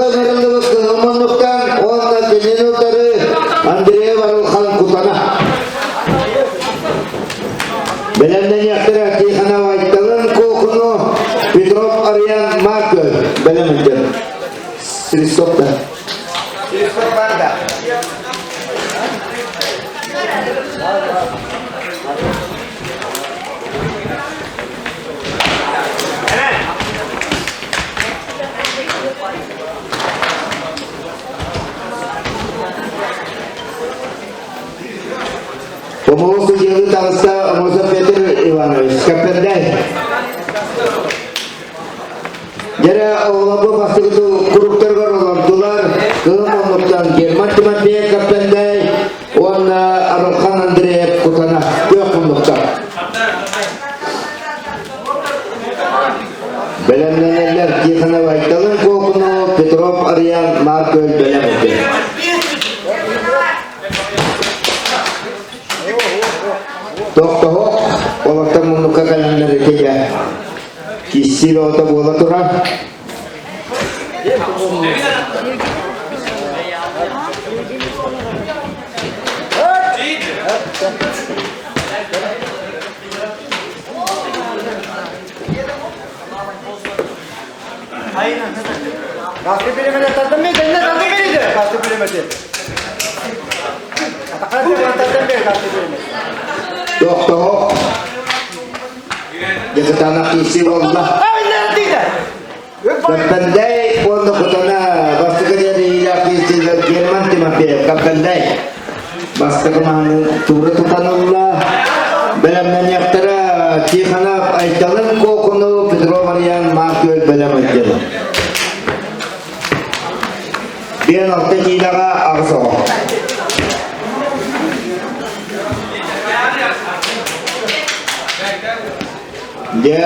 ыҥырыллыбыт кыһыл муннуктан уонна кинини утары Андрей Варылхан Кутана. Бэлэмнэниэхтэрэ Тихонов Айталын Куокуну, Петров Арыйан Марков бэлэмнэр. Свисток да. Свисток бар да. Помолу судьялы таҕыста Амосов Петр Иванович. Кэппэрдэй. Дьэрэ оҕолорбу бастакы куруктарыгар олордулар. Кыһын муннуктан Герман Тимофеев Кэппэнтэй уонна Арылхан Андреев Кутана күөх муннуктар. Бэлэмнэнэллэр Тихонов Айталын Куокунов, Петров Ариан, Марк бэлэм этэ. Тохтоһуох, олортон муннукка кэлэннэр ити киссиир оҕото буола турар. Gazete birimine tadın mıydı? Ne tadın mıydı? Gazete birimeti. Tadın bir gazete birimi. Тохтоһуох. Дьэ киссиир буолла. Кэппэндэй уонна Кутана бастакы диэриилээх киирсиилэр Герман Тимофеев Кэппэндэй бастакы мааны туура тутанылла. Бэлэмнэниэхтэрэ Тихонов Айталын Куокуну Петров Ариан Маркөл бэлэм өйдөнө. Биэн алта киилэҕэ аҕыс оҕо. Дьэ,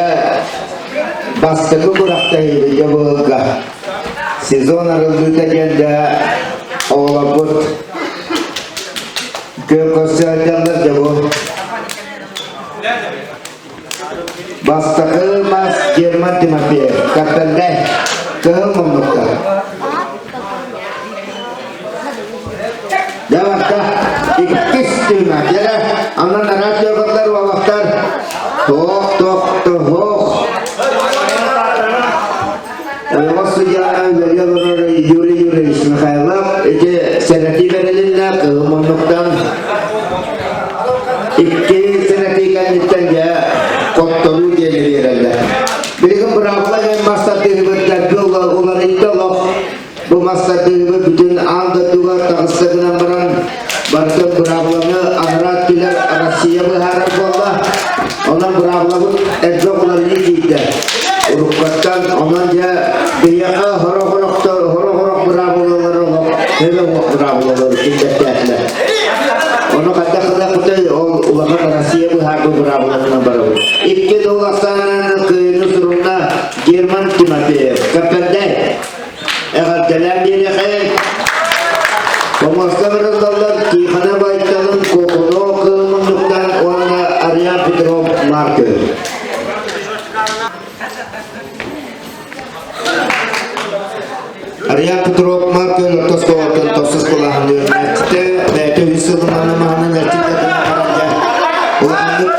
бастакы күрэхтэһиибит дьэ быһылга сезон арыллыыта диэн дьэ оҕолорбут күөн көрсө сылдьаллар дьэ бу. Бастакы мас Герман Тимофеев, Каппендай, кыһыл муннукта. Дьэ барда, иккис түһүмэх. Дьэ, анан араас дьоҕурдар уолаттар Тох, тох, тох. Ойоҕос судьяна үлэлии олорор Юрий Юрьевич Михайлов ити сэрэтии бэрилиннэ кыһыл муннуктан икки сэрэтии кэнниттэн дьэ хотторуу диэни биэрэллэр. Билигин быраабыла диэн мас тардыһыбыт дэлби уларыйда олох. Бу мас тардыһыбыт бүтүн аан дойдуга таҕыста гынан баран барытын быраабыланы анараа өттүлэр Россия быһаарар буолла. Онон быраабылабыт элбэх уларыйыы киирдэ. Уруккаттан онон дьэ биһиэхэ хорох-хорохтор хорох-хорох быраабылалар олох өбө уох быраабылалары киллэртээтилэр. Ону хайдах гынахпытый ол улахан Россия быһаарбыт быраабылатынан барабыт. Икки дол ахсаанынан кыайыыны сурунна Герман Тимофеев. Кэппэрдэй. Эҕэрдэлээн биэриэхэй. Помоска барыллаллар Тихона Байталын, Куокуно Кылмуннуктан уонна Ариан Петров Маркер. Ариан Петров Маркер орто оскуолаттан тохсус кылааһын үөрэнээччитэ, бэйэтэ үс сылынан маһынан эрчиллэрин баран улаханнык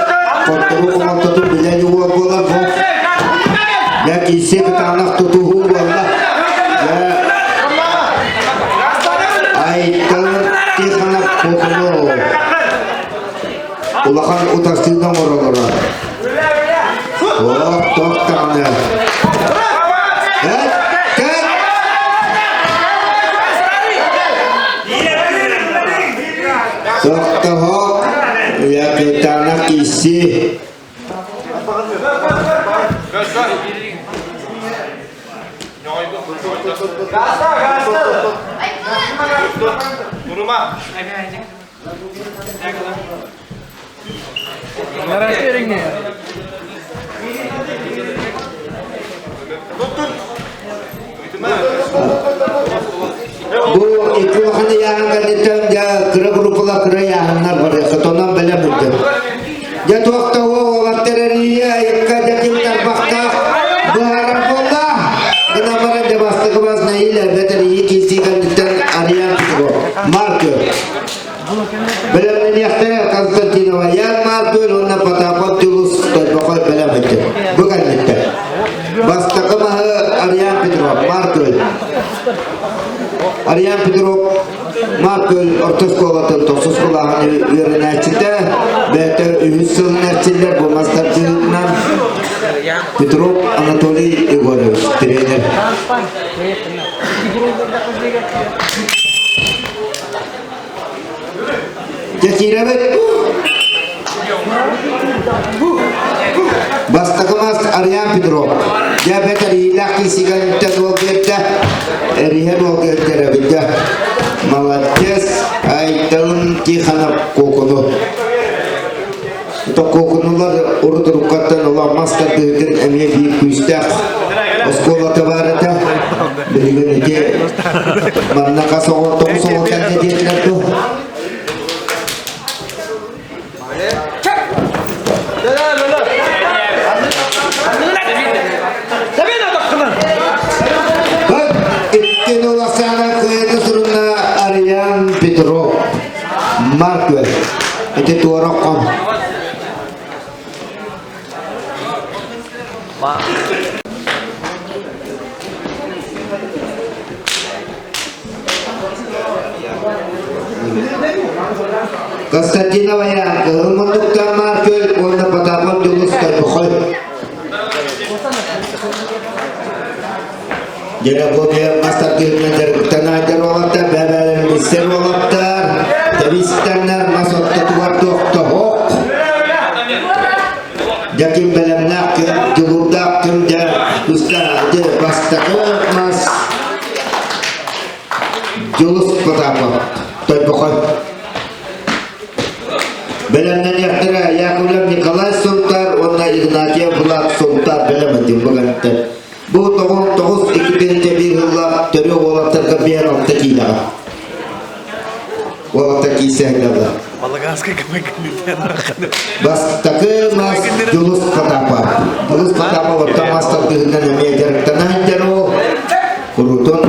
хотторуу хомолтотун билэн уол буолар бу. Дьэ киирсии кытаанах тутуһуу буолла. Дьэ Айталын Тихонов Куокуну улахан утарсыыны оҥороллоро. Ох, тох даҕаны. Эт, кэт! Тохтоһок, я кытаанах киирсии. Бу икки улахан ыйааһын кэнниттэн дьэ кыра группалар кыра ыйааһыннар барыахха онон бэлэм үрдүк. Дьэ туох да уолаттар эрийэ айыкка дьэ ким тарбахтаах быһаарар буолла. Гынан баран дьэ бастакы бас нэһиилэ бэтэр Бэлэмнэниэхтэрэ Константинова Ян Маркүл уонна Потапов Дьулус Тойбохой бэлэм этэ. Бу кэнниттэн. Бастакы маһы Ариан Петров, Маркүл. Ариан Петров Маркүл орто оскуолатын тохсус кылааһын үөрэнээччитэ, бэйэтэ үһүс сылын эрчиллэр бу мас тардыытынан Петров Анатолий Егорович, тренер. Дьэ, Бастакы мас Ариан Петров. Дьэ, бэт эриилээх киисигэнтэн уол биэрдэ. Эриһэн уол биэрдэ дьэ. Молодец. Айталын Тихонов куокуну. Куокунулар урут уруккаттан улахан мас тардыытын эмиэ биир күүстээх оскуолата баар этэ. Билигин ити манна хас оҕо тоҕус оҕо кэллэ диэтилэр дуо? Иккин улахсаана кыайыны сурунна Ариан Петров. Маркве. Ити туора ком. Константинова Кыһыл муннуктан Маркөл уонна Потапов Дьулус Тойбохой. Дьэ, мас тардыһынан дьарыктанаайдар уолаттар, бэбээлэрин билсэр уолаттар, тэбистэннэр мас ортотугар тохтоһуох. Дьэ, ким бэлэмнээх, ким дьулуурдаах, ким дьэ кустаах, дьэ, бастакы мас Дьулус Потапов, Тойбохой. Бэлэмнэниэхтэрэ Яковлев Николай Сунтар уонна Игнатьев Влад Сунтар бэлэм этим бүгүнтэн. Бу тоҕус икки тыһыынча биир сыллаах төрүөх уолаттарга биэр алта киилэҕэ. Уолаттар киирсэһэллэр. Бастакы мас Дьулус Потапов. Дьулус Потапов орто мас тардыһынан эмиэ дьарыктана сылдьар уол. Курутун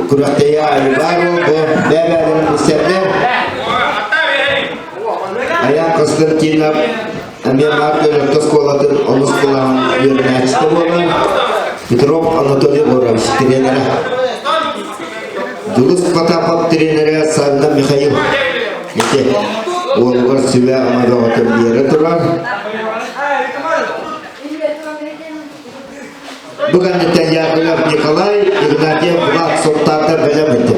күрэхтэһии айылаар уол бу бэйэ-бэйэлэрин билсэллэр. Аян Константинов Эмиэ Марк орто оскуолатын онус кылааһын үөрэнээччитэ буолан, Петров Анатолий Егорович тренерэ. Дьулус Потапов тренерэ Саввина Михаил. Ити уолугар сүбэ-ама бөҕөтүн биэрэ турар. Бу кэнниттэн Яковлев Николай, Игнатьев Влад Сунтаардар бэлэм этэ.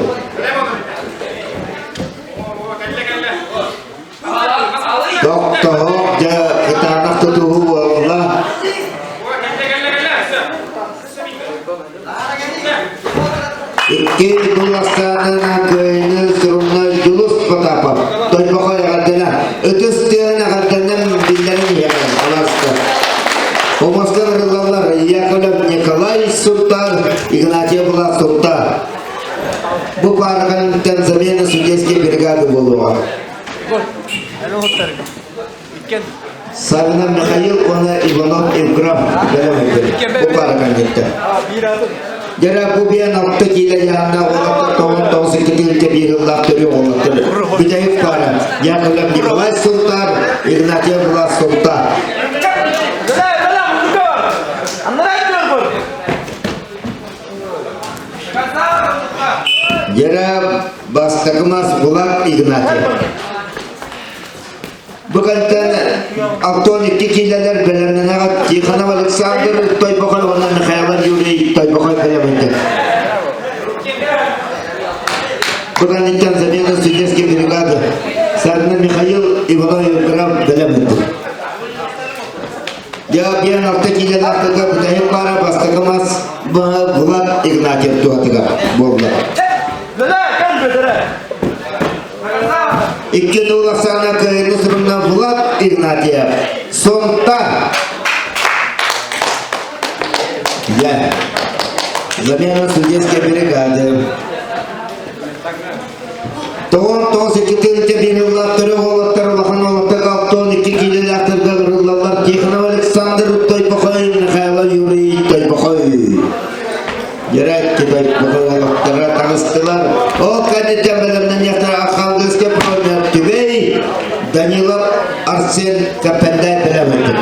Тохтоһуох дьэ кытаанах тутуһуу буолла. Икки дулахсаанынан кыайыны сурунна Дьулус Потапов. Тойбохой эҕэрдэнэ. Ытыс тыаһын эҕэрдэнэн биллэрин иһэҕин аласка. Хомуска ырыллаллар Яковлев Николай Сунтар, Игнатьев Влад Сунтар. Бу паараканнан замена судейской бригады буолуоҕа. Савина Михаил уонна Иванов Евграф бэлэм Бу паараканньыттар. Дьэрэ бу биэн алта киилэ яанна уолаттар тоҕон тоҕус икки биир ыллаах төрү уолаттар. Бүтэһик паара Яковлев Николай Сунтар, Игнатьев Влас Сунтар. Дьэрэ бастакы мас Булат Игнатьев. Бу кэнтэн Антон икки киилэлэр бэлэмнэнэҕит Тихонов Александр Тойбохой уонна Михайлов Юрий Тойбохой бэлэмнэнэ. Бу кэнниттэн замена судейской бригады Сарна Михаил Иванов Евграф бэлэмнэнди. Диэн алта киилэлээхтэргэ бүтэһик баара бастакы мас Влад Игнатьев туһатыгар буолла. Икки тыл ахсаана кыайыны сурунна Влад Игнатьев. Сонта. Я. Замена судейской бригады. Тоҕон тоҕус икки тыһыынча биэриллааттары уолаттар улахан уолаттар алтон икки киилэлээхтэргэ ырыллаллар Тихонов Александр Тойбохой Михайло Юрий Тойбохой Дьэрээкки Тойбохой уолаттара таҕыстылар. Ол кэнниттэн бэлэмнэниэхтэрэ Архангельскай промер Түбэй. Арсен Капендай бэлэмэтин.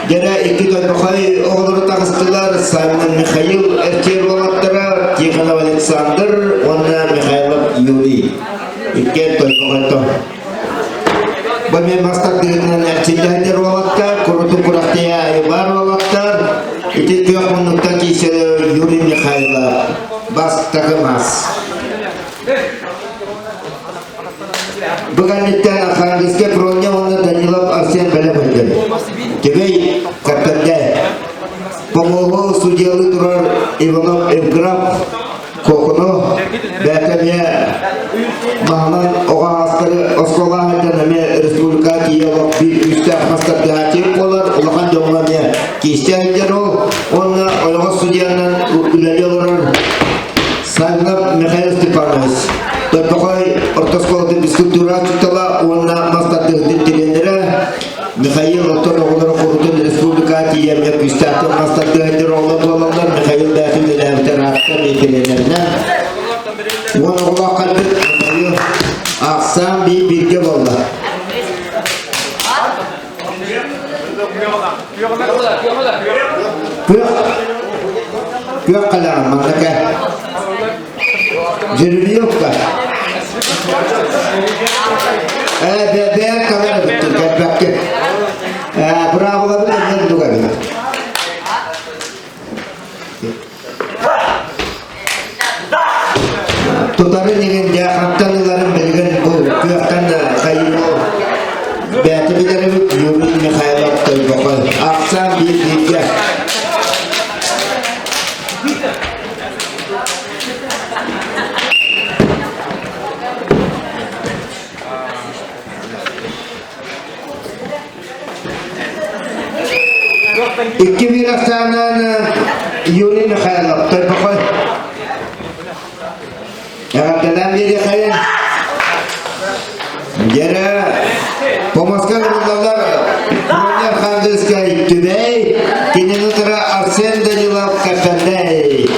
Дьэрэ икки Тойбохой оҕолоро таҕыстылар Саймон Михаил эрчийэр уолаттара Тихонов Александр уонна Михайлов Юрий. Иккиэн Тойбохойтон. Бу мен мастардыгынан эрчиллэһэр уолаттар, курутун курахтыйа айыбар уолаттар, ити күөх муннуктан киисэ Юрий Михайлов бастакы мас. Бу кэнниттэн Архангельскай Проня уонна Данилов Арсен бэлэм ыллын. Түбэй Кэппэндэ. Помоһу судьялыы турар Иванов Евграф Кокуну бэйэтэ эмиэ маһынан оҕо аастары оскуола аһыттан эмиэ республика тиийэ олох биир күүстээх мастардыһааччы буолар улахан дьоҥҥо эмиэ киистэ сылдьар ол уонна ойоҕос судьуйанан үлэлии олорор Савинов Михаил Степанович Тойбохой орто оскуолатын физкультура учуутала уонна мас тардыһытын тренерэ Михаил оттон оҕолоро курутун республика тиийэмҥэ күүстээхтик мас тардыһыттар оҕолор буолаллар Михаил бэйэтин үлэлээбитэ ыраатта тренеринэн уон оҕолоох кэлбит Михаил ахсаан биир бииргэ буолла. Күөх күөх халяҕын манныка Жеребьевка Ээ бэбээн калар эбиттин кэлбэккин Ээ быраабылабын эмиэ дуга эбит Тутарын иһин дьэ хантан ыларын билигин бу күөхтэн хайымо бэйэтэ билэр эбит Юрий Михайлов Тойбохой. Ахсаан биир бииргэ. 2000 ахсаанынан Юрий Михайлов Тойбохой. Эҕэрдэлээн биэриэхэйин. Дьэрэ Помоска ылыллаллар Пионер Хандыскай Түбэй, кинини утары Арсен Данилов Кэппэндэй.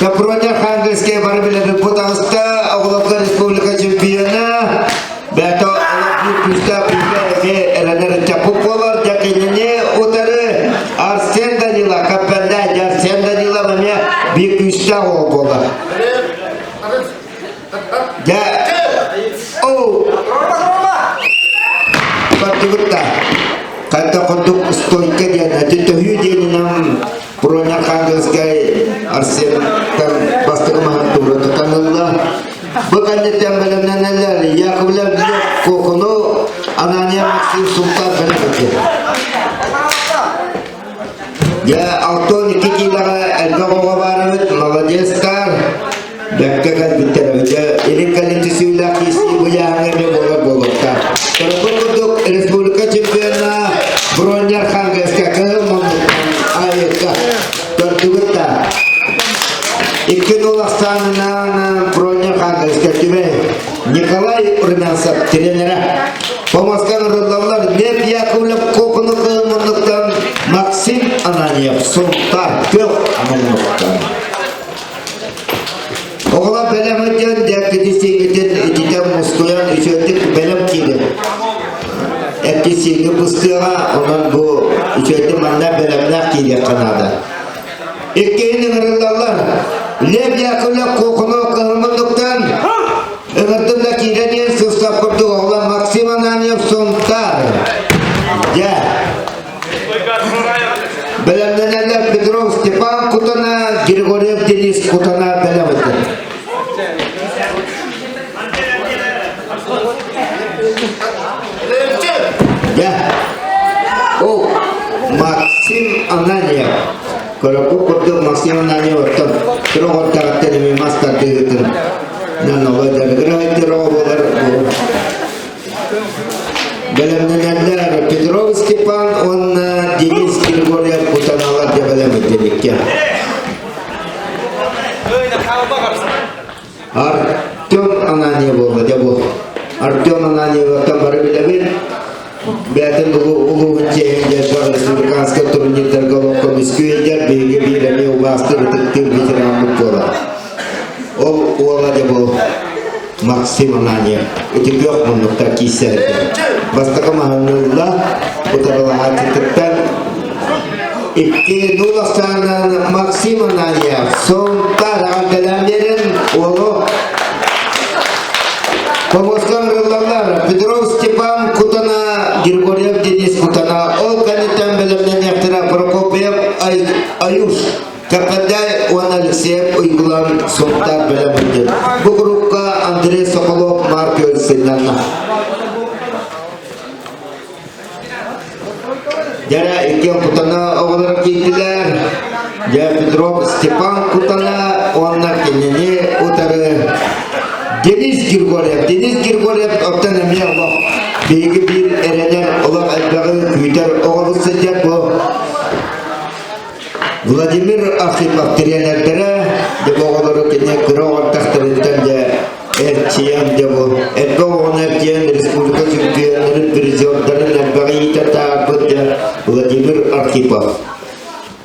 Капроня Хандыскай бары билэбит бу таҕыста оҕолорго республика чемпиона Бэто олох күүстээх күүстээх эрэнэр ыччаппыт буолар. Дьэ кинини утары Арсен Данила, Кэппэндэй Арсен Данилов эмиэ биир күүстээх уол буолар. Дьэ, оо, бардыбыт да. Хайда курдук стойка диэн, ити төһүү диэнинэн Проня Архангельскай Арсентан бастакы маһын туура тутан ылла. Бу кэнниттэн бэлэмнэнэллэр Яковлев Лев Кокону, Анания Максим Султан бэлэмнэнэллэр. Дьэ, Алтон икки киилэҕэ элбэх оҕо баар эбит, молодецтар. Бэккэ кэлбиттэр эбит. Дьэ, илин кэлин түсүүлээх киирсии бу ыйааһыҥҥа эмиэ буолар буолуохтаах. Көрбүт курдук республика чемпиона Броня Архангельская кыһыл муннуктан айыкка көрдүгүт да. Икки нол ахсаанынан Броня Архангельская түбэй Николай Румянцев тренера. Помоскан ырыллаллар Лев Яковлев Кокону кыһыл муннуктан Максим Ананьев Сунтар Көх муннуктан. Оҕолор бэлэм ыдьан дьэккити сиҥҥитин ититэн мускуйан үчүгэйдик бэлэм киирин. Экки сиҥҥи быстыаҕа, онон бу үчүгэйдик манна бэлэмнээх киириэххэ наада. Иккиһин ыҥырыллаллар. Лев Яковлев Куокуну кыһыл муннуктан ыҥырдым да киирэн иһэн сыстах курдук оҕолор Максим Ананьев Сунтаар. Дьэ, Бэлэмнэнэллэр Петров Степан Кутана, Григорьев Денис Кутана бэлэм этэ. Дьэ, о, Максим Ананьев. Көрөккү курдук Максим Ананьев оттон турук ортаҕыттан эмиэ мас тардыытын наноло дьарыгырар буолар Бэлэмнэнэллэр Петров Степан уонна Денис Григорьев кутаналар дьэ бэлэмнэнниккэ. Артем Ананьев буолла дьэ бу. Артем Ананьевтан бары билэбит. Бэйэтин улууһун чиэһин дьэ республиканскай турнирдарга олоххо мүскүйдэр биһиги биир эмиэ убаастыыр ытыктыыр ветераммыт буолар. Ол уола дьэ бу. Максим Ананьев ити күөх муннуктар киирсэрдэр. Бастакы маһынныылла утарылаһааччытыттан 2-0 ахсаанынан Максим Ананьев Сунтаар эҕэрдэлээн биэрэн уолу Помоска ыҥырыллаллар Петров Степан Кутана, Григорьев Денис Кутана, ол кэнниттэн бэлэмнэниэхтэрэ Прокопьев Аюш Каппадай уонна Алексеев Уйгулан Сунтаар бэлэмнэннин. Бу группа Андрей Соколов Марк сынньанна. Дьэрэ икки Кутана оҕолоро киирдилэр. Дьэ Петров Степан Кутана уонна кинини утары Денис Григорьев. Денис Григорьев оттон эмиэ олох биһиги биир эрэнэр олох элбэҕи күүтэр оҕобут сылдьар бу Владимир Архипов тириэнэрдэрэ дьэ бу оҕолору кини кыра оҕордахтарыттан дьэ эрчийэн дьэ бу элбэх оҕону эрчийэн республика чемпионнарын призердарын элбэҕи иитэ таһаарбыт дьэ Владимир Архипов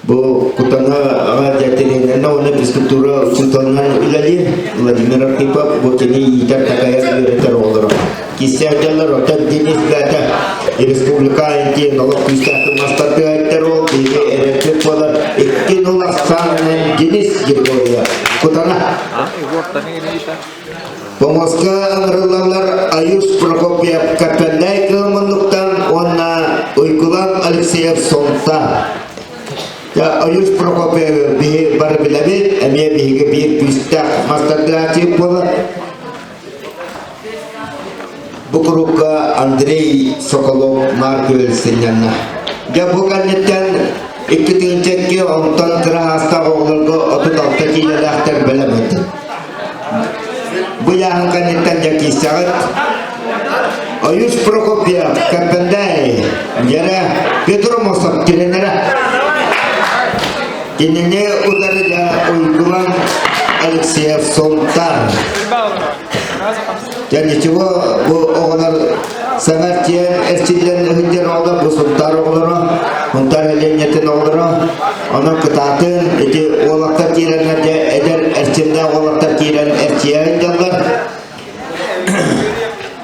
бу Кутана аҕа дьэ тириэнэринэн уонна физкультура учууталынан үлэлиир Владимир Архипов бу кини иитэр такайар үөрэтэр оҕолоро Кисээдэллэр оттон Денис бэйэтэ республика айантиэн олох күүстээхтик мастардыһайдар ол биһиги эрэлбит буолар 2-0 ахсаанынан Денис Григорьев Кутана. Помоска ыҥырыллаллар Аюс Прокопьев Капеллай Кылманнуктан уонна Уйгулан Алексеев Сонта. Аюс Прокопьев биһи бары билэбит, эмиэ биһиги биир күүстээх мастардыһааччы буолар. Бу курукка Андрей Соколов Марк сынньанна. Дьэ бу кэнниттэн 2002 онтон кыра саастаах оҕолорго 36 киилэлээхтэр бэлэм этэ. Бу ыйааһын кэнниттэн дьэ киирсэҕит. Оюс Прокопьев, Каппендай, Дьэрэ, Петр Мосов тренерэ. Кинини утары да Уйгулан Алексеев Сунтаар. Дьэ ничего, бу оҕолор саҥа эрчийэн эрчиллэн ыһыддьар оҕолор, бу Сунтаар оҕолоро, Сунтаар Элиэнньэтин оҕолоро. Онон кытаатын ити уолаттар киирэннэр дьэ эдэр эрчимнээх уолаттар киирэн эрчийэ сылдьаллар.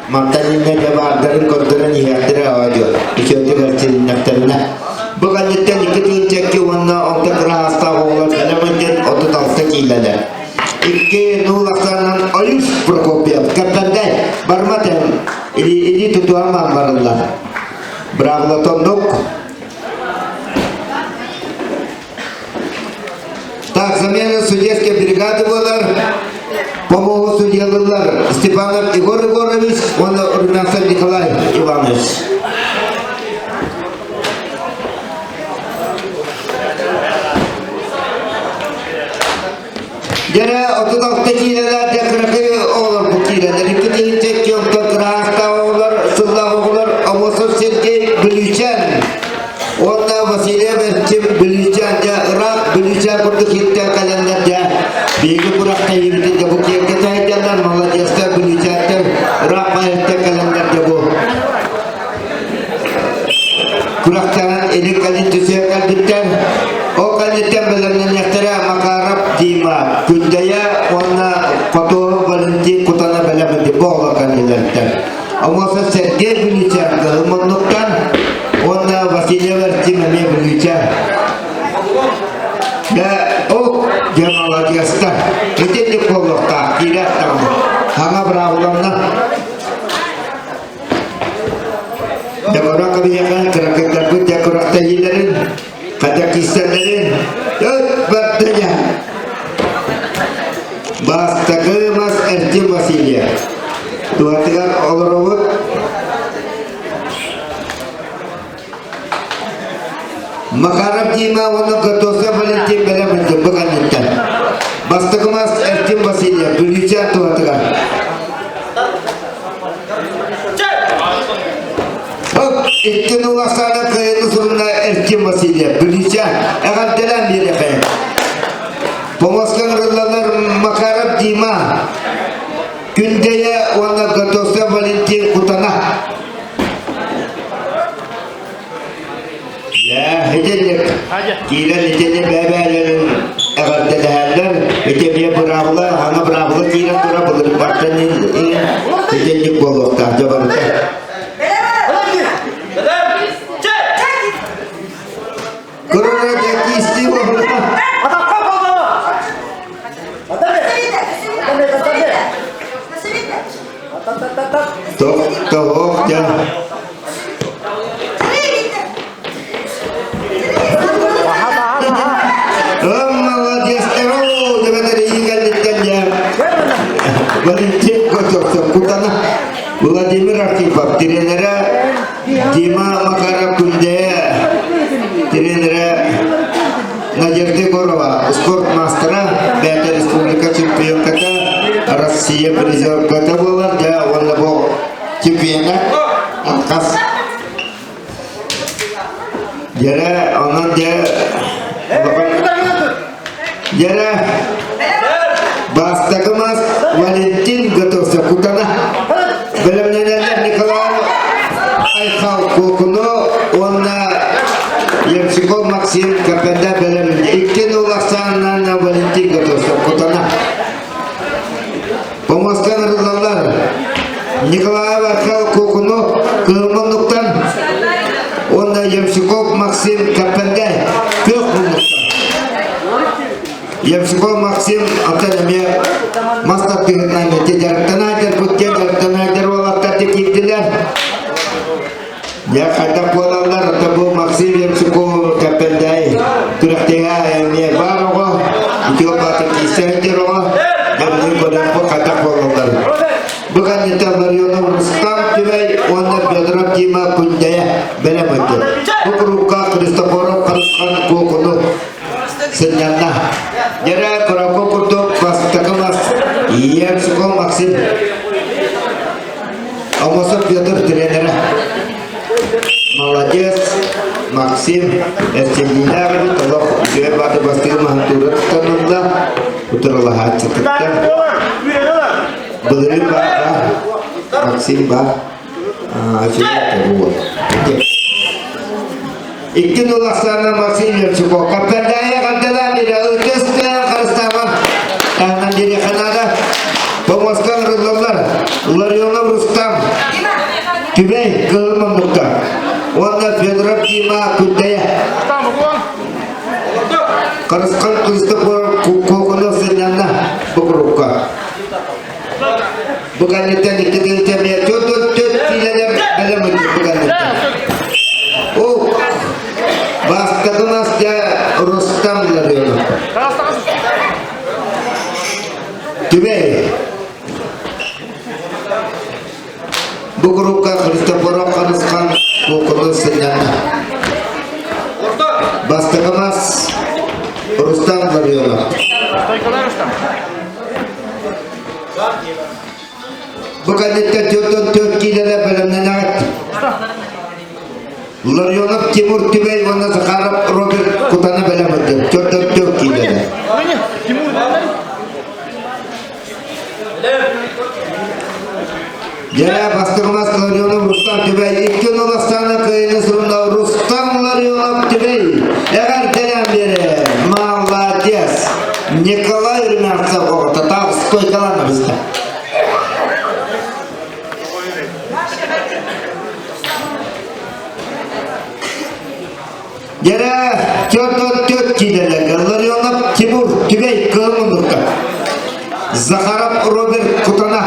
Мантан иннэ дьэ баардарын көрдөрөн иһиэхтэрэ аадьо үчүгэйдик эрчилиннэхтэринэ. Бу кэнниттэн 2 2 уонна онто кыра аастаах оҕолор бэлэм диэн 36 киилэлэр. 2-0 ахсаанынан Олюс Прокопьев Кэппэрдэй барматын или или тутуаман барыллар. Браво тондук. Так, замена судейской бригады буолар. Помогу судьялылар Степанов Егор Егорович уонна Румянцев Николай Иванович. Дьэрэ 36 киилэлээх дьэ кыракый оҕолор бу киирэллэр. Икки тыһыынча икки кыраастаах оҕолор, сыллаах оҕолор Амосов Сергей Бүлүүчээн уонна Васильев Эрчим Бүлүүчээн дьэ ыраах Бүлүүчээн курдук иттэн кэлэннэр дьэ биһиги күрэхтэһиибитин дьэ бу киэргэтэ сылдьаллар молодецтар Бүлүүчээттэр ыраах байыттан кэлэннэр дьэ бу күрэхтэһэн илин кэлин түсүө кэлбиттэр. Ол кэнниттэн бэлэмнэниэхтэрэ Макаров Дима, Күндэйэ уонна Хотуоһу Валентин Кутана бэлэмнэнди бу оҕолор кэннилэриттэн. Омуоса Сергей Бүлүүчээн Кыһыл Муннуктан уонна Васильев Эрчим эмиэ Бүлүүчээн. Дьэ, ол дьэ молодецтар. Итинник буолуохтаах, киирээт даҕаны. Хаҥа быраабыланна. Дьокура кабинетка кыракыйдарбыт дьэ күрэхтэһиилэрин, хатакистэрдэрин өт бардыня. Бастакы мас Эртим Васильев. Туһатыгар олоробут. Макаров Дима уонна Готовцев Валентин бэлэм бу кэнниттэн. Бастакы мас Эртим Васильев, Бүлүүчээн туһатыгар. Икки нуласаана кыайыны сурунна Эркин Васильев, Бүлүүчэ, эҕэрдэлээн биэриэхэ. Помоска ыҥырыллалар Макаров Дима, Күндэйэ уонна Готовцев Валентин Кутана. Дьэ, итинник киирэн итини бэйэ-бэйэлэрин эҕэрдэлэһэллэр. Ити эмиэ быраабыла, аны быраабыла киирэн тура былыргаттан Тоһоох дьэ. Молодец, Валентин Готовцев, Кутана, Владимир Архипов, тренера Дима Макаров Күндэ, тренера Надежда Егорова, спорт мастера, бэйэтэ республика чемпионката, Россия призерката буолар, дьэ уонна бу чемпиона отказ. Дьэрэ, онон дьэ Дьэрэ, бастакы мас Валентин Готовцев Кутана бэлэмнэнэллэр Николай Айхал Куокуну уонна Евсиков Максим КПД бэлэм икки нул ахсаанынан Валентин Готовцев Кутана Помостан ырыллаллар Николай Айхал Куокуну Кыһыл уонна Евсиков Максим КПД Күөх муннуктан Евсиков Максим атын эмиэ мас тардыһытынан ити дьарыктанаайдар бутке дьарыктанаайдар уолаттар киирдилэр. Дьэ хайдах буолаллар, ата бу Максим Евсиков Кэппэндээй күрэхтэһэ эмиэ баар оҕо, үтүө баата киирсээттэр оҕо, дьэ билигин көрүөхпүт хайдах буолаллар. Бу кэнниттэн Ларионов Рустам Түбэй уонна Федоров Дима Күндэйэ бэлэм өттө. Бу курукка Христофоров Харысхан Куокуну сынньанна. Дьэрэ Курако курдук бастакы мас Евсиков Максим Амосов Петр тренерэ. Молодец, Максим, эрчиллиилээх эбит, олох үчүгэй бааты бастыгы маһын тура утарылаһааччытыттан. Былырыын баа, Максим баа, үчүгэй буол. Икки нул ахсаана Максим Евсюков. Каппендайы қанталан бире ытыс харыстаман таһынан дириэхэ Помоскан ырыллаллар. Ларионов Рустам Түбэй Кыһыл Маммукка. Уонна Федоров Дима Күндэйэ. Харысхан Христофор Коконов сынньанна бу курукка. Бу кэнниттэн икки тыһыынча 44 киилэлэр бэлэм бу кэнниттэн. Ол бастакы мастя Рустам Ларионов. Түбэй. Бу группа Христофоров Харысхан Куокуну сынньанна. Бастакы мас Рустам Ларионов. Бу кэнниттэн 44 киилэлэр бэлэмнэнэҕит. Ларионов Тимур Түбэй уонна Захаров Роберт Кутаны бэлэм ырдым. 44 киилэлэр. Дьэрэ бастыгымас Ларионов Рустам Түбэй икки Нуластана кыайыны сурунна Рустам Ларионов Түбэй эҕэрдэлээн биэрэр. Молодец! Николай Румянцев оҕото таах стойкаланна бизде. Дьэрэ 44 киилэлэргэ Ларионов Тимур Түбэй Кыһыл муннукта. Захаров Роберт Кутана.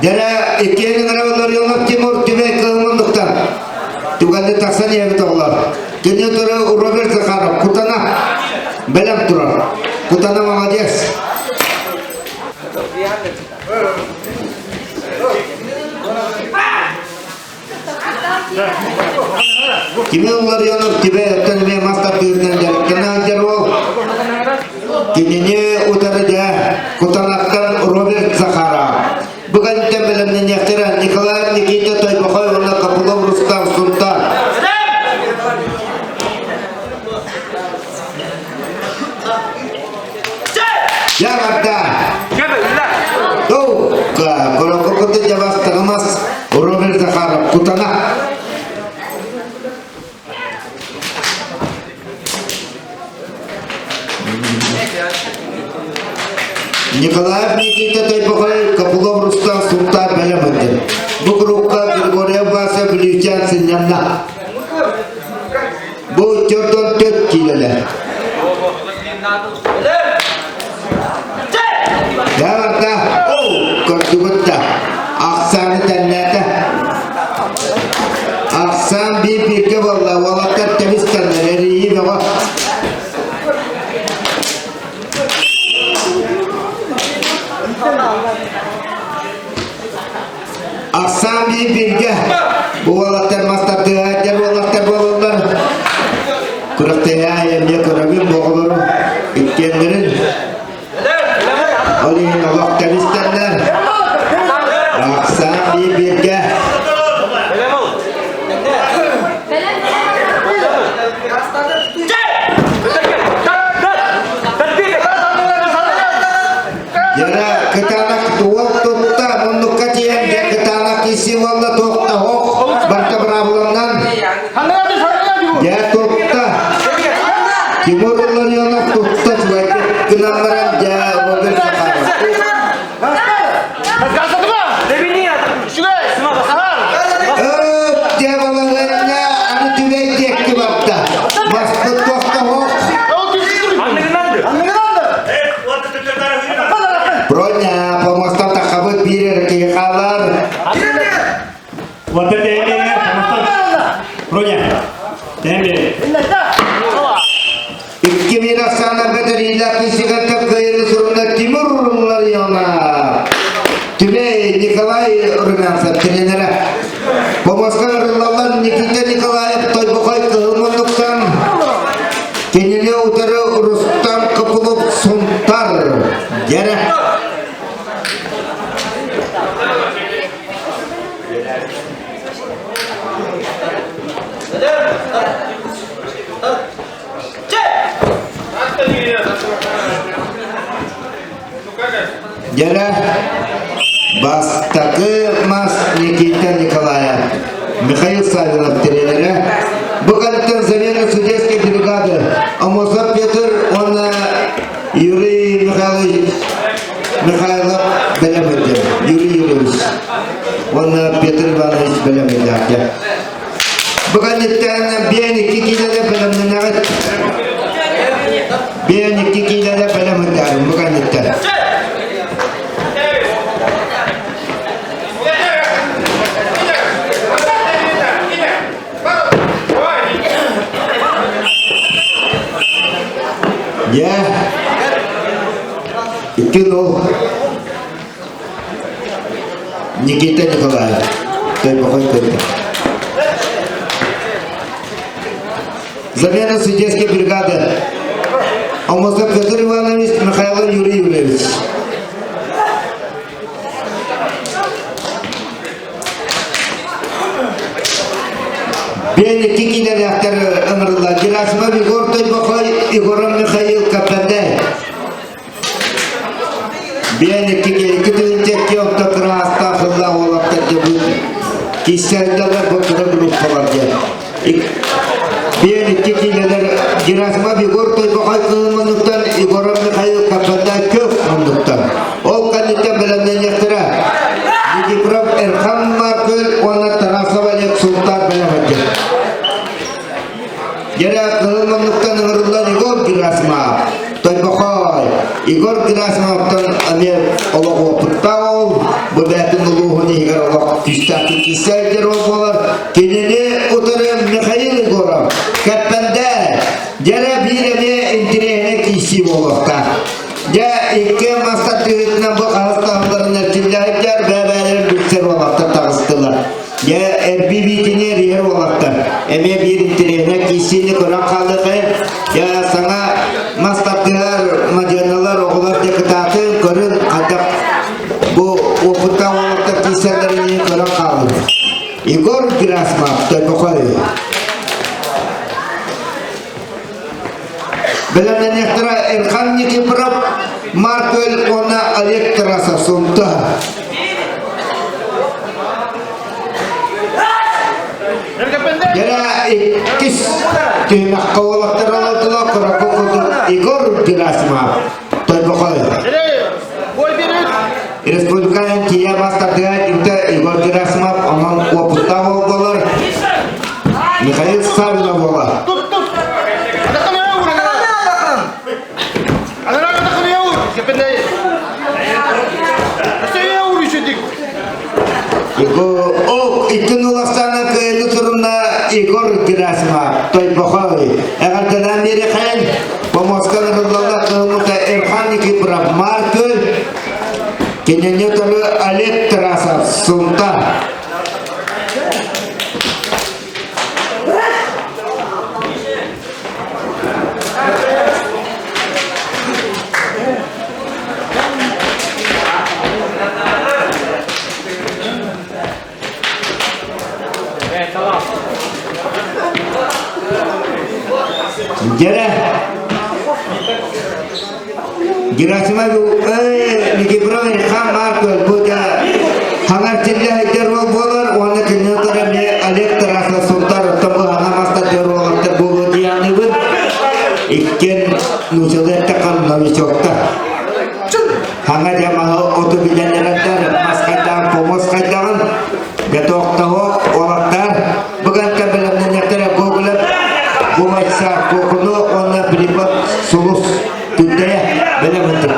Дьэрэ иккиэн ыҥырабын Ларионов Тимур Түбэй Кыһыл муннукта. Түгэнни тахсан иһэбит оҕолор. Кини туру Роберт Захаров Кутана бэлэм турар. Кутана молодец. Кимил Ларионов тебе өттөн эмиэ мас тардыырынан дьарыктана сылдьар уол. Кинини утары дьэ Кутанаттан Роберт Захаров. Бу кэнниттэн бэлэмнэниэхтэрэ Николаев Никита Тойбохой уонна Копылов Рустам Сунтаар. Ягарда! Көрөккөтө дьабастаҕымас Роберт Захаров кутана. Николаев Никита Тойбохой, Копылов Рустам Сунтаар бэлэм ырдын. Бу курукка Григорьев Вася Бүлүүчээн сынньанна. Бу 44. кэллэ. Дьэ ол көрдүгүт да, ахсааны тэннээтэ. Ахсаан биир бииргэ буолла, уолаттар тэбис тэннэр, эрийии бөҕө. Ахсаан биир бииргэ бу уолаттар мастардыһаайдар уолаттар буолаллар. Күрэхтэһээ эмиэ көрөбүн бу оҕолору иккиэннэрин. Ол иһин олох тэбистэннэр. Ахсаан биир бииргэ. Дьара кытаанах уол тутта, муннукка тиийэн дьэ кытаанах киси уолла туохта ох, барта быраабыланнан. Дьэ тутта. Тимур Ларионов тутта чугайдык гынан баран дьэ Роберт Захаров. Өп, дьэ балаһыанньа аны түбэй диэкки барда. Маспыт туохта ох. Броня, помостан таххабыт биир эрэ киһи хаалар. Вот это Броня, тэмбе. Икки биир ахсааннарга тэрийилээх киһигэр кыайыыны сурунна Тимур Ларионов. Түбэй Николай Румянцев тренерэ. Помостан ырыллаллар Никита Николаев Тойбохой кыһыл муннуктан Кинини утары Рустам Копылов Сунтар Дьэрэ. Дьэрэ бастакы мас Никита Николаев, Михаил Савинов тренерэ. Бу кэнниттэн замена судейской бригады Амосов Петр уонна Юрий Михайлович Михайлов бэлэм Юрий Юрьевич уонна Петр Иванович бэлэм этээхтэр. Бу кэнниттэн биэн икки киилэлэ бэлэмнэнэҕит. Биэн икки киилэлэ бэлэм ытаарым бу кэнниттэн. Дьэ, 2-0. Никита Николаев, Тойбохой көрдө. Замена судейской бригады. Амосов Петр Иванович, Михайлов Юрий Юрьевич. Бен икки киинэлээхтэр ыҥырыллар. Герасимов Егор Тойбохой, Егоров Михаил Каппенде. Биэн икки икки тыһыынча икки орто кыраастаах сыллаах уолаттар дьэ киссэрдэлэр бу кыра группалар дьэ. Биэн икки киилэлэр Герасимов Егор Тойбохой кыһын муннуктан Егоров Михаил Каппенде көк муннуктан. Ол кэнниттэн бэлэмнэниэхтэрэ. Никифоров Эрхан Маркөл уонна Тарасов Олег Султан бэлэмнэннэ. Дьэрэ кыһыл муннуктан ыҥырыллан Егор Герасимов, Тойбохой, Егор Герасимовтан эмиэ олох уопуттаах ол, бу бэйэтин улууһун иһигэр олох күүстээх киирсэр ол буолар. Кинини утары Михаил Егоров, Кэппэндэ, дьэрэ биир эмиэ интириэһинэй киирсии буолуохтаах. Дьэ, икки мастар тыһыытынан бу хаһыс таһымнарын эрчиллээһиттэр бэйэ-бэйэлэрин билсэр уолаттар таҕыстылар. Дьэ, эрби биитини эрийэр уолаттар. Эмиэ биир интэриэһинэй киирсиини көрөн хаалыахайын. Дьэ, саҥа мас тардыһар мадьыаналар, оҕолор дьэ кытаатын, көрүн, хайдах бу уопуттаах уолаттар киирсэллэрин көрөн хаалын. Егор Герасимов, Тойбохой. Бэлэмнэниэхтэрэ Эрхан Никифоров, Маркөл уонна Олег Тарасов Сунта. Дьэрэ иккис түһүмэххэ уолаттар олордулар Кураков курдук Егор Герасимов, Тойбохой. Республика тиийэ бастатыга Юта Егор Герасимов, онон уопуттаах уол буолар. Михаил Савинов буола. икки нуластаана кыайыны турунна Егор Герасимов, Тойбохой. Эҕэрдэлээн биэриэхэйин, Помоска нырыллалла кыһыллыта Эрхан Никифоров, Маркөл, кинини утары Олег Тарасов, Сунта. Дьэрэ Герасимов Никифоров Ильхан Марков бу да хаҥар силлэһэйдэр уол буолар уонна кинини утары эмиэ Олег Тарасов Сунтар оттон бу хаҥа мастар уолаттар буолуо дии саныыбын. Иккиэн нуучалыы эттэххэ новичоктар. Хаҥа дьэ маһы оту билэн эрэрдэр, мас хайдаҕын, помос хайдаҕын, готовтоһо уолаттар быганка бэлэмнэннэхтэрэ Гоголев, Бумайса, Куокуну уонна Филиппов Сулус Күндэйэ бэлэм ыттыр.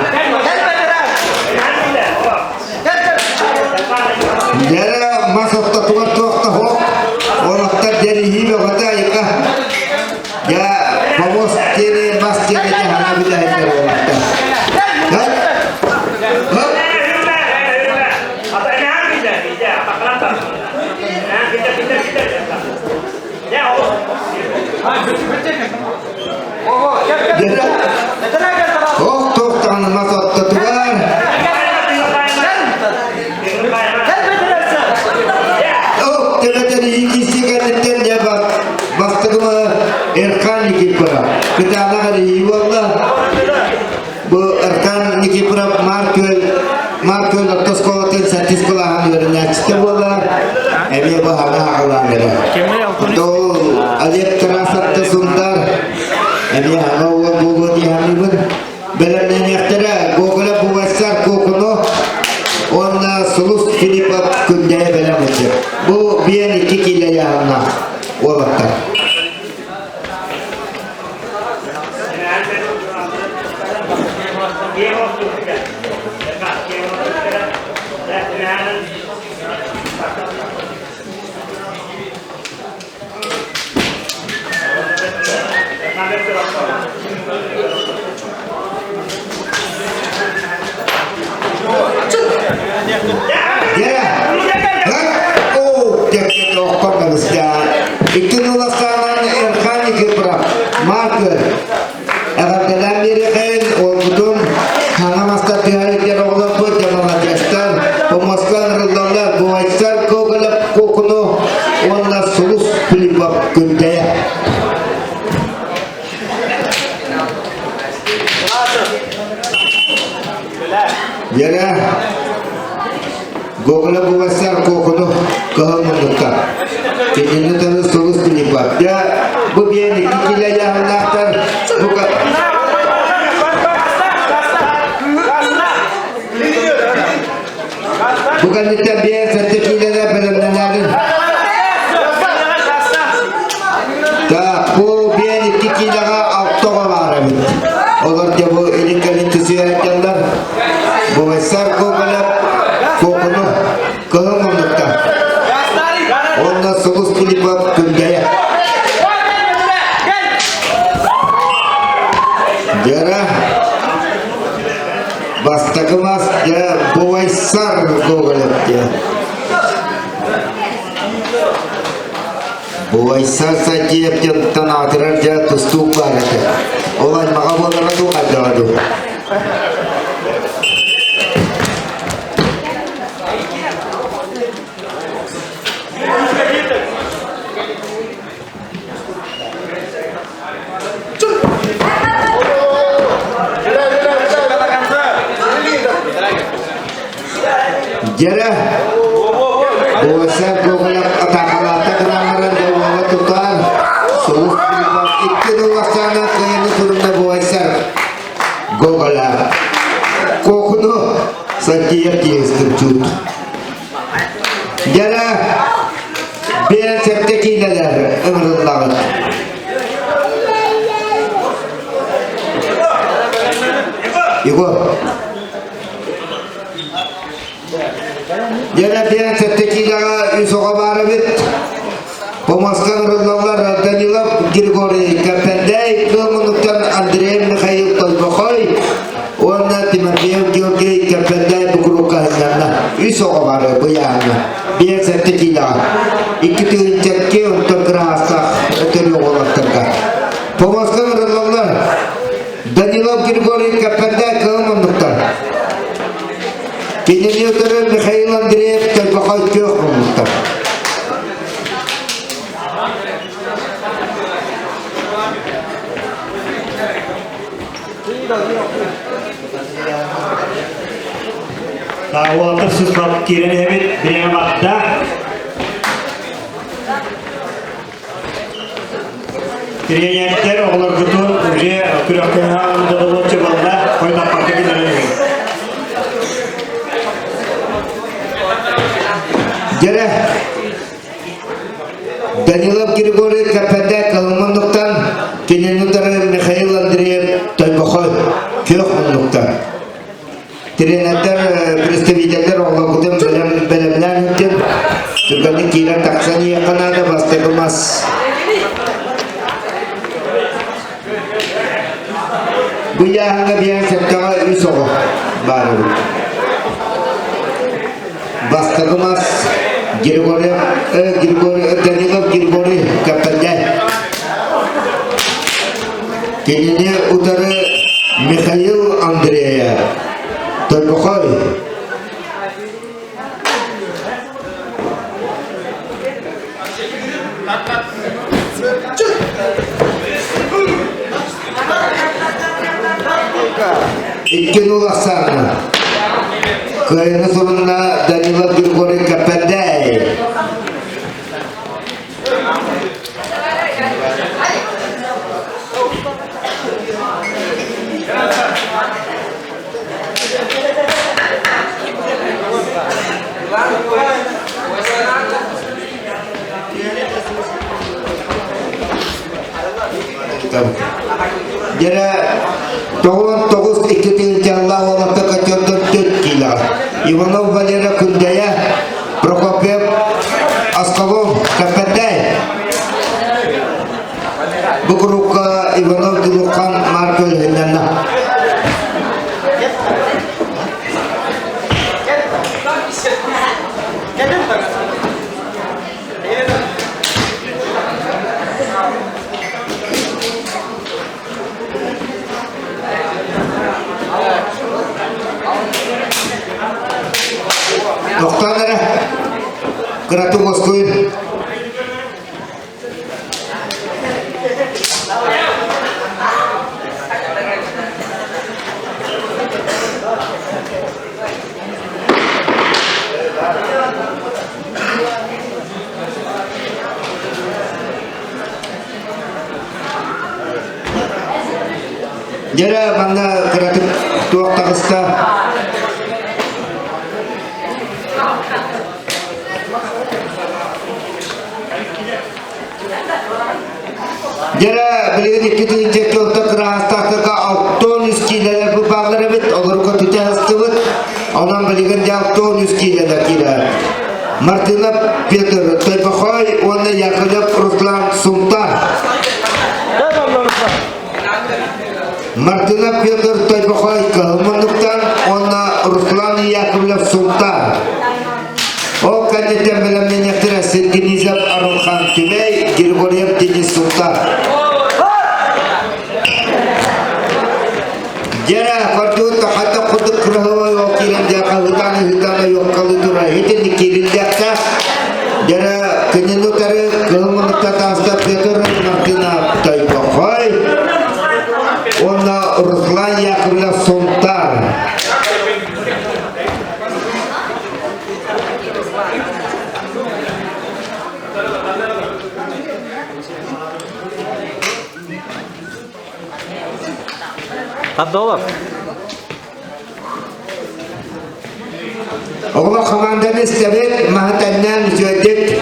Дьэрэ мас ортотугар туохтаһо, уолаттар дьэриһии бөҕөтө айыка. Дьэ, помос диэни мас диэни дьаһана билэһиннэр уолаттар. Ох, туох даҕаны мас ортотугар. Ох, тэлэтэрии киси кэнниттэн дьэ бастакы Эрхан Никифоров. Кытаанах эрийии буолла. Бу Эрхан Никифоров Маркөл Маркөл орто оскуолатын сэттис кылааһын үөрэнээччитэ буолар. Эмиэ бу хаҥа аҕалаан эрэ. Ол Олег Тарасовты Сундар эмиэ хаҥа уол буолуо дии саныыбын. Бэлэмнэниэхтэрэ Гоголев Бувайсар Куокуну уонна Сулус Филиппов Күндэйэ бэлэм ыччат. Бу биэн икки киилэ ыйааһыннаах уолаттар. Дьэ, оо, кэккэ тохтон кэбистэ. Икки нуластаанан Эрхан Никифоров, Маркер, эҕэрдэлээн биэриэхэйин, уолбутун хаҥа мастар түһэригэр оҕолорбут дьэ маладьыастар, Москва ырыллаллар, Бувайсар Гоголев Куокуну уонна Сулус Филиппов Күндэйэ. Дьэрэ, Гоголев Бувайсар Куокуну кыһыл муннукта. Кинини тылы Сулус Филиппов. Дьэ, бу биэн икки килэ ыйааһыннаахтар бука Бу кэнниттэн биэс сэттэ киилэлэр бэлэмнэнэбин. Так, бу биэн икки киилэҕэ алта оҕо баар эбит. Олор дьэ бу илин-кэлин түсүһэрдэллэр. Бувайсар Гоголев Куокуну кыһыл муннукта. Онно Сулус Филиппов Күндэйэ. Дьара Бастакы мас дьэ Бувайсар Гоголев диэн. Бувайсар Садиев диэнтэн аатырар дьэ тустуук баар этэ. Ол аймаҕа буолара дуу хайдаҕа дуу. Дьэрэ, Буосар Гоголев атаакалаата гынан баран дьэ тутар. Сулус икки дыллахтаана кыайыны турунна Буосар Гоголев. Куокуну Сантиев тиэстим чуут. Дьэрэ, биэр сэттэ киилэлэр ыҥырыллаҕыт. Егор. Дьэрэ биэр сэттэ киилэҕэ үс оҕо баар эбит. Помоска ырыллаллар Данилов Григорий Кэппэндэй, Кыыл муннуктан Андрей Михаил Тойбохой уонна Тимофеев Георгий Кэппэндэй бу курукка аһыннарна. Үс оҕо баар быйааһына. 5-7 киилэҕэ. 2 тыһыынча онтон кыраһаастаах өтөрү оҕолорторго. Помоска ырыллаллар Данилов Григорий Кэппэндэй Кыыл муннуктан. Кинини өтөрү Михаил Андреев Тойбохой күөх муннуктар. Уолаттар сыспап киирэн иһэбит, бириэмэ барда. Тренердэр оҕолоргутун уже күрэхтэһэ додолуоччу буолла, хойутаппакка кэлэрин Дьэрэ, Данилов Григорий КПД кылын муннуктан, кинини утары Михаил Андреев Тойбохой күөх муннуктан. Тренердэр, представителлэр оҕолоргутун бэлэм бэлэмнээн иһиттин. Түргэнник киирэн тахсан иһиэххэ наада бастакы мас. Бу ыйааһыҥҥа биһэн сэттэҕэ үс оҕо баар эбит. Бастакы мас Григорий, Григорий, Данилов Григорий Кэппэндэй. Кинини утары Михаил Андреев Тойбохой. Икки нул ахсаана. Кыайыны сурунна Данилов Григорий Кэппэндэй. Дьэрэ 99 икки тыһыынчаллаах уолаттар көтөрдөр төрт киилэҕэ. Иванов Валера Күндэйэ, Прокопьев Осколов Кэппэтэй. Бу курукка Иванов Дулухан Марко үлэһиннэннэ. Тохтоон эрэ. Кыратын уоскуйун. Дьэрэ манна кыратык туох таҕыста. Дьэрэ билигин 2 тыһыынча кыраһаастаахтарга 63 киилэлэр бу бааллар эбит, олорго түтэ астыбыт. Онон билигин дьэ 63 киилэлэр киирэр. Мартынов Петр Тойбохой уонна Яковлев Руслан Сунтар. Мартынов Петр Тойбохой Кыһыл Муннуктан уонна Руслан Яковлев Сунтар. Ол кэнниттэн бэлэмнэниэхтэрэ Сергенизов Арылхан Түбэй, Григорьев Денис Сунтар. Дьэрэ, көрдүгүт да хайдах курдук кыраһыабай ол киирэн дьэ хаһыытаан ыһыытаан ойуоккалыы турар. Итинник киириллиэххэ. Дьэрэ, кинини утары кыһыл муннукта тааста Петр Мартына Тойбохой уонна Руслан Яковлев Сунтар. Абдолов. Оҕолор хамаанданы истэбит, маһы тэннээн үчүгэйдик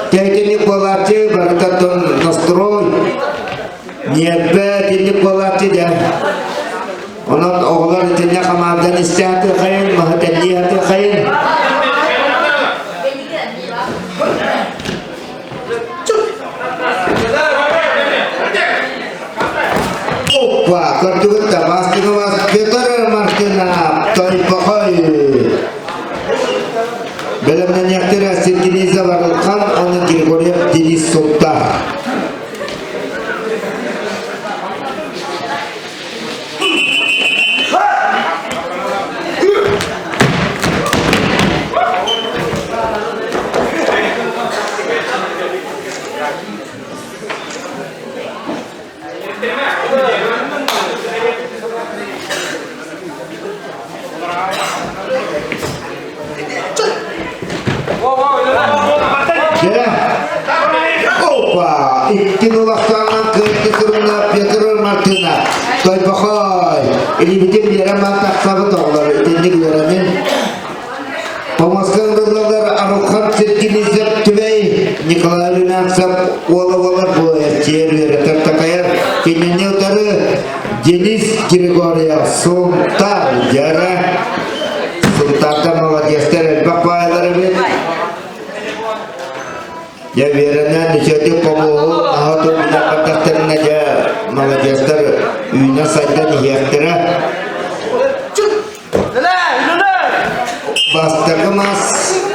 тэһитинник буолааччы, барыта настрой, ньиэрбэ итинник буолааччы дэ. Онон оҕолор итиннэ хамаанданы истэ сатыахайын, маһы тэннии сатыахайын. Опа, көрдүгүт да, бастыгы Петр Мартынов, Тойбохой. Бэлэмнэниэхтэрэ Сергей Барылхан, уонна Григорьев Денис Сунтар. Дьэ, опа, икки улахтаанан кыайды сурунна Петр Мартына. Тойбохой, илиибитин биэрэн баар тахсабыт оҕолор итинник үөрэнин. Помоска ыҥырыллар Арылхан Сергинизев Түбэй Николай Румянцев уола буолар бу эрчийэр үөрэтэр такайар кинини утары Денис Григорьев Сунтаар Дьара Сунтаартан молодецтар элбэх баайалар эбит Дьэ үөрэнэн үчүгэйдик хомуоһу аһа турбутан бардахтарына дьэ молодецтар үүнэ сайдан иһиэхтэрэ. Бастакы мас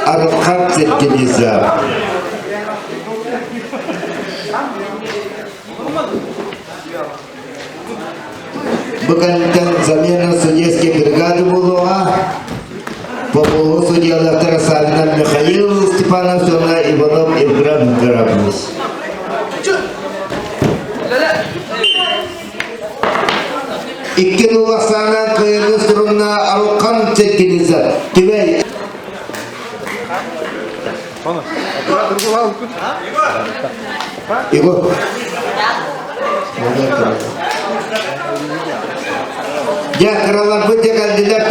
Арылхан Сергелиза. Бу кэнниттэн замена судейской бригады буолуоҕа. По судьялар Савинов Михаил Степанов уонна Иванов Евграф Грабович. Икки нулахсаанан кыайыы сурунна Арылхан Сергелиза. Түбэй. Егор. Дьэ, кыраларбыт дьэ кэллилэр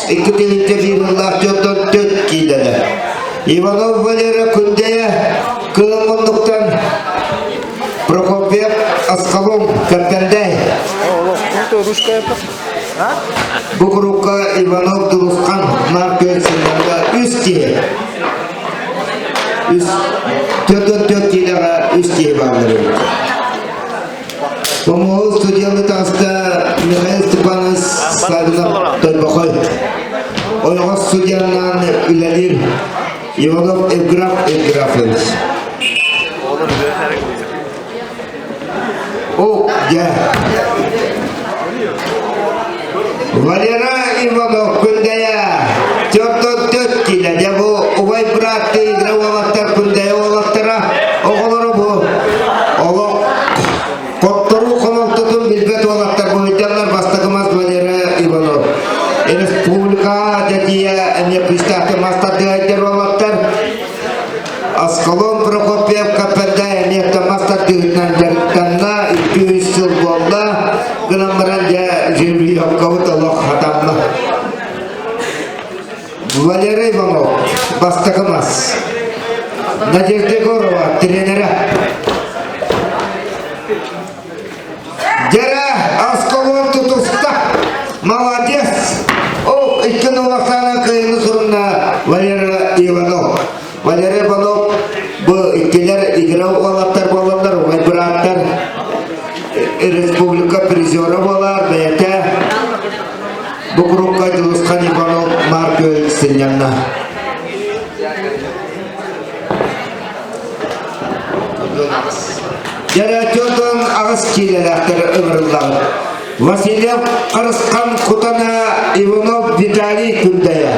99 2 сыллаах дьонтон төрт киилэлэр. Иванов Валера Күндэйэ Кыыл Муннуктан Прокопьев Аскалон Кэппэндэй. Бу курукка Иванов Дулусхан Марк сылларга үс киһи. Үс, төрт төрт киилэҕэ үс киһи бааллар эбит. Помоһу студияны таҕыста Михаил Степанович Савинов Тойбохой. Ойоҕос судьяннаан үлэлиир Иванов Евграф Евграфович. О, я. Валера Иванов Күндэйэ төрт киилэ. Дьэ бу убай бырааттыы игра уолаттар Күндэйэ уолаттара оҕолоро бу олох хотторуу хомолтотун билбэт уолаттар бу бастакы мас Валера Иванов. Республика дэтиэ эмиэ күүстээхтик мас тардыһайдар уолаттар. Аскалон Прокопьев КПД эмиэ мас тардыһыытынан дьарыктанна, 200 сыл буолла. Гынан баран дьэ жеребьевкабыт олох хатанна. Валерий Иванов, бастакы мас. Надежда Егорова, тренера. Дьэрэ, Аскалон тутуста. Молодец! О, икки улахана кыайыны сурунна Валера Иванов. Валерий Иванов бу иккилэр игра уолаттар буолаллар, убай бырааттар республика призера буолар, бэйэтэ бу курукка Дьулусхан Иванов Марк сынньанна. Дьэрэ аҕыс киилэлээхтэр ыҥырыллаҕыт. Васильев Харысхан Кутана Иванов Виталий Күндэйэ.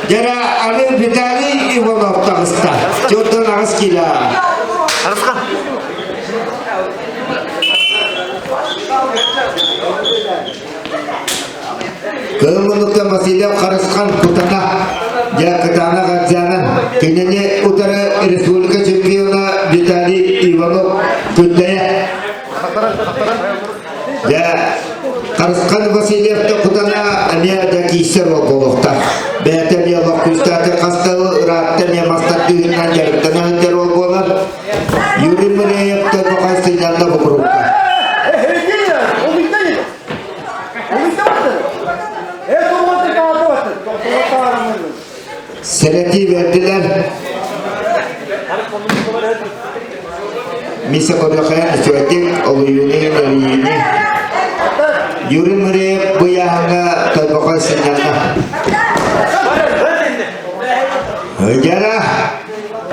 Дьэрэ аны Виталий Иванов таҕыста. 48 киилэ. Харысхан. Кыһыл муннуктан Васильев Харысхан Кутана, дьэ Кытаанах Ардьаана, кинини утары республика чемпиона Виталий Иванов Күндэйэ. Дьэ Харысхан Васильев Кутана эмиэ да киирсэр буолуохтаах. Бэйэтэ эмиэ олох күүстээх хасталы ыраатта эмиэ мастар тыынынан дьарыктана сылдьар уол буолар. Юрий Мыреев Тойбохой сынньанна бу курукка. Сэрэтии. биэрдилэр. Миссэ көрүөххэ үчүгэйдик олуйууну эрийиини. Юрий Мыреев бу ыйааһыҥҥа Тойбохой сынньанна. Дьара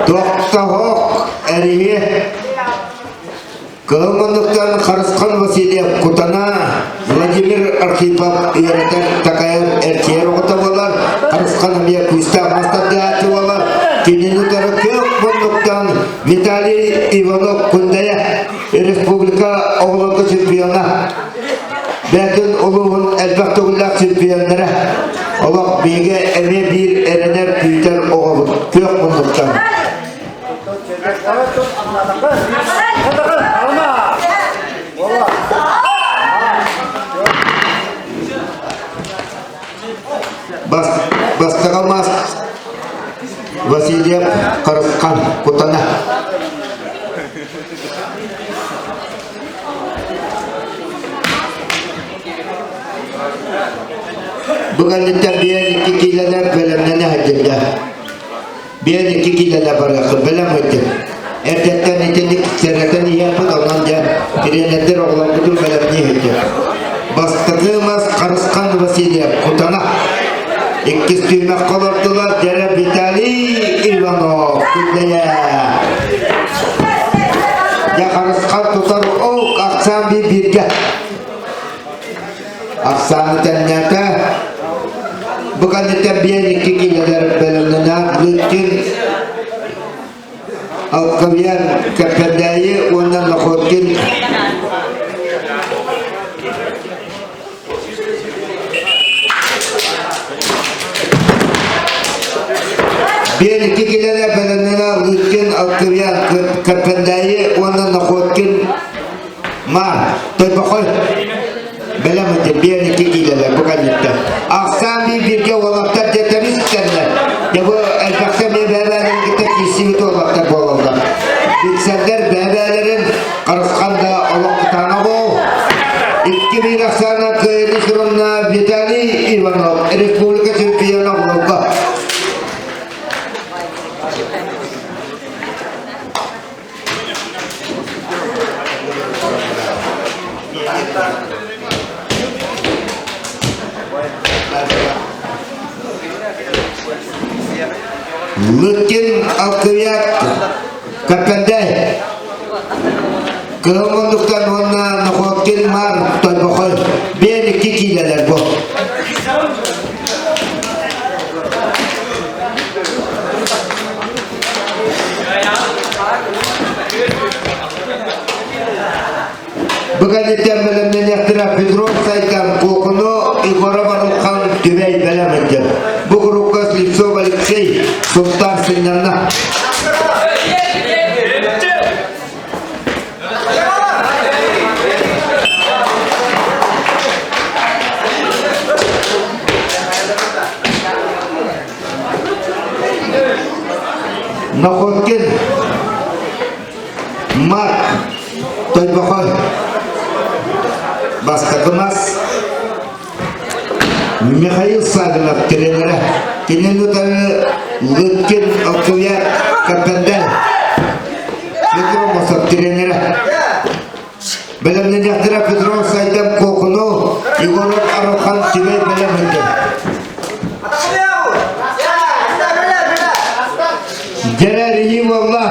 тохтоһох эрийи Кыһыл муннуктан Харысхан Васильев Кутана Владимир Архипов үөрэтэр, такайар, эрчийэр оҕото буолар. Харысхан эмиэ күүстээх мас тардыһааччы буолар. Кинини утары күөх муннуктан Виталий Иванов Кундэйэ республика оҕолорго чемпиона. Бээтин улууһун элбэх төгүллээх чемпионнара. Олох биһиги эмиэ биир эрэнэр күүтэр оҕобут күөх муннуктан. Бастакы мас Васильев Харысхан Кутана. Бу кэнниттэн биэр икки киилэлэр бэлэмнэнэ сылдьыллар. Биэр икки киилэлэ барыаххын бэлэм ыйдым. Эрдэттэн итинник сэрэтэн иһиэхпит, онон дьэ тириэньэрдэр оҕолорбутун бэлэмнии сылдьар. Бастакы мас Харысхан Васильев Кутана. Иккис түһүмэххэ олордулар Дьэрэ Виталий Иванов Күндэйэ. Дьэ Харысхан тутар ол ахсаан биир бииргэ. Ахсааны тэҥнээтэ. Бу кэнниттэн биэр икки киилэлэр бэлэмнэнэ Лыткин Алковьян Кэппэндээйи уонна Находкин Биэр икки киилэлэр бэлэмнэнэ Лыткин Алковьян Кэппэндээйи уонна Находкин Ма, Тойбохой бэлэм ытыр биэр икки киилэлэр бу кэнниттэн. Ахсаан биир бииргэ уолаттар дьэ тэбис кэннэ. Дьэ бу элбэхтэ эмиэ бэйэ-бэйэлэрин кытта киирсибит уолаттар буолаллар. Билсэллэр бэйэ-бэйэлэрин харысхан да олох кытаанах ол. Икки биир ахсаана кыайыыны сурунна Виталий Иванов, республика чемпиона оҕолорго. Лыткин Алкывиат Кэппэндэй Кыһыл муннуктан уонна Нохоткин Мар Тойбохой биэр икки киилэлэр бу. Бу кэнниттэн бэлэмнэниэхтэрэ Петров Сайтан, Куокуну, Егоров Арылхан, Түбэй бэлэм ыдьыр. Бу курукка Слепцов Алексей, Султан сынньанна. Находкин Марк Тойбохой Бастакы мас Михаил Савинов тренерэ кинини утары Лыткин Алкуя Каппендел Петромосов тренерэ Бэлэмнэниэхтэрэ Петров Сайдам Куокуну, Егоров Арухан Түбэй бэлэм ыйды. Дьэрэ Рии буолла.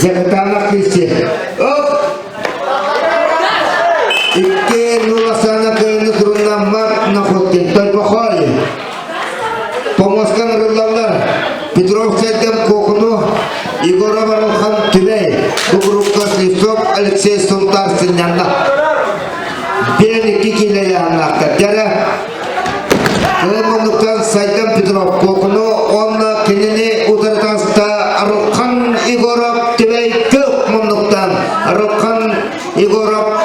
Дьакытаанах киирсиэ. Оп! Икки Нурасана кыайыны суруннаммат Находкин Тойбохой. Помоскан ырыллаллар. Петров Сэргэм Куокуну, Егоров Арылхан Түбэй, бу группа Слепцов Алексей Сунтар сынньанна. Биэн икки киилэ ыйааһыннаахтар. Дьэрэ Кыһын муннуктан Сайдам Петров Куокуну уонна кинини утары таста Арылхан Егоров Түбэй Күөх муннуктан Арылхан Егоров.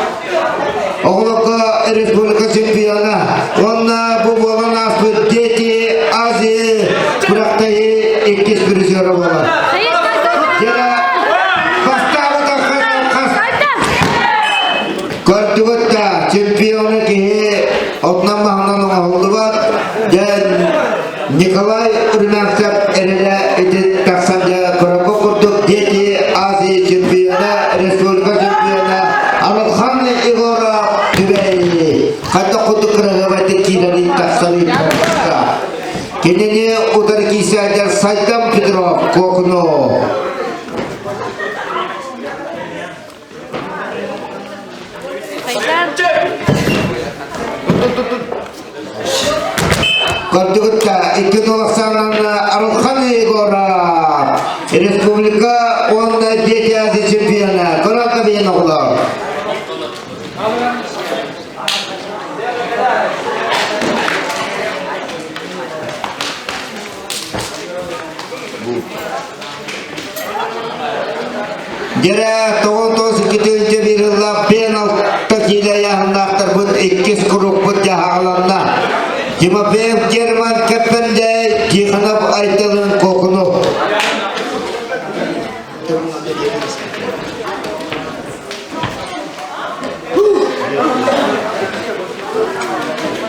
Оҕолорго республика чемпиона уонна бу буолан ааспыт Дети Азии күрэхтэһии иккис призера буолар. Дьэ, бастаабыта хас Көрдүгүт да, чемпионы киһи отунан маһынан оҥоһуллубат. Дьэ, Николай Румянцев эрэлэ ити тахсан дьэ көрөргө курдук Дети Азии чемпиона, республика чемпиона Арылхан Егоров Түбэй хайдах курдук кыраһыабайдык киирэрин тахсарын Кинини утары киирсээдэр Сайдам Петров Куокуну. Көрдүгүт да, 290 Арылхан Егоров, республика уонна Дети Азии чемпиона, көрөн кабин оҕолор. Дьэрэ 99 2 ылла пен-алта киилэ ыйааһыннаахтарбыт иккис курукпут дьаһаҕаланна. Тимофеев Герман Кэппэндэй, Тихонов Айталын Кокунов.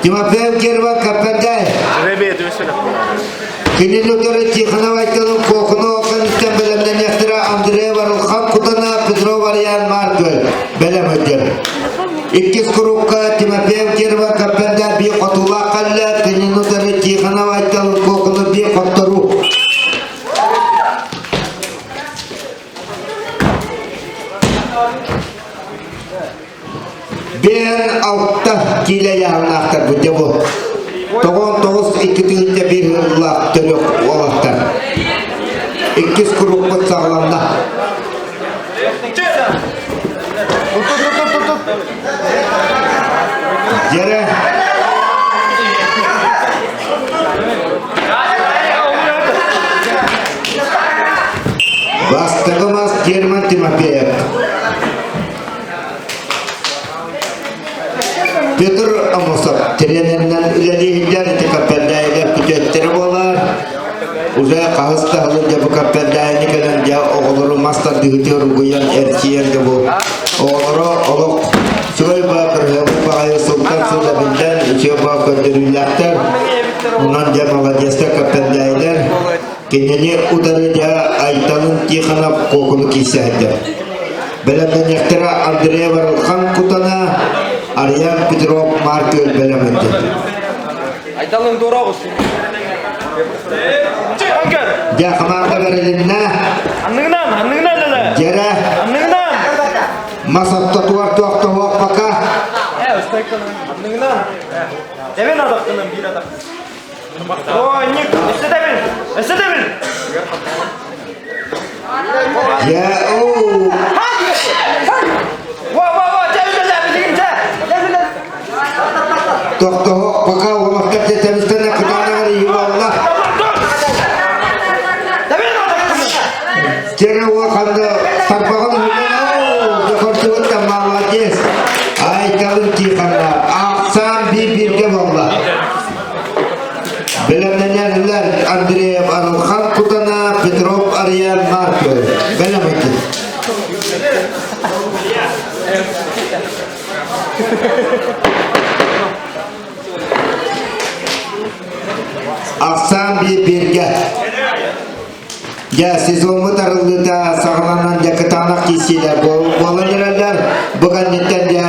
Тимофеев Герман Кэппэндэй. Кинини утары Тихонов Айталын Кокунов кэнниттэн бэлэмнэниэхтэрэ Андрей Варылхан Кутана, Петров Ариан Маркөл бэлэм өтөр. Иккис курукка Тимофеев Герман Кэппэндэй бии хотуулаах кэллэ, кинини утары Тихонов Айталын Кокунов бии хотторуу. Биэн алта киилэ ыйааһыннаахтарбыт дьэ бу. 99 2 1 ырлаах төрөх уолаттар. Иккис куруппут саҕаланна. Дьэрэ. Бастакы мас Герман Тимофеев. Петр Амосов тренеринэн үлэлииһиндэр ити Каппэрдээйилэр күтүөттэрэ буолар. Уже хаһыс да сылын дьэ бу Каппэрдээйини кэлэн дьэ оҕолору мас тардыһыытыгар угуйан эрчийэн дьэ бу оҕолоро олох үчүгэй баа кырыһыабыт баҕайы сылтан сыл эбиллэн үчүгэй баа көрдөрүүлээхтэр. Онон дьэ молодецтар Каппэрдээйилэр кинини утары дьэ Айталын Тихонов куокуну киирсээттэр. Бэлэмнэниэхтэрэ Андрей Варылхан Кутана, Ариан Петров Маркөл бэлэмнэнди. Айталын тура Дьэ, хамаанда бэрилиннэ. Анныгынан, анныгынан эле. Дьэрэ. Анныгынан. Мас аттатугар туохтоһуох пока. Анныгынан. Эбен адактынан бир адак. О, ник, эссе дебин. Эссе дебин. Дьэ, оу. Ва, ва, ва, Тохтоһуох пока уолаттар тэтэмистэнэ кытаанаҕар ийибалла. Дьэрэ уоханна тарбаҕын уһунан оу, дьохорчугун да молодец. Айталын Тихонова, ахсаан биир-бииргэ буолла. Бэлэмнэнэллэр Андреев Арылхан Кутана, Петров Ариан Марков. Бэлэм этин. Ахсаан биир-бииргэ. Дьэ, сезоммут арыллыыта саҕаланан дьэ кытаанах киирсиилэр буолан эрэллэр. Бу кэнниттэн дьэ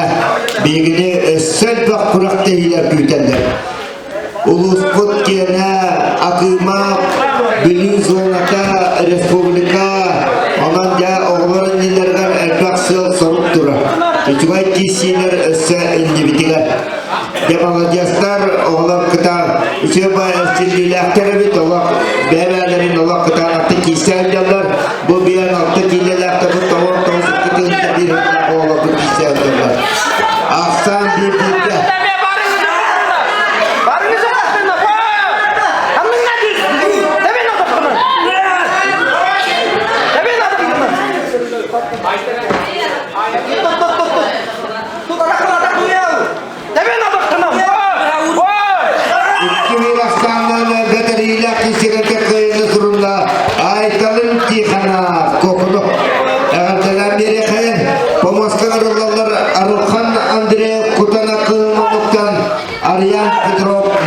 биһигини өссө элбэх күрэхтэһиилэр күүтэллэр. Улууспут киэнэ Акыыма, Бүлүү зоната, республика, онон дьэ оҕолор иннилэригэр элбэх сыал-сорук турар. Үчүгэй киирсиилэр өссө иннибитигэр. Дьэ маладьыастар, оҕолор кытаан үчүгэй баай эрчиллиилээхтэр эбит, олох бэйэ-бэйэлэрин олох кытаанахтык киирсэ сылдьаллар. Бу биэн алта киилэлээхтэрбит 99 2 биир оҕолорбут киирсэ сылдьаллар. Ахсаан биир бииргэ.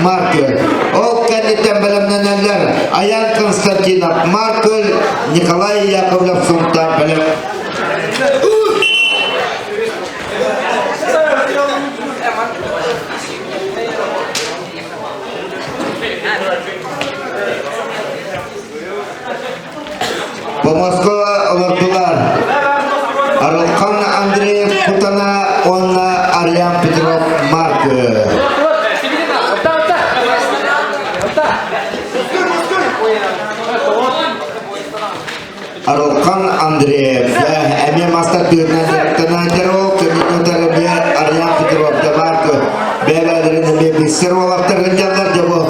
Маркөл. Ол кэнниттэн бэлэмнэнэллэр Аян Константинов Маркөл, Николай Яковлев Сунтаар бэлэм. Помоска олордулар Арылхан Андреев Кутана уонна Арьян Петров Маркы. Арылхан Андреев эмиэ мастар тыырынан дьарыктанааччы ол кэнники утары эмиэ Арьян Петров Маркы бэйэлэрин эмиэ билсэр уолаттар сылдьаллар дьэ бу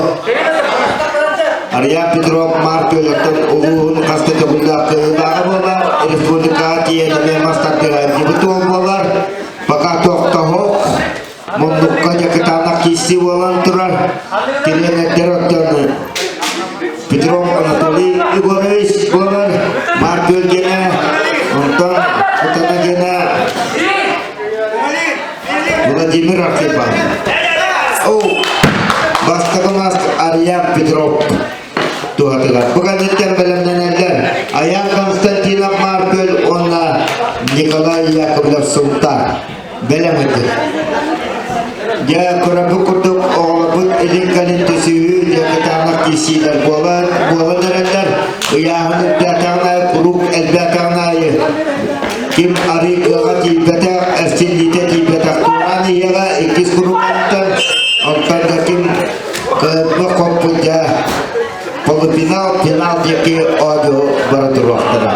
Арьян Петров Марк Өлөктөн улууһун хаста төгүллээх кыайыылааҕа буолар, республикаҕа тиийэн эмиэ мас тардыһааччыбыт уол буолар. Пока тохтоһук, муннукка дьэ кытаанах киирсии буолан турар. Тириэнэрдэр оттон Петров Анатолий Егорович буолар, Марк Өлгенэ, онтон Кутана Гена Владимир Архипов. О, бастакы мас Арьян Петров туһатыгар. Бу кэнниттэн бэлэмнэнэллэр Аян Константинов Маркөл уонна Николай Яковлев Султан. Бэлэм этир. Дьэ, көрөбүт курдук оҕолорбут илин-кэлин түсүһүү дьэ кытаанах киирсиилэр буолан буолан эрэллэр. Ыйааһын үрдээтэҕин аайы куруук элбээтэҕин аайы Ким арыы кыаҕа тиийбэтэх, эрчиллиитэ тиийбэтэх туораан иһиэҕэ иккис куруҥаттан, оттон да ким кыһыҥҥы хоппут дьэ полуфинал, финал диэки оонньуу бара туруохтара.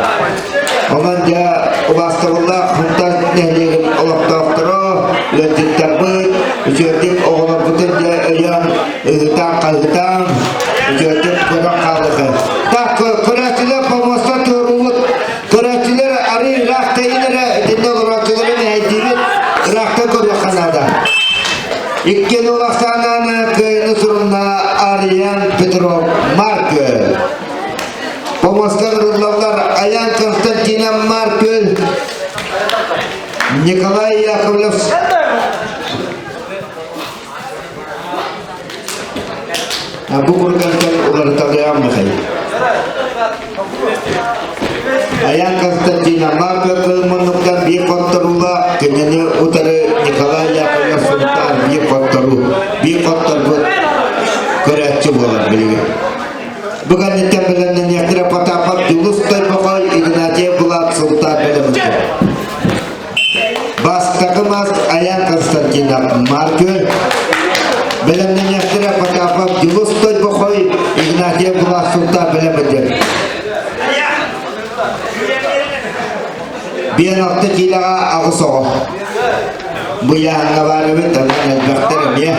Онон дьэ убаастабыллаах Хунтан нэһилиэгин олохтоохторо, ыалдьыттарбыт, үчүгэйдик оҕолорбутун дьэ өйөөн, ыһытаан-хаһытаан, үчүгэйдик көрөн хаалыахха. Так, көрөөччүлэр помоста туоруубут Көрөөччүлэр арыы ыраах тэйин эрэ итиннэ олорооччулары мэһэйдиибит, ыраахтан көрүөххэ наада. Иккиэн улахсааннаан кыайыны сурунна Ариан Петров Маркөл. Помоска ырыллаллар Аян Константинов Маркөл, Николай Яковлев Бу кургантан уларыталыам Михаил. Аян Константина Марка кыл муннуктан биир хотторуула кинини утары Николай Яковлев Сунтаар биир хотторуу, биир хотторбут көрөөччү буолар билигин. Бу кэнниттэн бэлэмнэниэхтэрэ Потапов Дьулус Тойбохой, Игнатьев Булат Султан бэлэмнэр. Бастакы мас Аян Константинов Маркер, бэлэмнэниэхтэрэ Потапов Дьулус Тойбохой, Игнатьев Булат Султан бэлэмнэр. Биэн алта киилэҕэ аҕыс оҕо. Бу яһаҥҥа баар эбит, онон элбэхтэр эмиэ.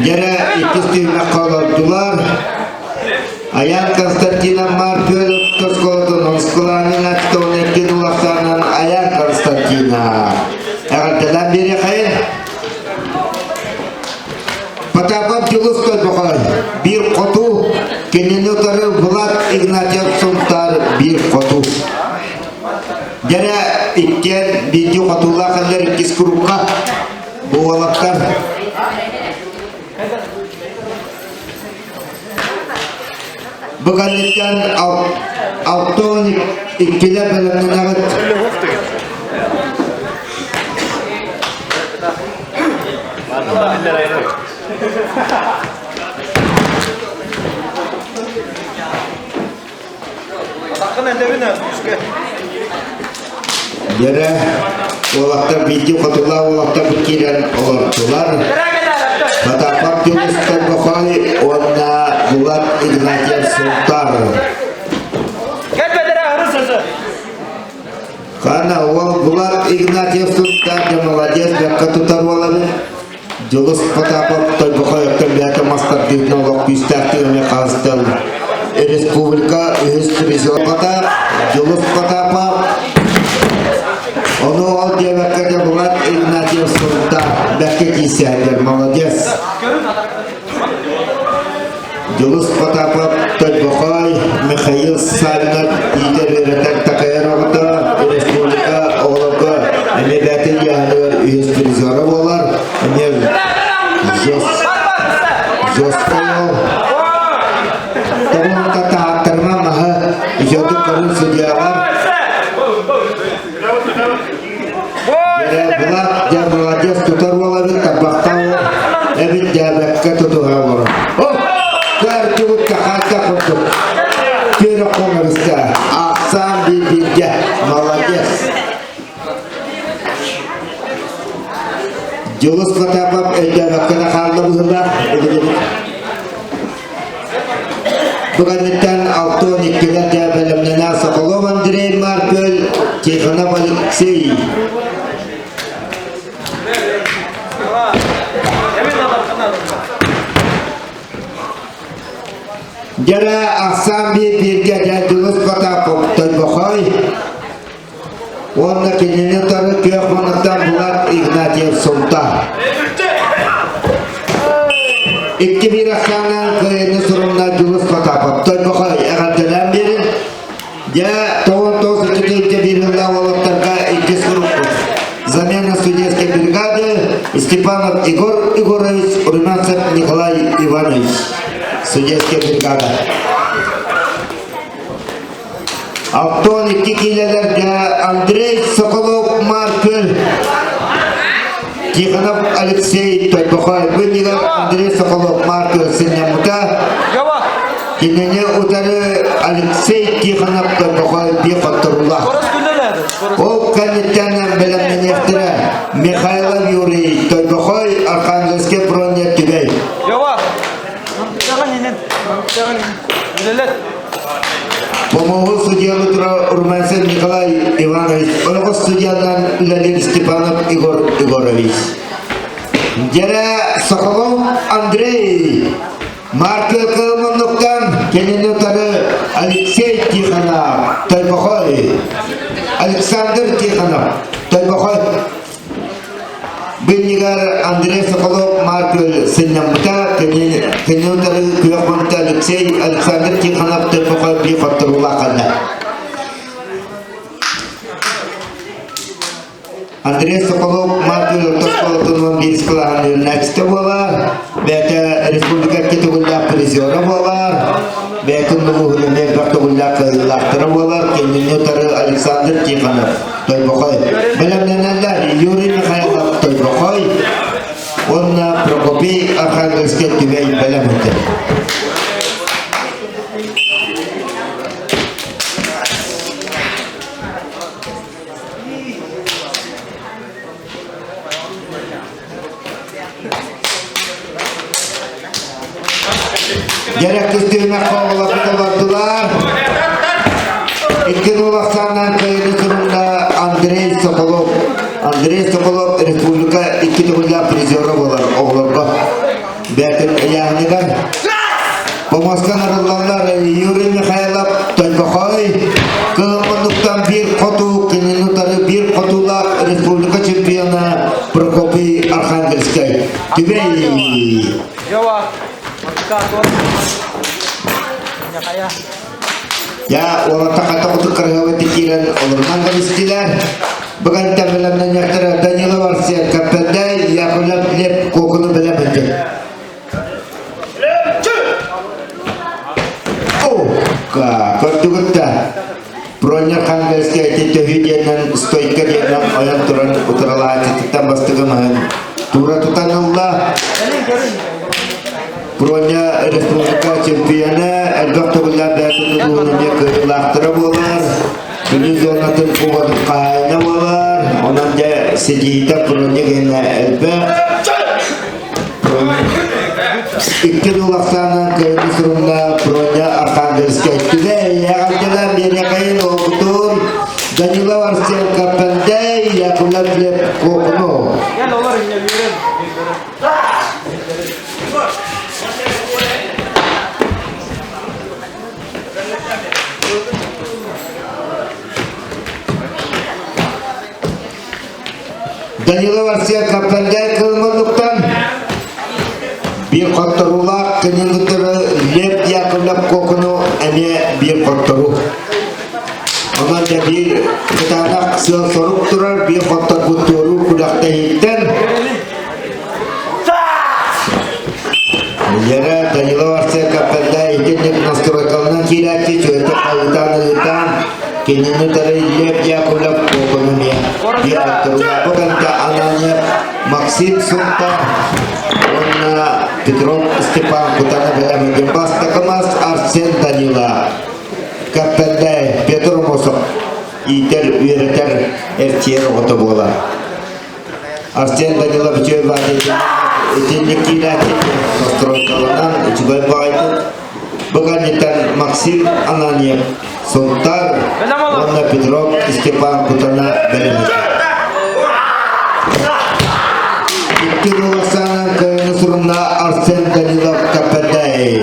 Дьэрэ иккис түһүмэххэ олордулар. Аян Константинов Маркелов оскуолатын оскуоланын аттон эркин улахсаанан Аян Константинов. Эҕэрдэлээн биэриэхэйин. Потапов Дьулус Тойбохой биир хоту, кинини утары Влад Игнатьев Сунтаар биир хоту. Дьэрэ иккиэн биирдии хотуулаах эллэр иккис курукка бу уолаттар Бу кэнниттэн 62-лэр бэлэмнэнэҕит. Дьэрэ уолаттар биирдии хотулаах уолаттар киирэн олордулар. Потапов Дьулустан Бохой уонна Булат Игнатьев Султан. Хана уол Булат Игнатьев Султан дьэ молодец бэккэ тутар уолабын. Дьулус Потапов Тойбохой өттөмбээтэ мас тардыытын олох күүстээх тыыны хаһыстан республика үһүс призерата Дьулус Потапов ону ол диэбэккэ да Булат Игнатьев Сунтаар бэркэ киирсээдэр молодец Дьулус Потапов Тойбохой Михаил Савинов иитэр үөрэтэр такайар оҕото республика оҕолорго. судьялар. Дьэ, Булат, дьэ, молодец, тутар уол эбит, тарбахтаах уол эбит, дьээбэккэ тутуһа олорор. О, көрдүгүт хахайда курдук. Түөрэ хоҥоруска, ахсаан биир-бииргэ, молодец. Дьулус Потапов өйдөөбөккө да хаалла быһыылаах, билигин. Бу кэнниттэн 62-лэр дьэ бэлэмнэнэ Соколов Андрей Маркөл, Тихонов Алексей. Дьэрэ ахсаан биир бииргэ дьэ Дьулус Потапов Тойбохой уонна кинини утары күөх муннуктан Булат Игнатьев Султан. 2-1 ахсааннаан кыайыыны сурунна Дьулус Потапов. Тойбохой эҕэрдэлээн биэрин. Дьэ, 99 биир ылла уолаттарга иккис группа. Замена судейской бригады Степанов Егор Егорович, Румянцев Николай Иванович. Судейская бригада. 62 киилэлэргэ Андрей Соколов Маркөл, Тихонов Алексей Тойбохой бынньыгар Андрей Соколов Маркөл сынньаммыта. Кинини утары Алексей Тихонов Тойбохой биир хотторуулаах. Ол кэнниттэн бэлэмнэниэхтэрэ Михайлов Юрий Тойбохой Архангельскай броня Түбэй. Помоһу судьялы тура Румянцев Николай Иванович, ойоҕос судьянан үлэлиир Степанов Егор Егорович. Дьэрэ Соколов Андрей, Марка Кылманнуктан кинини утары Алексей Тихонов, Тойбохой, Александр Тихонов, Тойбохой. Бынньыгар Андрей Соколов Маркөл сынньаммыта, кини утары күөх мунта Алексей Александр Тихонов Тойбохой биир хотторуулаах ханна. Андрей Соколов Маркөл оскуолатын 11 кылааһын үөрэнээччитэ буолар, бэйэтэ республика икки төгүллээх призера буолар, бэйэтин улууһун элбэх төгүллээх кыайыылаахтара буолар, кинини утары Александр Тихонов Тойбохой. Бэлэмнэнэллэр Юрий Михайлов Тойбохой уонна Прокопий Архангельскай Түбэй бэлэм ыытар. Дьэрэ кыстыына хооллоппута бардылар. Икки ахсааннаан кыайыыны сурунна Андрей Соколов. Андрей Соколов республика икки төгүллээх призера буолар оҕолорго. Бэртин ыйааһыныгар Помоскан арыллаллар Юрий Михайлов Тойбохой кыһыл муннуктан биир хоту кинини утары биир хотуулаах республика чемпиона Прокопий Архангельскай. Түбэй! Я уолатта хата кутук кырыһабыт киирэн олорунан кэбистилэр. Бүгін тәбілемнен Данилов Арсен Каппендай, Яковлев Глеб Кокуну білем Көрдүгүт да, Бронер Хангельскай ити төһүү диэннэн стойка диэннэн ойон туран утаралааччытыттан бастакы маһын тура тутан ылла. Броня республика чемпиона, элбэх төгүллээх бэйэтин улууһун эмиэ кыайыылаахтара буолар. Бүлүү зонатын кубогын хаһаайына буолар. Онон дьэ ситиһиитэ Броня гэнэ элбэх. Икки дыл ахсаанынан кыайыы сурунна Проня Архангельскай Түбэй эҕэрдэлээн биэриэхэйин уолбутун Данилов Арсен Каппендей Яковлев Глеб Кокунов. Данилов Арсен Каппендей Кылманлыктан биир хотторуулаах кинини кытары Лев Яковлев Кокуну эмиэ биир хотторуу. Онон дьэ биир кытаанах сыал-сорук турар, биир хотторбут туоруур күрэхтэһииттэн Лера Данилов Арсен Каппендай итинник настройкалынан киирээччи чүөтэ хайытаан ыытаан. Кинини утары Лев Яковлев Куокуну эмиэ биир хотторуулаах. Бу кэнтэ Ананьев Максим Сунтар уонна Петров Степан Кутана бэлэмнэннин. Бастакы мас Арсен Данила. Кэппэннэй Петр Амосов иитэр, үөрэтэр, эрчийэр оҕото буолар. Арсен Данилов үчүгэй баҕайытын итинник киирээччи настройкаланан үчүгэй баҕайытын бу кэнниттэн Максим Ананьев Сунтар уонна Петров Степан Кутана бэлэмнэнэр. Икки Оксана кыайыны сурунна Арсен Данилов Каппендай.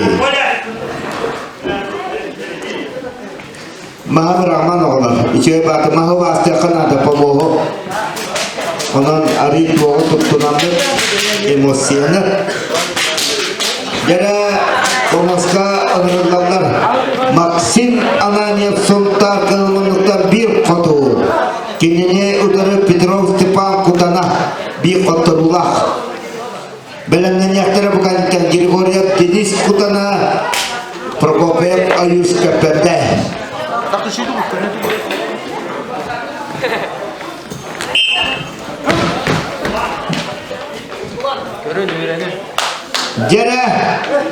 Маһа быраҕман оҕолор, үчүгэй бааты маһы убаастыахха наада помоһу. Онон арыы туоҕу туттунаммыт эмоцияны. Дьэрэ помоска ыҥырыллаллар. Максим Ананьев Сунтаар кылымыннуктан биир хоту. Кинини утары Петров Степан Кутана биир хотторуулаах. Бэлэмнэниэхтэрэ бу кэнниттэн Григорьев Денис Кутана, Прокопьев Аюс Кэппэрдэ. Дьэрэ,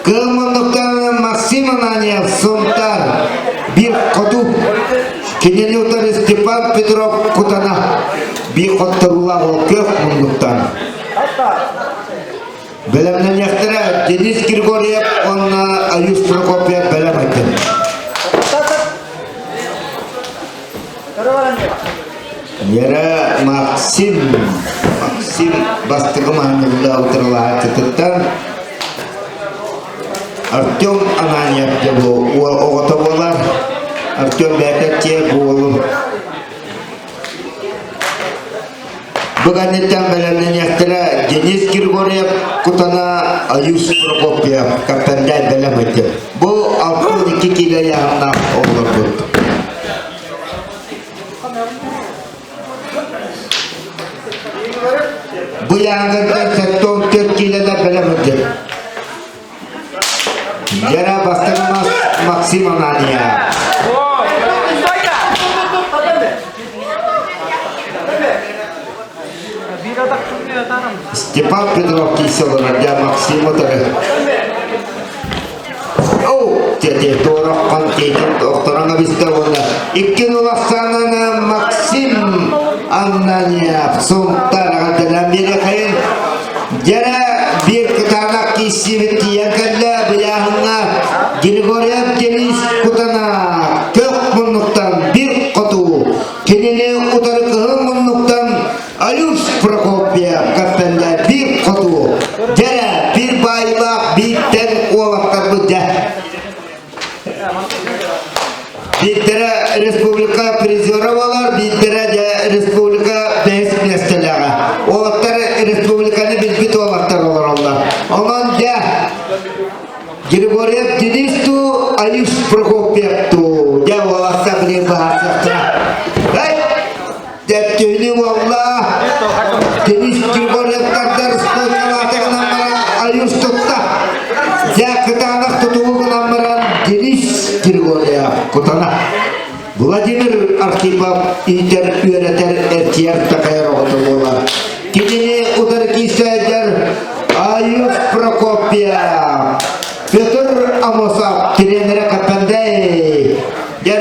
кыыл муннуктан Максим Ананьев Сунтар биир хоту кинини утары Степан Петров Кутана биир хотторуулаах ол күөх муннуктан. Бэлэмнэниэхтэрэ Денис Григорьев уонна Аюс Прокопьев бэлэм этин. Яра Максим Максим бастакы маһыннарда утарылаһааччытыттан Артем Ананьев дьэ оҕото буолар. Артем бэйэтэ чиэ буолун. Бу кэнниттэн бэлэмнэниэхтэрэ Денис Григорьев, Кутана, Аюс Прокопьев, Каппендай бэлэм этэ. Бу 62 киилэ ыйааһыннаах оҕолорбут. Бу ыйааһыннарга 74 киилэлэр бэлэм этэ. Яра бастакы мас Максим Анания. Степан Петров киирсэ олорор, дьэ Максим утары. Оу, тете туораххан тиэтин охторон эбистэ уонна икки улахсаанана Максим Ананьев Сунтараҕа кэлэн биэриэхэйин. Дьэрэ биир кытаанах киирсиибит тиийэн кэллэ быйааһыҥҥа Григорьев Денис Кутана көх муннуктан биир хоту кинини утары кыһыл муннуктан Алюш Прокопьев кэппэллэ биир хоту дьэрэ биир баайылаах бииртэн уолаттарбыт дьэ Биирдэрэ республика призера буолар, биирдэрэ дьэ республика бэһис миэстэлээҕэ. Уолаттар республиканы билбит уолаттар олороллор. Онон дьэ Григорьев Денис туу, Аюш Прокопьев туу. Дьэ уолаттар билигин быһаарсыахтара. Эй! Тэптиһини уолла Денис Григорьевтардар стойкалаатыгынан баран Аюш тутта. Дьэ кытаанах тутулугунан баран Денис Григорьев кутана. Владимир Архипов иитэр, үөрэтэр, эрчийэр, такайар оҕото буолар. Кинини утары киирсээдэр Аюш Прокопьев, Петр Амосов тренерэ Каппандей Дьэ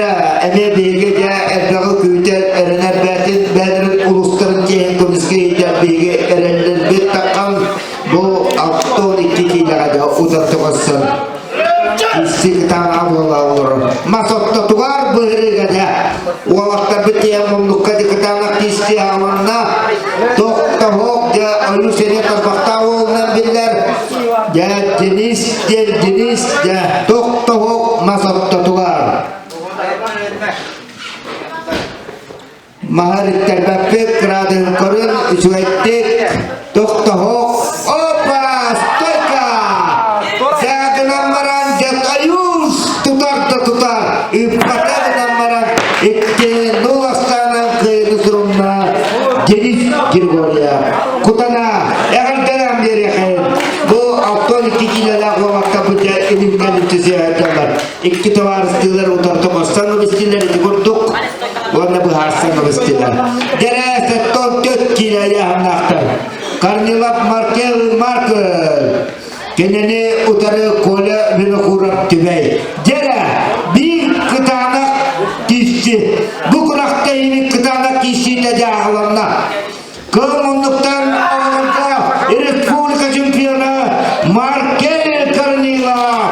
эмиэ биһиги дьэ элбэҕи күүтэр, эрэнэр бээтин бэйэлэрин улуустарын чиэһин көмүскэ иитэр биһиги эрэллэрбит таххан бу 62 киилэҕэ дьэ утарты көрсөн исси кытаанаҕа буола олорор. Мас ортотугар быһырыыга дьэ уолаттарбыт тиийэн муннукка ди кытаанах киисти аҕаланна тохтоһуох дьэ ойуу сири тарбахтаах уолунан биллэр дьэ Денис диэн Денис дьэ тохтоһуох мас ортотугар Маһар иттэрбэппит, кыраадыһын көрүн, үчүгэйдик, тохтоһуох, опа, стойка! Сэҕэтинэн баран дьэ Аюс тутар да тутар, ыыппата гынан баран икки нул астаанан кыайыны сурунна Денис Григорьев. Кутана, эҕэрдэлээн биэриэхин. Бу 62 киилэлээх уолаттар бу дьэ илимҥэ илимчи сыһыардаллар. Икки табаарыстыылар утарыта көрсөн ылыстылар ити курдук. быһаарсан ылыстылар. Дьэрэ 74 киилэ ыйааһыннаахтар. Корнилов Маркел Маркел. Кинини утары Коля Винокуров Түбэй. Дьэрэ биир кытаанах киирси. Бу күрэхтэһиини кытаанах киирсиитэ дьааһыланна. Кыл муннуктан оҕолорго республика чемпиона Маркел Корнилов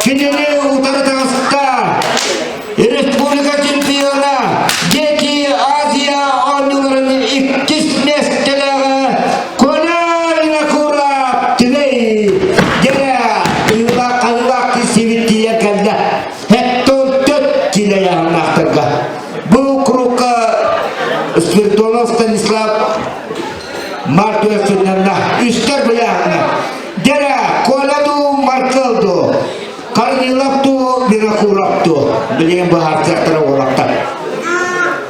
кинини утары таҕыста. Республика чемпиона Дети Азия оонньууларын иккис миэстэлээҕэ Коля Винокуров Түбэй дьэрэ ыылаах хайылаах киирсибит тиийэн кэллэ. Hector төт киилэ яһаннаахтарга. Бу курукка Спиридонов Станислав Март үөссүннэннэ. Үстэр быйааһына. Дьэрэ, Коля дуу, Маркел дуу, Корнилов дуу, Винокуров дуу. Билигин быһаарсыахтара уолаттар.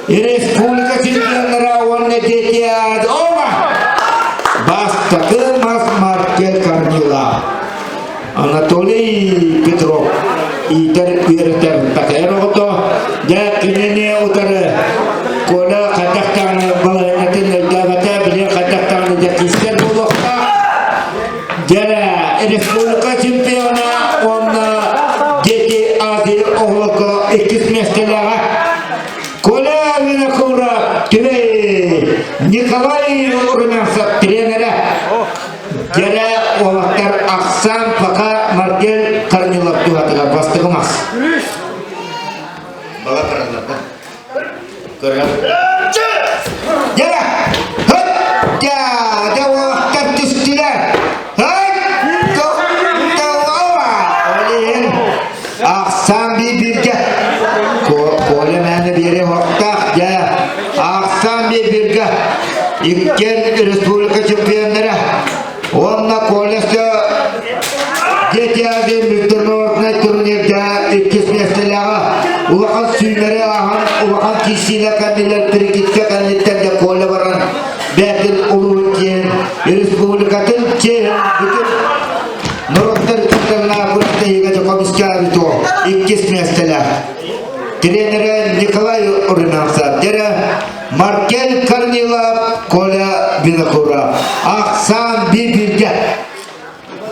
Республика чемпионнара уонна дети Оба! Бастакы мас Маркел Корнилов. Анатолий Петров иитэр үөрэтэр такайар оҕото дьэ кинини утары Коля хайдах даҕаны балаһыанньатын өйдөөбөтө били хайдах даҕаны дьэ киистэр буолуохтаах дьэ республика чемпиона уонна дети Азии оҕолорго иккис миэстэлээҕэ Коля Винокуров Түбэй Николай Румянцев тренерэ Дьэрэ уолаттар ахсаан пока Маргел Корнилов туһатыгар бастакы мас. Бала бараллар Көрөр. Дьэрэ! Хөт! Дьэ, дьэ уолаттар түстүлэр. Хөт! Тоқталава! Ол иһин ахсаан биир-бииргэ. Коля мээнэ биэри хоттаах. Дьэ, ахсаан биир-бииргэ. Иккиэн республика чемпионнара уонна колледжка Дети Азии международнай турнирга иккис миэстэлээҕэ улахан сүүмэри ааһан улахан киирсиилэр кэннилэр прикидка кэнниттэн да Коля баран бэйэтин улууһун киэн республикатын чиэһин бүтүн норуоттар кыттарнаах күрэхтэһиигэ көмүскээбит иккис миэстэлээх тренерэ Николай Румянцев дэрэ Маркел Корнилов, Коля Винокуров. Ахсаан биир-бииргэ.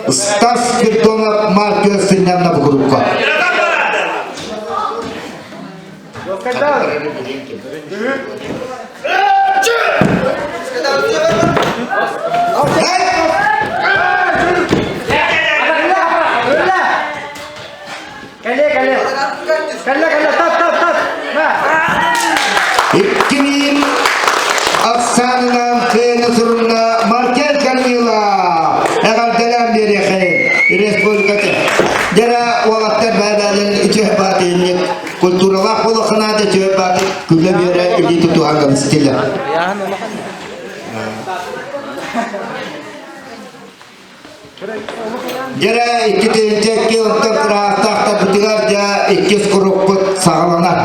Стас Спиридонов Маркел сынньанна бу группа. Кэлэ, кэлэ. Кэлэ, кэлэ, тап, тап, тап. Иккиниин ахсаанынан кыайыны сурунна Маркел Корнилов эҕэрдэлээн биэриэхэй республиката. Дьэрэ уолаттар бэйэлэрин үтүө баатыйынньык культуралаах буолуоххунаада үтүө бааты күлэ биэрэ илии тутуһан кэбистилэр. Дьэрэ 2002 онтон кыраһааттаахтарбытыгар дьэ иккис курукпут саҕаланар.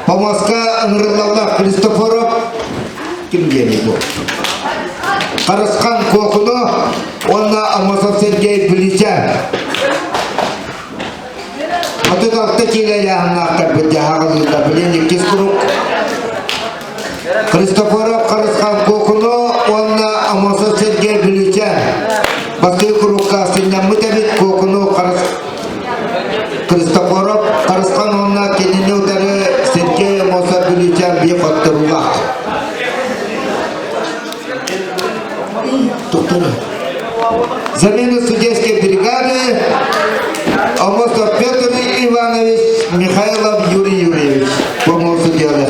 Помоска ыҥырыллаллар Христофоров ким диэний бу? Харысхан Куокуну уонна Амосов Сергей Бүлүүчэ. 36 киилэ ыйааһыннаахтарбыт дьаһаҕылыыллар. Билин иккис курук. Христофоров Харысхан Куокуну уонна Амосов Сергей Бүлүүчэ. Бастакы курукка сынньаммыт эбит Куокуну Харыс Христофоров Харысхан уонна кинини утары Сергей Амосов Бүлүүчэ биир хотторуулаах. Замена судейской бригады Амосов Петр Иванович, Михайлов Юрий Юрьевич. Помог судьялар.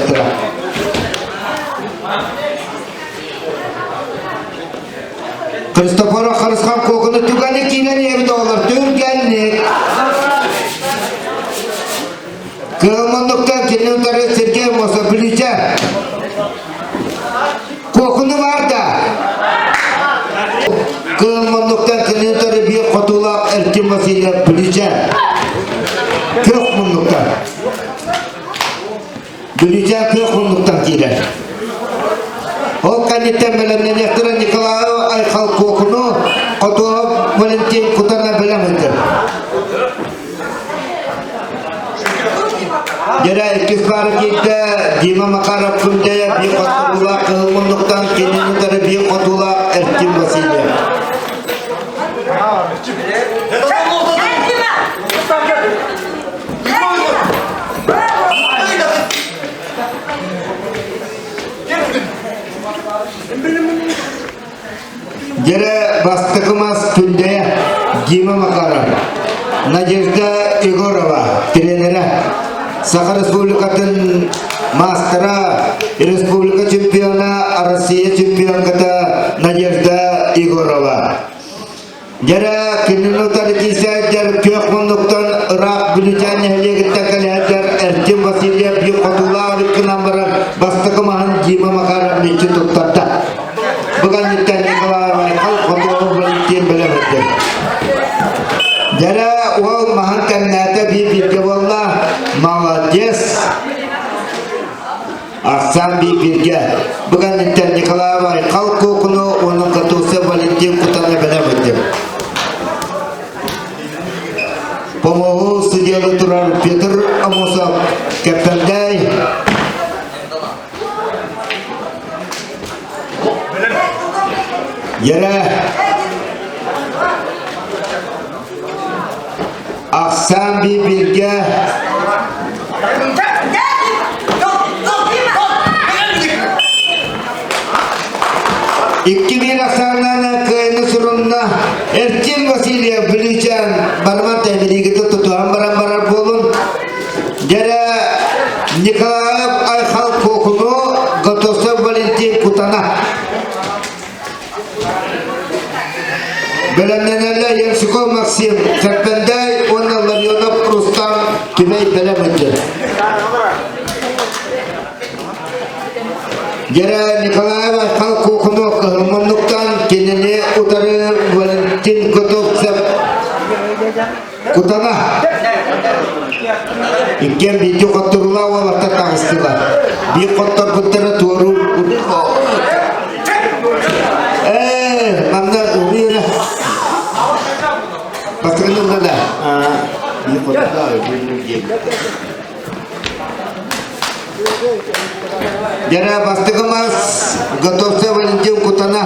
Христофоров Харысхан Куокуну түгэни киирэн иһэбит оҕолор түргэнник. Кыһыл муннуктан кини утары Сергей Мосов Бүлүүчэ. Куокуну бар да. Кыһыл муннуктан кини утары биир хотуулаах Эркин Васильев Бүлүүчэ. Күөх муннуктан. Бүлүүчэ күөх муннуктан киирэр. Ол кэнниттэн бэлэмнэниэхтэрэ Николаев Айхал Куокуну, Хотуоһап Валентин Кутана бэлэм ыытар. Дьэрэ иккис баары киирдэ. Дима Макаров Күндэйэ биир хотуулаах Кыһыл муннуктан кинини утары биир хотуулаах Эркин Васильев. Дьэрэ бастакы мас Күндэйэ Дима Макаров, Надежда Егорова тренерэ, Саха Республикатын маастара, республика чемпиона, Россия чемпионката Надежда Егорова. Дьэрэ кинини утары киирсээччилэр күөх муннуктан ыраах Бүлүүчээн нэһилиэгиттэн кэлээччилэр Эрчим Васильев биир хотуулаах гынан баран бастакы маһын Дима Макаров мүччү туттарда. Бу кэнниттэн Николай Байкал хотуолун Валентин бэлэмирдэ. Дьэрэ уол маһын кэмнээтэ биир бииргэ буолла. Молодец! Ахсаан биир бииргэ. Бу кэнниттэн Николай Байкал Куокуну уонна Катуся Валентин Кутаны бэлэмирдим. Помоһу судьялы турар Петр Амосов Кэппэлдэй Йэрэ Ахсаан биир бииргэ 2000 ахсааннаан кыайыны сурунна Эркин Васильев Бүлүүчээн барман тэмириигитэ тутуһан баран барар буолун. Дьэрэ Николаев Айхал Куокуну, Готовцев Валентин Кутана. Бэлэмнэнэллэр Евсюков Максим, Кэрпэндээй уонна Ларионов Рустам Түмэй бэлэм өттө. Дьэрэ Николаев Айхал Куокуну кыһыл муннуктан кинини утары Валентин Готовцев Кутана. Иккиэн биирдии хотторуулаах уолаттар таҕыстылар. Биир хотторбуттара туоруур Ээ, манна ылыы эрэ. Бастакыны ылла да. Биир хотторуулаах биир Дьэрэ бастакы мас Готовцев Валентин Кутана.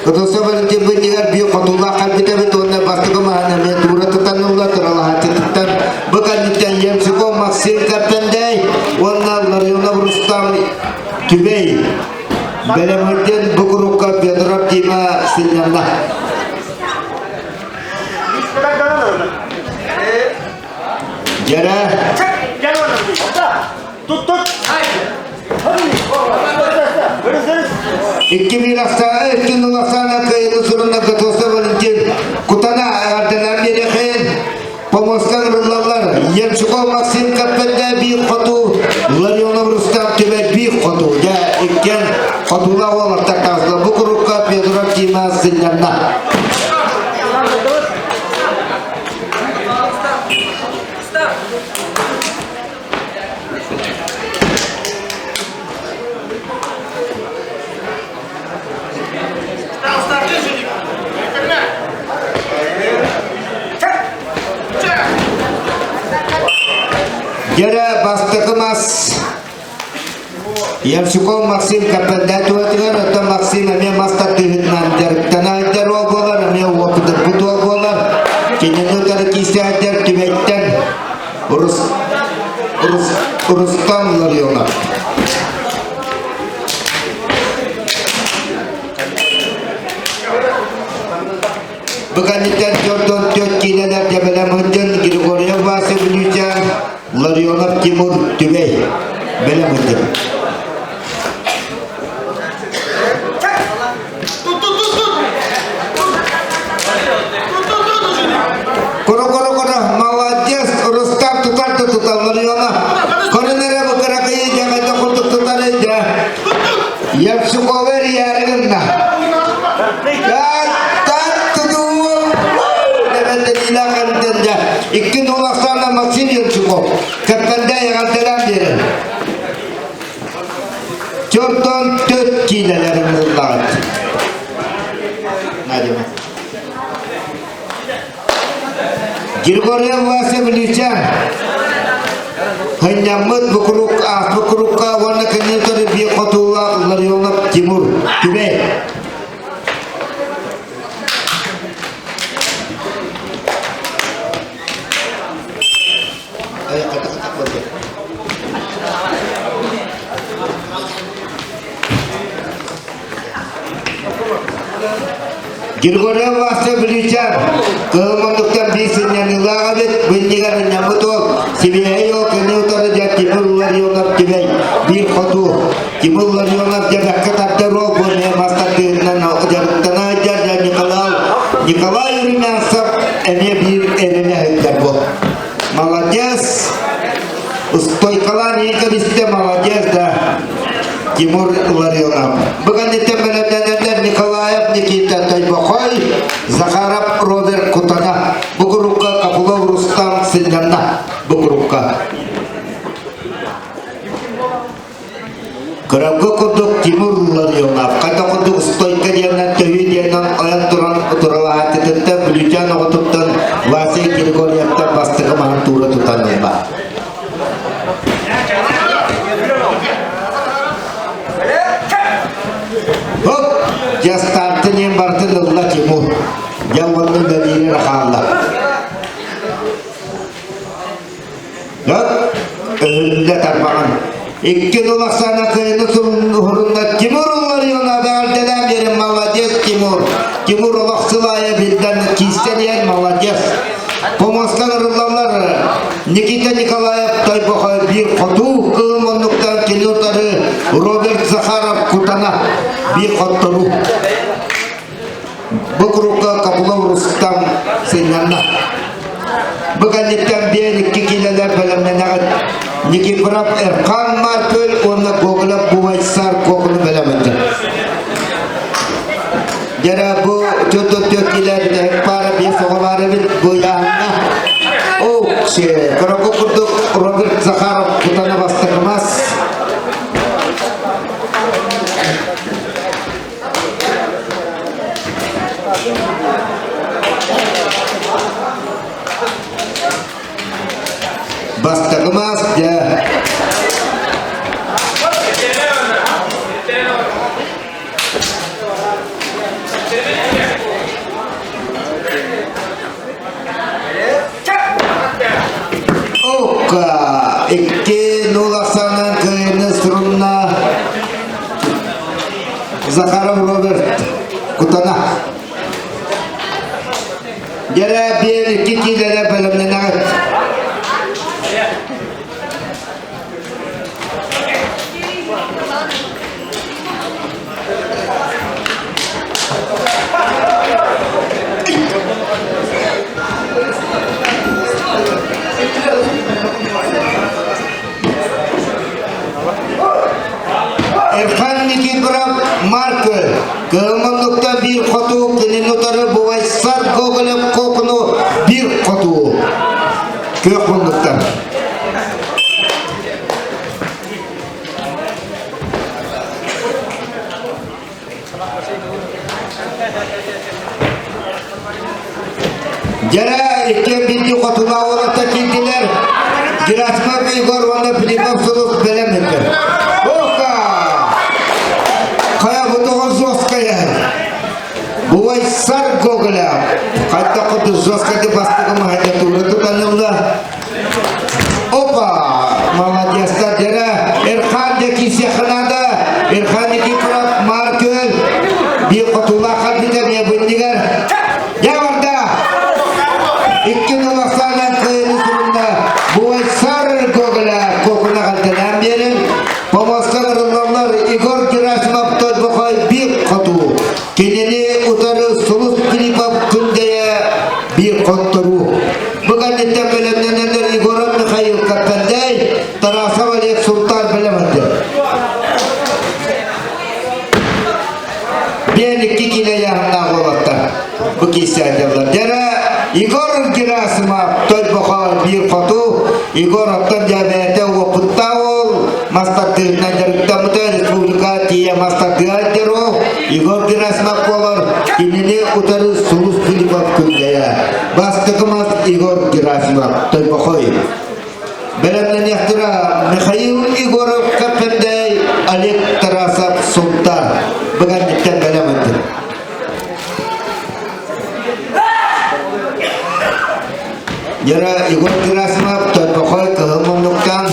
Готовцев Валентин быытыгар биир хотуулаах кэлбит эбит уонна бастакы маһын эмиэ туура тутанылла туралаһааччытыттан бу кэнниттэн Емсиков Максим Кэппэндэй уонна Ларионов Рустам Түбэй Бэлэмирдин бу курукка Петров Дима сынньанна. Дьэрэ 2000 өттүн улахсаана кыайыны сурунна Готовцев Валентин Кутана эҕэрдэлээн биэриэхин Помоска ырыллаллар Емчуков Максим Каппенде биир хоту Ларионов Рустам Түбэ биир хоту дьэ иккиэн хотуулаах уолаттар таҕыстылар бу курукка Петров Дима сынньанна. Дьэрэ бастакы мас Евсюков Максим Каппендэ туһатыгар, оттон Максим эмиэ мас тардыһытынан дьарыктана сылдьар уол буолар, эмиэ уопутурбут уол буолар. Кинини утары киирсээччилэр Түбэттэн Рус, Рус, Рустам Ларионов. Бу кэнниттэн төрдөн төрт киинэлэр дьэбэлэм сылдьан Григорьев Вася Бүлүүчээн, Ларионов Тимур Түбэй бэлэм сылдьан. Кура кура кура, молодец, Рустам тутар да тутар Ларионов. Көрүн эрэ бу кыракыйы дьэҕэйдэ курдук тутар өйдө. Евсюковы эрийээри гынна. Икки Нурластана Максим Евсюков Кэппэндэ эҕэрдэлээн биэрэр. Чортон төт киилэлэрин ыллаҕыт. Надя. Григорьев Вася Ильича. Хынньаммыт бу куруук ааспыт курукка уонна кэннин көрү биир хотуулаах Ларионов Тимур Түбэй. Григорьев Вася Бүлүүчээн кыһыл муннуктан биир сынньаныылаах эбит, бу иннигэр ынньаммыт уол Сибиэһэй уол кини утары дьэ Тимур Ларионов Түбэй биир хоту Тимур Ларионов дьэ бэккэ тардар уол бу эмиэ мас тардыһыытынан дьарыктана сылдьар дьэ Николай Николай Румянцев эмиэ биир эрэнэ сылдьар буол. Молодец! Стойкалаан иһин кэбистэ, молодец да. Тимур Ларионов. Бу кэнниттэн бэлэмнэнэллэр Николаев Никита Тойбохой, Захаров Роберт Кутана. Бу курукка Капулов Рустам сынньанна. Бу курукка. Кырабга курдук Тимур Ларионов, хайда курдук стойка диэннэн төһүү диэннэн ойон туран утуралаһааччытыттан Бүлүүчээн оҕотуттан Вася Григорьевтан бастакы маһын туура тутан ылла. Хоп! Дьастаартын иэн бартын ылла Тимур. Дьэ уонна үлэлиирэ хаалла. Өһүллэ тарбаҕын. Икки тыл ахсаана кыайыны уһурунна Тимур Ларионов эҕэрдэлээн биэрин молодец Тимур. Тимур олох сыл аайы билдэн киистэн иһэн молодец. Помоска ырыллаллар Никита Николаев Тойбохой биир хотуу кыыл муннуктан кини утары Роберт Захаров Кутана биир хотторуу. Бу курукка Копылов Рустам сынньанна. Бу кэнниттэн биэр икки киилэлэр бэлэмнэнэҕит. Никифоров Эрхан Маркөл уонна Гоголев Бувайсар Кокуну бэлэмнэннэ. Дьэрэ бу 44 киилэ бүтэһик паара биэс оҕо баар эбит бу ыйааһыҥҥа. О, Короко курдук Роберт Захаров кутана бастакымас. Бастакы маас дьэ Окка икки нул ахсаанынан кыайыыны сурунна Захаров Роберт Кутана. Дьэрэ биэр икки киилэрэ бэлэмнэнэҕит. Эрхан Никифоров Маркы кыһыл биир хоту кинини утары Бувайсар Гоголев Кокуну биир хоту күөх муннуктан. Дьэрэ иккиэн биирдии хотулаах уолаттар киирдилэр. Герасимов Егор уонна Филиппов Сулус бэлэм этэ. Ока! Хайа бу тоҕо жесткая? Бувайсар Гоголя. Хайта курдук жесткая бастакы маһайда туура тутанылла. Опа! Молодецтар дьэрэ. Эрхан дьэ надо. Эрхан Никифоров Маркөл. Биир хотуулаах харбыта быннигар. Дьэ барда! Икки нулахсаанан кыайыны сурунна. Бувайсар Гоголя кокуна халтанан биэрин. Помоска ырыллаллар Егор Герасимов Тойбохой биир хотуу. Кинини утары Сулус Филиппов Күндэйэ биир хотторуу. Бу кэнниттэн бэлэмнэнэллэр Егоров Михаил Каппендей, Тарасов Олег Султан бэлэмнэнди. Биэн икки килэ яһыннаах уолаттар бу киисээдэллэр. Дьэрэ Егор Герасимов Тойбохой биир хоту, Егор оттон дьэбээтэ уопуттаах уол, мастардыырынан дьарыктаммыта республика тиийэ мастардыа ол Егор Герасимов буолар, кинини утары Сулус Филиппов күндэйэ. Бастакы мас Егор Герасимов, Тойбохой. Бэлэмнэниэхтэрэ. Олег Тарасов Сунтаар. Бүгүнниттэн бэлэм ылдым. Яра Егор Герасимов Тойбохой Кыһыл Муннуктан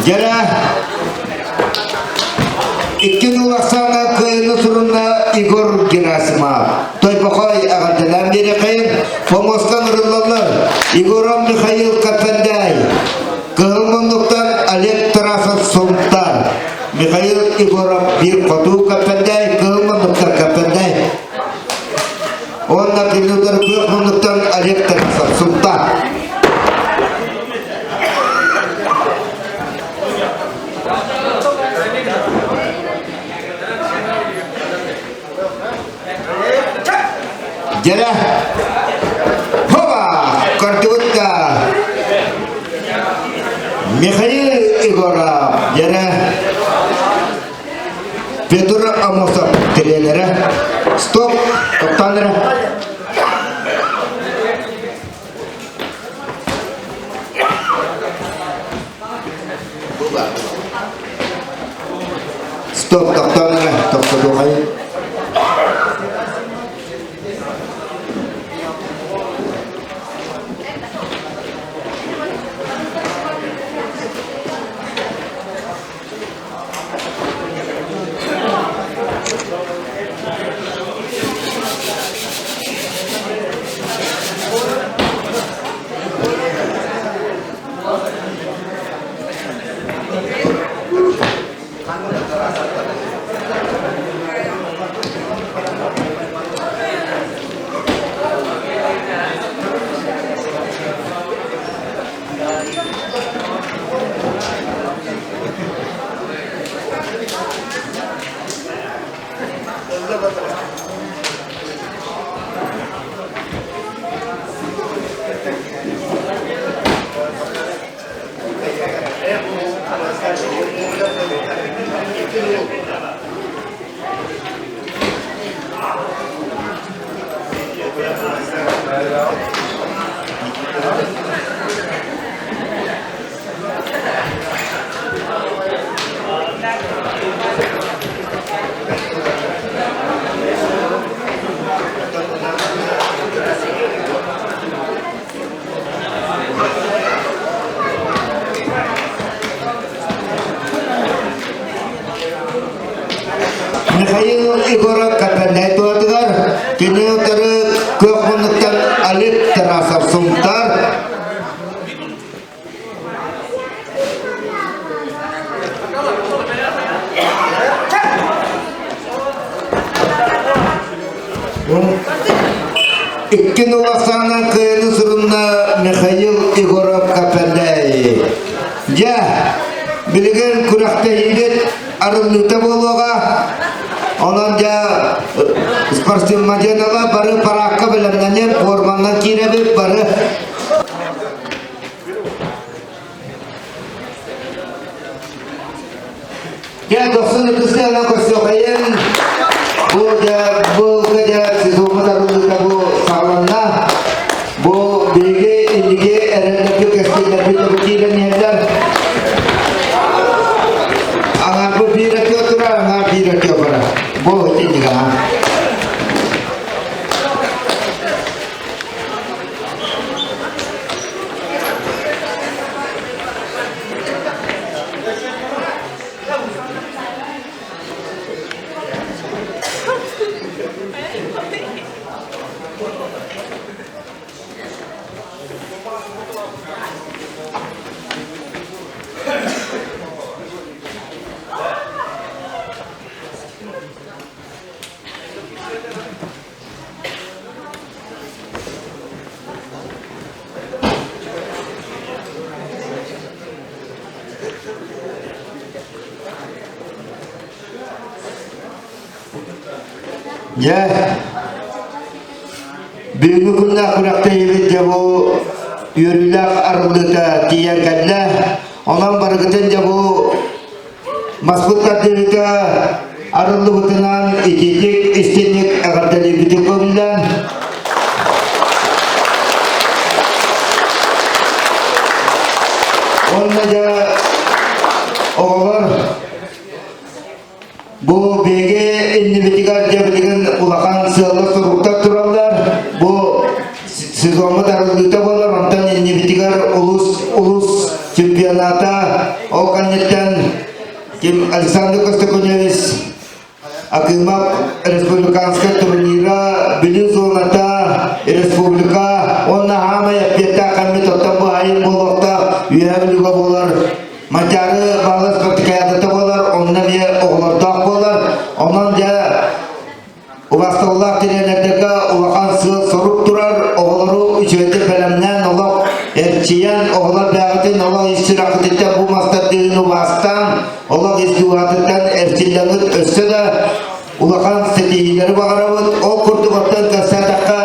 Дьэрэ икки улахсаана кыайыны сурунна Егор Герасимов. Тойбохой эҕэрдэлээн биэрэхин помостан ырыллаллар Егоров Михаил Капендай, Кыһыл муннуктан Олег Тарасов Сунтар, Михаил Егоров биир хотуу Капендай, Кыһыл муннуктан Капендай. Уонна кинилэр күөх муннуктан Олег Тарасов Сунтар. Дьэрэ! Хоба! Көрдүгүт да? Михаил Егоров, дьэрэ! Петр Амосов тренерэ. Стоп! Топтаан эрэ. Стоп, тохтоон эрэ, тохтотуохайын. Михаил Егоров Капендай туһатыгар кини утары күөх муннуктан Олег Тарасов Сунтар Икки нулахсаанан кыайыны сурунна Михаил Егоров Капендай. Дьэ, билигин күрэхтэһиибит арыллыыта буолуоҕа. Онон дьэ спортсменмадьаналар бары параакка бэлэмнэнэн форманнан киирэбит бары. Дьэ, дохсун ытыстыана көрсүөххэйин. Бу дьэ, бу дьэ сезоммут арыллыыта бу саҕаланна. Бу биһиги инники эрэллэрбит кэскиллэрбит бу киирэн иһэллэр. Аҥар бу биир өтө турар, аҥар биир өтө барар. Бу итинник аха. Дьэ, бүгүҥҥү күннээх күрэхтэһиибит дьэ бу үөрүүлээх арыллыыта тиийэн кэллэ. Онон барыгытын дьэ бу маспыт тардыыта арыллыбытынан итиитик истиҥник эҕэрдэлиирбитин көҥүллээн. Уонна дьэ оҕолор бу биһиги иннибитигэр дьэ билигин улахан сыаллар-соруктар тураллар. Бу сезоммут арыллыыта буолар, онтон иннибитигэр улус улус чемпионата ол кэнниттэн ким Александр Костокунович Акыымап республиканскай турнира, Бүлүү зоната, республика уонна хаамай эппиэттээх кэммит оттон бу айын буолуохтаах Үөһээ Бүлүүгэ буолар Мадьары баалы спартакиадата буолар, онно эмиэ оҕолордоох буолар. Онон дьэ Убастабыллаах тренердэргэ улахан сыал-сорук турар, оҕолору үчүгэйдик бэлэмнээн олох эрчийэн, оҕолор бэйэҕитин олох ис сүрэххититтэн бу мастардыыһын убаастаан, олох ис дууһатыттан эрчиллэҥҥит өссө да улахан ситиһиилэри баҕарабыт. Ол курдук оттон кэпсээтэххэ,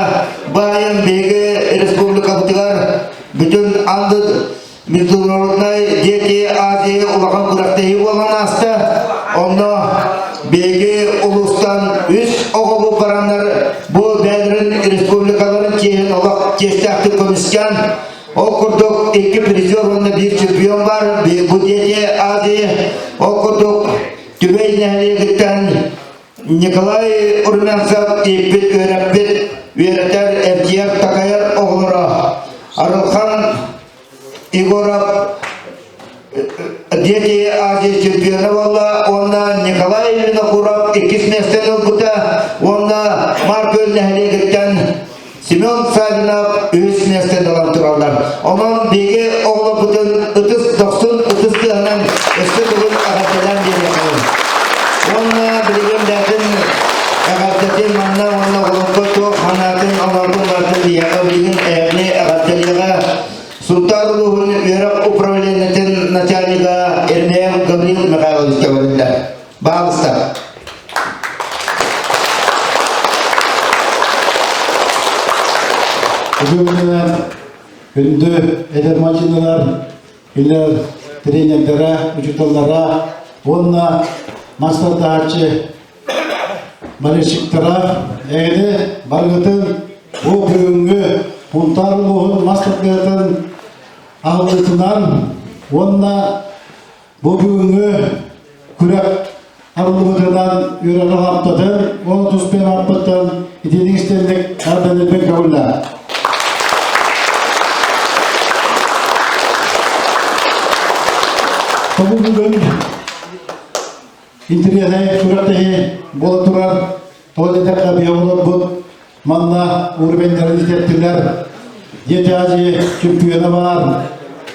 баайым биһиги республикабытыгар бүтүн анды Международнай Дети Азии улахан күрэхтэһии буолан ааста. Онно биһиги улуустан үс оҕобут бараннар бу бэйэлэрин республикаларын чиэһин олох чиэстээхтик көмүскээн, ол курдук икки призер уонна биир чемпион бар. Бу Дети Азии ол курдук Түбэй нэһилиэгиттэн Николай Румянцев ииппит, үөрэппит, үөрэтэр, эрчийэр, такайар оҕолоро Арылхан Егоров Дети Азии чемпиона буолла уонна Николай Винокуров иккис миэстэни ылбыта уонна Маркөл нэһилиэгиттэн Семен Савинов үһүс миэстэни ылан тураллар. Онон биһиги оҕолорбутун ытыс дохсун ытыс тыаһынан өссө төгүл эҕэрдэлээн биэриэххэйиҥ. Уонна билигин бэйэтин эҕэрдэтин манна уонна оҕолорго туох санаатын оҥорбун барытын биһиэхэ билигин эһэни эҕэрдэлиэҕэ Сунтаар улууһун үөрэх управлениетын начальнига Ермеев Гаврил Михайлович көмөлүндэ. Баалыста. Бүгүн күндү эдэр мадьынылар, билэр тренердэрэ, учууталлара уонна мастардааччы болельщиктара эһиги барыгытын бу бүгүҥҥү Сунтаар улууһун мас тардыһыытын аһыллыытынан уонна бу бүгүҥҥү күрэх арыллыбытынан үөрэҕи хаптатын уонна туспен аппыттан итиитик истэнник эҕэрдэлэрбин көҥүллээ. Тобу бүгүн Интэриэһинэй күрэхтэһии буола турар. Тоҕо диэтэххэ, биһиги олорбут манна уровеннарын итэттилэр. Дети Азии чемпиона баар,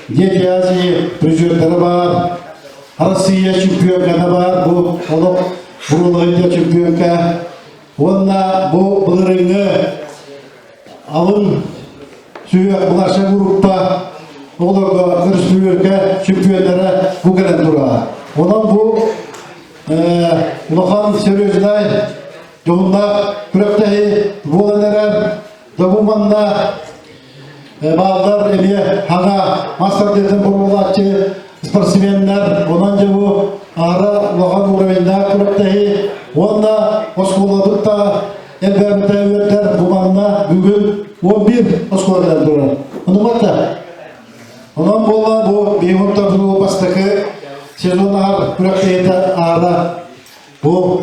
Дети Азии призердара баар, Россия чемпионката баар, бу олох буруолаһыйда чемпионка. Уонна бу былырыыҥҥы алын сүһүөх младшай группа оҕолорго өрөспүүбүлүкэ чемпионнара бу кэлэн турар. Онон бу улахан серьезнай дьоһуннаах күрэхтэһии буолан эрэр. Да бу манна бааллар эмиэ хаҥа мас тардыытын буруолааччы спортсменнар. Онон дьэ бу аара улахан уровеннаах күрэхтэһии уонна оскуолабыт да элбээбитэ үөрдэр бу манна бүгүн 11 оскуола кэлэн турар. Ону батта. Онон буолла бу биһиги бу бастакы сезон аһар күрэхтэһиитэ аара бу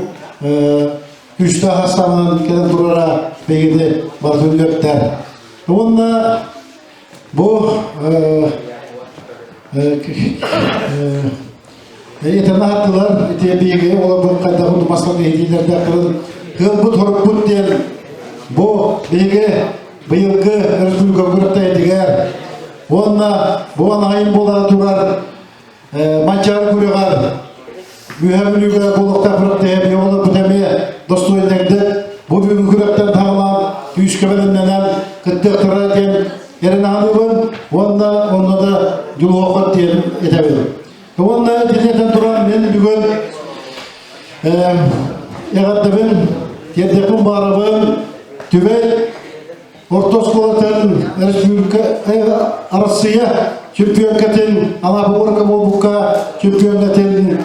күүстээх астамынан кэлэн турара биһигини барытын үөртэр. Уонна бу Этэн аһаттылар, ити биһиги олорбут хайдах утумастан иһитиилэрдээх кыалбыт-хоруппут диэн бу биһиги быйылгы республика күрэхтэһиитигэр уонна бу анаһайын буола турар Манчаары күрэҕэр Үөһээ Бүлүүгэ буолуохтаах күрэхтэһии биһиги олорбут эмиэ достойнайдык бу бүгүҥҥү күрэхтэн саҕалаан күүскэ бэлэмнэнэн кыттыахтара диэн эрэнэ уонна онно да дьулуһуоххут диэн этэбин. Уонна итиннэтэн туран мин бүгүн эҕэрдэбин тиэрдиэхпин баҕарабын Түбэй орто оскуолатын республика Арассыыйа чемпионкатын Анапа буолбукка чемпионатын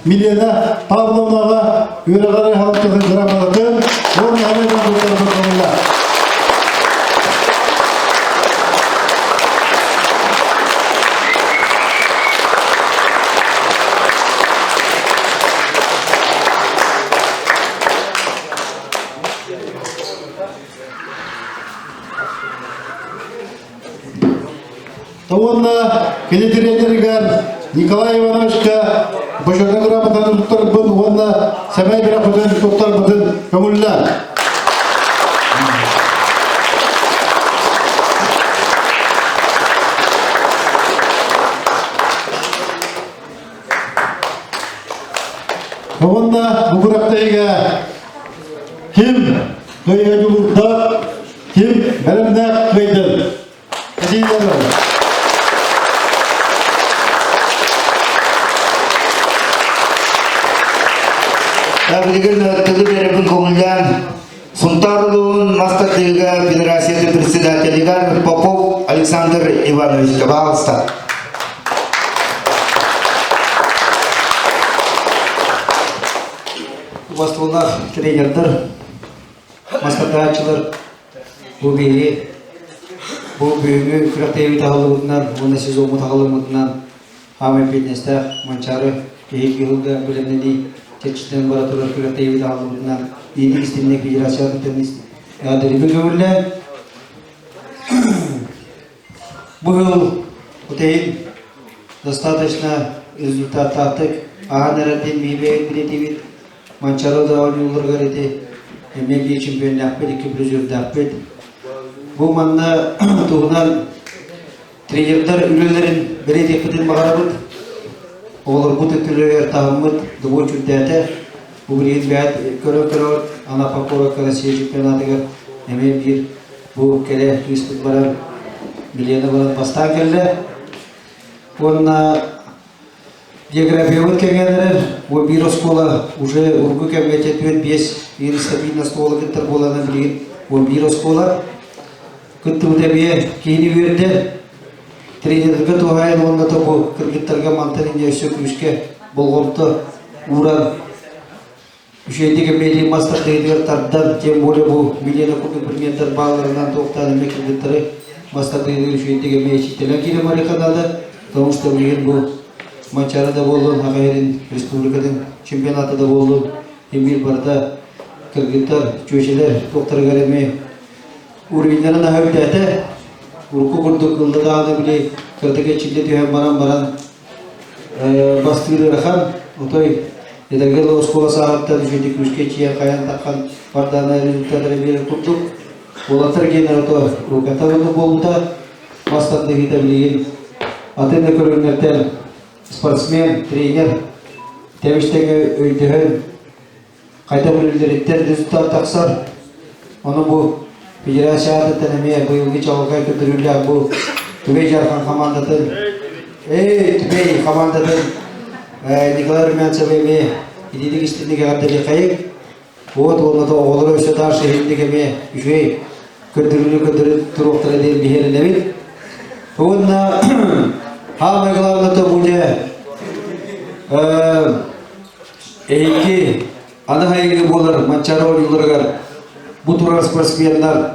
Милена Павловнаҕа үөрэҕэр хаалтатын грамотатын уонна хамайдан туттарбыт. Уонна кини тренеригэр Николай Ивановичка бочуотун грамотаны туттарбын уонна сэмэй бэлэхпитин туттарбытын көҥүллээн. Уонна бу күрэхтэһиигэ ким кыайыыга дьулуурдаах, ким бэлэмнээх кыайдын. Этиилэр Билигин тылы биэрэбин көҥүллээн Сунтаар улууһун мас тардыыга федерациятын председателигэр Попов Александр Ивановичка баҕалыста. Убастыбыллаах тренердэр, мастардааччылар бу биһиги бу бүгүҥҥү күрэхтэһиибит аһыллыбытынан уонна сезоммут аһыллыбытынан хаамай фитнестээх Манчаары эһиилги сылга бэлэмнэнии чэрчитинэн бара турар күрэхтэһиибит аһыллыбытынан иитик истинник федерациятыттан эҕэрдэлиибин көҥүллээн Бу сыл Утейин достаточно результаттаахтык ааһан эрэр диэн биһиги билэтибит. Манчаары да оонньууларыгар ити эмиэ биир чемпионнаахпыт, икки призердаахпыт. Бу манна туһунан тренердэр үлэлэрин бэлиэтиэхпитин баҕарабыт. Оҕолорбут өттүлэригэр таһыммыт добуоччу үрдээтэ. Бу билигин бэйэт көрө-көрө Анапа куоракка Россия чемпионатыгар эмиэ биир бу кэлэ кыыспыт баран Милена баран бастаан кэллэ. Уонна географиябыт кэҥээн эрэр. Бу биир оскуола уже урукку кэмҥэ 4-5 биир стабильно оскуола кыттар буолана билигин 11 оскуола. Кыттыбыт эмиэ киһини үөрдэр. Тренергэ туһаайан уонна да бу кыргыттарга мантан инньэ өссө күүскэ болҕомто ууран үчүгэйдик эмиэлии мас тардыытыгар тардан, тем более бу Милена курдук примердар баалларынан туохтаан эмиэ кыргыттары мас тардыытыгар үчүгэйдик эмиэ ичиттэлэн киирэ барыахха наада, потому что билигин бу Манчаары да буоллун, Саха сирин республикатын чемпионата да буоллун, эмиэ барыта кыргыттар, чүөчэлэр туохтарыгар эмиэ уровеннарын аһа үрдээтэ. Урукку курдук ылла даҕаны били кыратык эчиллэ түһэн баран баран бастыыр ыарахан. Отой эдэргэ дылы оскуола сааһыттан үчүгэйдик күүскэ чиэн хайан таххан бардаана результаттары биэрэр курдук. Уолаттар генер ото руката буолбута. Мас тардыһыыта билигин атын да көрүҥнэртэн спортсмен, тренер тэбис-тэҥэ өйдөһөн хайдах үлэлэриттэн результат тахсар. Ону бу федерация аатыттан эмиэ быйылгы чаҕылхай көрдөрүүлээх бу Түбэй Дьархан хамаандатын эй Түбэй хамаандатын Николай Румянцев эмиэ итиитик истинник эҕэрдэлиэхэйиҥ. Вот уонна да оҕолоро өссө дальше иһинник эмиэ үчүгэй көрдөрүүнү көрдөрө туруохтара диэн биһирэнэбит. Уонна самое главное то будет Эһиги аны хайыгы буолар Манчаары оонньууларыгар бу турар спортсменнар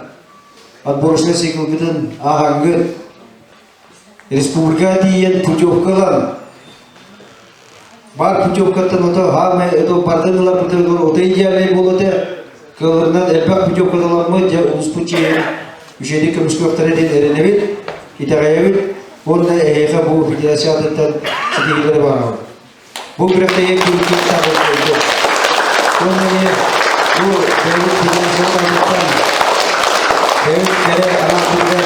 отборочнай циклгытын ааһаҥҥыт республикаҕа тиийэн путевка ылан бар путевкаттан ото хаамай это бардын ыларбытыгар ото идеальнай буолуо этэ кыалларынан элбэх путевка ыламмыт дьэ улууспут чиэһин үчүгэйдик көмүскүөхтэрэ диэн эрэнэбит итэҕэйэбит уонна эһиэхэ бу федерация атыттан ситиһиилэри баҕарабыт Бу күрэхтэһии күргүөттээх буолбут. Уонна эмиэ бу бэйэбит федерациябытыттан бэйэбит кэрэ анаабытыгар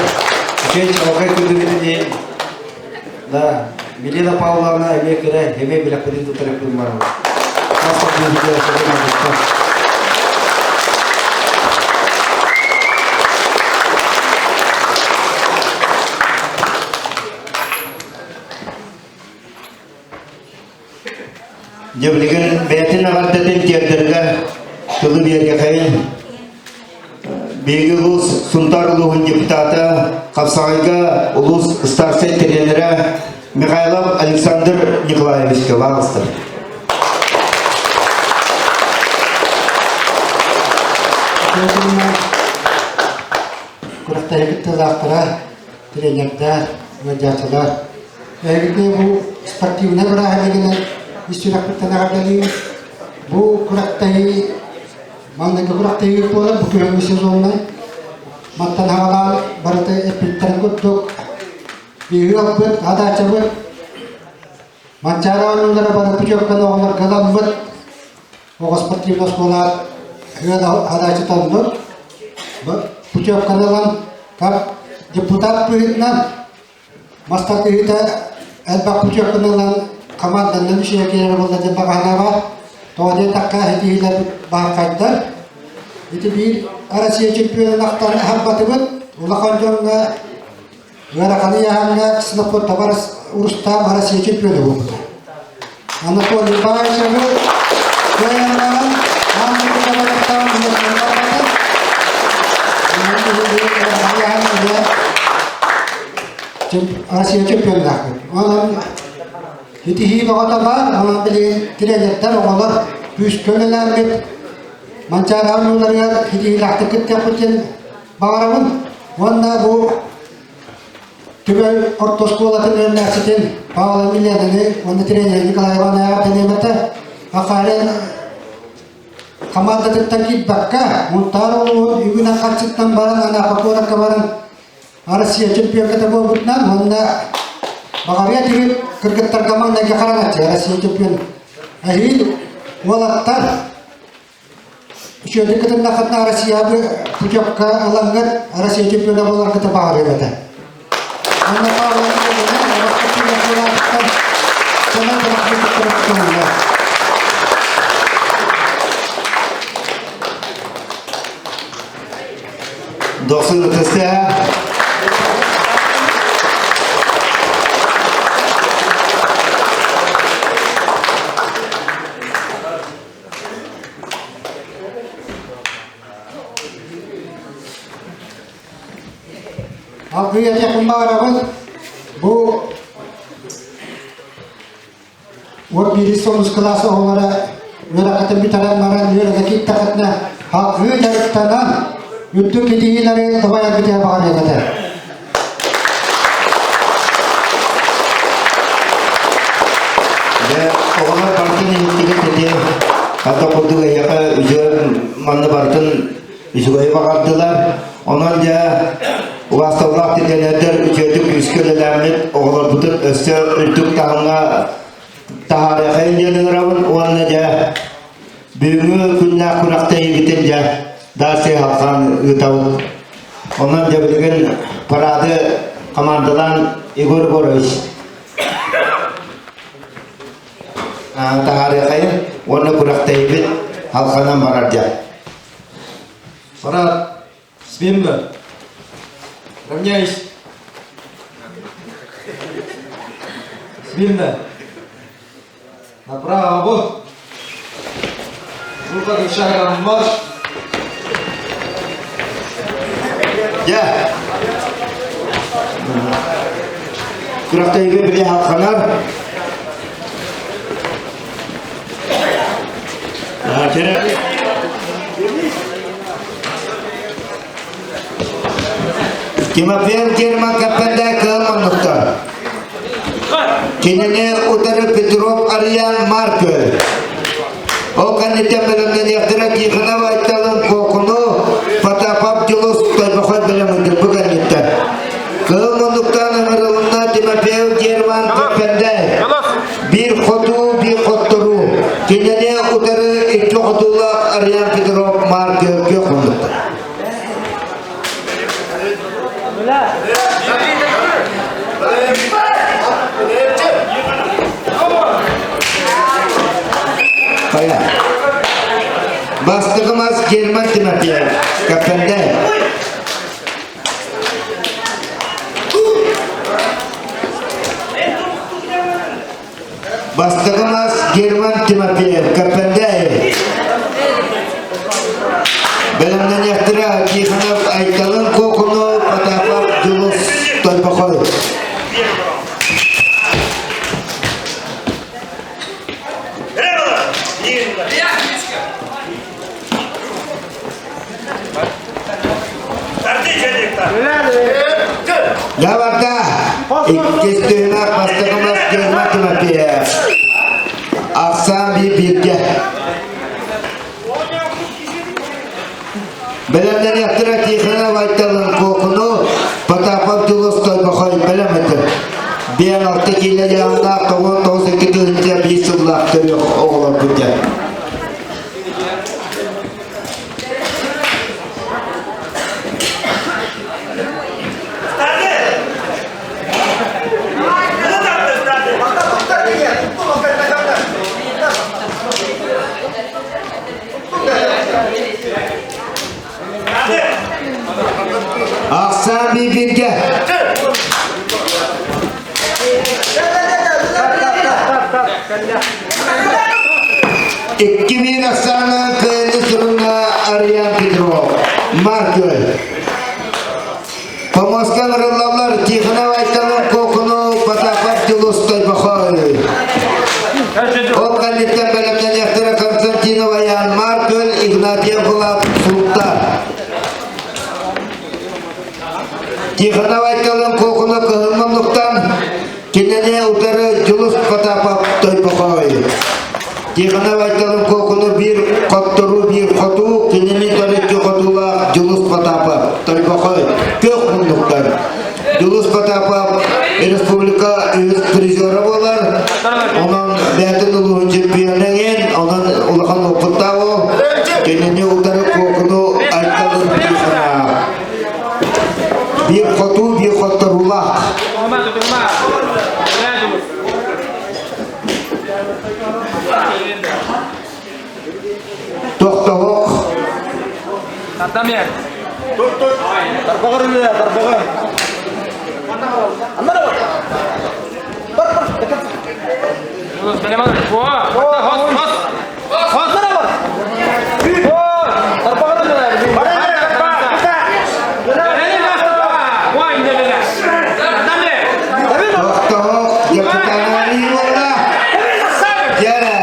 үчүгэй чаҕылхай көрдөрүүтүн иһин да Милена Павловна эмиэ кэрэ эмиэ билэхпитин туттарыппын барабын. Хас да Дьэ билигин бэйэтин эҕэрдэтин тиэрдэргэ тылы биэриэхэйин. Биһиги улуус Сунтаар улууһун депутата, Хапсаҕайга улуус старшай тренерэ Михайлов Александр Николаевичка баҕыстар. Күрэхтэһии кыттыылаахтара, тренердэр, ыалдьааччылар Эһигини бу спортивнай бырааһынньыгынан ис сүрэхпиттэн эҕэрдэлиибин. Бу күрэхтэһии маҥнайгы күрэхтэһии буолар, бу күһүҥҥү сезоннай. Мантан хаалаан барыта эппиттэрин курдук. Биһиги ылбыт адаачабыт Манчаары оонньуулара бары путевканы оҕолорго ыламмыт оҕо спортивнай оскуола адаачы тоннут путевканы ылан как депутат быһыытынан мас тардыһыыта элбэх путевканы ылан команданан үчүгэй киирэр буолла диэн баҕаһынаба тоҕо диэтэххэ ситиһиилэр баһархайдар ити биир Россия чемпионун ахтан аһарбатыбыт улахан дьоҥҥо Ыарахан ыйааһыҥҥа Ксенофонтова Рустам Россия чемпиона буолбута. Анатолий Баишевы кыайаннаан аан дойдуга барыттаан барбата. Россия чемпионнаахпыт. Онон итиһии бөҕөтө баар, онон билигин тренердэр, оҕолор күүскэ үлэлээммит Манчаары оонньууларыгар ситиһиилээхтик кыттыахпыт диэн Баҕарабын уонна бу Түбэл орто оскуолатын үөрэнээччитин Павла Миленаны уонна тренер Николай Иванович Тэниэмэтэ Афарин хамаандатыттан киирбэккэ, Мунтаар улууһун үгүнэн харчыттан баран Анапа куоракка баран Россия чемпионката буолбутунан уонна баҕарыа этибит кыргыттарга маҥнайгы хараҥаччы Россия чемпион эһиил уолаттар Үчүгэйдик кытыннаххытына Россияны путевка ылаҥҥыт Россия чемпиона буоларгыта баҕарыам этэ. Анна Павловна Дохсун ытыстыа. Алгыы этиэхпин баҕарабын, бу уот биирис онус кылаас оҕолоро үөрэххитин бүтэрэн баран үөрэнэ киирдэххитинэ салгыы дьарыктанан үрдүк ситиһиилэри дабайаргытыгар баҕарыам этэ. Дьэ, оҕолор барытын иһиттигит ити хата курдук эһиэхэ үчүгэй манна барытын үчүгэйи баҕардылар. Онон дьэ убаасталлаах тириэньэрдэр үчүгэйдик күүскэ үлэлээммит оҕолорбутун өссө үрдүк таһымҥа таһаарыахайын диэн ыҥырабын уонна дьэ бүгүҥҥү күннээх күрэхтэһиибитин дьэ дальше халҕаан ыытабыт. Онон дьэ билигин парады командалаан Егор Егорович таһаарыахайын уонна күрэхтэһиибит халҕанан барар дьэ. Парад смирно. Равняйсь. Смирно. Направо. Выходим шагом марш. Дьэ. Күрэхтэһиигэ били халханар. Тимофеев Герман Каппенда кыыл муннуктар. Кинини утары Петров Арыйаан Маркөл. Ол кэнниттэн бэлэмнэниэхтэрэ Тихонов Айталын Куокуну, Потапов Дьулус Тойбохой бэлэмнэнэр бу кэнниттэн. Кыыл муннуктаан ыҥырылынна Тимофеев Герман Каппенда. Биир хотуу, биир хотторуу. Кинини утары икки хотуулаах Арыйаан Петров Маркөл күөх муннуктар. Хайа. Бастакы мас Герман Тимофеев, Каппенде. Бастакы мас Герман Тимофеев, Каппенде. Бэлэмнэниэхтэрэ Тихонов Айталын Кокунов, Потапов Дьулус Тойбохой. Лаварда иккис түһүмэх бастакы мас Герман Тимофеев. Ахсаан биир бииргэ. Бэлэмнэниэхтэрэ Тихонов Айталын Куокуну, Потапов Дьулус Тойбохой бэлэм этэ. киилэ дьаһаллаах 99 тыһыынча биир сыллаах төрүөх оҕолорбут дьэ. Ахсаан бииргэ. Икки биир ахсаанынан кыайыны сурунна Ариан Петров, Маркөл. Помостан ырыллаллар Тихонов Айталын Кокуну Потапов Дьулус Тойбохой. Ол кэнниттэн бэлэмнэниэхтэрэ Константинов Аян Маркөл, Игнатьев Влад Султан. Тихонов Айталын Кокуну кыһыл муннуктан кинини утары Дьулус Потапов Тойбохой. Тихонов Айталын Кокуну биир хотторуу биир хотуу, кинини төрүччү хотуулаах Дьулус Потапов Тойбохой күөх муннуктар. Дьулус Потапов республика үһүс призера буолар. Онон бэйэтин улууһун чемпионын, онон улахан опыттаах кинини утары Кокуну Айталын Тихонов. Биир хотуу, биир хотторуулаах. Тохтоһуох. Тардамер. Тут, тут. Тарбаҕар үлэ, тарбаҕар. Аннара бар. Бар, бар. Хос, хос. Хос, бар. Тарбаҕар үлэ. Тохтоһуох депутаттары буолла. Дьэрэ,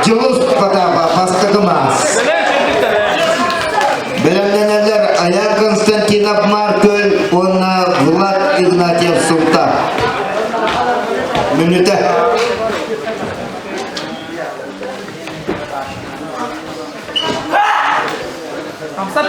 Дьулус Потапа бастакы маас. Бэлэмнэнэллэр Аяр Константинов Маркөл уонна Влад Игнатьев Султан. Мүнүтэ. Хамсат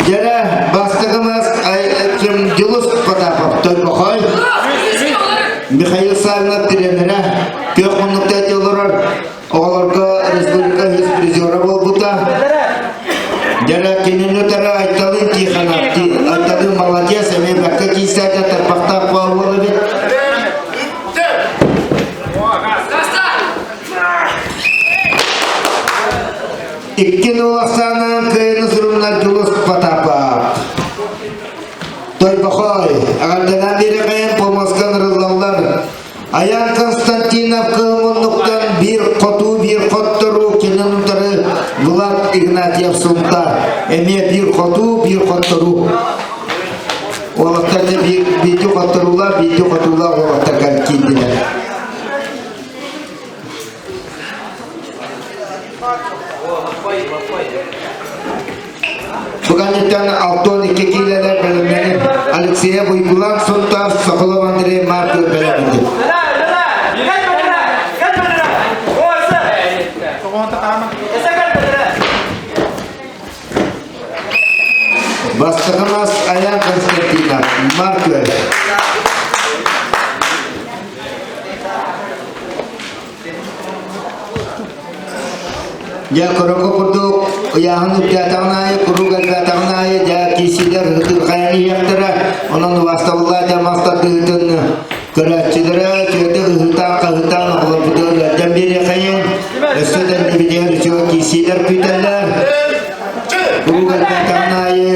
Дьэрэ, бастакымыз ким Дьулус Потапов Тойбохой, Михаил Савинов тренерэ, күөх муннукта олорор оҕолорго республика үһүс призера буолбута. Дьэрэ кинини утары Айталын Тихонов, Айталын молодец, эмиэ бэркэ киисээтэ тарбахтаах буолуол эбит. Икки нуолахсаанынан кыайыны суруннар Дьулус Потапов. Тойбохой, аҕардынан биэрэхэйэн помоскан ырыллаллар. Аян Константинов кыыл муннуктан биир хотуу биир хотторуу кинин утары Влад Игнатьев Сунтаар. Эмиэ биир хотуу биир хотторуу. Уолаттар биир биирди хотторуулар, биирди хотуулар уолаттарга киирдилэр. Бу кэнниттэн 62 киилэлэр бэлэмнэнip Алексеев Уйгулан Сунтаар Соколов Андрей Марков бэлэмнэнди. Бастакы мас Аян Константинов, Марков. Дьэ, короко курдук ыйааһын үрдээтэҕин аайы, куруук элбээтэҕин аайы, дьэ, киисиилэр ытырҕайан иһиэхтэрэ. Онон убаастабыллаах дьэ мас тардыһыытын көрөөччүлэрэ үчүгэйдик ыһыытаан-хаһыытаан оҕолорбутугар үөрдэн биэриэхэйиҥ. Өссө да иннибитигэр үчүгэй киисиилэр күүтэллэр. Куруук элбээтэҕин аайы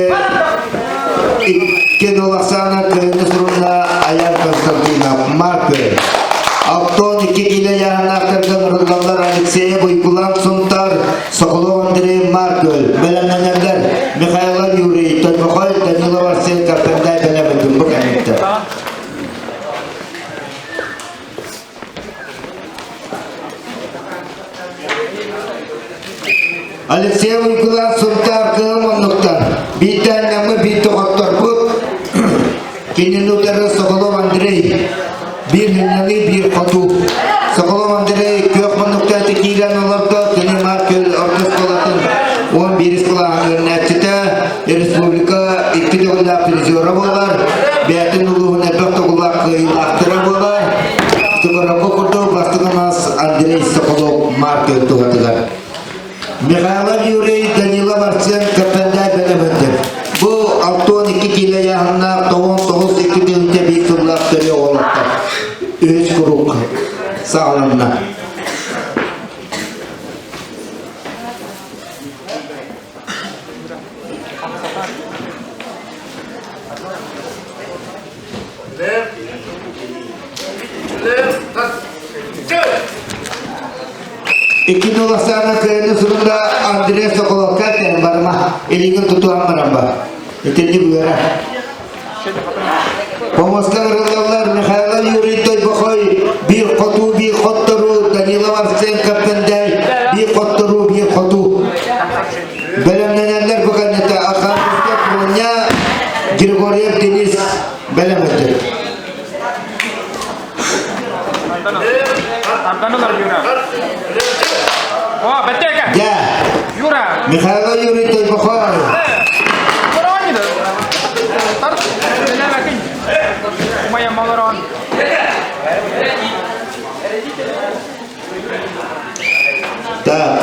икки дол ахсаана кыһыҥҥы сурунна Аяр Константинов, Маркы. Алтон икки киилэ ыйааһыннаахтарга нырыллаллар Алексеев Уйгулан Сунтар. Алексей Уйгулаан Сунтаар кыһым оннуктан биирдэ анньаммыт, биирдэ хотторбут. Кинини утары Соколов Андрей биир хынньаныы, биир хотуу. Соколов Андрей күөх муннукта киирэн олордо, кини Марк орто оскуолатын 11 кылааһын үөрэнээччитэ, республика икки төгүллээх призера буолар, бэйэтин улууһун элбэх төгүллээх кыайыылаахтара буолар. Тукаракка курдук бастакы мас Андрей Соколов Марк туһатыгар. Михайлов Юрий Данилов Арсен Капендай бэлэмэтэ. Бу 62 киилэ ыйааһыннаах 99 2 тыһыынча биир сыллаах төрүө уолаттар. Үһүс куруук саҕаланна. Икки туласаана кыайыны сурунда Андрей Соколовка кэлэн барма, илиигин тутуһан баран бар. Итинник үөрэ. Помоска ырыллаллар Михайлов Юрий Тойбохой, биир хотуу, биир хотторуу, Данилов Арсен Каппендай, биир хотторуу, биир хотуу. Бэлэмнэнэллэр бу кэннитэ Архангельскай Проня, Григорьев Денис бэлэм өттүр. О, бэттэка! Дя! Юра! Михайло Юрий Тойбохой! Моя малорон. Так.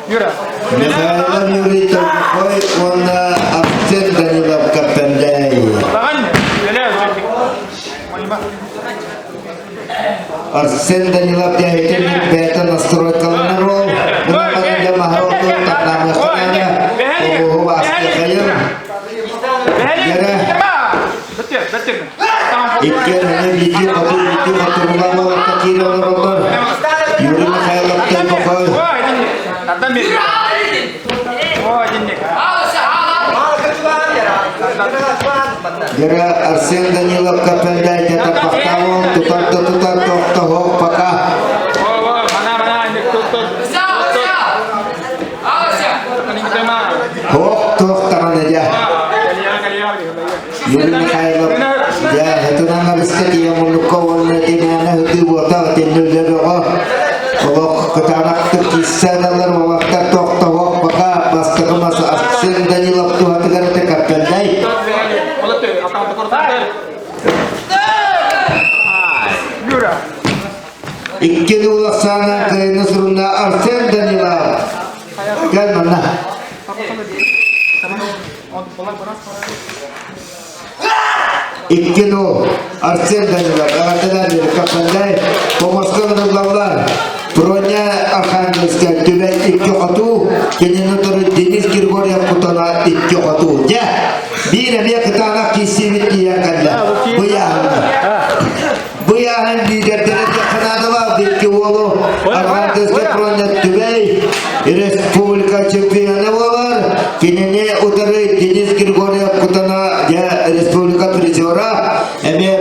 Юра. Михайлов Юрий Тойбохой уонна Арсен Данилов Каппендай. Арсен Данилов дэһитин бэйэтэ настройкаланар ол. Мына маһар татнамыахтаана улууһу астыахайым. Яра. Иккиэн аны биирдии хоту биирдии хотуруулаах уолаттар киирэ олороллор. Юрий Михайлов Тойбохой. Гера Арсен Данилов Капендай тарбахтаабыл тутар да тутар тохтоһуох пока. Хоох туох даҕаны дьэ. Юрий Михайлов дьэ хытынан арыска тиийэн муннукка уонна тимээнэ ытыы буота тиннүллэ бөҕө олох кытаанахтык киирсэн ылар уолаттар тохтоһуох бака бастакы мас Арсен Данилов туһатыгар этэ Каппендай Икки улахсаана кыайыны сурунна Арсен Данилов. Кэл манна. Икки нол. Арсен Данилов, эҕэрдэлэр Каппандай, Помоска ынырыллаллар. Проня Архангельская түбэй икки хотуу, кинини утары Денис Григорьев кутана икки хотуу. Дьэ, биир эмиэ кытаанах киирсиибит тиийэн кэллэ. Бу ыйааһыҥҥа. Бу ыйааһын лидердэрэ Канадалаах икки уолу Архангельскай Проня Түбэй республика чемпиона буолар. Кинини утары Денис Григорьев кутана республика призера эмиэ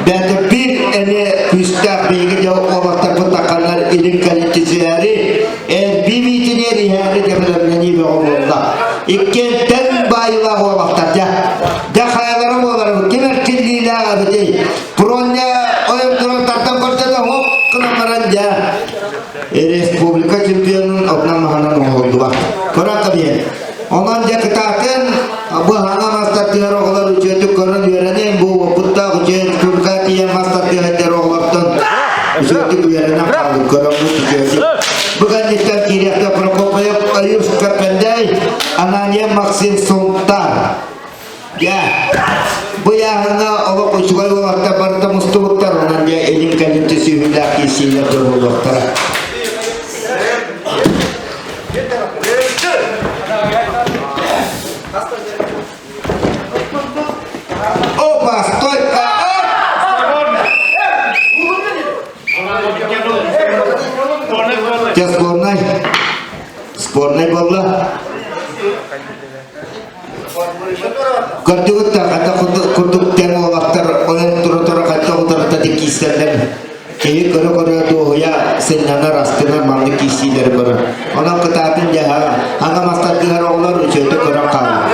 бэт биир эмиэ күүстээх биһиги дьэ уолаттарбыт тахханнар илин кэлин түсүһээри элбии биитинээр иһээри дьэ бэлэмнэнии бөҕө буолла. Иккиэнтэн баайылаах уолаттар дьэ. Дьэ хайалара буолар ким эрчиллиилээх эбитий? Проня ойон туран тардан көрдө да хоп гынан баран дьэ республика чемпионун одна маһынан оҥоһуллубат. Көрөн кэбиһин. Онон дьэ кытаатын бу хаҥа мастартыгар оҕолор үчүгэйдик көрөн үөрэнин бу уопуттаах үчүгэй республика тиийэн мастартыгар оҕолортон үчүгэйдик үөрэнэн хааллым көрөммүт үчүгэйдик. Бу кэнниттэн киириэхтэ Прокопьев Аюс Карпендай, Ананьев Максим Сунтар. Дьэ, бу ыйааһыҥҥа олох үчүгэй уолаттар барыта мустубуттар, онон дьэ илин-кэлин түсүһүүлээх киирсиилэр буолуохтара. Опа, стойка! Дьэ, спорнай. Спорнай буолла. Көрдүгүт да, хата курдук тэҥ уолаттар ойон тура-тура хатта утарыта киирсэллэр. Киһи көрө-көрө дуоһуйа сынньанар, астынар маннык киирсиилэри көрөр. Онон кытаатын дьэ аҥа мастардыһар оҕолор үчүгэйдик көрөн хаалар.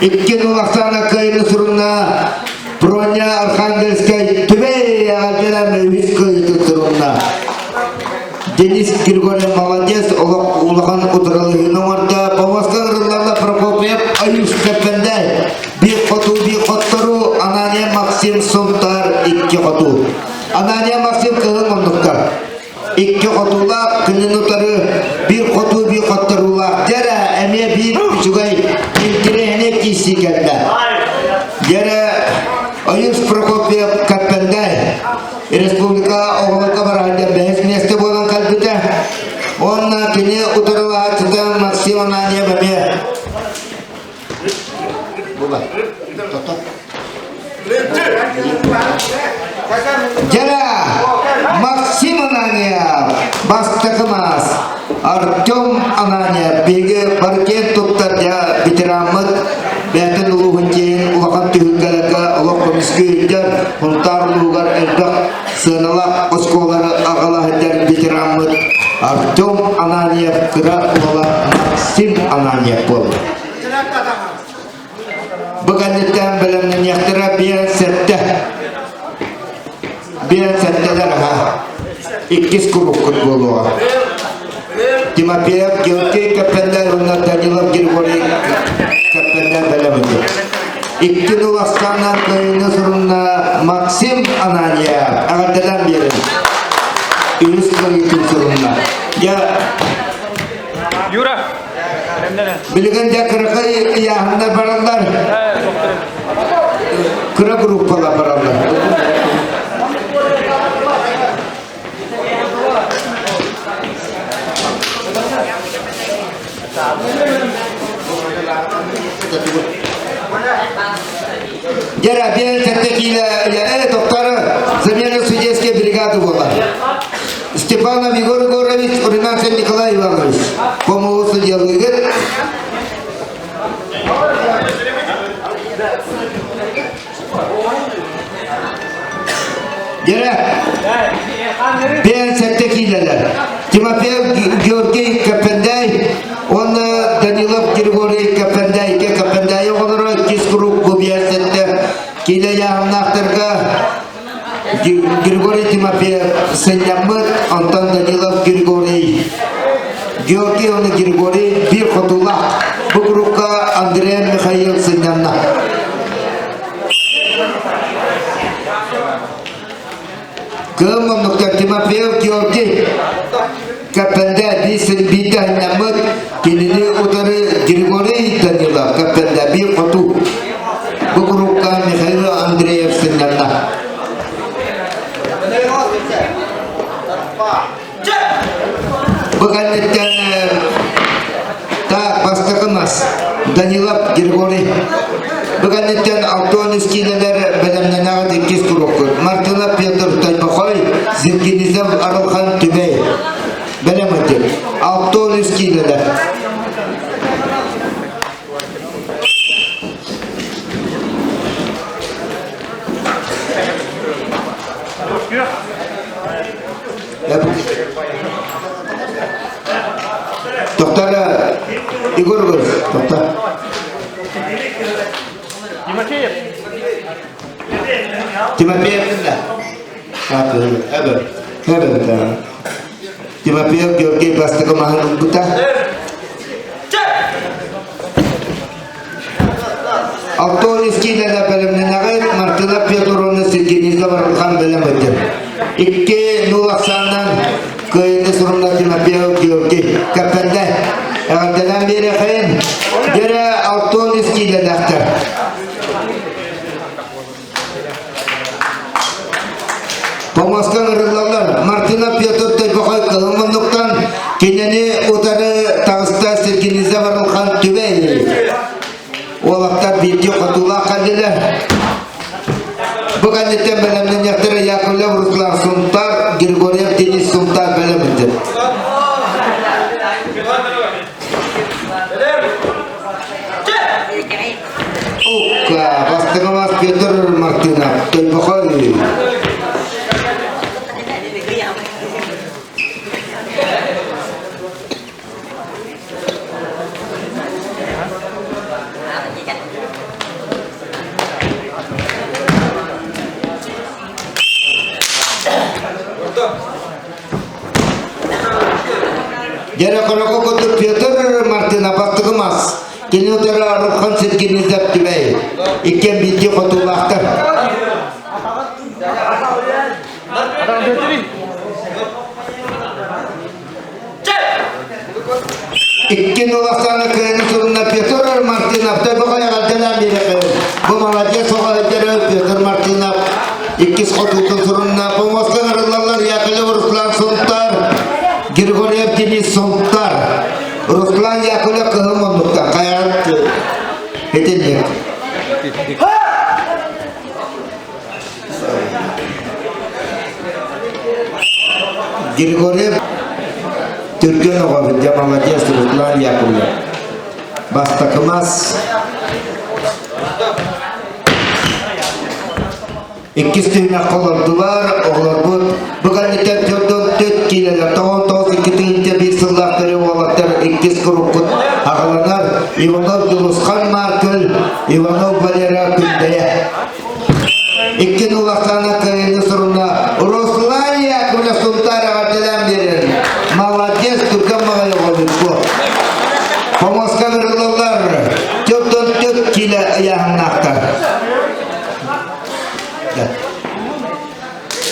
Икки Оксана кыайыны сурунна Проня Архангельскай Түбэй аҕалдьалар үһүс кыайыытын сурунна. Денис Григорьев молодец, олох улахан утарылыһыыны оҥордо. Помоска ырыллалла Прокопьев Аюш Кэппэндай. Биир хоту, биир хоттору Анания Максим Сунтар икки хоту. Анания Максим кыһын оннуктар. Икки хотуулаах күнүн утары биир хотуу биир хотторуулаах. Дьэрэ эмиэ биир үчүгэй интириэһинэй киирсии кэллэ. Дьэрэ Аюш Прокопьев Кэппэндай республика оҕолорго бараһыйдар бэһис миэстэ буолан кэлбитэ. Уонна кини утарылаһааччыта Максим Ананьев эмиэ Дьэрэ Максим Ананьев бастакы маас Артем Ананьев биһиги бары киэн туттар дьэ ветераммыт бэйэтин улууһун дьиэһин улахан түһүлгэлэргэ олох көмүскүү Сунтаар улууһугар элбэх сыаналаах оскуолалары аҕала сылдьар ветераммыт Артем Ананьев кыра уола Максим Ананьев буолла. Бу кэнниттэн бэлэмнэниэхтэрэ биэн сэттэ. Биэн сэттэлэр аха. Иккис куруккут буолуоҕа. Тимофеев Георгий Кэппэннэр уонна Данилов Григорий Кэппэннэр бэлэмнэннэ. Икки нул ахсааннаах кыайыыны сурунна Максим Ананьев. Эҕэрдэлээн биэрин. Үһүс кыайыытын сурунна. Я Юра! Билигин дьэ кыракый ыйааһыннар бараллар. Кыра группалар бараллар. Гера, биэн сэттэ киилэ э, доктор, замена судейской бригады буолар. Степанов Егор Егорович, Румянцев Николай Иванович. Помогу судьялыгыт. Дьэрэ, 57 киилэлэр. Тимофеев Георгий Кэппэндэй уонна Данилов Григорий Кэппэндэй Кэппэндэй оҕолоро иккис куруук бу 57 киилэ ыйааһыннаахтарга Григорий Тимофеев сынньаммыт, онтон Данилов Григорий Георгий уонна Григорий биир хотуулаах. Бу курукка Андрей Михаил сынньанна. Кыым оннуктар Тимофеев Георгий Кэппэндэ биир син биирдэ сынньаммыт, кинини утары Григорий Данилов Кэппэндэ биир хотуу. Бу курукка Михаил Андреев сынньанна. Бу кэнниттэн так бастакы мас Данилов Григорий. Бу кэнниттэн Алтон киинэлэр бэлэмнэнэҕит иккис куруккут. Мартынов Петр Тойбохой, Зиргинизов Арылхан Түбэй. Бэлэм ытык. Алтон киинэлэр. Доктор Егор Егорович, доктор. Тимофеев. Тимофеев да. Так, эбэ. Эбэ, да. Тимофеев Георгий бастакы маһын ылбыта. Алтон киинэлэ бэлэмнэнэҕит Мартына Петровна Сергеевна Барылхан бэлэм ыытын. Икки нул ахсаанынан кыайыыны сурунна Тимофеев Георгий Кэппэндэ. Эҕэрдэлээн биэриэхэйин. Дьэрэ Алтон киинэлээхтэр. Помоска ыҥырыллаллар. Мартына Петр Тойбохой кыһыл муннуктан кинини утары таҕыста Сергиниза Барылхан Түбэй. Уолаттар биирдии хотуулаах кэллилэр. Бу кэнниттэн бэлэмнэниэхтэрэ Яковлев Руслан Сунтар, Григорьев Денис Сунтар бэлэммитин. Дьэрэ Хорохо курдук Петр Мартына бастакы мас. Кини утары Арылхан Сергеевич Түбэй. Иккиэн биирдии хотуулаахтар. Икки улахана кыайны сурунна Петр Мартынов Төбөҕө эҕэрдэлээн биэрэҕин. Бу молодец оҕо өйдөрө Петр Мартынов иккис хотуутун сурунна. Помостан арыллаллар Яковлев Руслан Сунтар, Григорьев Денис Сунтар. Руслан Яковлев кыһыл муннуктан хайаан итинник. Григорьев түргэн оҕобут, дьэ молодец Руслан Яковлев. Бастакы мас. Иккис түһүмэххэ олордулар, оҕолорбут бу кэнниттэн төрдөн төт киилэлэр, тоҕон тоҕус икки тыһыынча биир сыллаах төрү уолаттар иккис куруккут аҕаланар Иванов Дьулусхан Маркөл, Иванов Валера Күндэйэ. Икки улахана кыайыыны сурунна Руслан Яковлев Сунтаар эҕэрдэлээн биэрэр. Молодец, түргэн баҕайы оҕобут бу. Помоска ырыллаллар. Төртөн төрт киилэ ыйааһыннаахтар.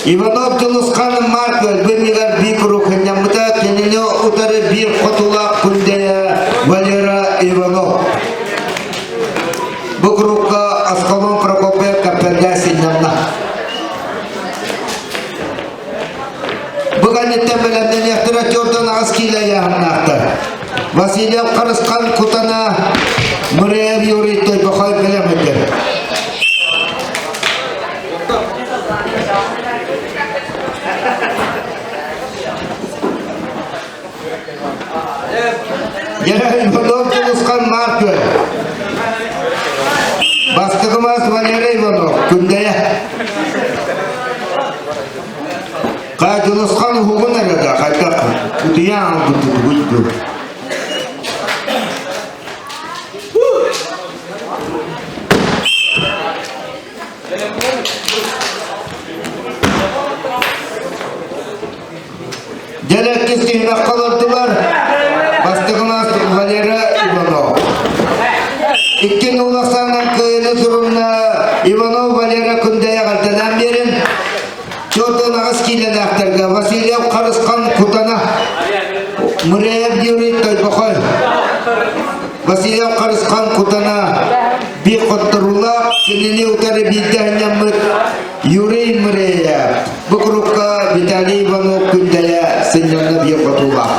Иванов Дьулусхан Марк өлбүнньүгэр биир куруук хынньаммыта, кинини утары биир хотулаах күндэйэ Валера Иванов. Бу курукка Аскалон Прокопьев капперга сынньанна. Бу кэнниттэн бэлэмнэниэхтэрэ төрдөн аҕыс киилэ ыйааһыннаахтар. Васильев Харысхан Кутана, Мыреев Юрий Тойбохой бэлэм этэр. Иванов Дьулусхан Маркы. Бастакы мас Валерий Иванов, Күндэйэ. Ха Дьулусхан уһугун эрэ да хайдах утуйаан албыт дуу. Дьэлэккис түһүмэххэ олордулар. Бастакы Валера Иванов. Икки нулахсаанан кыайыны сурунна Иванов Валера Күндэйэ эҕэрдэлээн биэрин. Төрдөн аҕыс киилэлээхтэргэ Васильев Харысхан Кутана, Муреев Юрий Тойбохой. Васильев Харысхан Кутана биир хотторуулаах кинини утары биирдэ анньаммыт Юрий Муреев. Бу курукка Виталий Иванов күндэлэ сынньанна биир хотуулаах.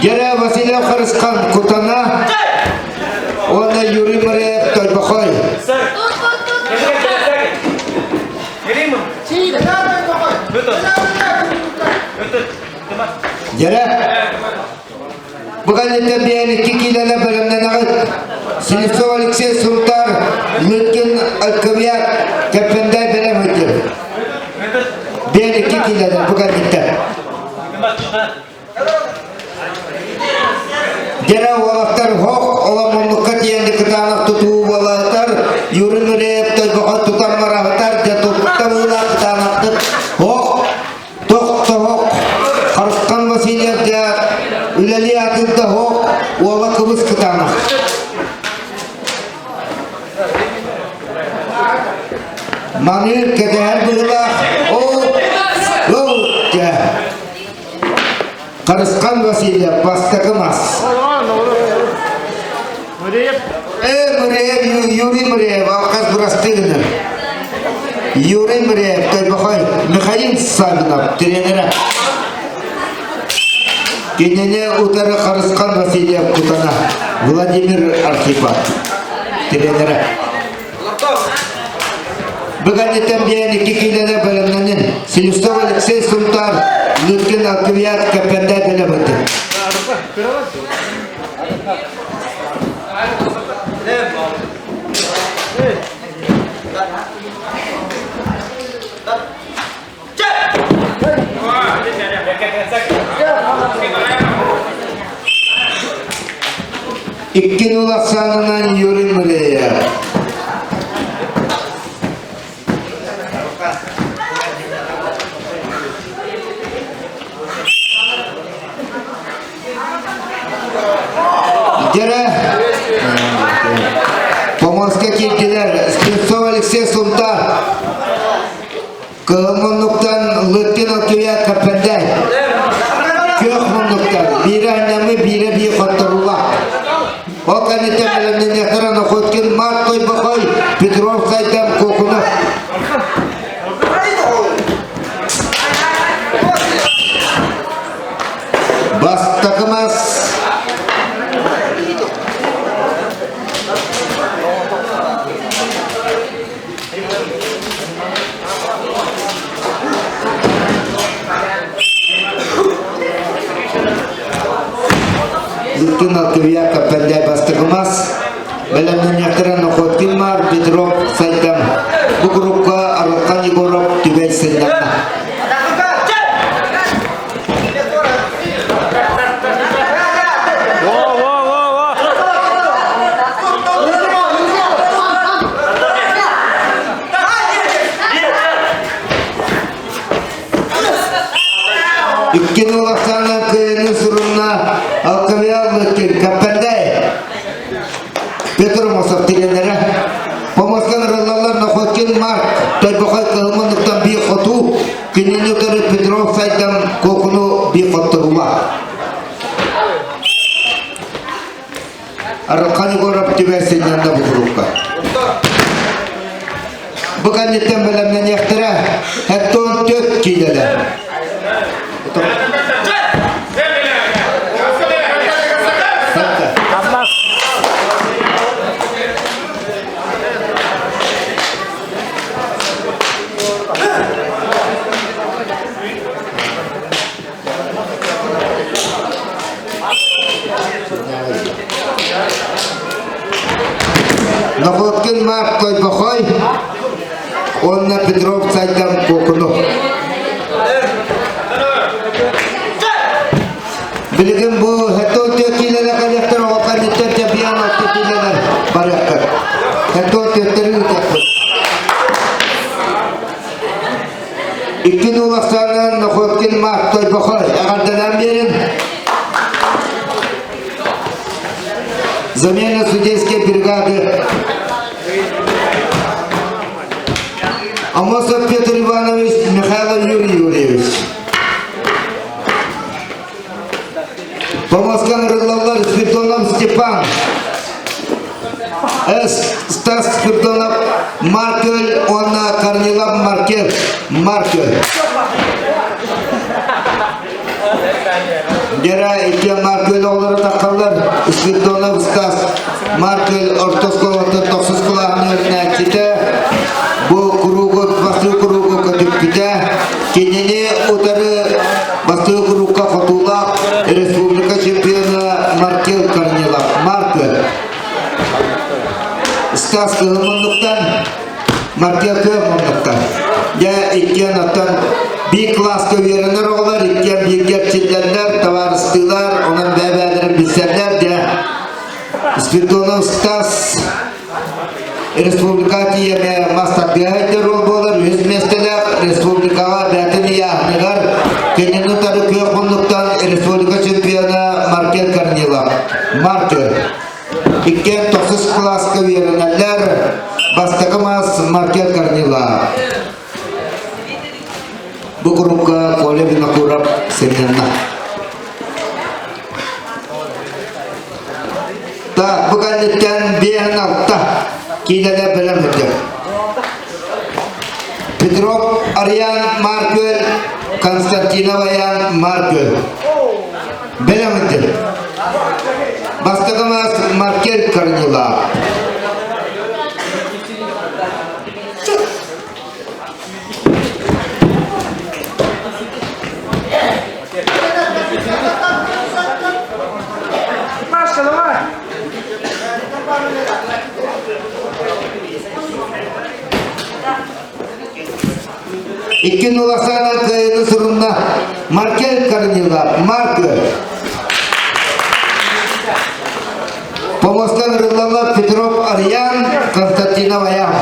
Гера Васильев Харысхан Кутана уонна Юрий Мыраев Тойбохой. Гера Бу кэнниттэн биһэн икки киилэлэ бэлэмнэнэҕит. Слепцов Алексей Сунтар, Лыткин Алькавиат, Кэппэндай бэлэм ыытыр. Биһэн икки киилэлэ бу кэнниттэн. Дьэрэ уолаттар хоох оломмуннукка тиийэн кытаанах тутуу буолаатар, Юрий Нуреев тойбохой тутан бараһытар, дьэ тутта быылаах кытаанахтык хоох Тохтоһох, Харысхан Васильев дьэ үлэлии атыырда хоох, уола кыбыс кытаанах. Маныыр кэтэһэр быһыылаах, ол, ол дьэ. Харысхан Васильев бастакы мас. Э, Мыреев, Юрий Мыреев, алкас бырастыы гынар. Юрий Мыреев, Тойбохой, Михаил Савинов, тренера. Кинини утары Харысхан Васильев Кутана, Владимир Архипов, тренера. Бүгүннүттэн биэн икки киилэне бэлэмнэнин. Селестов Алексей Сунтар, Лыткин Алкивиад Кэппэндэ бэлэмнэнин. Иккин улахсаанынан Юрий Мыреев. Дьэрэ Поморска киирдилэр Слепцов Алексей Сунтар Кыһыл муннуктан Лыткин Алкивиад Каппендай Күөх муннуктан биирэ анньаммы биирэ биир хотторуулаах Ол кэнниттэн бэлэмнэниэхтэрэ Находкин Марк Тойбохой Петров Сайдам Кокунов Бастакы мас Лыткин Алкивия Каппендай бастакы мас бэлэмнэниэхтэрэ Находкин Мар Петров Сайдам бу группа Арылхан Егоров Түбэй сынньанна. Иккин улахсаанан кыайыны сурунна Алкавиал Лыткин Каппендай Петр Мосов тренерэ. Помостан ырыллаллар Находкин Марк Тойбохой кыһыммынныктан биир хоту Кинини утары Петров сайдан Куокуну биир хотторула. Арылхан Егоров түбэ сынньанна бу курукка. Бу кэнниттэн бэлэмнэниэхтэрэ Хеттон төт киилэлэр. Находкин Марк Тойбохой уонна Петров Сайдам Куокуну. Билигин бу хэтон төкилere кэлиэхтэр оҕо кэнниттэн тэбиэн алты киилэлэр барыахтар. Хэтон төттөрү ыытыахпыт. Иккин улахсаанан Находкин Марк Тойбохой эҕэрдэлээн биэрин. Замена судейской бригады Амосов Петр Иванович, Михайлов Юрий Юрьевич. Помоскан ырыллаллар Спиридонов Степан, С. Стас Спиридонов Маркель уонна Корнилов Маркел Маркель. Гера икки Маркель оҕолоро таххаллар Спиридонов Стас Маркель орто оскуолаттан тохсус кылааһын үөрэнээччитэ бу куруугу бастыы куруугу көтүппүтэ Кинини утары бастакы курукка хотуулаах республика чемпиона Маркел Корнилов. Маркел. Стас кыһыл муннуктан, Маркел кыһыл муннуктан. Дьэ, иккиэн оттон биир класска үөрэнэр оҕолор, иккиэн бииргэ эрчиллэллэр, табаарыстыылар, онон бэйэ-бэйэлэрин билсэллэр. Дьэ, Спиридонов Стас Республика тиийэмэ мастарбыаһайдар рол буолар үһүс миэстэлээх республикаҕа бэйэтин ыйааһыныгар кинини утары күөх муннуктан республика чемпиона Маркел Корнилов. Маркел. Иккиэн тохсус кылааска үөрэнэллэр. Бастакы мас Маркел Корнилов. Бу курукка Коля Винокуров сынньанна. Так, бу кэнниттэн биэһин алта киилэлэр бэлэм сылдьар. Петров Ариан Маркөл, Константинов Аян Маркөл. Бэлэм сылдьар. Бастакы мас Маркел Корнилов. Пашка, давай! Иккин улахана кыайыны сурунна Маркел Корнилов, Маркел. Помостан ырыллаллар Петров Арыйаан, Константинов Аян.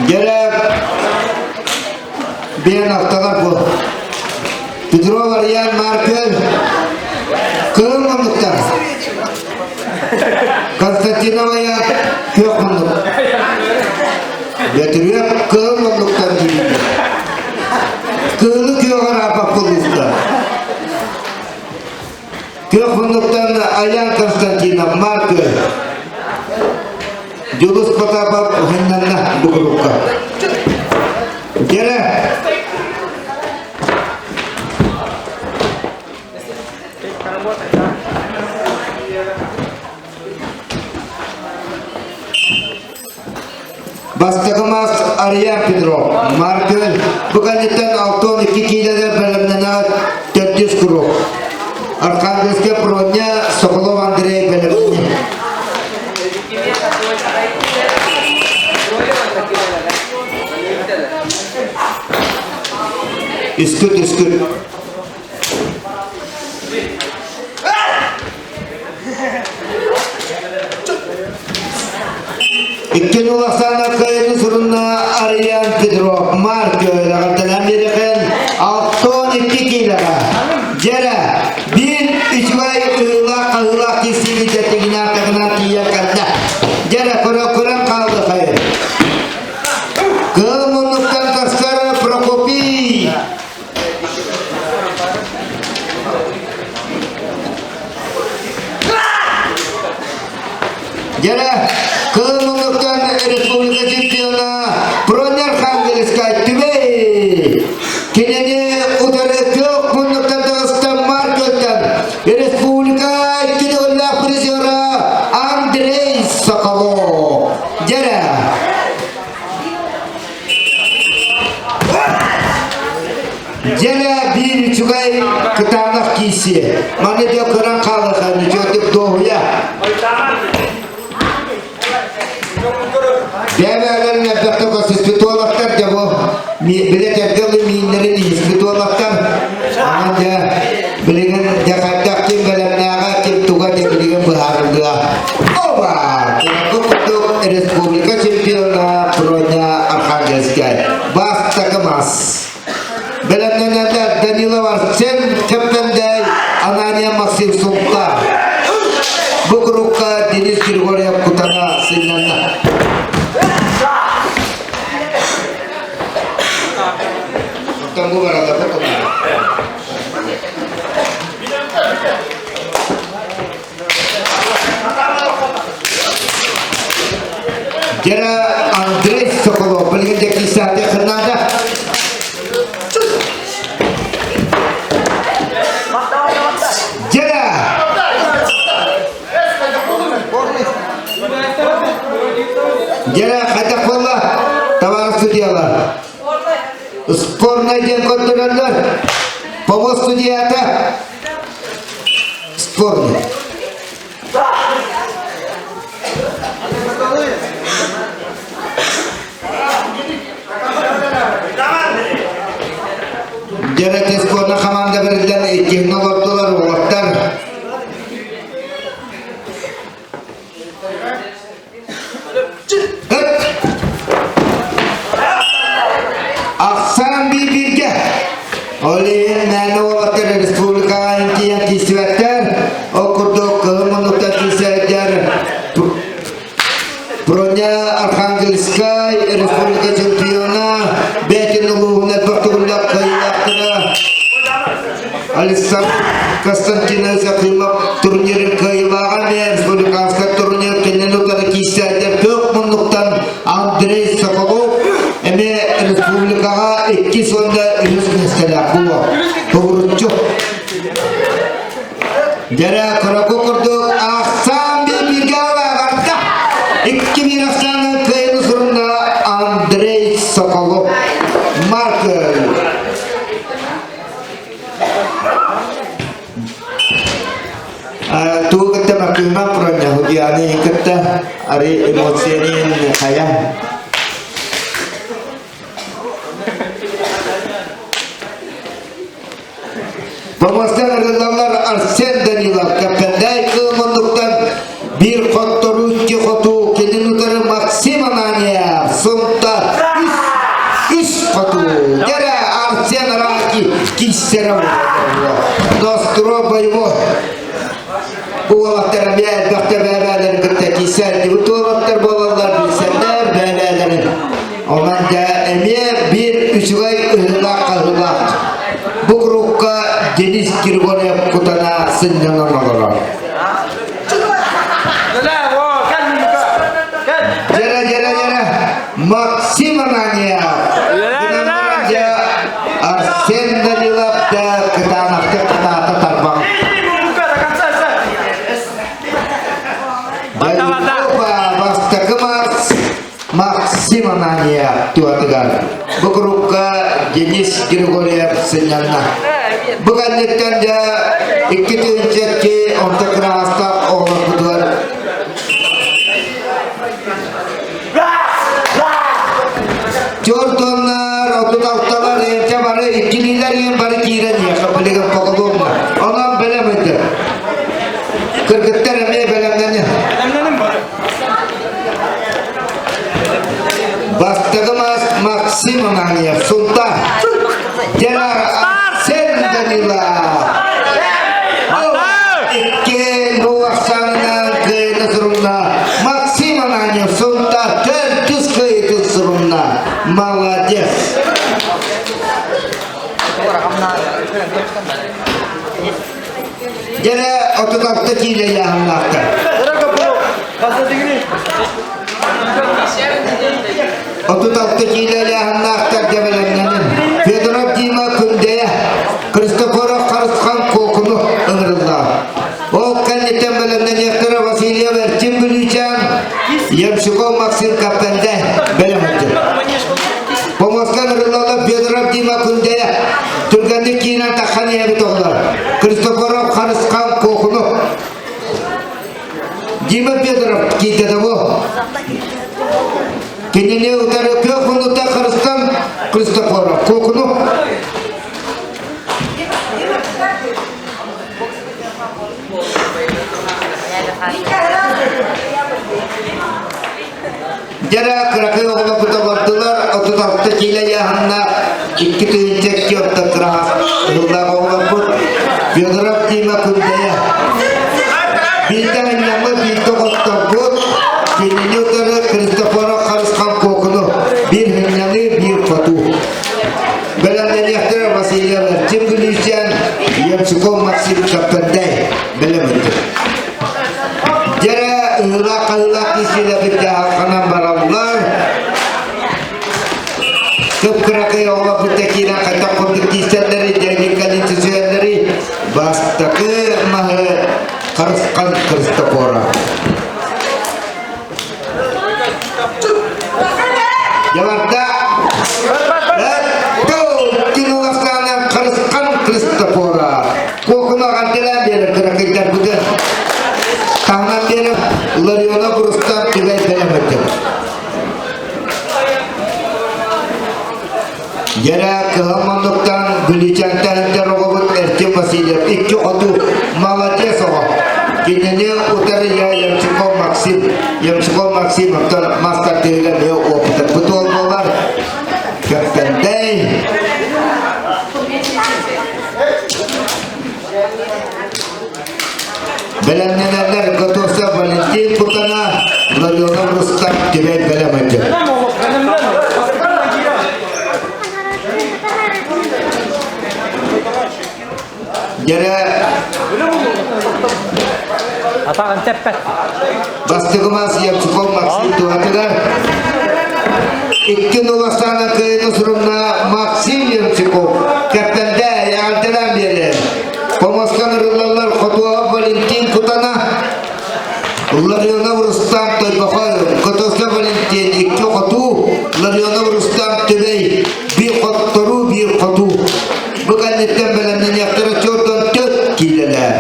Дьэрэ биэн алталар бу. Петров Арыйаан Маркел кыһыл муннуктар. Константиновая күөх муннук. Бөтүрүөп кыһыл муннуктар дииллэр. Кыһылы күөҕэр ааппат булуустар. Күөх муннуктан Аян Константинов, Марк Дьулус Потапов уһуннанна бу группа. Дьэрэ! Бастакы мас Арыйаан Петров, Маркөл бу кэнниттэн 62 киилэлэр бэлэмнэнэ төрдүс круг. Архангельскай Проня, Соколов Андрей бэлэмнэнэ. Үскүт, үскүт. Икки Оксана кыайыытын сурунна Арыйаан Петров, Марк эҕэрдэлээн биэриэхин 62 киилэҕэ. Дьэрэ, биир үчүгэй ыһыылаах-хаһыылаах киирсиибит тэтигинээн тиийэн кэллэ. Дьэрэ, көрө-көрөн хаалды хайы. Кыыл муннуктан тахсар Прокопий Дьэрэ, Кыыл муннуктан республика чемпиона Проня Архангельскай Түбэй! Кинини утары күөх муннуктан таҕыста Маркелтан республика икки төгүллээх призера Андрей Соколов. Дьэрэ! Дьэлэ биир үчүгэй кытаанах киисиэ. Маны да көрөн хаалыха үчүгдүк дуоһуйа. Бэйэлэрин элбэхтэ көрсүспүт уолаттар дьэ бу билэ кэргэл мииннэрин иһиспит уолаттар. Аны дьэ билигин дьэ хайдах ким бэлэмнээҕэ ким туга дьэ билигин быһаарыллыа. Оба! Курдук республика чемпиона Проня Архангельская. Бастакы мас. Бэлэмнэнэллэр Данилов Арсен Чэппэндэй, Анания Максим Султан. Бу курукка Денис Григорьев кутана сынньанна. Оттон бу баралар Дьэрэ Андрей Соколов билигин дьэ киисаатыаххын наада. Дьэрэ! Дьэрэ хайдах буолла? Табаарыс судьялар. Спорнай диэн көрдөрөллөр. Помост судьята. Спорный. Дьэрэ спорна хамаанда бэриллэн иккиһин олордулар уолаттар. Ахсаан биир-бииргэ. Ол иһин мээнэ уолаттар республикаҕа тиийэн киирсибэттэр. Ол курдук кыһыл муннуктан киирсэрдэр Броня Архангельскай республика чемпиона бэйэтин улууһун элбэх төгүллээх кыайыылаахтара. Акыыман Проня Худьяны кытта ары эмоциянын хайа. Помостан ырыллаллар Арсен Данилов, Кэппэндээй кыыл муннуктан биир хотторуу икки хотуу, кинин утары Максим Ананьев, Сунта үс, үс хотуу. Дэрэ Арсен Раки киссэрэ Ностро боевой. Уолаттар эмиэ элбэхтэ бэйэ-бэйэлэрин кытта киирсээттибит уолаттар буолаллар билсэллэр бэйэ-бэйэлэрин. Онон дьэ эмиэ биир үчүгэй ыһыылаах-хаһыылаах бу курукка Денис Григорьев кутана сынньанан олорор. Дьэрэ, дьэрэ, дьэрэ, Максим Ананьев, Арсен Данилов да кытаанахтык кытаата тарбаҥ. Бастакы Марс Максим Ананьев туатыгар. Бу курукка Денис Григорьев сынньанна. Бу кэнниттэн дьэ 2002 орто кыраастаах оҕолорбутугар Чортоннар, отут алталар, эрчэ бары иккилиилэр иһин бары киирэн иэхэ билигин поголовно. Онон бэлэм этэ. Кыргыттар эмиэ бэлэмнэни. Бастакы мас Максим Ананьев, Сунтар. Дьэрар Арсен Данилов. Икки ахсаанынан кыайыны сурунна. Максим Ананьев Сунтар төрдүс кыайытын сурунна. Молодец! Дьэрэ 36 киилэ ыйааһыннаахтар. 36 киилэ ыйааһыннаахтар дьэбэлэннэнин. Федоров Дима Күндэйэ, Христофоров Харысхан Куокуну ыҥырыллар. Ол кэнниттэн бэлэмнэниэхтэрэ Васильев Эрчим Бүлүүчээн, Ямщиков Максим Каптанде бэлэм өттүн. Помоска ыҥырыллаллар Федоров Дима Күндэйэ, түргэнник киинэн таххан иһэбит оҕолор. Христофоров Харысхан Куокуну Дима Федоров киирдэ того. Кинини утары күөх муннукта Харыстан Христофоров Куокуну. Дьэрэ кыракый оҕолорбут олордулар, 36 киилэ ыйааһынна 2002 орто кыраһас ыһыллаах оҕолорбут Федоров Дима Күндэйэ. Биирдэ анньаммыт, биирдэ хотторбут, кинини утары Христофоров Харысхан Куокуну биир хынньаныы, биир хотуу. Бэлэмнэниэхтэрэ Васильев Эрчим Бүлүүчээн, Ямщиков Максим Каппендай бэлэм өттү. Дьэрэ ыһыылаах-хаһыылаах киисиилэрбит ханан бараллар. Кып-кыракый оҕолорбут да киирэн хайдах курдук киирсэллэрий, дьэҥҥин түсүһэллэрий. Бастакы маһы Харысхан Христофора. Дьаларда Киноластаанан Харысхан Христофора. Куокуна антелаан биэрэр кыракыйдарбытын. Таһынан биэрэр Ларионов Рустам Түбэй бэлэмэтин. Дьэрэ кыһыл муннуктан Бүлүүчэнтэн оҕобут Эрчим Васильев икки хоту молодец оҕо. Кинини утары я Ямщиков Максим, Ямщиков Максим оттон мас тардыһыыга эмиэ опытырбыт уол буолар. Кэптэнтэй. Бэлэмнэнэллэр Готовцев Валентин Кутана, Ларионов Рустам Түбэй бэлэм өтө. Дьэрэ Атаҕын тэппэт. Бастыгымас Ямчуков Максим туһатыгар икки нуластаана кыайыны сурунна Максим Ямчуков кэптэнде эҕэрдэлээн биэрэр. Помостан ырыллаллар Хотуоһап Валентин Кутана, Ларионов Рустам Тойбохой, Котослов Валентин икки хотуу, Ларионов Рустам Түбэй биир хотторуу, биир хотуу. Бу кэнниттэн бэлэмнэниэхтэрэ чордон төрт киилэлэр.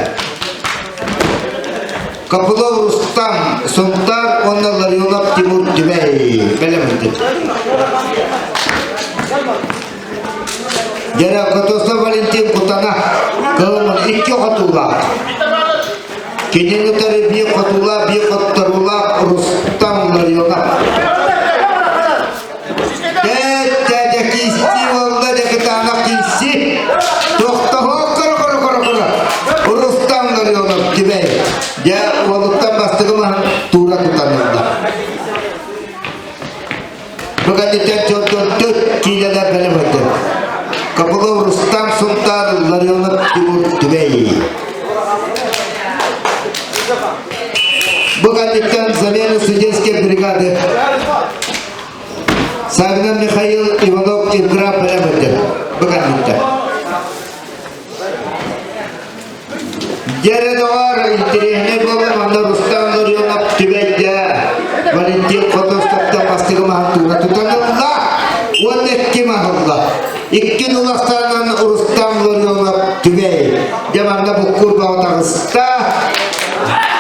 Копылов Рустам, Сунтаар уонна Ларионов Тимур Түбэй. Бэлэм Дьэрэ Котосов Валентин Кутана кылымын икки хотуулаах. Кинини утары биир хотуулаах, биир хотторуулаах Рустам Ларионов. Тээт киисти уолла дэ кытаанах киисти. Тохтоһо коро коро коро коро. Рустам Ларионов Түбэй. Дьэ уолуттан бастыгы маһын туура тутан ылла. Бу кэнниттэн чордон төрт киилэлэр бэлэм этэ. Копылов Рустам Сунтаар Ларионов Тимур Түбэй. Бу кэнниттэн замена студенческой бригады Савина Михаил Иванов Иргра бэлэм этэ. Бу кэнниттэн. Дьэрэ доҕор, интэриэһинэй буолла манна Рустам Ларионов Түбэйдэ Валентин Хотосовтан бастакы маһын туура тутан ылла уонна икки маһ ылла. Икки нулахтаанан Рустам Ларионов Түбэй. Дьэ манна буккур баҕа таҕыста.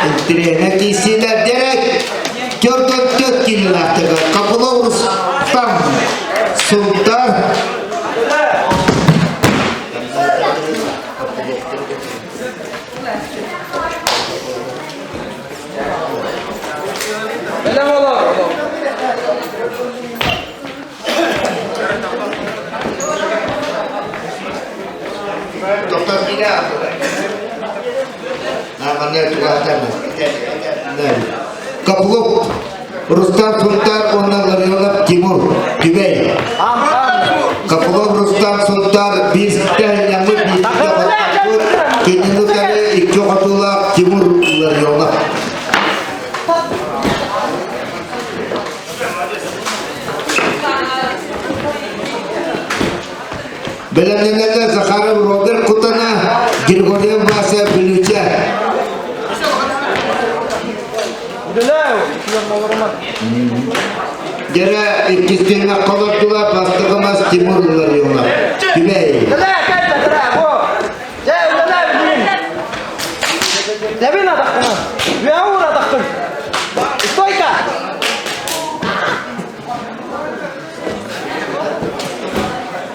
Интэриэһинэй киирсиилэр дэрек. Төрт төрт киилэлээхтэргэ Копылов Рустам Сунтар Бэлэм олор. Доктор Киля. Каплов Рустам Сунтар уонна Ларионов Тимур Түбэй. Каплов Рустам Сунтар бииртэн ньаммыт бииргэ хотторбут, кинини утары икки хотуулаах Тимур Ларионов. Бэлэмнэнэллэр Захаров Роберт Кутана, Григорьев Вася Бүлүүчэ. Дьэрэ иккис түһүмэххэ олордулар бастакы мас Тимур Ларионов. Түбэй. Левин атахтына. Үөҕүр атахтын. Стойка!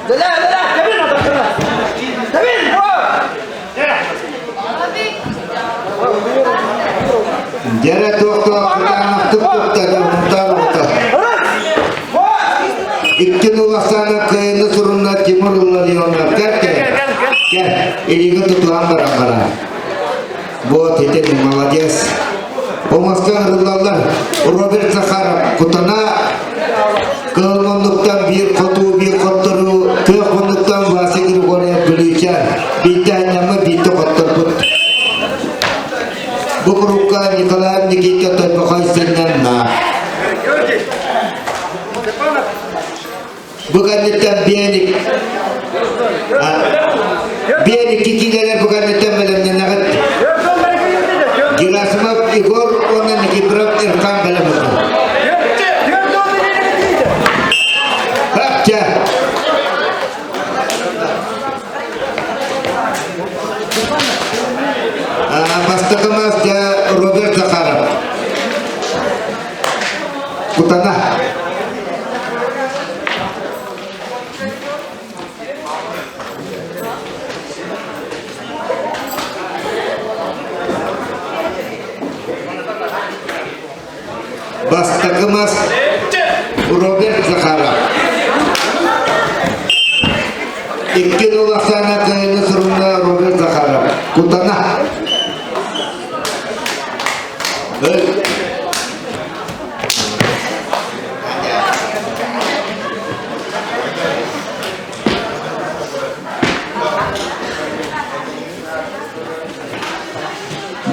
Дэлээ, дэлээ, тэбин атахтына. Тэбин! Дьэрэ туохтаах кытаанахтык туттар мунтаар оҕото. Икки нулахсаана кыайыны сурунна Тимур Ларионов. Кэл, кэл. Кэл, илиигэ тутуһан баран баран. Вот, ити молодец. Омоска ырыллаллар. Роберт Захаров кутана кыһыл муннуктан биир хотуу, биир хотторуу, күөх муннуктан Вася Григорьев Бүлүүчээн. Биирдэ анньаммыт, биирдэ хотторбут. Бу курукка Николай Никита Тойбохой сынньанна. Бу кэнниттэн биэник биэник киилэлэр бу кэнниттэн бэлэмнэнэҕит. Герасимов Егор уонна Никифоров Ирхан бэлэм Хапча! Бастакы мас Роберт Захаров. Кутана. Бастакы мас Роберт Захаров. Икки улахана кыайыны сурунна Роберт Захаров. Кутана.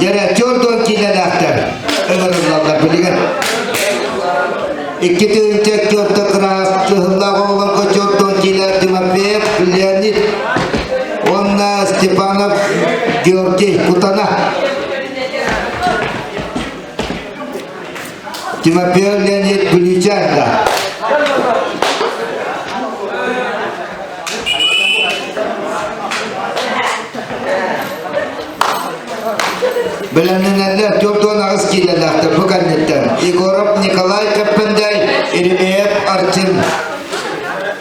Дьэрэ, 40 киилэлээхтэр ыҥырыллаллар билигин. 2004 кыраас кыһыллаах оҕолорго 40 киилэ Тимофеев Леонид уонна Степанов Георгий Кутана. Тимофеев Леонид Бүлүүчээн Бэлэмнэнэллэр 48. Еремеев Арчын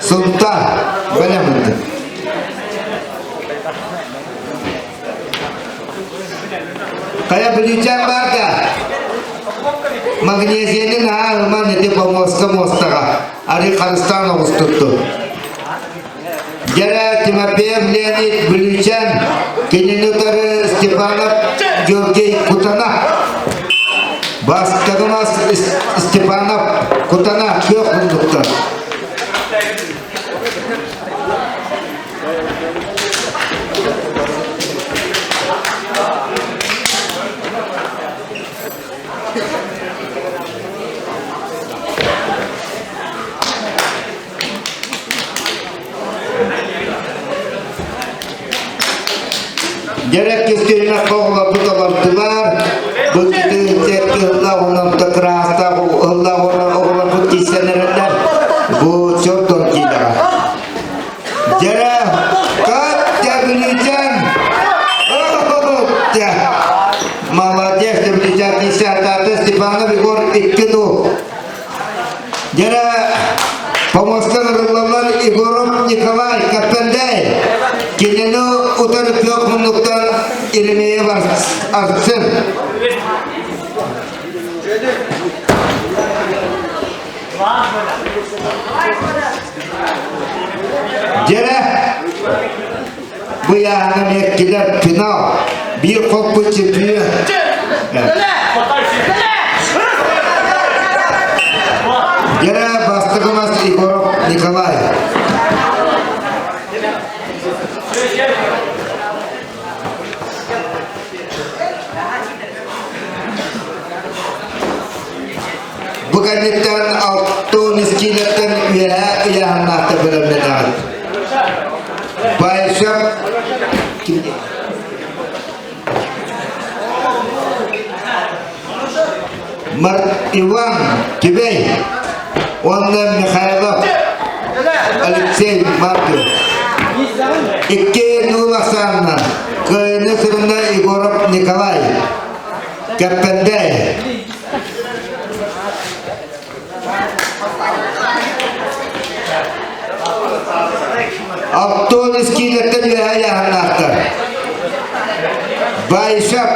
Сунта бэлэммит. Хайа бүлүүчээн баар да? Магнезияны наһаа ылман ити помоска муостаҕа арыы харыстаан оҕустутту. Дьэрэ Тимофеев Леонид Бүлүүчээн, кинини утары Степанов Георгий Кутана. Бастакы мас Степанов Кутана күөх муннуктар. Дьэрэ кистиэнэ оҕолорбут олордулар. Бу кыһыллаах уонна кыраастаах ыһыллаах уонна оҕолорбут киирсэн эрэллэр. Бу чордор киилэҕэ. Дьэрэ Катя Бүлүүчэн! Молодец, Бүлүүчэн киирсэ Степанов Егор икки ду. Дьэрэ помостан ырыллаллар Егоров Николай Каппендай кинини утары күөх муннуктан Еремеев Арсен. Дьэрэ бу яһынан эккилэр финал биир холку чемпион. Дьэрэ бастакы мас Егоров Николай. Бу кэнниттэн 60 киилэттэн үөһээ ыйааһыннаахтар бэлэмнэнэҕит. Байшев Мар Иван Түбэй уонна Михайлов Алексей Марков. Икки нуул ахсаанна кыайыны сырында Егоров Николай Кэппэндэй. Антон Искиилэртэн үөһэ ыйааһыннаахтар. Байшап.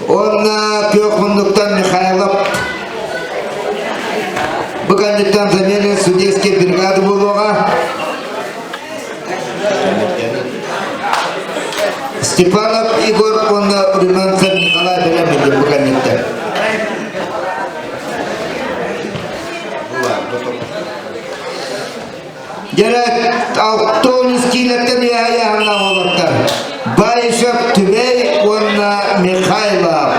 Уонна күөх муннуктан Михайлов. Бу кэнниттэн замена судейской бригады буолуоҕа. Степанов Егор уонна Румянцев Николай бэлэм бу кэнниттэн. Дьэрэ Алтон киилэттэн үөһэ олортар. Баишев Түбэй уонна Михайлов.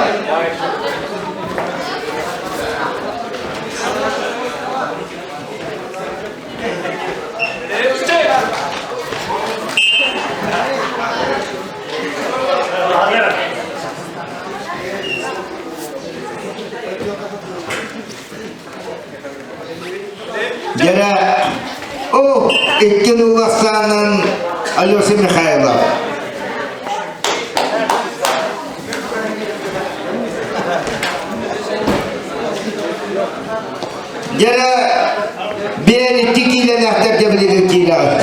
Дьэрэ, о, икки нулахсаанан Алеша Михайлов. Дьэрэ, биэр икки киилэлээхтэр дьэбилигин киилэҕит.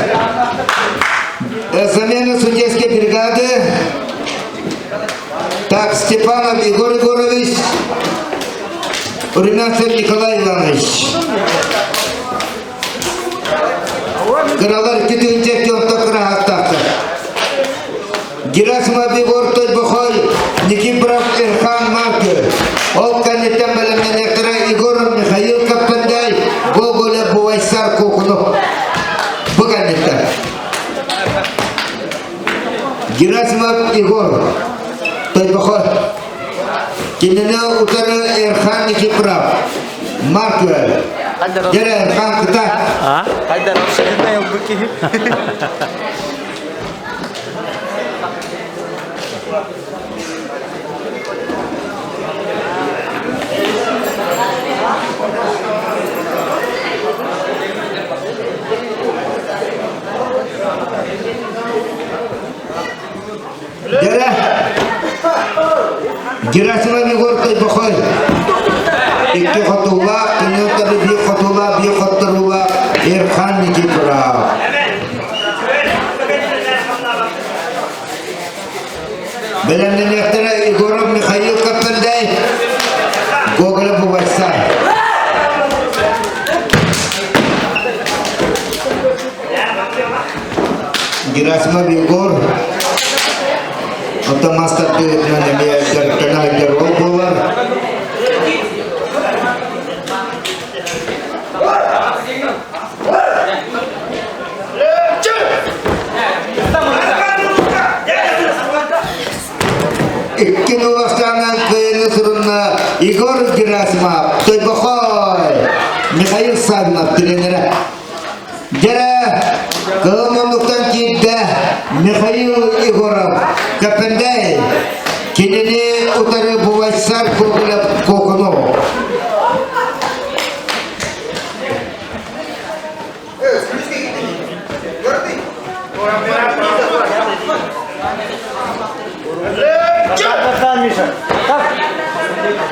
Замена судейской бригады. Так, Степанов Егор Егорович, Румянцев Николай Иванович. Кыралар күтүнчэ кёнто кыраһаттахтар. Герасимов Егор Тойбохой, Никифоров Эрхан Маркер. Ол кэнниттэн бэлэмнэниэхтэрэ Егоров Михаил Каппендай, Гоголев Бувайсар Кукунов. Бу кэнниттэн. Герасимов Егор Тойбохой. Кинини утары Эрхан Никифоров, Маркер. Дьэрэ Эрхан кыта. Хайдар ылбыт киһи. Дьэрэ Герасимов Егор. Тойбохой. Икки хотуулаах, кини утары биир хотуулаах, биир хотторуулаах Эрхан Никифоров. Бэлэмнэниэхтэрэ Егоров Михаил Каппельдай, Гоголев Бувайсар. Герасимов Егор Оттон мас тардыытынан эмиэ дьарыктана сылдьар уол буолар. Икки нуластаанан кыайыны сурунна Егор Герасимов, Тойбохой, Михаил Савинов тренерэ. Дьэрэ, кыһыл муннуктан киирдэ Михаил Егоров, Кэппэндэй. Кинини утары Бувайсар Гоголев Кокунов.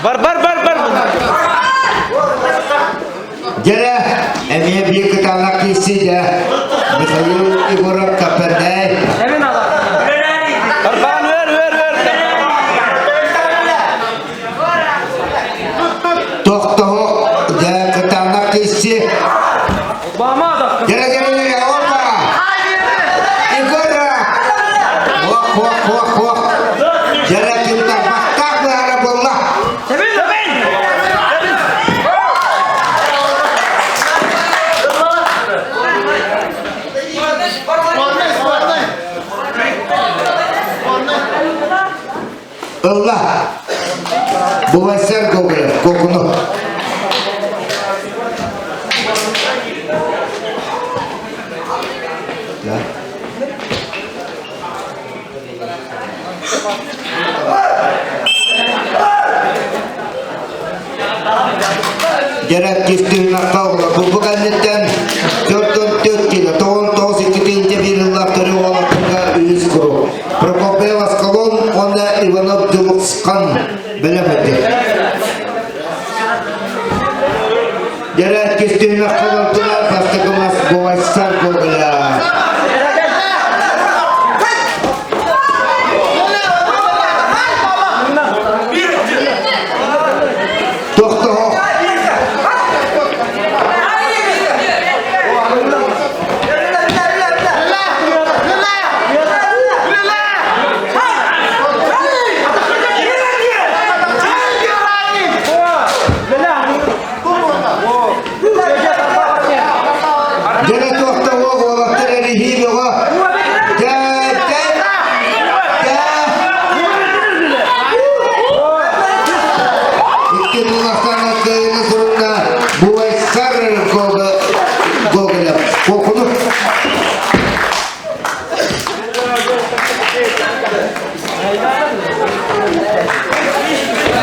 Бар, бар, бар, бар. Дьэрэ, эмиэ биир кытаанах киирсиидэ Михаил Егоров Кэппэндэй. Барбаан, үөр, үөр, үөр. Тохтоһо дьэ кытаанах киирсии. Обама да. Дьэрэ, дьэрэ, дьэрэ, опа! Егора! Ох, ох, ох, ох! Дьэрэ, ким-тарбахтаах быһара буолла. Тэбин, тэбин! Ылла. Бувайсар Гоголев, Кокунов. Да. Дьэрэ кистиһинэххэ бу кэнниттэн 44 кило 99 иккитинчи биир ыллаах төрү уолаттарга үһүс куру Прокопьев Аскалон уонна Иванов Дьулусхан бэлэм этэ. Дьэрэ кистиһинэххэ олордулар бастакы мас Бовайсар Гоголя. Тохтоһо. Дьэ туохта уолаттар эриһии бөҕө. Дьэ, дьэ, дьэ. Икки тулахтан кыайыны сурунна Бувайсар Гоголев. Кокунук.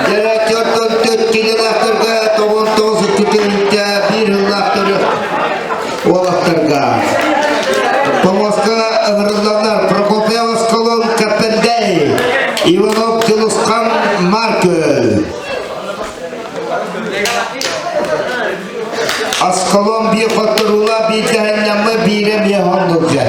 Дьэ, төрт килилаахтарга тоҕон тоҕус иккитинчэ биир ыллаахтары уолаттарга. Помоска ыҥырыллаллар Прокопьев Аскалон Кэппэндэй, Иванов Дьулусхан Маркөл. Аскалон биир хотторуула биир дэһэннэммэ биирэ эмиэ хоннурга.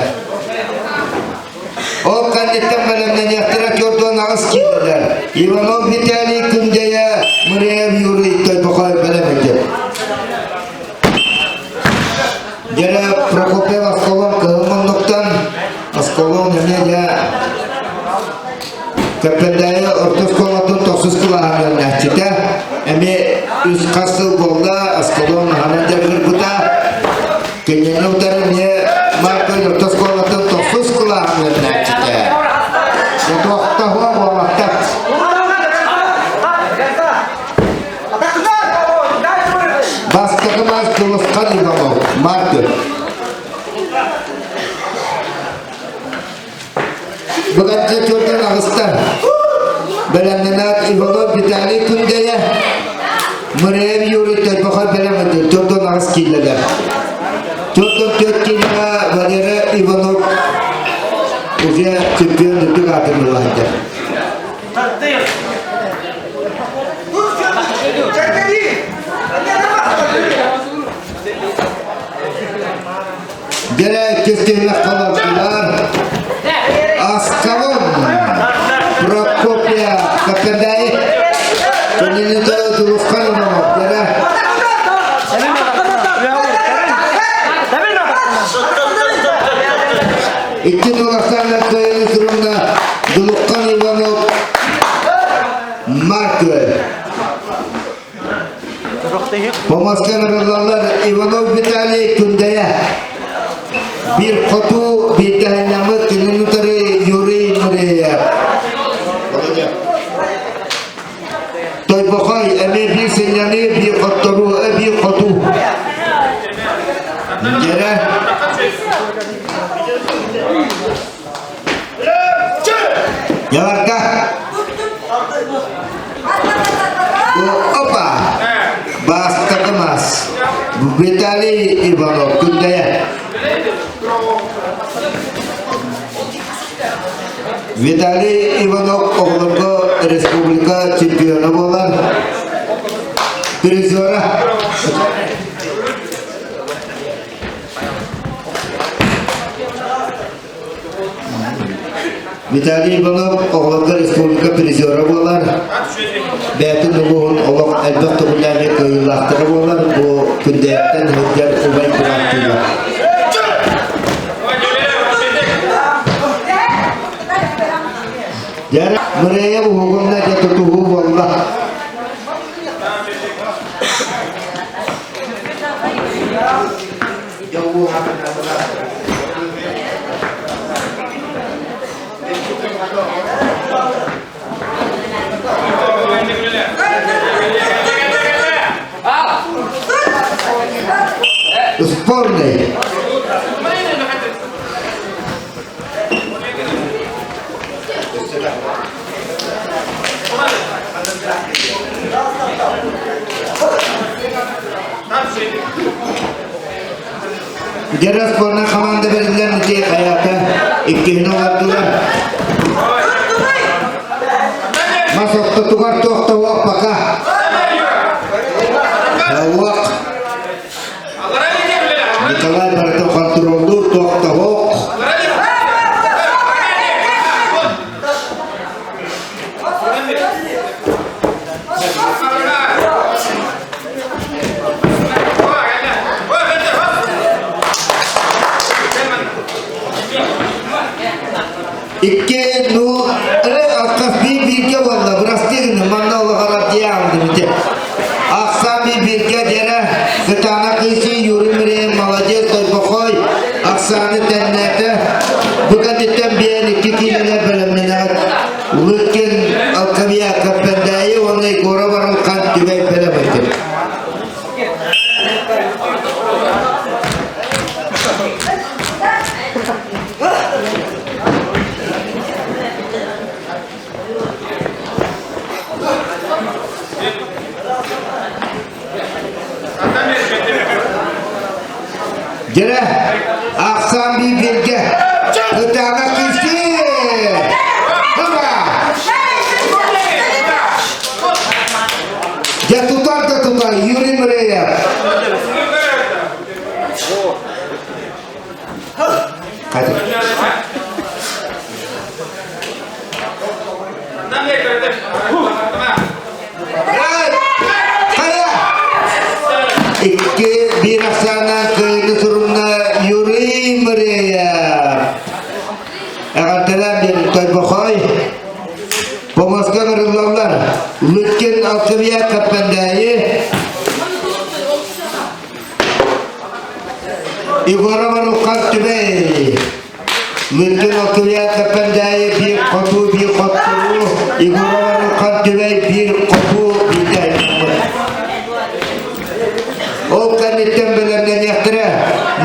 Ол кэнниттэн бэлэмнэниэхтэрэ 48 киилэлэр. Иванов Виталий Күндэйэ, Мыреев Юрий Тойбохой бэлэм этэ. Дьэрэ Прокопьев Аскалон кыһыл муннуктан, Аскалон эмиэ дьэ Кэппэндээйи орто оскуолатын тохсус кылааһын үөрэнээччитэ, эмиэ үс хас сыл буолла Аскалон аһынан дьарыгырбыта. Кинини утары эмиэ Марко орто оскуолатын тохсус кылааһын үөрэнээччитэ. Тохтоһуо буолбаттар. Бастакы мас Дьулусхан Иванов, Маркер. Быгаччы төрдөн аҕыста. Бэлэмнэнээт Иванов Виталий Күндэйэ, Мыраев Юрий Тойбохой бэлэм төрдөн аҕыс кииллэлэр. Төрдөн төрт киилэҕэ Валера Иванов уже чемпион үрдүк аатын ылла сылдьар. Каппендайы. Көнүнү Дулуххан Иванов. Дьэрэ. Икки Дулахсанна кыайыны сурунна Дулуххан Иванов Маркы. Помоска нырыллаллар Иванов Виталий Күндэйэ. Биир хоту биирдэһиннэммит кинини утары Юрий Муреев. Тойбохой эмиэ биир сынньаныы, биир хотторуу, биир хоту. Дьэрэ. Яларга. Опа! Бастакы мас. Виталий Иванов, Күндэйэ. Виталий Иванов оҕолорго республика чемпиона буолар. Призера. Виталий Иванов оҕолорго республика призера буолар. Бэйэтин улууһун олох элбэх төгүллээҕи кыайыылаахтара буолар. Бу күндэйэттэн сылдьар убай бырааттыылар. Дьэ, Мырэйэ уһугунна дьэ тутуһуу буолла. Спорный. Дьэрэ спорнай хамаанда бэриллэн ити хайата иккиһин олордулар. Мас ортотугар туох да уох пока. Уох. Николай барыта хонтуруоллуур туох да уох. Икки ну алкас биир бииргэ буолла бырастыы гынным манна олоҕор дьиэ алдым ити Ахсан биир бииргэ дьэрэ Светлана Кыйсы Юрий Миреев молодец Тойбохой Оксана тэннээтэ бу кэнниттэн биэн икки киилэлэр бэлэмнэнэҕит Лыткин Алкавия Каппендайы уонна Егоров Арылхан Түбэй бэлэмэтин. Дьэрэ, ахсаан бииргэ ытаана күүсті! Хама! Дьэ тутар да тутар Юрий Мыреев. Hadi. Икки биир ахсааннаах кыайыыны сурунна Юрий Мыреев. Эҕэрдэлээн биэрин Тойбохой. Помоска ыҥырыллаллар. Лыткин Алкывия Каппендайы Егорова Рухат Түбэй. Лыткин Алкывия Каппендайы биир хоту биир хотторуу. Егорова Рухат Түбэй биир хоту биирдэ Ол кэнниттэн бэлэмнэниэхтэрэ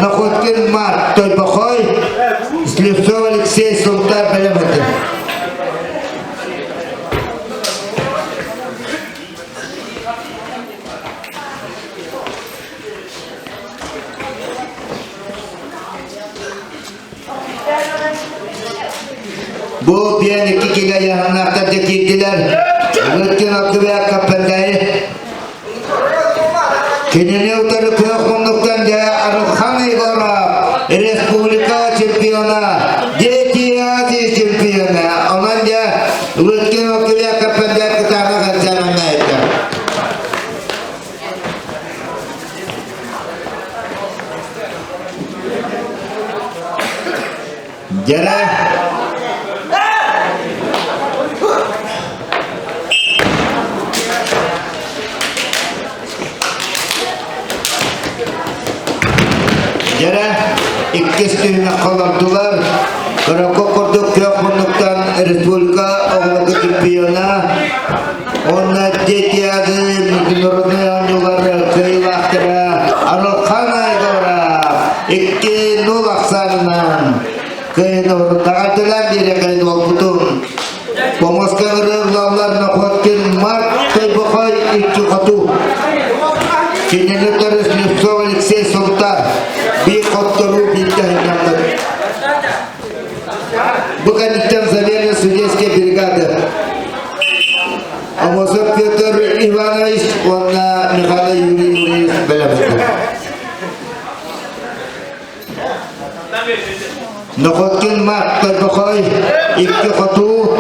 Находкин Марк Тойбохой, Слепцов Алексей Сунтар бэлэм этэ. Бу биэн икки килэ яһаннаахтар дьэ киирдилэр. Лыткин Алтыбыйа Каппендайы Кинини утары күөх муннуктан дьэ Арылхан Егоров республика чемпиона, Дети Азии чемпиона. Онон дьэ Лыткин Алтыбыйа Каппендайы Дьэрэ Дьэрэ иккис түһүмэххэ олордулар. Көрөккө курдук күөх муннуктан республика оҕолорго чемпиона уонна Дети Азии международный оонньуулар кыайыылаахтара Арылхан Айгоров 2-0 ахсаанынан кыайын оруннаҕа төлөөн биэриэхэйин уолбутун Помоска ырыаллаллар Находкин Марк Тойбохой икки хоту. Кинини төрүс Слепцов Алексей Султан биир хотторуу биирдэ һынньаммыт. Бу кэнниттэн замена судейской бригады. Амосов Петр Иванович уонна Михаил Юрий Юрьевич бэлэмнэр. Находкин Марк Торбохой икки хотуу,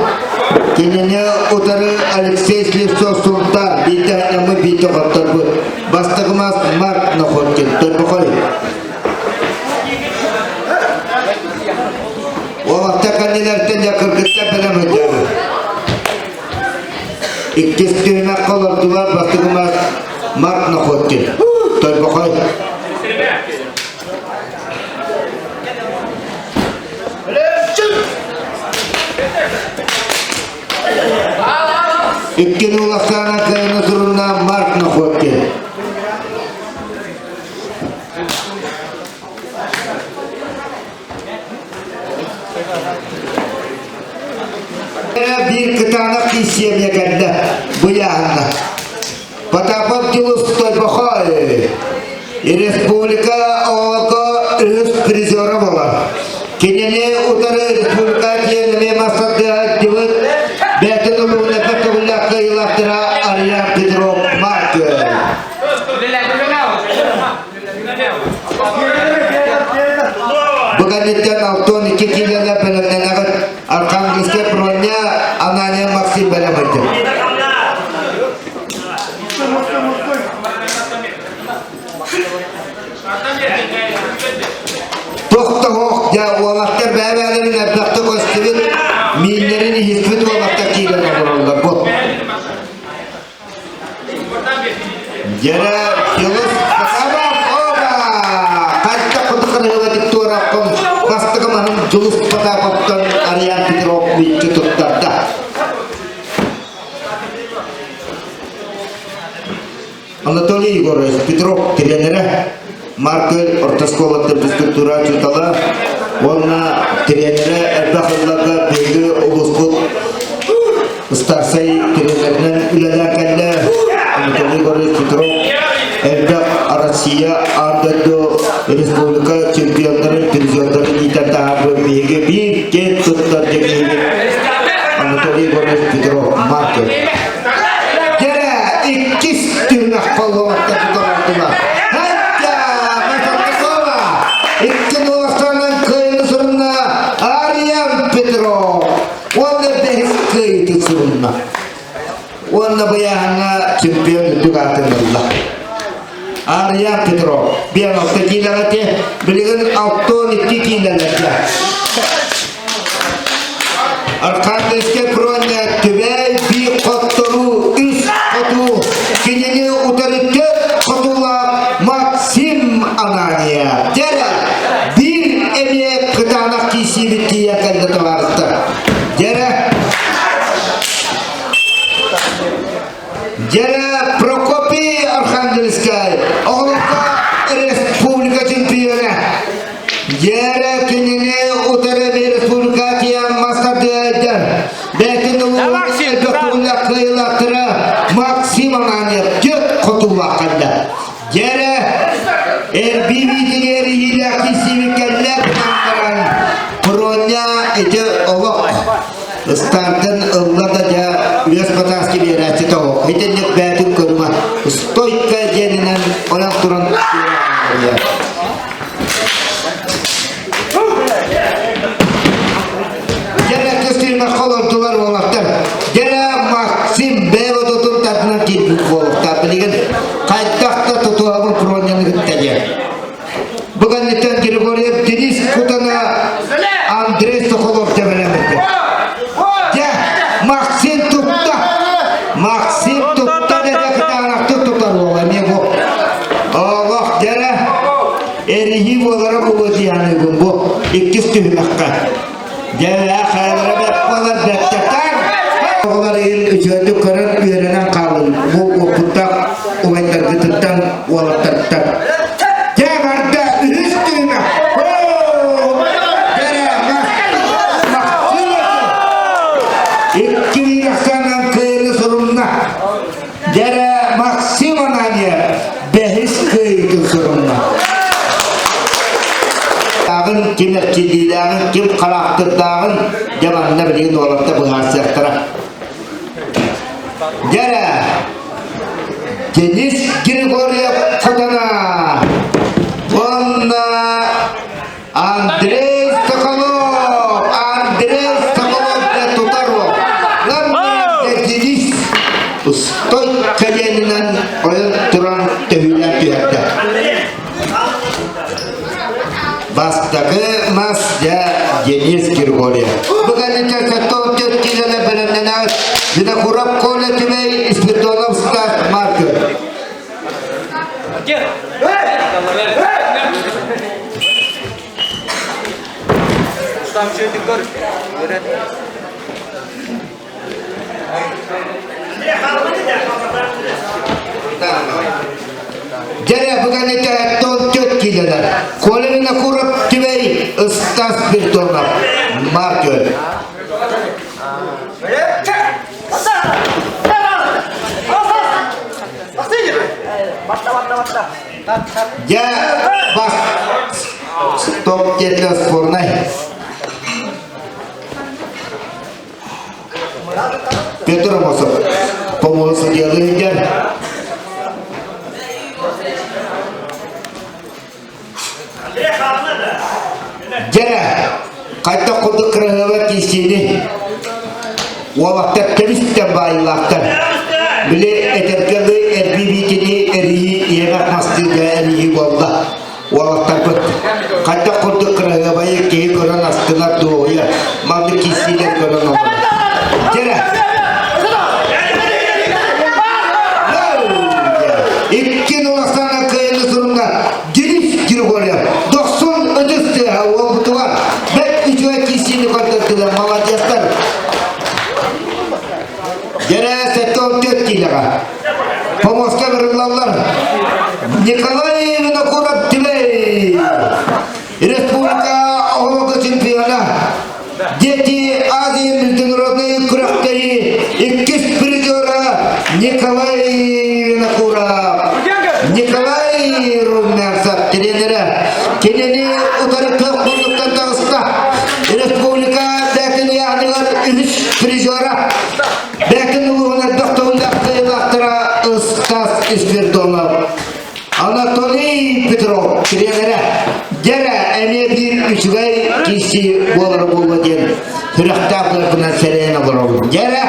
кинини утары Алексей Слепцов Сунтаар биирдэ анньаммыт биирдэ хотторбут. Бастакы мас Марк Находкин Торбохой. Уолаттар кэннилэртэн дьэ кыргыттар бэлэм сылдьабыт. Иккис түһүмэххэ олордулар бастакы мас Марк Находкин Торбохой. Иккини улахсаана кыайыны сурунна Марк Находкин. Биир кытаанах киссиэмиэ кэллэ быйааһынна. Потапов Дилус Тойбохой республика оҕото үһүс призера буолар. Кинини утары республика диэн мастардыа дьыбыт бэйэтин улууһун эппэт төгүллээх кыайыылаахтара Ариан Петров Маркер. Бу кэнниттэн 62 киилэлэр бэлэмнэнэҕит. Архангельская броня Анания Максим бэлэмирдэ. Тохтоһуох дьэ уолаттар бэйэ-бэйэлэрин элбэхтик көстүбүт, мииннэрин иһиппит уолаттар киирэн олороллор бу. Дьэрэ Филос Хасабов оба! Ханта кутукарыһыга туораппын бастакы маһын Дьулус Потаповтан Ариан Петров мүччү туттарда. Анатолий Егорович Петров тренерэ, Маркель орто оскуолатын физкультура учуутала уонна тренерэ элбэх сылларга биһиги улууспут ыстаарсай тренеринэн үлэлээн кэллэ. Анатолий Егорович Петров элбэх Россия, аан дойду, республика чемпионнарын, призердарын иитэн таһаарбыт биһиги биир киэн туттар дьиҥ Анатолий Егорович Петров Маркель. Дьэрэ, иккис түһүмэх холлоҕоттон туталардылар. Хатта Матартакова икки нуоластанан кыайыны сурунна Ариан Петров уонна бэһис кыайыытын сурунна. Уонна быйааһыҥҥа чемпион үрдүк аатын ылла. Ариан Петров 56 киилэҕэ билигин 62 киилэлэргэ. Архангельскай фроҥҥа Түбэй биир хотторуу үс хотуу кинини утары төрт хотуулаах Максим Анания. Дьэрэ биир эмиэ кытаанах киирсиибит тиийэн кэллэ табаарыстар. Дьэрэ Дьэрэ Прокопий Архангельскай оҕолорго республика чемпиона. Дьэрэ кинини утары республика тиийэн мастардыайдар. Бэйэтин улууһун элбэх төгүллээх кыайыылаахтара Максим Ананьев түөрт хотуулаах кэллэ. Дьэрэ эрбии биитигэр иһиилээх киирсиибит кэллэ баран Проня ити олох Ыстаантан ылла да дьэ үөс батааски биэрээччи тоҕо итинник бээтин көрүҥэ стойка диэнинэн ойон туран Дьэрэ көстүүмэххэ олордулар уолаттар. Дьэрэ Максим бэйэ тутун тардынан киирбит буолуохтаах. Билигин хайдах да тутуһабын Проняны кытта диэн. Бу кэнниттэн Григорьев Денис Кутана Андрей түһүмэххэ. Дьэ, хайалара бэрт буолар бэртэтэр. Оҕолор иһин үчүгэйдик көрөн үөрэнэн хаалын. Бу уопуттаах убайдаргытыттан, уолаттартан. Дьэ, барда үһүс түһүмэх. Икки ахсаанан кыайыны сурунна. Дьэрэ Максим Ананьев бэһис кыайыытын сурунна. Ааҕын ким эрчиллиилээҕин, ким хараахтырдааҕын дьэ манна билигин уолаттар быһаарсыахтара. Дьэрэ Денис Григорьев хотона уонна Андрей Соколов! Андрей Соколов дэ тутар уол. Денис устой кэлиэнинэн ойон туран төһүүлээн түһэрдэ. Бастакы мас дьэ Денис Григорьев. Бу кэнниттэн 74 киилэлэ бэлэмнэнэр Винокуров Коля Түмэй Спиридонов Стас Марков. Дьэрэ бүгэнитэ тон төт киилэлэр. Коля Винокуров Түбэй Стас Спиридонов Марков. Дьэ, бас стоп диэтилэр спорнай. Петр Амосов помоһу судьялыы сылдьар. Дьэ, хайдах курдук кыраһыаба киирсиини уолаттар тэбистэн баайылаахтар. Били этэргэ эрбии биитини эрийии иэмэх мастыыга эрийии буолла. Уолаттарбыт хайдах курдук кыраһыабайы киһи көрөн астынар дуоһуйа маннык киирсиилэр көрөн олорор. Дьэ, Икки улахана кыайыны сурунна Денис Григорьев дохсун ытыс тыаһа уолбутугар бэрт үчүгэй киирсиини көрдөрдүлэр молодецтар. Дьэрэ 74 киилэҕэ. Помоска бырыллаллар. Николай Винокуров Түбэй Республика оҕолорго чемпиона. Дети Азии международные күрэхтэһии иккис призера Николай Винокуров. Николай Румянцев тренерэ. Кинини утары көх муннуктан таҕыста. Республика бээтин ыйааһыныгар үһүс призера. Бээтин улууһун элбэх төгүллээх кыайыылаахтара Стас Спиридонов. Анатолий Петров тренерэ дьэрэ эмиэ биир үчүгэй киирсии буолара буолуо диэн сүрэхтээх быарбынан сэрэйэн олоробун. Дьэрэ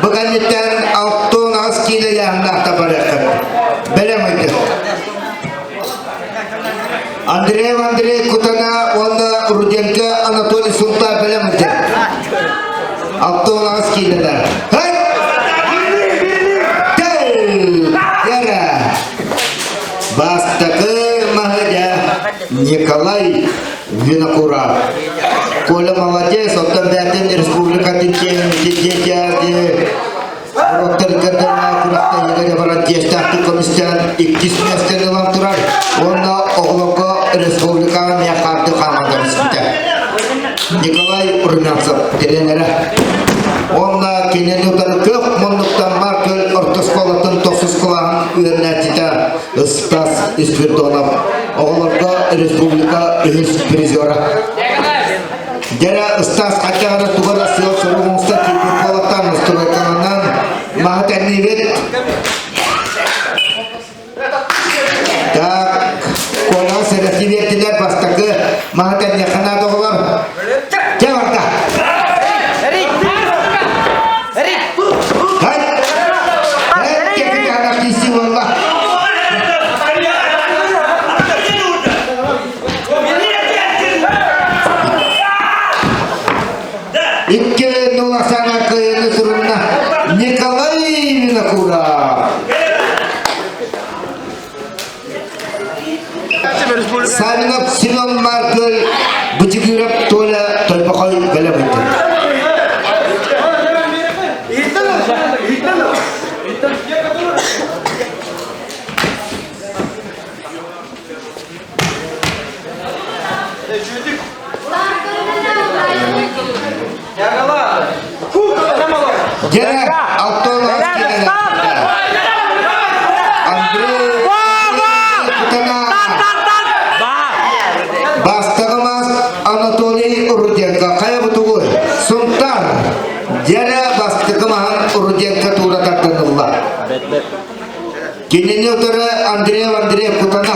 Бу кэнниттэн 68 киилэ ыйааһыннаахта барыаххыт. Бэлэм ыйдык. Андреев Андрей Кутана уонна Руденко Анатолий Сунтар бэлэм ыйдык. 68 киилэлэр. Дьэрэ. Бастакы маһыдьа Николай Винокуров. Коля молодец, оттон бэйэтин республикатын киэҥ Уроктарга күрэхтэһиигэ баран тиэстээхтик көмүстээн иккис миэстэни ылан турар уонна оҕолорго республикаҕа эмиэ хаарды хааман көмүспүтэ. Николай Румянцев тренерэ. Уонна кинини утары көх муннуктан Маркөл орто оскуолатын тохсус кылааһын үөрэнээччитэ Стас Спиридонов оҕолорго республика үһүс призера. Дьэрэ Стас хачаҕына туга да сыал сорук оҥостон киирбит буолаттаан настройкаланан маһы тэнниибит. Так, Коляҕа сэрэтии биэрдилэр бастакы маһы тэнниэххэ наада оҕолор. Дьэ барда. Хай! Хай, кэкэ киирсии буолла. Икки нуласана кыайыны сурунна Николай Винокуров. Маркөл, Бычыгыров Толя Тойбохой бэлэмитин. Дьэ, Алтон Андрей Кутана Бастагымас Анатолий Руденко хайа бутугуй Сунтар Дьэрэ бастакы маһын Руденко туура тардынылла. Кинини утары Андреев Андрей Кутана.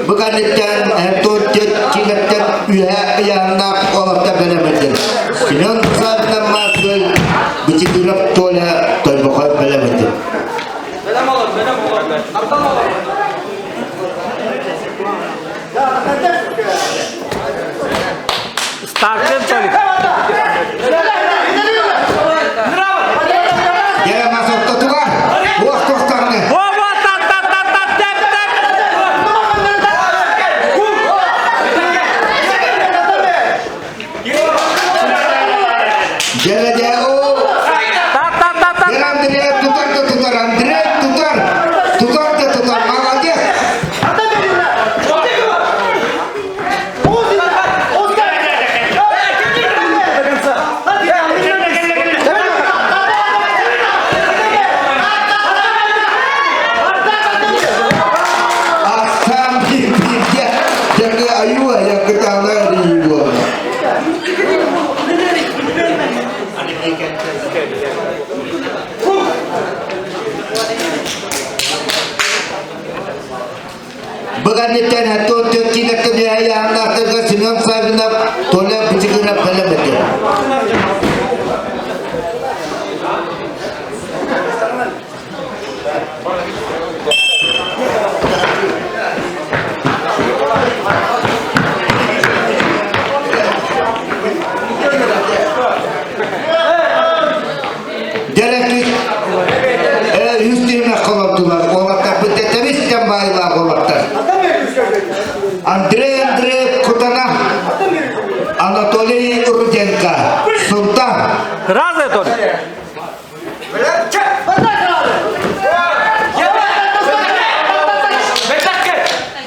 Бу кэнниттэн төрт килэттэн үһэ ыйааннаах олохто бэлэмэтин. Семен Савинов Маркөл, Бычыгыров Толя Тойбохой бэлэмэтин. Бэлэм олор, бэлэм олор. Артан олор. Стартын Толик. Дьэ, ортотугар уох туохтаҕына. Во-во, та-та-та-та, тэп-тэп! Дьэ, дьэ, о! Та-та-та-та! Дьэ, Андрей тутар да тутар, Андрей тутар, тутар да тутар, молодец! Ахсаан бииргэ дьэҥэ айуу айа кытаана эрийии буолла. Быганниттэн 74 киинэттэн үһэйэһаннаахтарга Семен Савинов, Толя Бычыгыров бэлэм этэ. Дьэрэкит үс түһүмэх холордулар. Уолаттарбыт тэтэбистэн баайылаах уолаттар. Андрей Андреев Кутана, Анатолий Руденко, Султан. Разы, Толик.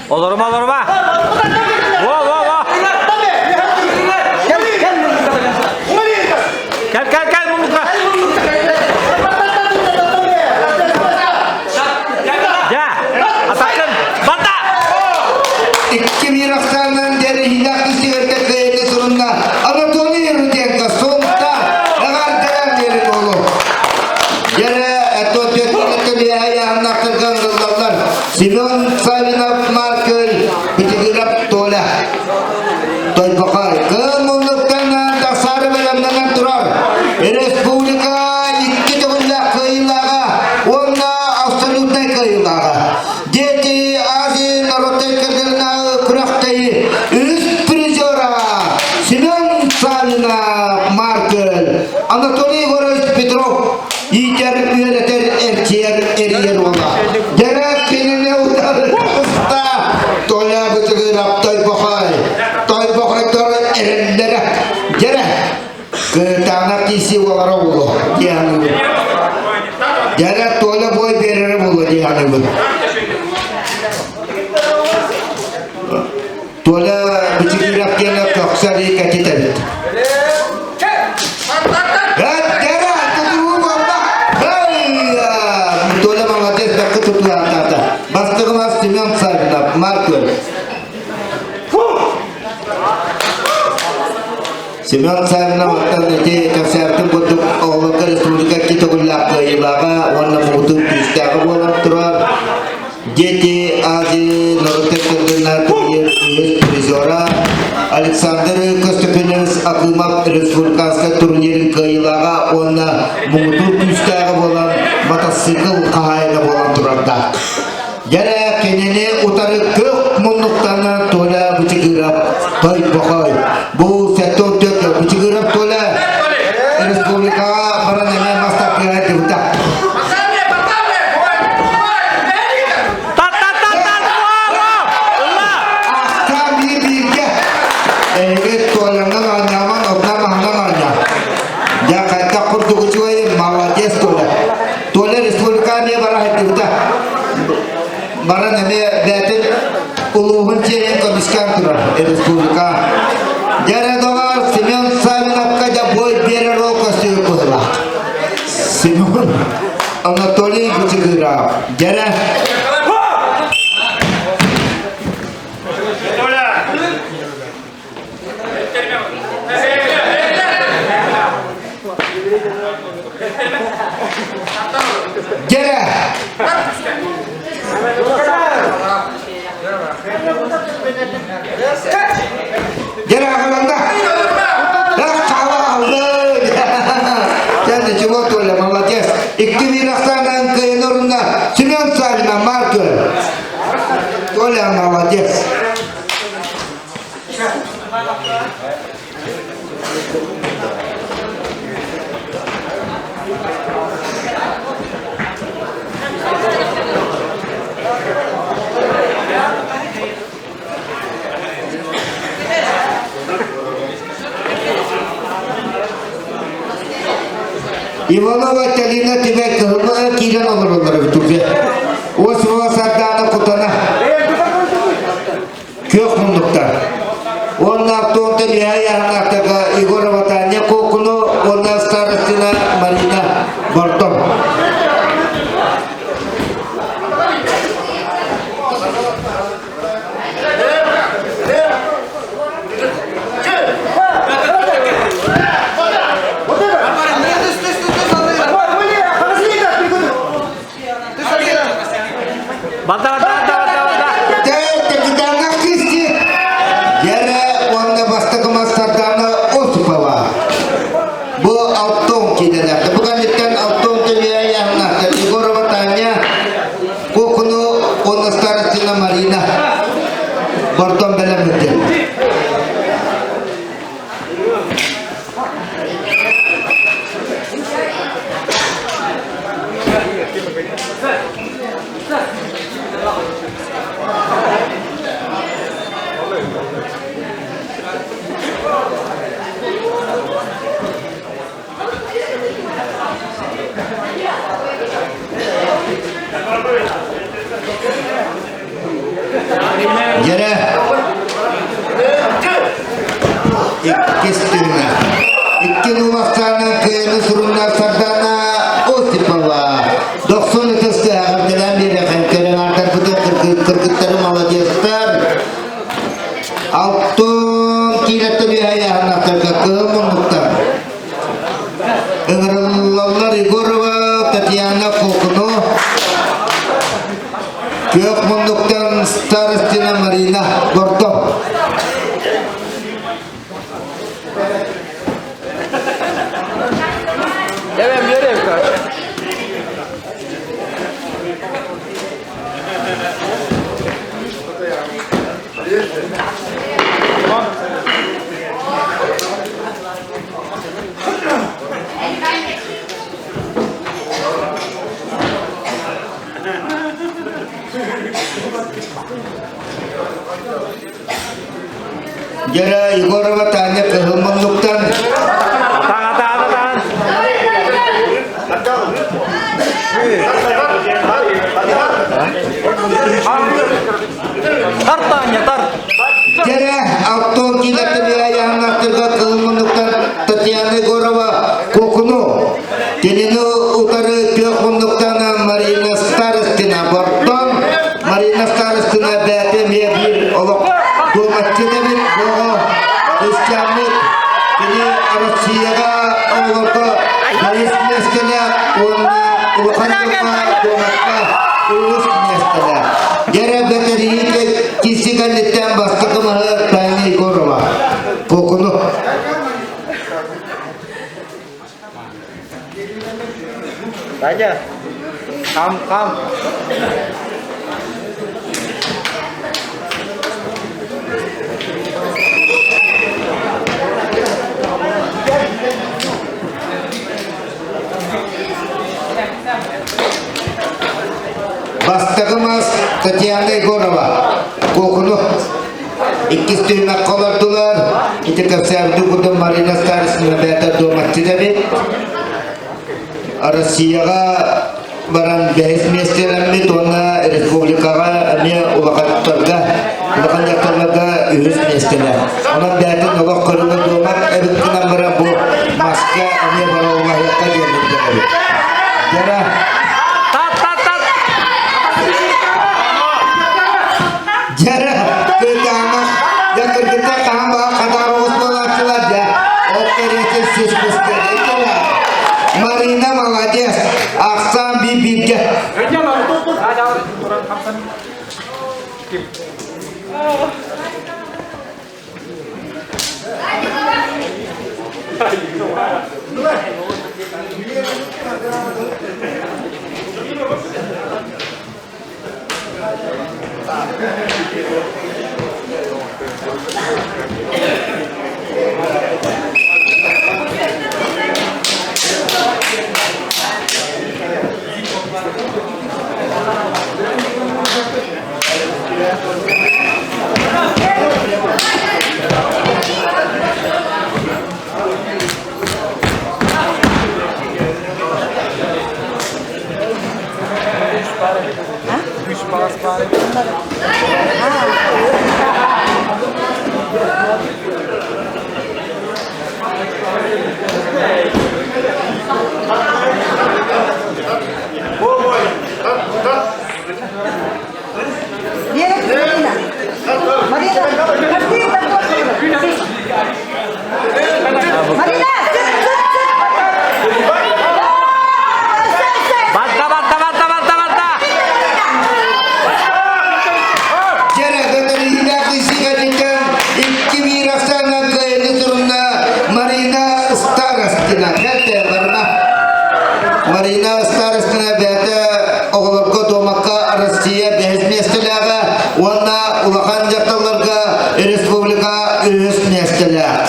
Олорума, олорума. Во, во, во. Кел, кел, кел, муннукка. Дьэ, атакын. Бата! Икки биир ахсаанынан дэриһиилээх кистигэргэ кыайыыны сурунна Анатолий Руденко Сунтаар эҕэрдэлээн биэрин уолу. Дьэрэ Эттуотүөттүнэттэн ыҥырыллаллар Семен Савинов Маркөл Битигиров Толя Тойбохой кыыл муннуктан тахсаары бэлэмнэнэн турар республика икки төгүллээх кыайыылааҕа уонна абсолютнай кыайыылааҕа Дети Азии народнай кыргырынааҕы күрэхтэһии үһүс призера Семен Савинов Маркөл Анатолий Егорович Петров иитэр, үөрэтэр, эрчийэр, эрийэр уола. Дьэрэ кинини утары таҕыста Толя Бычыгырап Тойбохой. Тойбохойдор эрэллэрэ. Дьэрэ кытаанах киси уолара буолуо диэн Дьэрэ Толя бой биэрэрэ буолуо диэн Толя Бычыгырап диэн көхсөр кэтитэбит. Толя молодец, бакы тутуятата. Бастыгымас Семен Савинов, Маркөл. Семен Савинов оттон ити кэпсээбитин курдук оҕолорго республика китогуллаах кыайыылааҕа уонна муҥутуур күүстээҕэ буолан турар. Дети Азии норуоттар кыргыннар турнир үһүс призера Александр Костюкинец Акымов республиканскай турнирын кыайыылааҕа уонна муҥутуур күүстээҕэ буолан мотоцикл хаһаайына буолан турардаах. Дьэрэ кинини утары көк муннуктана Толя Бычыгыров Тойбохой. Бу 74 Бычыгыров Толя республикаҕа баран эмиэ мастаркыга дыбыта. улууһун чиэһин көмүскээн турар республика. Дьэ доҕор Семен Савиновка дьэ бой биэрэр ол көстүү быһылаах. Семен Анатолий Бычыгыров. Дьэрэ. Дьэрэ. Дьэрэ аҕаланна. Дьэ, чего Толя, молодец. Икки вирахтаанан кыайын орунна Семен Савина Маркер. Толя, молодец. Иванова Талина Түбэ кыһыллыга киирэн олороллор эбит уже. Осипова Сардаана Кутана. Күөх муннуктар. Уонна Антон Илья Егорова Таня Кокуну уонна Старостина Марина Бортон. Балта, балта, балта, балта, балта. Капитана Кисти, Гера уонна бастакы мастардана Осипова. Бу Алтон киинэлэртэ. Бу кэнниттэн Алтон Тельяевна, Егорова Таня, Кокуну уонна Старостина Марина Бортон бэлэммитин. Дьэрэ иккис тыына. Икки нулахсаана кыайыны сурунна Сардана Осипова. Дохсун ытыс тыаҕарданан биэрэхэн көрөн артарбытын кыргыттары молодецтар. Алтын киилэттэн үһэйэһаннахтарга кыһыл муннуктар. Ыҥырыллаллар Егорова Татьяна Кокуну, Күөх муннуктан Старостина Марина Гордон. Эбэм биэриэм короче. Гера Егорова Таня кыһыл муннуктан Атаң, атаң, атаң. Тарт Таня, тарт. Гера Алтон килэттэн айааннартырга кыһыл муннуктан Татьяна Егорова Кокуну Кинини утары күөх муннуктан Марина Старостина Бортон Марина Старостина бэйэтэ эмиэ биир олох дуоматчыт эбит буоҕа Кристиаммыт кини Россияҕа оҕолорго бэһис миэстэлээх уонна улахан дьоҥҥо дуомакка үһүс миэстэлээх. Дьэрэ бэтэрийиитэ киси кэнниттэн бастакы маһы Таня Егорова. Куокуну. Таня. Хам, хам. Бастакы мас Татьяна Егорова. Куокуну. Иккис түһүмэххэ олордулар. Ити кэпсээбитин курдук Марина Старостина бэйэтэ дуоматчыт эбит. Россияҕа баран бэһис миэстэлэммит уонна республикаҕа эмиэ улахаттарга улахан. Дьэрэ, кытаанах, дьэ кыргыттар хаһан баҕа хатаар оҕус буолааччылар дьэ, ол кэриэтин сис быстар. Марина молодец, ахсаан биир бииргэ. Марина, Марина, Батта, батта, батта, батта, батта! Дьэрэ көтөрүүлээх исигэлитэн икки биир ахсаанынан кыайыны сурунна Марина Старостина. Кэлтэ барма. Марина Старостина бэйэтэ оҕолорго дуомакка Россия бэһис миэстэлээҕэ уонна улахан дьахталларга республика үһүс миэстэлээх.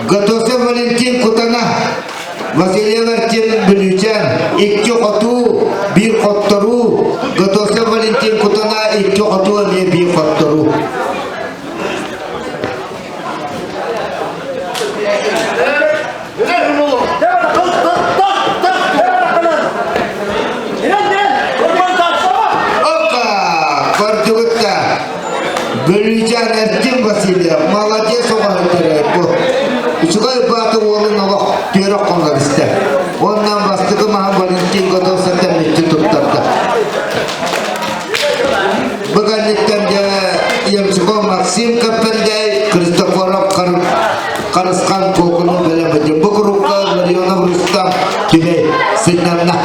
Готовцев Валентин Кутана, Васильев Артем Бүлүүчэн, икки хотуу, биир хотторуу, Готовцев Валентин Кутана, икки хотуу эмиэ биир хотторуу. Опа! Көрдүгүт да? Бүлүүчээн Эрдин Васильев, молодец оҕоһуттара бу. Үчүгэй бааты уолун олох түөрэх хонор истэ. Оннан бастакы маһын Валентин Готовцевтан мүччү туттарда. Бу кэнниттэн дьэ Ямщиков Максим Каппендей, Христофоров Харысхан Куокуну бэлэммитин. Бу курукка Ларионов Рустам Түбэй сыннанна.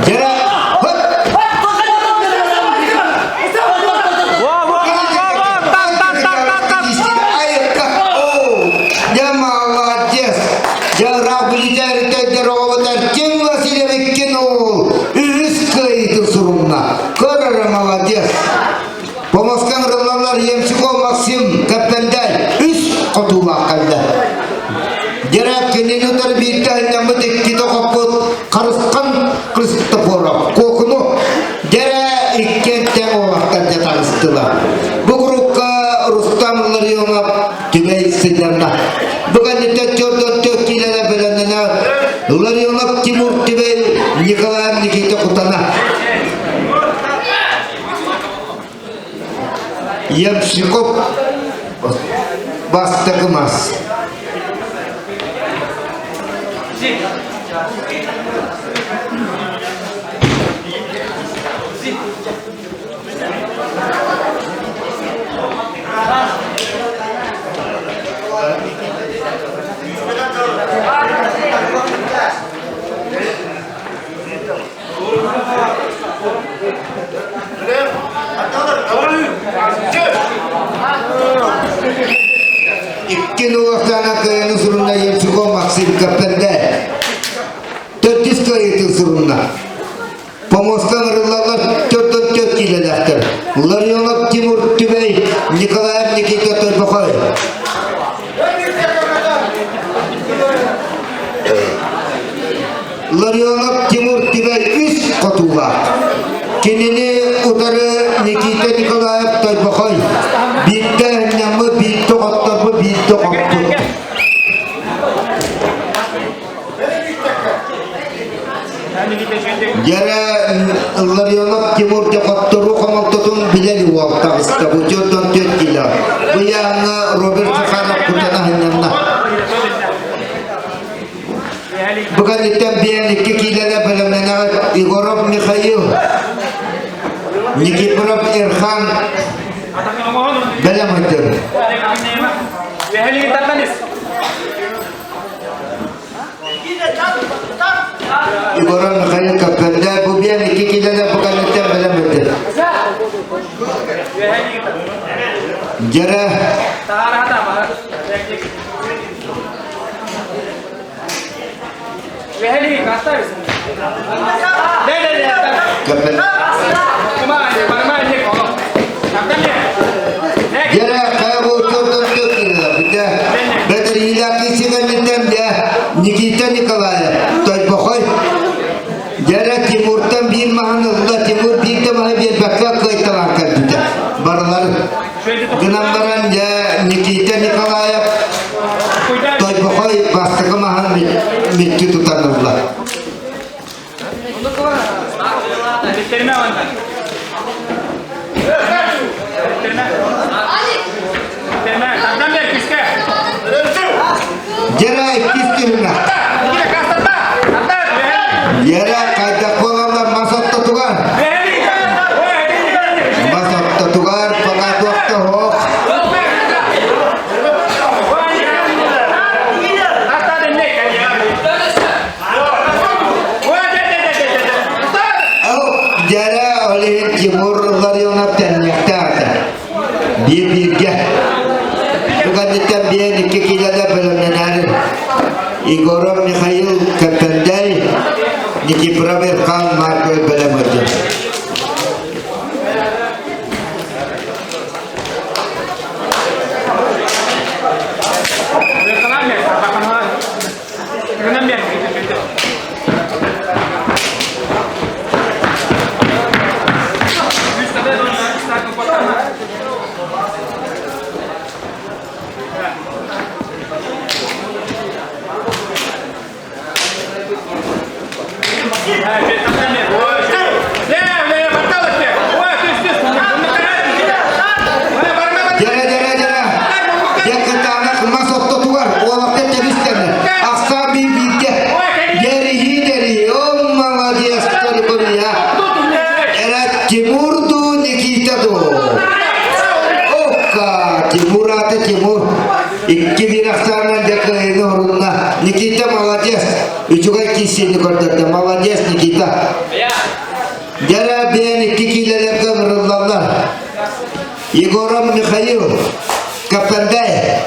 Дьэрэ, хоп! Во, во, во, во, во! Тан, тан, тан, тан, тан! Я молодец! Я рабылитәртәдер оҕотар Ким Васильевиккин уол үһүс кыайыытын сурунна. Көрөрө молодец! Помоскан ырыллаллар Емчуков Максим Кэппэндай үс хотуулаах кэллэ. Дьэрэ кинини утары биирдэ анньаммыт иккитэ хоппут Харысхан Христофоров Куокуну дьэрэ иккиэн тэҥ уолаттар дьэ таҕыстылар. Бу курукка Рустам Ларионов Түбэй сынньанна. Бу кэнниттэн төрдөн төрт киилэлэр бэлэмнэнэ Ларионов Тимур Түбэй Николай Никита Кутана. Ямщиков бастакы мас. Икки нулахтана кыайыны сурунна Емчуков Максим Каппенде. Николаев Тойбохой биирдэ ыһынньаммыт, биирдэ хотторбут, биирдэ хоппут. Дьэрэ Ларионов Тимур дьэ хотторуу хомолтотун билэр уол таҕыста. Бу 44 кило. Бу ыйааһыҥҥа Роберт Захаров кутана аһынньанна. Бу кэнниттэн биэн икки киилэлэ бэлэмнэнэҕит Егоров Михаил, Никифоров Эрхан бэлэм ыйтыр. Егоров Михаил Каппенде бу биэн икки киилэлэ бу кэнниттэн бэлэм ыйтыр. Дьэрэ Дьэрэ Никита Николаев, Тойбохой, Дьэрэ Тимуртан биир маһын ылла, Тимур биир да маһы биэрбэккэ кыайталаан кэлбитэ. Барыларын гынан баран дьэ Никита Николаев Тойбохой бастакы маһын мүччү тутан ылла. Дьэрэ иккис түһүмэх. Дьэрэ хайдах буолаллар мас ортотугар. Мас ортотугар пока туох да суох. Дьэрэ ол иһин Тимур Ларионов тэнниэхтээх этэ. Биир-бииргэ. Бу кэнниттэн биэн икки киилэлэр бэлэмнэнээри Егоров Михаил Кэппэндэй, Никифоров Эрхан Маркович бэлэм ыдьын. Дьэрэ, дьэрэ, дьэрэ. Дьэ кытаанах мас ортотугар уолаттар тэбистэнэ. Ахсаан биир бииргэ. Дьэриһии, дьэриһии. О, молодец, Торикурия. Эрэ Тимур дуу, Никита дуу. Окка, Тимур аты Тимур. Икки биир ахсаанынан дьэ кыайыыны орунна. Никита молодец. Үчүгэй киирсиини көрдөрдө. Молодец, Никита. Дьэрэ биэн икки киилэлэргэ ыҥырыллаллар. Егоров Михаил, Каппендай,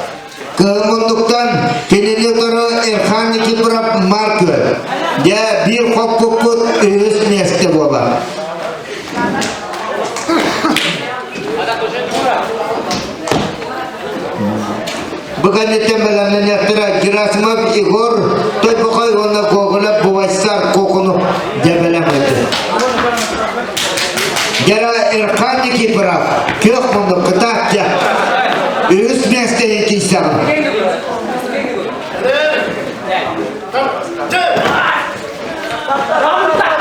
Кыһыл муннуктан кинини утары Эрхан Никифоров Маркы. Дьэ, биир хоппуппут үһүс миэстэ буолар. Бу кэнниттэн бэлэмнэниэхтэрэ Герасимов Егор Тойбохой уонна Гоголев Бувайсар Кокону дьэ бэлэм ыытын. Гера Эрхан Никифоров күөх муннук кытаат дьэ. Үһүс миэстэни киирсэҕин.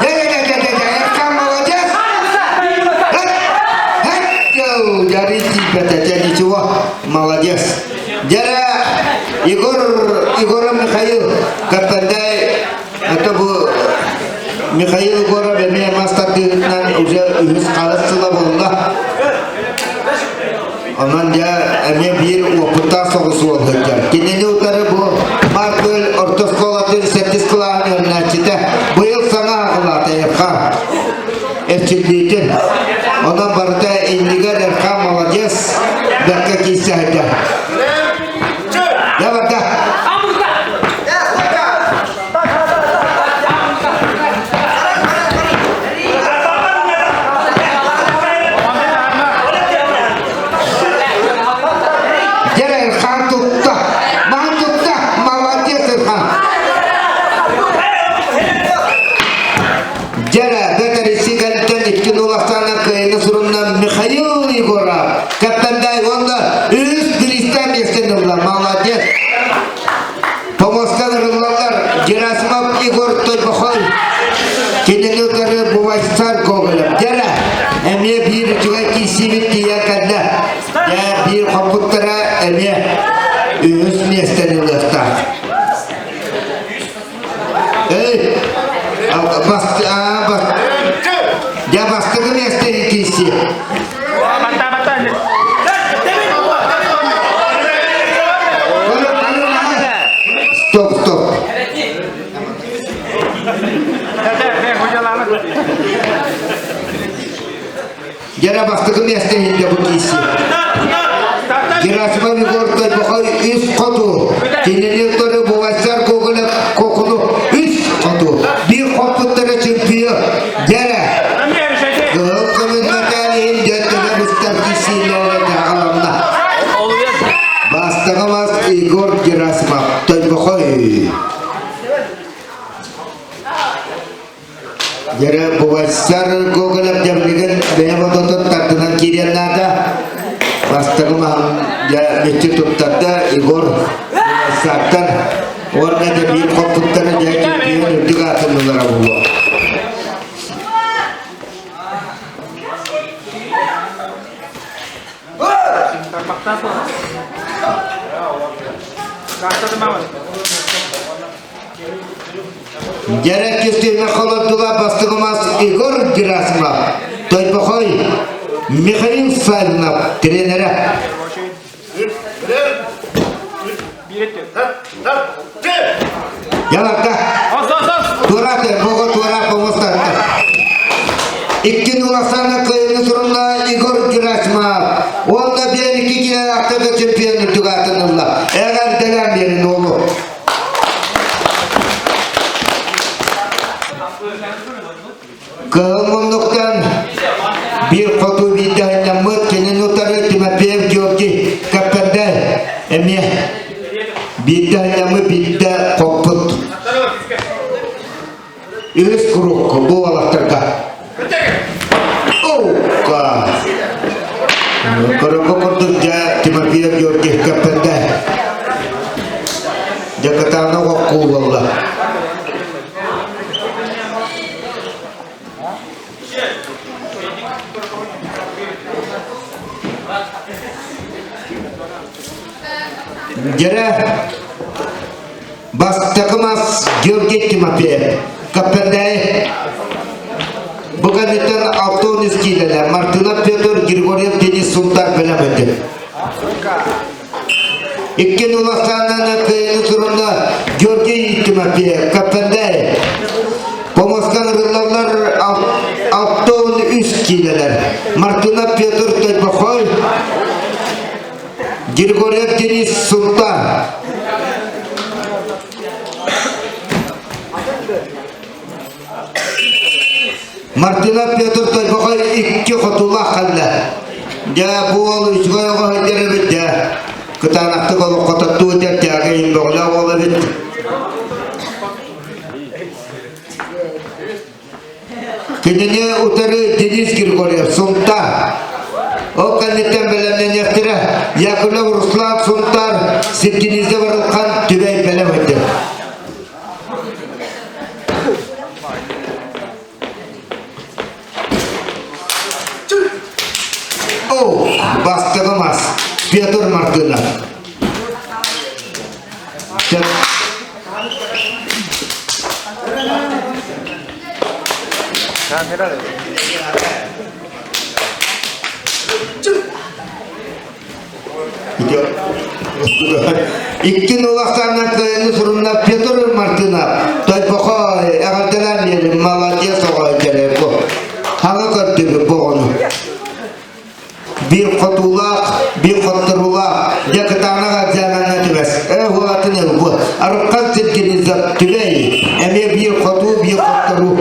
Эрхан молодец! Жари тиийбэтэ, ничего, молодец. Дьэрэ Егор, Егоров Михаил Каппандай, это бу Михаил Егоров эмиэ мас тардыытынан уже үһүс хаһыс сыла буолла. Онон дьэ эмиэ биир уопуттаах соҕус уол сылдьар. Кинини утары бу Маркөл орто оскуолатын сэттис кылааһын үөрэнээччитэ быйыл саҥа аҕылаата Эрхан эрчиллиитин. Онон барыта иннигэр Эрхан молодец, бэркэ киирсэ сылдьар. Дьэ барда. Дьэ Эрхан тутта. Егоров, Кэппэндээй уонна үһүс бириистээх миэстэни ылла. Молодец! Помостан ырыллаллар Герасимов Егор Тойбохой, кинини утары Бувайсар Гоголев. Дьэрэ, эмиэ биир үчүгэй киирсиибит тиийэн кэллэ. Дьэ, биир хоппуттара эмиэ үһүс миэстэни ылыахтаах. Эй, бас, бас, дьэ бастакы миэстэни киирсиэ. Стоп, стоп. Гера бастакы миэстэ иһинде бу киирсии. Герасимов Егор Тойбохой үс хоту. Кинини утары Бувайсар Гоголев Кокуну үс хоту. Биир хоппуттара чемпион. Гера. Кыһыл көмүс мэтээл иһин дьөттөнө быстар киирсиилэрэ дьаҕаланна. Бастакы мас Егор Герасимов Тойбохой. Дьэрэ Бувайсар Гоголев дьэблигин бэйэ бодотун тардынан киириэн наада. Бастакы маһын дьэ мүччү туттарда Егор Бувайсартан уонна да биир хоппуттары дьэ чемпион үрдүк аатын ылара буолуо. Дьэрэ Кристина Холодула бастакы мас Егор Герасимов, Тойбохой Михаил Савинов тренерэ. Яларда. Туораты, бого туора помостатта. Икки Нурасана кыайыны сурунна Егор Герасимов. Уонна биэн икки киһи аттыга чемпион үрдүк аатын ылла. Эҕэрдэлээн биэрин уолу. Кыһыл муннуктан биир хоту биирдэһиннэммыт кинини утары Тимофеев Георгий Кэппэрдэ эмиэ биирдэһиннэммыт биирдэ хоппут. Үһүс куруук бу уолаттарга. Оукка! Көрөргө курдук дьэ Тимофеев Георгий Кэппэрдэ дьэ кытаанах оккуу буолла. Дьэрэ бастакы мас Георгий Тимофеев Кэппэндээйи бу кэнниттэн 63 киилэлэр Мартынов Петр Григорьев Денис Сунтар бэлэм этэ. Иккин улаханнан кыайыны сурунна Георгий Тимофеев, Кэппэндээйи. Помоскан ырыллаллар 63 киилэлэр. Мартынов Петр Тойбохой, Григорьев Денис Сунтар. Мартынов Петр Тойбохой икки хотуулаах халла. Дьэ, бу уол үчүгэй оҕо сылдьар эбит дьэ. Кытаанахтык олоххо тоттуу этэр тяга иһин бөҕөлөөх уол эбит. Кинини утары Денис Григорьев Сунтаар. Ол кэнниттэн бэлэмнэниэхтэрэ Яковлев Руслан Сунтаар Сиргинизде барылхан Түбэй бэлэм этэ. О, бастакы мас Петр Мартынов. Иккин улахсааннан кыайыны сурунна Петр Мартынов Тойбохой эҕэрдэлээн биэрин молодец оҕо кэлэр бу. Хаҥа көрдүгү бу оҕону. Биир хотуулаах, биир хотторуулаах, дьэ кытаанах экзаменҥа түбэс. Ээ уолатын ылбы. Арыккан сиргинизат түлэй. Эмиэ биир хотуу, биир хотторуу.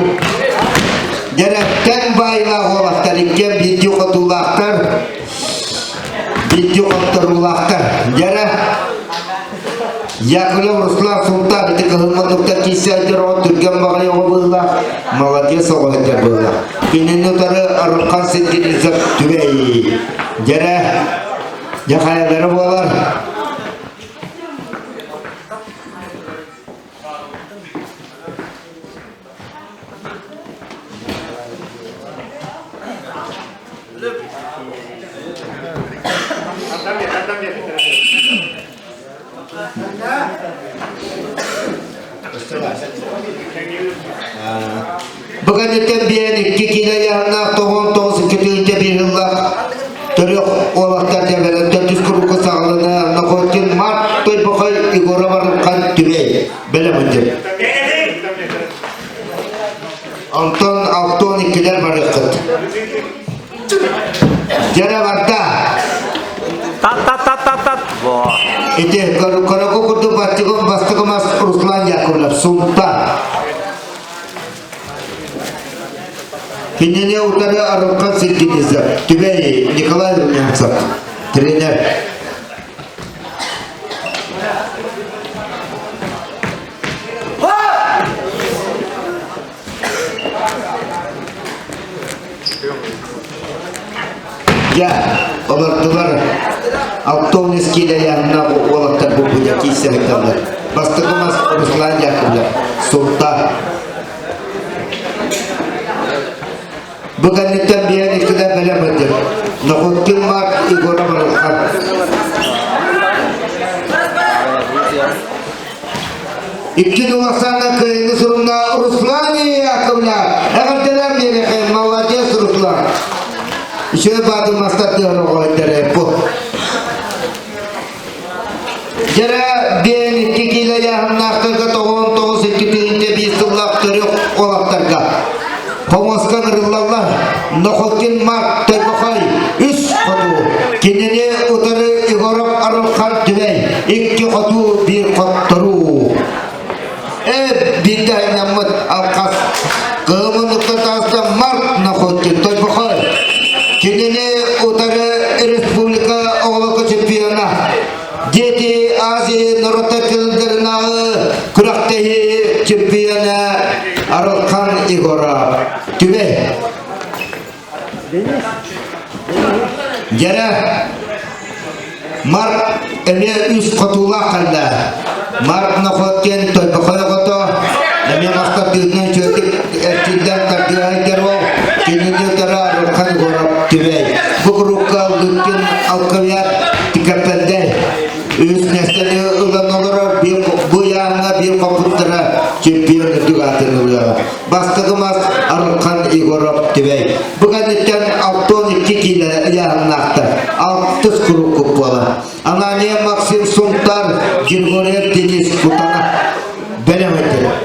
Дьэрэптэн баайлаах уолаттар иккиэн биирдии хотуулаахтар, биирдии хотторуулаахтар. Дьэрэ Яковлев Руслан Султан ити кыһыл муннуктан киирсээччи оҕо түргэн баҕайы оҕо быһыылаах, молодец оҕо сылдьар быһыылаах. Кинини утары Арылхан Сергеевич Түбэй. Дьэрэ, дьэ хайалара буолар? Бу кэнниттэн биэн икки киилэ ыйааһыннаах 99 2 1 сыллаах төрүөх уолаттар дьэбэрэн төрдүс курукка саҕалана Находкин Марк Тойбохой Егоров Арылхан Түбэй бэлэм ынчыр. Онтон алтон иккилэр барыаххыт. Дьэрэ барда. Тат тат тат тат тат. Во. Ити Караку курдук бастыгым бастыгымас Руслан Яковлев Сунта. Кинини утары Арылхан Сергеевич, Түбэй Николай Румянцев, тренер. Дьэ, олордулар Алтонис киилэйэһиннээх уолаттар бу киирсэ сылдьаллар. Бастакы мас Руслан Яковлев, Сунта. Бу кэнниттэн биһэн иккилэр бэлэм ыдыр. Находкин Марк Егоров Арылхан. Икки Оксана кыайыны сурунна Руслан Яковлев. Эҕэрдэлээн биэриэхэ, молодец Руслан. Үчүгэй баатын мастар тыаһын оҕойдары бу. Дьэрэ биэн икки киилэ ыйааһыннаахтарга тоҕуон тоҕус икки тыһыынча биир сыллаах төрүөх уолаттарга. Хомуска ырыллаллар. Нохокин Марк Тойбохой үс хоту. Кинини утары Егоров Арылхан Түбэй икки хоту биир хотторуу. Э биирдэ айнаммыт алхас кыһымын тааста Марк Нохокин Тойбохой. Кинини утары республика оҕолорго чемпиона Дети Азии норуоттар кылдарынааҕы күрэхтэһии чемпиона Арылхан Егоров. Түбэй. Дьэрэ Марк эмиэ үс хотуулаах кэллэ. Марк Нохот диэн Тойбохой оҕото эмиэ мастардыытынан үчүгэйдик эрчиллэн тардыаһайдар ол кинини утары Арылхан Егоров Түбэй. Бу курукка Лыткин Алкавиат Тикаппендэй үс миэстэни ылан олорор бу ыйааһыҥҥа биир хоппуттара чемпион үрдүк аатын ылыаҕа. Бастакы мас Арылхан Егоров Түбэй. Бу кэнниттэн 62 киилэ ыйааһыннаахтар. Алтыс куруккут буолар. Анания Максим Сунтар, Григорьев Денис Кутана бэлэм этилэр.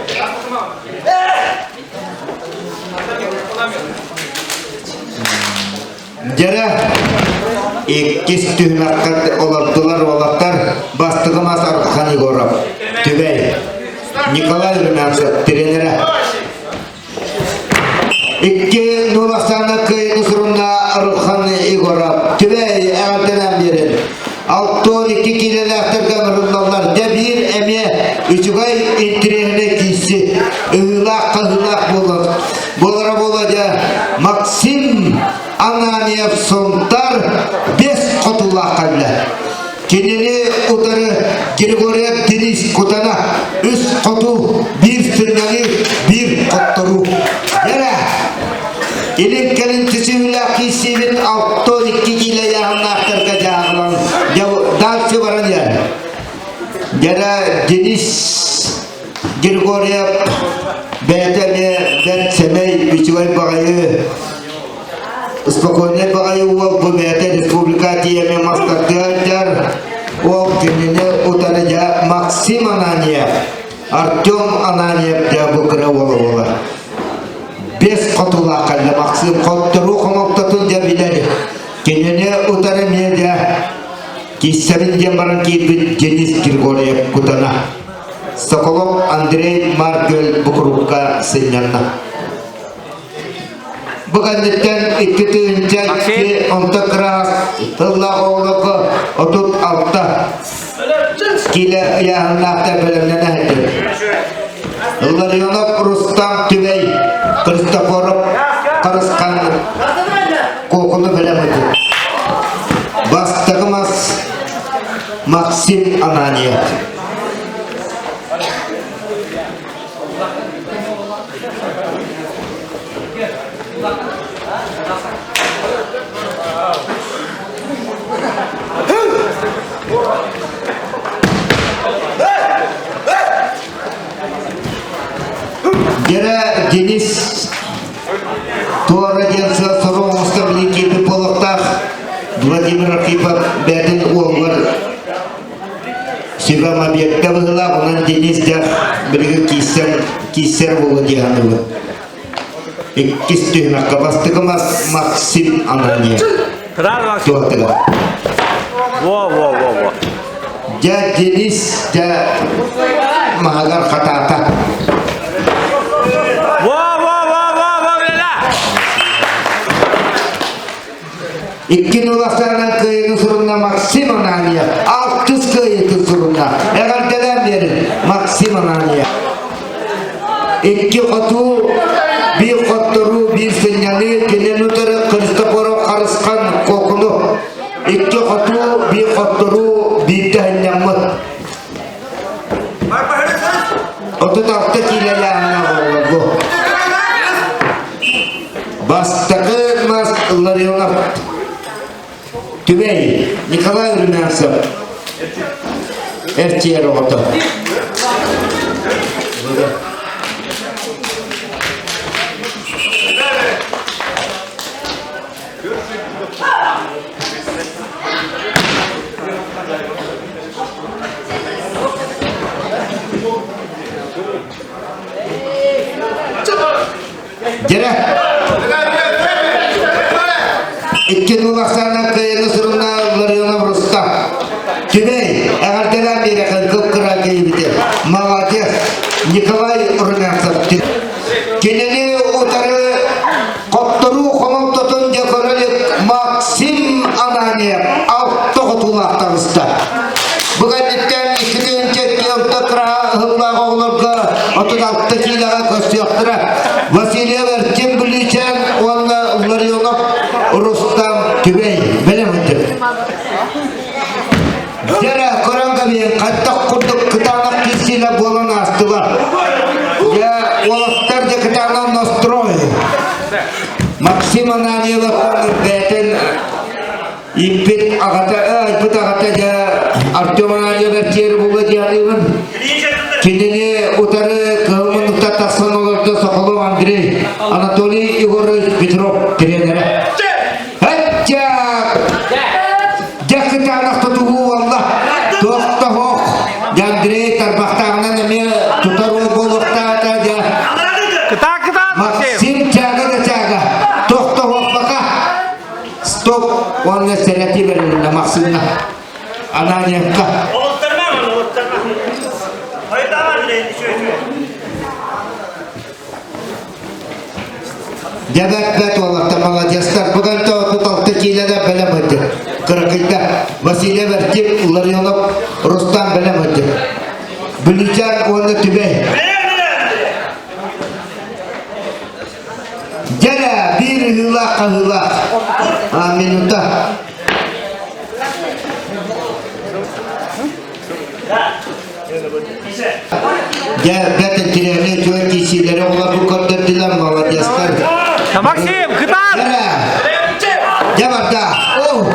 Дьэрэ иккис түһүмэххэ олордулар уолаттар бастакы мас Архан Егоров, Түбэй, Николай Румянцев тренерэ. Икки Нурахсана кыайыны сурунна Архан Егоров, Түбэй эҕэрдэлээн биэрин. Алтон икки киилэлээхтэргэ ыҥырыллаллар. Дьэ биир эмиэ үчүгэй интириэһинэй киирси, ыһыылаах-хаһыылаах буолар. Буолара буола дьэ Максим Ананьев Сунтар бэс хотуулаах кэллэ. Кинини утары Григорьев Денис Кутана үс хоту, биир сынньаныы, биир хотторуу. Дьэрэ, илин-кэлин түсүһүүлээх киирсиибит 62 киилэ ыйааһыннаахтарга дьааҕылан дальше баран иһэр. Дьэрэ Денис Григорьев бэйэтэ эмиэ бэрт сэмэй, үчүгэй баҕайы спокойнай баҕайы уол бу бэйэтэ республика тиэмэ мастардыар ол кинини утары дьэ Максим Ананьев, Артем Ананьев дьэ бу кыра уола буолар. Бес хотулаах кэллэ Максим хотторуу хомолтотун дьэ билэр. Кинини утары эмиэ дьэ киссэбин диэн баран киирбит Денис Григорьев кутана. Соколов Андрей Маргель бу курукка сынньанна. Бу кэнниттэн 2002 онто кыраас тыллаах оҕолорго 36 киилэ ыйааһыннаахтар бэлэмнэнэ сылдьар. Ларионов Рустам Түбэй Христофоров Харысхан Куокуну бэлэм ыытар. Бастакы мас Максим Ананьев. Гера Денис Туора диэн сыал-сорук оҥостор билин киирбит буолуохтаах Владимир Архипов бэйэтин уолугар сүбэ мобиэккэ быһыылаах, онон Денис дьэ билигин киирсэр, киирсэр буолуо дии саныыбын. Иккис түһүмэххэ бастакы мас Максим Ананьев. Туотыгар. Во, во, во, во. Дьэ Денис дьэ маһыгар хатаата. Во, во, во, во, во, ля Икки нулахтарынан кыайыны сурунна Максим Ананьев. Алтыс кыайыытын сурунна. Эҕэрдэлээн биэрин Максим Ананьев. Икки хотуу, биир хотторуу, биир сынньаныы, кинини утары Христофоров Харысхан Куокуну. Икки хотуу, биир хотторуу, биирдэ сынньаммыт. 36 киилэлээһин оҕолорго. Бастакы мас Ларионов Түбэй Николай Румянцев эрчийэр оҕото. Дьэрэ! Икки нулахсаана кыайыны сурунна Ларионов Рустам. Түбэй, эҕэрдэлээн биэрэхин кып-кыра киһибити. Молодец! Николай Румянцев. Кинини утары хотторуу хомолтотун дьэ көрө илик Максим Ананьев алта хотуулаах таҕыста. Бу кэнниттэн 2 тыһыынча кыраһа ыһыллаах оҕолорго 36 киилэҕэ көрсүөхтэрэ. Васильев Эрчим Бүлүүчээн уонна Ларионов Рустам Түбэй бэлэм ытыр. Дьэрэ көрөн кэбиһин хайдах курдук кытаанах киирсиилэр буолан аастылар. Дьэ, уолаттар дьэ кытаанах настрой. Максим Ананьев бэйэтин Иппит аҕата, айбыт аҕата дьэ Артем Ананьев эрчийэр буолуо диэҕиибин. Кинини утары кыһыл муннукта тахсан олордо Соколов Андрей, Анатолий Егорович Петров тренерэ. Ачча! Дьэ кытаанах тутуһуу буолла. Туох да суох. Дьэ Андрей тарбахтааҕынан эмиэ тутар уол буолуохтаата дьэ. Кытаа, кытаа, Максим чаага да чаага. Туох да суох Стоп! Уонна сэрэтии бэрилиннэ Максимна. Ананьевка. Олуттарма, олуттарма. Хойутаама, Андрей, үчүгэй, үчүгэй. Дьэбэт бэт уолаттар молодецтар. Бүгүн 36 киилэлэр бэлэм ыдды. Кыракыйда Василий Вертин, Ларионов, Рустам бэлэм ыдды. Бүлүүчээн уонна Түбэй. Дьэрэ, биир ыһыылаах хаһыылаах. А, минута. Дьэ, бэрт интириэһинэй үчүгэй киирсиилэри оҕолорбут көрдөрдүлэр, молодецтар. Максим, кытаат! Дьэрэ, дьэ барда. О,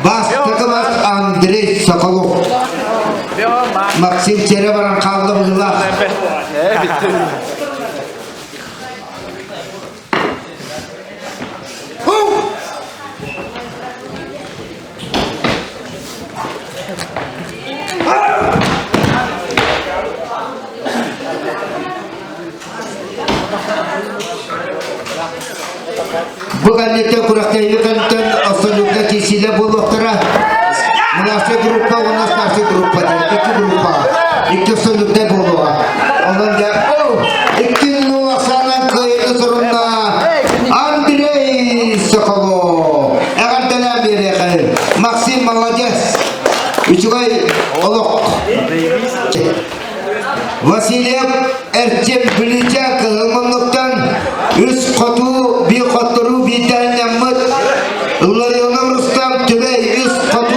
бастакы бас Андрей Соколов. Максим сиэрэ баран хаалла быһыылаах. Бу кэнниттэн күрэхтэһии кэнниттэн абсолютно киирсиилэр буолуохтара. Младшая группа уонна старшая группа диэн икки группа. Икки абсолютнай буолуоҕа. Онон дьэ, икки нул ахсаанан кыайыыны сурунна Андрей Соколов. Эҕэрдэлээн биэриэхэ. Максим молодец. Үчүгэй олох. Васильев Эрчим Бүлүүчэ кыһыл муннуктан үс хотуу, биир хотторуу биирдээн ньаммыт Ларионов Рустам Түбэй үс хотуу.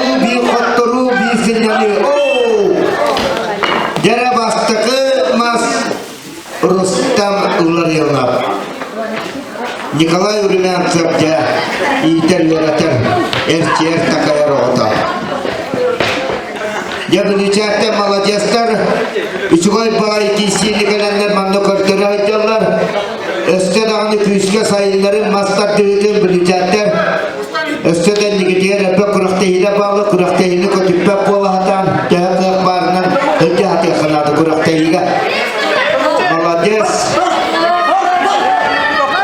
Николай Румянцев дьэ иитэр-үөрэтэр, эрчийэр такайар оҕото. Дьэ бүлүүчээттэр маладьыастар, үчүгэй баҕайы киирсиини кэлэннэр манна көрдөрө сылдьаллар. Өссө даҕаны күүскэ сайыннарын мас тардыһыытын бүлүүчээттэр өссө да инникитигэр элбэх күрэхтэһиилэр бааллар, күрэхтэһиини көтүппэт буола сатаан, төһө кыах баарынан сылдьа сатыахха наада күрэхтэһиигэ. Молодец!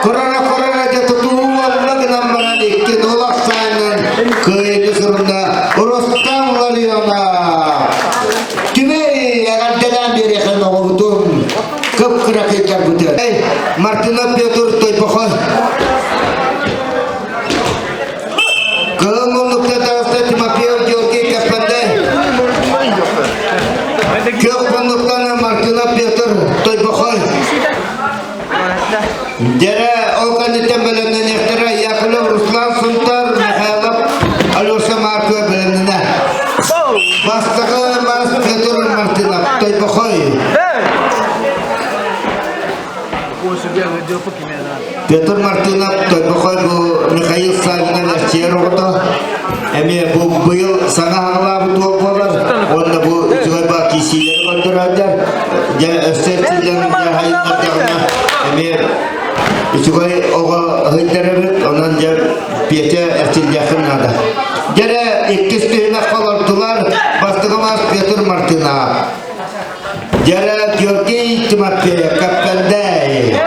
Корона-корона дьэ тутуһуу буолла гынан баран 2-0 ахсаанынан кыайыыны сурунна Рустам Ларионов. Түмэй эҕэрдэлээн биэриэхин оҕобутун кып-кыракыйдарбытын. Мартынов Петр Тойбохой. Кыһыл муннукта таҕыста Тимофеев Георгий Кэппэнтэй. Күөх муннуктан Мартынов Петр Тойбохой. Дьэрэ ол кэнниттэн бэлэмнэниэхтэрэ Яковлев Руслан Сунтар, Михайлов Алеша Маркова бэлэмнэнэ. Бастакы мас Петр Мартынов Тойбохой. Петр Мартынов Тойбохой бу Михаил Савинов эрчийэр оҕото. Эмиэ бу быйыл саҥа хаҕалаабыт уол буолар. Уонна бу үчүгэй баа киисиилэри көрдөрөөдөр. Дьэ өссө эрчиллэн дьэ хайыннардаҕына эмиэ үчүгэй оҕо ыһыйдар эбит. Онон дьэ Петя эрчиллиэххин наада. Дьэрэ иккис түһүмэххэ олордулар. Бастакы мас Петр Мартынов. Дьэрэ Георгий Тимофеев Кэппэндэй.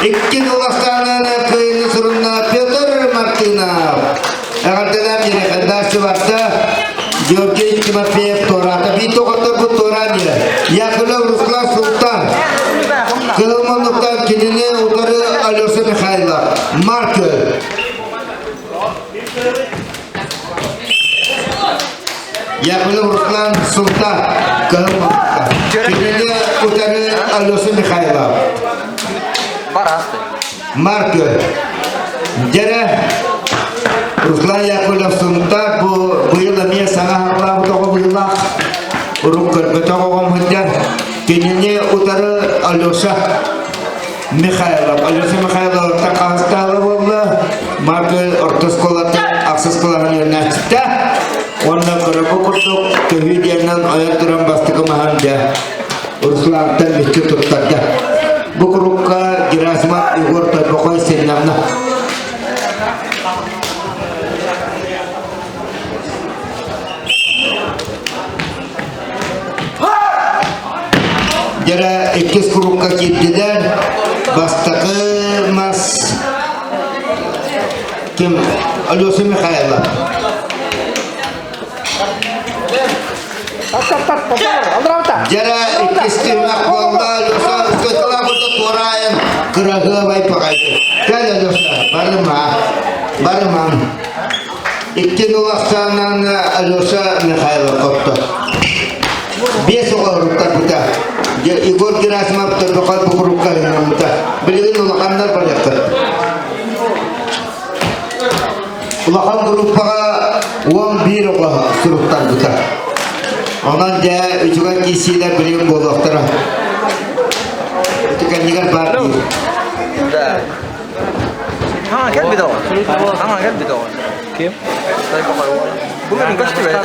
Икки улахтаанан кыайыны сурунна Петр Мартынов. Эҕэрдэлээн биэриэхэ барда Георгий Тимофеев туораата. Биир доҕотторбут туораан иһэр. Яковлев Руслан Султан. Кыһыл муннуктан кинини утары Алеша Михайлов. Маркер. Яковлев Руслан Султан Кыһыл муннукта. Кинини утары Алеша Михайлов. Маркер. Дьэрэ Руслан Яковлев Сунтаар бу быйыл эмиэ саҥа хааллаабыт оҕо быһыылаах. Урут көрбөтөх оҕом сылдьар. Кинини утары Алеша Михайлов. Алеша Михайловтан хаһыстаалы буолла. Маркер орто оскуолатын ахсыс кылааһын үөрэнээччитэ. Уонна көрөкү курдук төһүү диэннэн ойон туран бастакы маһан дьэ Руслантан мүччү туттарда. Бу курукка Герасимов Егор Тойбохой сынньанна. Дьэрэ иккис курукка киирдилэр. Бастакы мас ким? Алеша Михайлов. Дьэрэ иккис түһүмэх буолла, Алеша Скоталаабыта туораайын кыраһыабай паҕайты. Кэл, Алеша, барыма, барымаҥ. Икки нул ахсаанынан Алеша Михайлов хотто. Биэс оҕо уруттарбыта. Егор Герасимов Торбохой букурукка ыҥырбыта. Билигин улаханнар барыаххыт. Улахан группаҕа 11 оҕо суруктарбыта. Онон дьэ үчүгэй киирсиилэр билигин буолуохтара. Ити кэннигэр баар дии. Хаҥа кэлбит оҕо. Хаҥа кэлбит оҕо. Ким? Бүгүн көстүбэт.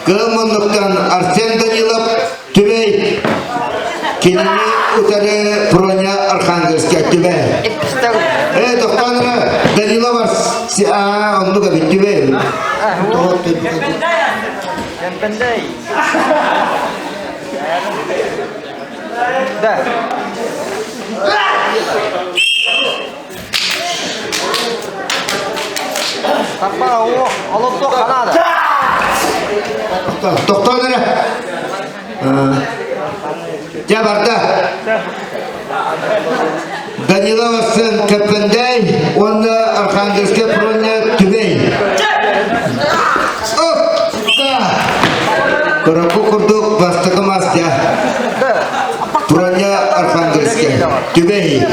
Кыһыл муннуктан Арсен Данилов Түбэй кинини утары Проня Архангельская Түбэй. Э, тохтоон эрэ, Данилов Арс... Аа, оннук эбит Түбэй. Кэмпэндэй. Да. Тохтоон эрэ. Дьэ барда. Данилов Арсен Кэппэндэй уонна Архангельскай Проня Түбэй. Көрөккү курдук бастакы мас дьэ. Проня Архангельскай. Түбэй.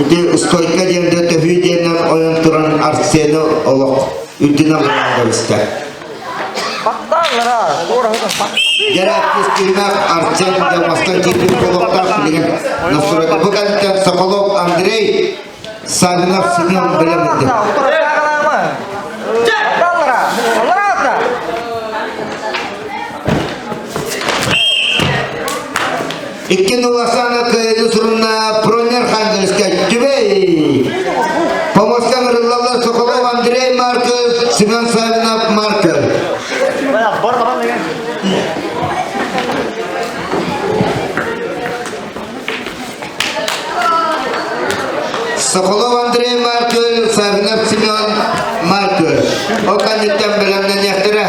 Ити. стойка диэн да төһүү диэннэн ойон туран Арсены олох үрдүнэн баран кэбистэ. Дьэрээккис түһүмэх Арсен Дьалмастан киирбит буолуохтаах билигин настройка. Бу кэнниттэн Соколов Андрей Савинов Семен бэлэмнэнди. Икки Нуласана кыайыны сурунна Пронер Хангельскай Түбэй! Помоскан ырыллаллар Соколов Андрей Марков, Семен Савинов Марков. Соколов Андрей Марков, Савинов Семен Марков. Ол кэнниттэн бэлэмнэниэхтэрэ.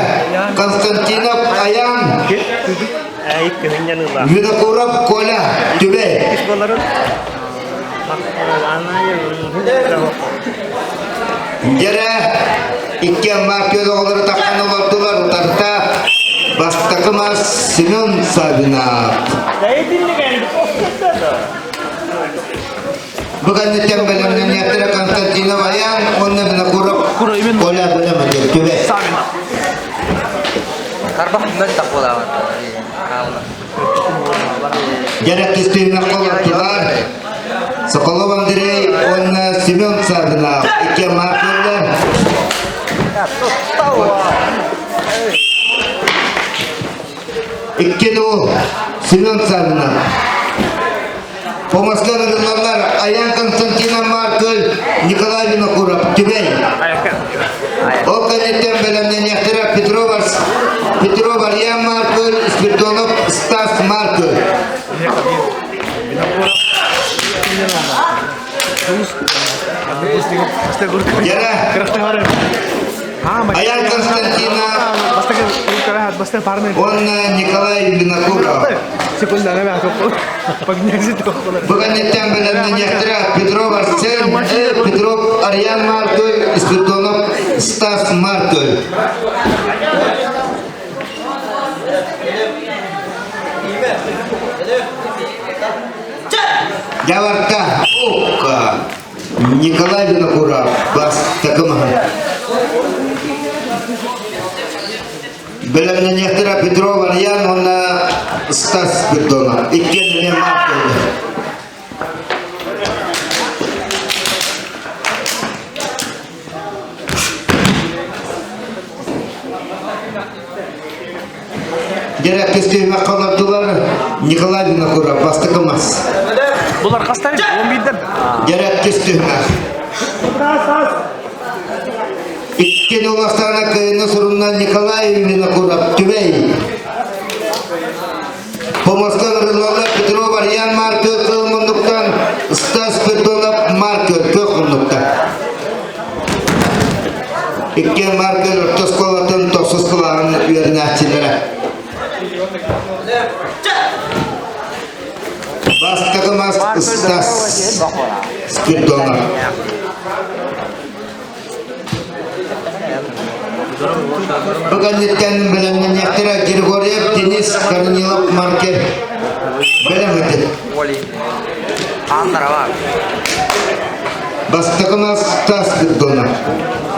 Константинов Аян Винокуров Коля Түбэй. Дьэрэ икки Маркел оҕолору таххан олордулар утарта бастакы мас Семен Савинов. Бу кэнниттэн бэлэмнэниэхтэрэ Константинов Аян уонна Винокуров Коля бэлэмэтир Түбэй. Карбах мөлтөх буолаҕын. Дьэрэ олордулар. Соколов Андрей уонна Семен Савинов икки маркерлар. Икки ну Семен Савинов. Помоскан ырыллаллар Аян Константинов Маркөл, Николай Винокуров, Түбэй. Ол кэнниттэн бэлэмнэниэхтэрэ Петров, Петров Арьян Маркөл, Спиридонов Стас Маркөл. Яра Аян Константинов уонна Николай Винокуров. Бүгүннэттэн бэлэмнэниэхтэрэ Петров Арсен, Петров Ариан Маркөл, Спиридонов Стас Маркөл. Дьабарка Укка Николай Винокуров бастакы маһын. Бэлэмнэниэхтэрэ Петров Арьян уонна Стас Спиридонов. Иккиэн эмиэ маат кэллэ. Дьэрэ түһүмэххэ олордулар Николай Винокуров, бастакы мас. Булар хастар? 11-ден. Дьэрэ түһүмэх. Икки улахтаана кыайыны сурунна Николай Винокуров, Түбэй. Помостан ырыллалар Петров Арьян Маркы кыл муннуктан, Стас Спиридонов Маркы көх муннуктан. Икки Маркы орто оскуолатын тохсус кылааһын үөрэнээччилэрэ. Бастакы мас Стас Спиридонов. Бу кэнниттэн бэлэмнэниэхтэрэ Григорьев Денис Корнилов Маркер бэлэм этин. Бастакы мас тас Дона.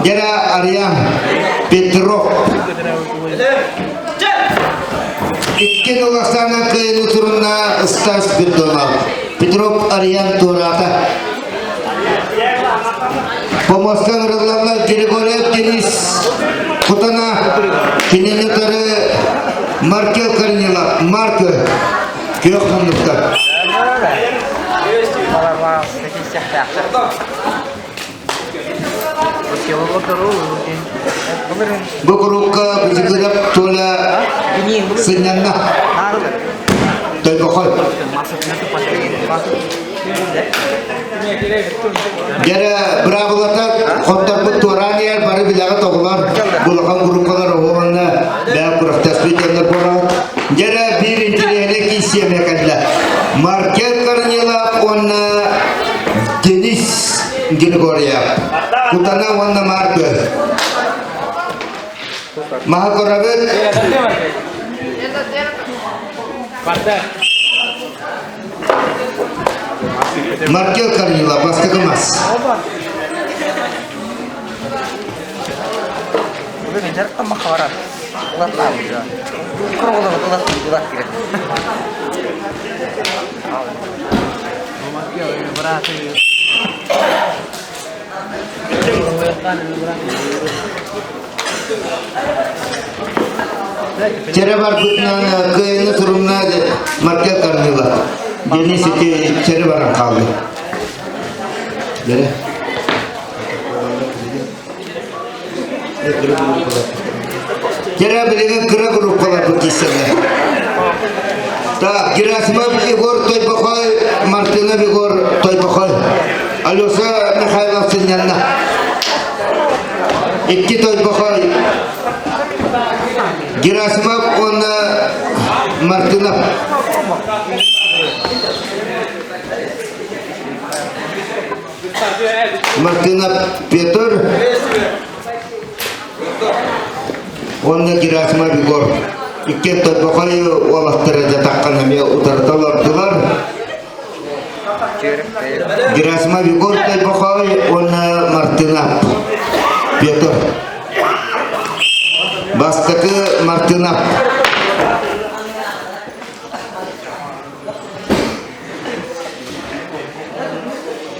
Гера Арьян Петров. Икки Улахсана кыайыны турунна Стас Спиридонов. Петров Арьян туораата. Помостан ырыллаллар Григорьев Денис Кутана кинини утары Маркел Корнилов Марка күөх муннукта. Бу курукка Бузыкырап Толя сынньанна. Тойбохой. Дьэрэ быраабылата хотторбут туораан иһэр бары билэҕит оҕолор улахан группалар оһуонна бээ күрэхтэспит дьоннор буолаҕыт. Дьэрэ биир интириэһинэй кииссиэмэ кэллэ. Маркел Корнилов уонна Денис Григорьев. Кутана уонна Маркы. Маһа көрөбүт. Маркел Корнилов, бастакы мас. Чэрэ барбытынан кыайыны сурумна Маркел Корнилов. Денис ити чэрэ баран хаалды. Дere. Дere билигин кыра группалар бу киссэлэр. Так, Герасимов Егор Тойбохой, Мартынов Егор Тойбохой. Алеша Михайлов сынньанна. Икки Тойбохой. Герасимов уонна Мартынов. Мартынов Петр уонна Герасимов Егор. Икки Тойбохой уолаттара дьатаххан эмиэ утарыта олордулар. Герасимов Егор Тойбохой уонна Мартынов Петр. Бастакы Мартынов.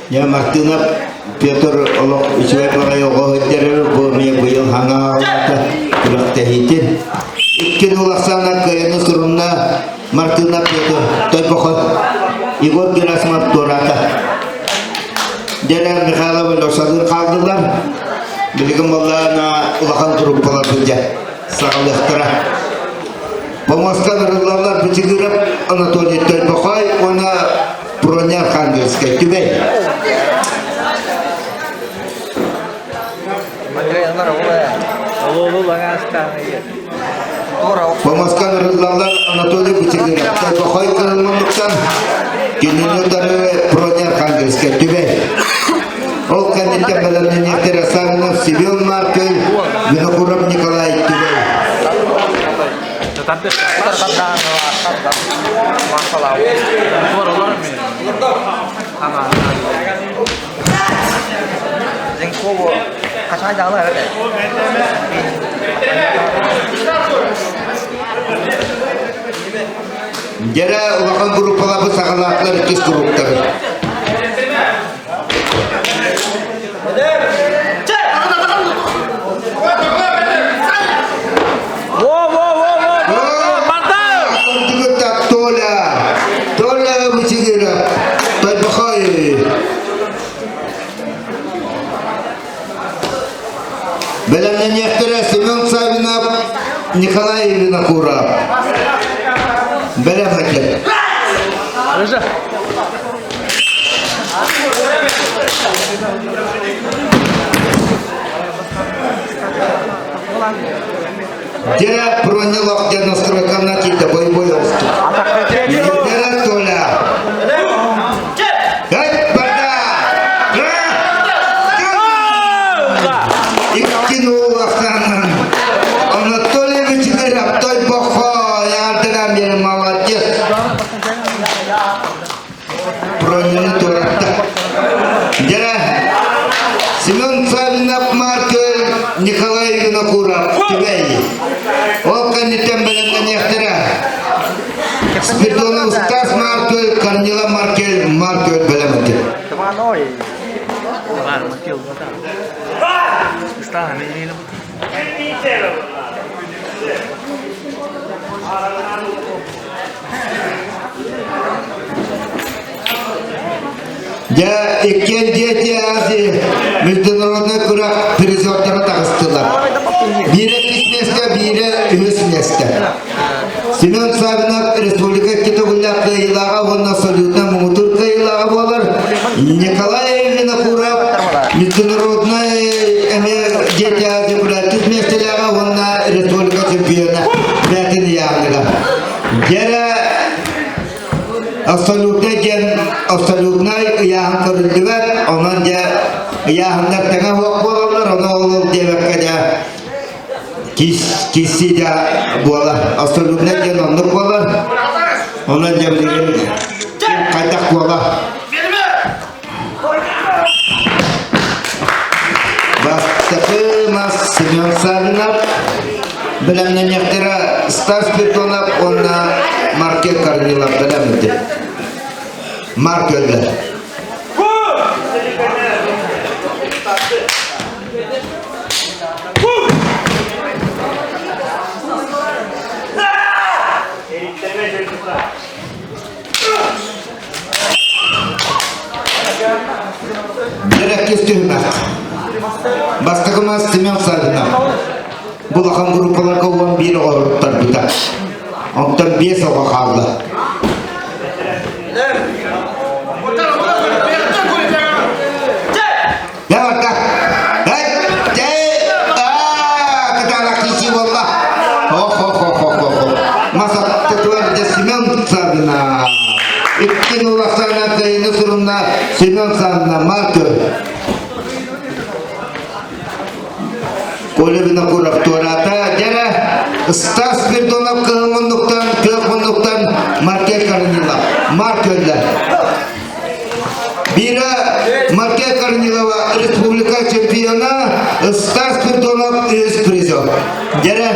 Я Мартынов Петр олох үчүгэй баҕайы оҕо сылдьар бу эмиэ быйыл хаҥа аҕалата күрэхтэһиитин. Иккин улахсаана кыайыны сурунна Мартынов Петр Тойбохой Егор Герасимов туораата. Дьэ Михайлов Лешалыыр хаалдылар. Билигин буоллаҕына улахан труппалар сылдьар саҕалыахтара. Помоска ырыллаллар Бычыгыров Анатолий Тойбохой уонна Проня Архангельскай Түбэй. Помоска ырыллаллар Анатолий Бычыгыров Тойбохой кырылманныктан кинини утары Проня Архангельскай Түбэй. Ол кэнниттэн бэлэмнэниэхтэрэ Савинов Семен Маркель, Винокуров Николай Түбэй. Дьэрэ улахан группаларбыт саҕалаатылар иккис групптары. Толя! Толя Бычыгыров! Тойбохой! Бэлэмнэниэхтэрэ Семен Савинов, Николай Винокуров. Бэлэм хотел. Дьэ, бронелох диэн настройканан киирдэ бой-бой оҕусту. Дьэ, Толя. Эт бада! Иккин улаханын Анатольевич Тойбохо, ярдыган бери молодец. Броньаны туоратта. Дьэ, Семен Савинов Маркел Николай Винокуров Түбэй. Ол кэнниттэн бэлэмнэниэхтэрэ. Спиридонов Стас Маркел, Корнила Маркел, Маркел бэлэмнэтир. Дьэ, иккиэн Дети Азии международный күрэх призердара таҕыстылар. Биирэ иккис миэстэ, биирэ үһүс миэстэ. Семен Савинов республика икки төгүллээх кыайыылааҕа уонна абсолютно муҥутуур кыайыылааҕа буолар. Николай Винокуров международный эмиэ Дети Азии күрэхтик миэстэлээҕэ уонна республика чемпиона бээтин ыйааһыныгар. Дьэрэ абсолютнай диэн абсолютнай ыйааһын көрүллүбэт, онон дьэ ыйааһыннар тэҥэ суох буолаллар, ону ол диэбэккэ дьэ кисси дьэ буолар. Абсолютнай диэн оннук буолар. Онон дьэ билигин хайдах буолар. Савинов, бэлэмнэниэхтэрэ Стас Спиридонов уонна Маркел Корнилов бэлэмнэди. Марк өллө. Биэрэккис түһүмэх. Бастакы мас Семен Савинов. Бу улахан группаларга 11 оҕо оруттарбыта. Онтон 5 оҕо хаалла. Давай, Семен Савина. Иккин улахсана кыйыны сурунна Семен Савина Маркер. Коля Винокуров туората дьэрэ Стас Спиридонов кыһыл муннуктан, күөх муннуктан Маркел Корнилов. Марк өллө. Бира Маркел Корнилова республика чемпиона, Стас Спиридонов үс призер. Дьэрэ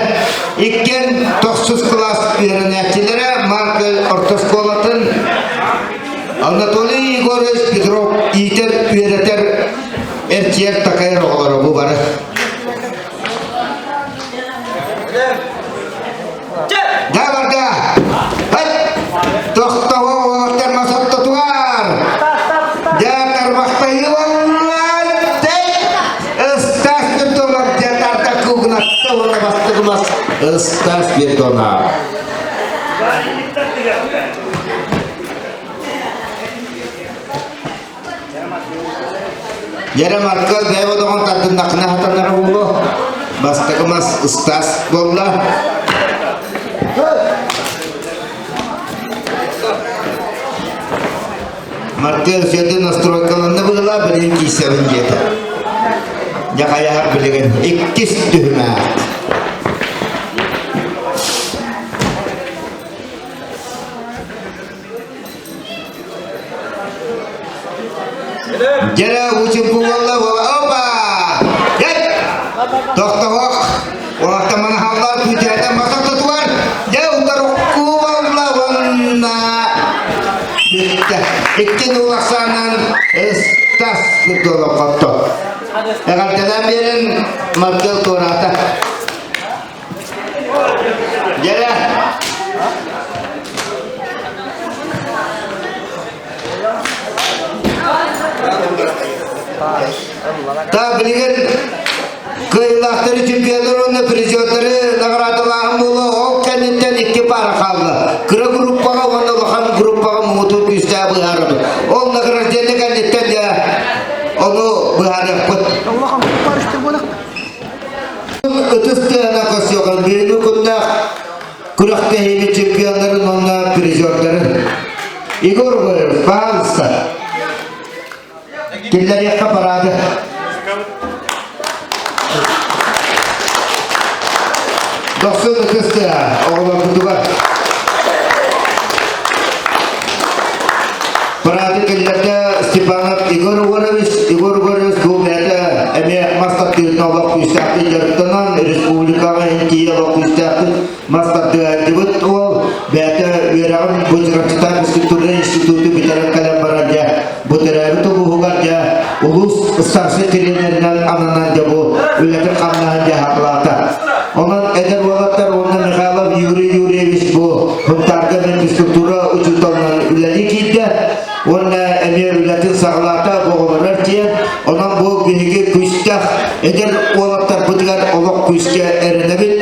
иккен тохсус класс үөрэнээччилэрэ Маркел орто оскуолатын Анатолий Егорович Петров иитэр үөрэтэр эрчийэр такайар оҕолоро бу бары. Да барда! Тохтоһо уолаттар мас оттотугар! Дьэ тарбахтайылаллар! Ыстас Петронов дьэ тарда куугунатта уонна бастыгымас Ыстас Петронов. Дьэрэ Марка бэйэ бодоҕун тардыннахына хатанара буолуо. Бастакы мас Ыстас буолла. Марка өсөтө настройкаланна быһыылаах билигин киирсэбин диэтэ. Дьэ хайаһар билигин иккис түһүмэх. Дьэрэ учугу буолла буола опа! Дьэ! Тохтоһох! Уолаттан манаһаллар күүтээдэн маса тутугар дьэ утарукку буолла уонна бүттэ. Икки нулахсаанан ыстас курдук хотто. Эҕэрдэлээн биэрэн Маркел туораата. Дьэрэ. Та билигин кыайыылаахтары чемпионнар уонна призердары наҕараадалааһын буолуо ол кэнниттэн икки пара хаалла. Кыра группаҕа уонна улахан группаҕа муҥутуур күүстээх быһаарабыт. Ол награждение кэнниттэн дьэ ону быһаарыахпыт. Улахан группа үстэр буолахта. Ытыс тыаһына көрсүөҕүҥ бүгүҥҥү күннээх күрэхтэһиини чемпионнарын уонна призердарын. Егор Гоев, пожалуйста. Киллэриэххэ парады. Дохсун ытыс тыаһа оҕолорбутугар. Парады киллэрдэ Степанов Егор Егорович. Егор Егорович бу бэйэтэ эмиэ мас тардыытынан олох күүстээхтик дьарыктанан республикаҕа иһин тиийэ олох күүстээхтик мас тардыһааччыбыт уол бэйэтэ үөрэҕин бу Чурапчытаах физкультурнай институту бүтэрэн кэлэн баран дьэ бу төрөөбүт улууһугар дьэ улуус старшай тренеринэн ананан дьэ бу үлэтин хамнаһын дьэ хатылаата. Онон эдэр уолаттар уонна Михайлов Юрий Юрьевич бу Сунтаарга мен физкультура учууталынан үлэлии киирдэ уонна эмиэ үлэтин саҕалаата оҕолорор диэн. Онон бу биһиги күүстээх эдэр уолаттарбытыгар олох күүскэ эрэнэбит.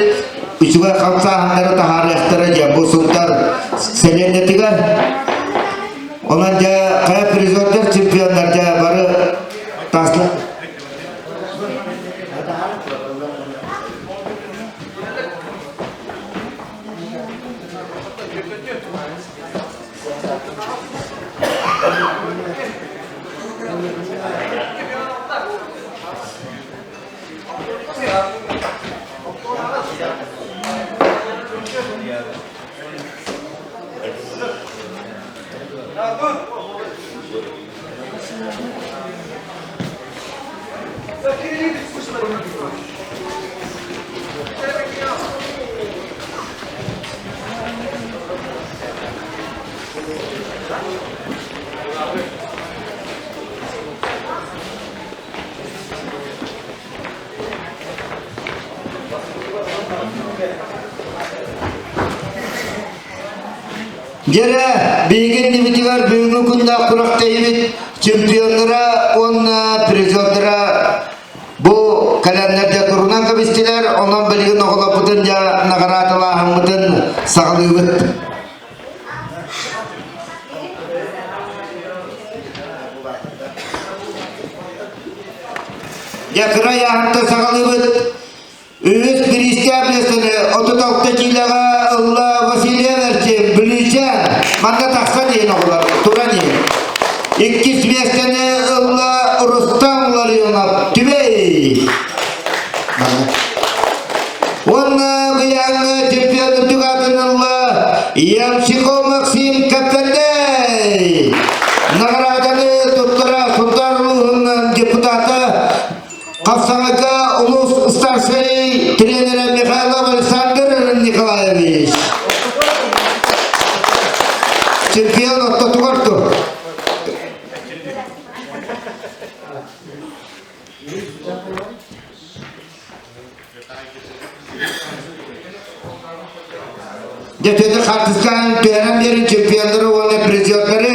Үчүгэй хамсааһыннары таһаарыахтара диэн бу Сунтаар сэлиэнньэтигэр. Онон дьэ хайа призердэр чемпионнар дьэ бары таслар. Дьэрэ, биһиги иннибитигэр бүгүҥҥү күннээх күрэхтэһиибит чемпионнара уонна призердара бу кэлэннэргэ турунан кэбистилэр, онон билигин оҕолорбутун дьэ наҕараадалааһыммытын саҕалыыбыт. Дьэ кыра ыйааһынтан саҕалыыбыт. Үһүс бириистээх миэстэни 36 киилэҕэ ылла Василий Эрчим, Бүлүүчээн. Манна тахсан иһин оҕолор, туран иһин. Иккис миэстэни ылла Рустам Ларионов, Түбэй. Уонна быйаҥҥа чемпион үрдүк аатын ылла Ямщиков Максим Кэппэрдэй. Наҕарааданы туттара Сунтаар улууһунан депутата Хапсаҕайга улуус старшай тренерэ Михайлов Александр Николаевич. Чемпион ортотугар тур. Дьэ, Петр хартыскаан түһэрэн биэрин чемпионнары уонна призердары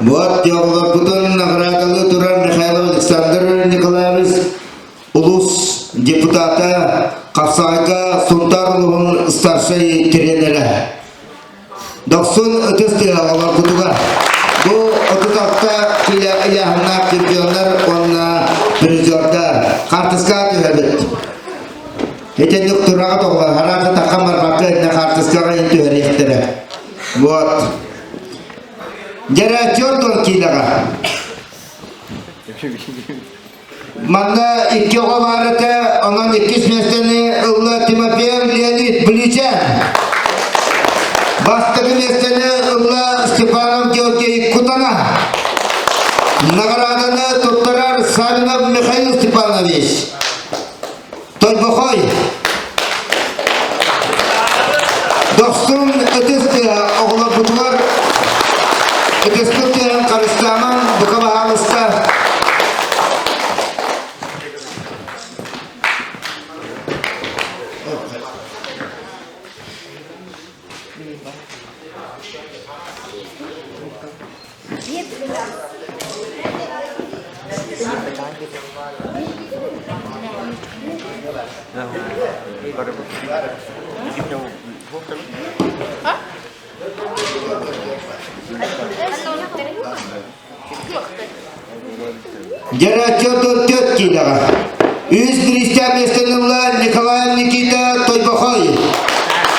Вот оҕолорбутун наҕараадалыы турар Михайлов Александр Николаевич улуус депутата, Хапсаҕайга Сунтаар улууһун старшай тренерэ. Дохсун ытыс тыаһа оҕолорбутугар. Бу 36 килэ ыйааһыннаах чемпионнар уонна призердар. Хаартыскаҕа түһэбит. Итинник тураҕа тоҕолор хараата таххан барбакка иннэ хаартыскаҕа ин түһэриэхтэрэ. Вот. Дьэрэ 40 киилэҕэ. Манна икки оҕо баар этэ, онон иккис миэстэни ылла Тимофеев Леонид Бүлүүчээн. Бастакы миэстэни ылла Степанов Георгий Кутана. Наҕарааданы туттарар Савинов Михаил Степанович. Тойбохой. Дохсун ытыс тыаһа оҕолорбутугар ытыспыт тыаһын харыстаамаҥ, бука баһаалыста. Дьэрэ 44 киилэҕэ. Үс бириистээх миэстэни ылла Николай Никита Тойбохой,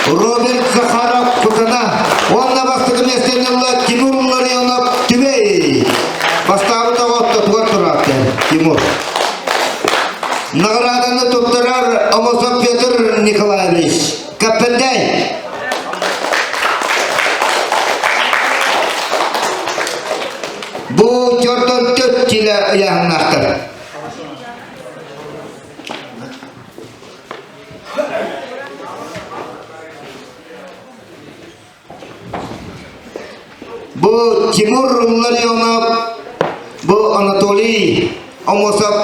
Роберт Захаров Кутана уонна бастакы миэстэни ылла Тимур Ларионов Түбэй. Бастаабыт оҕо ортотугар тураатты Тимур. Наҕарааданы туттарар Омосов Петр Николаевич. Каппендай. Бу чортон төт килэ ыйааһыннаахтар. Бу Тимур Ларионов, бу Анатолий Омосов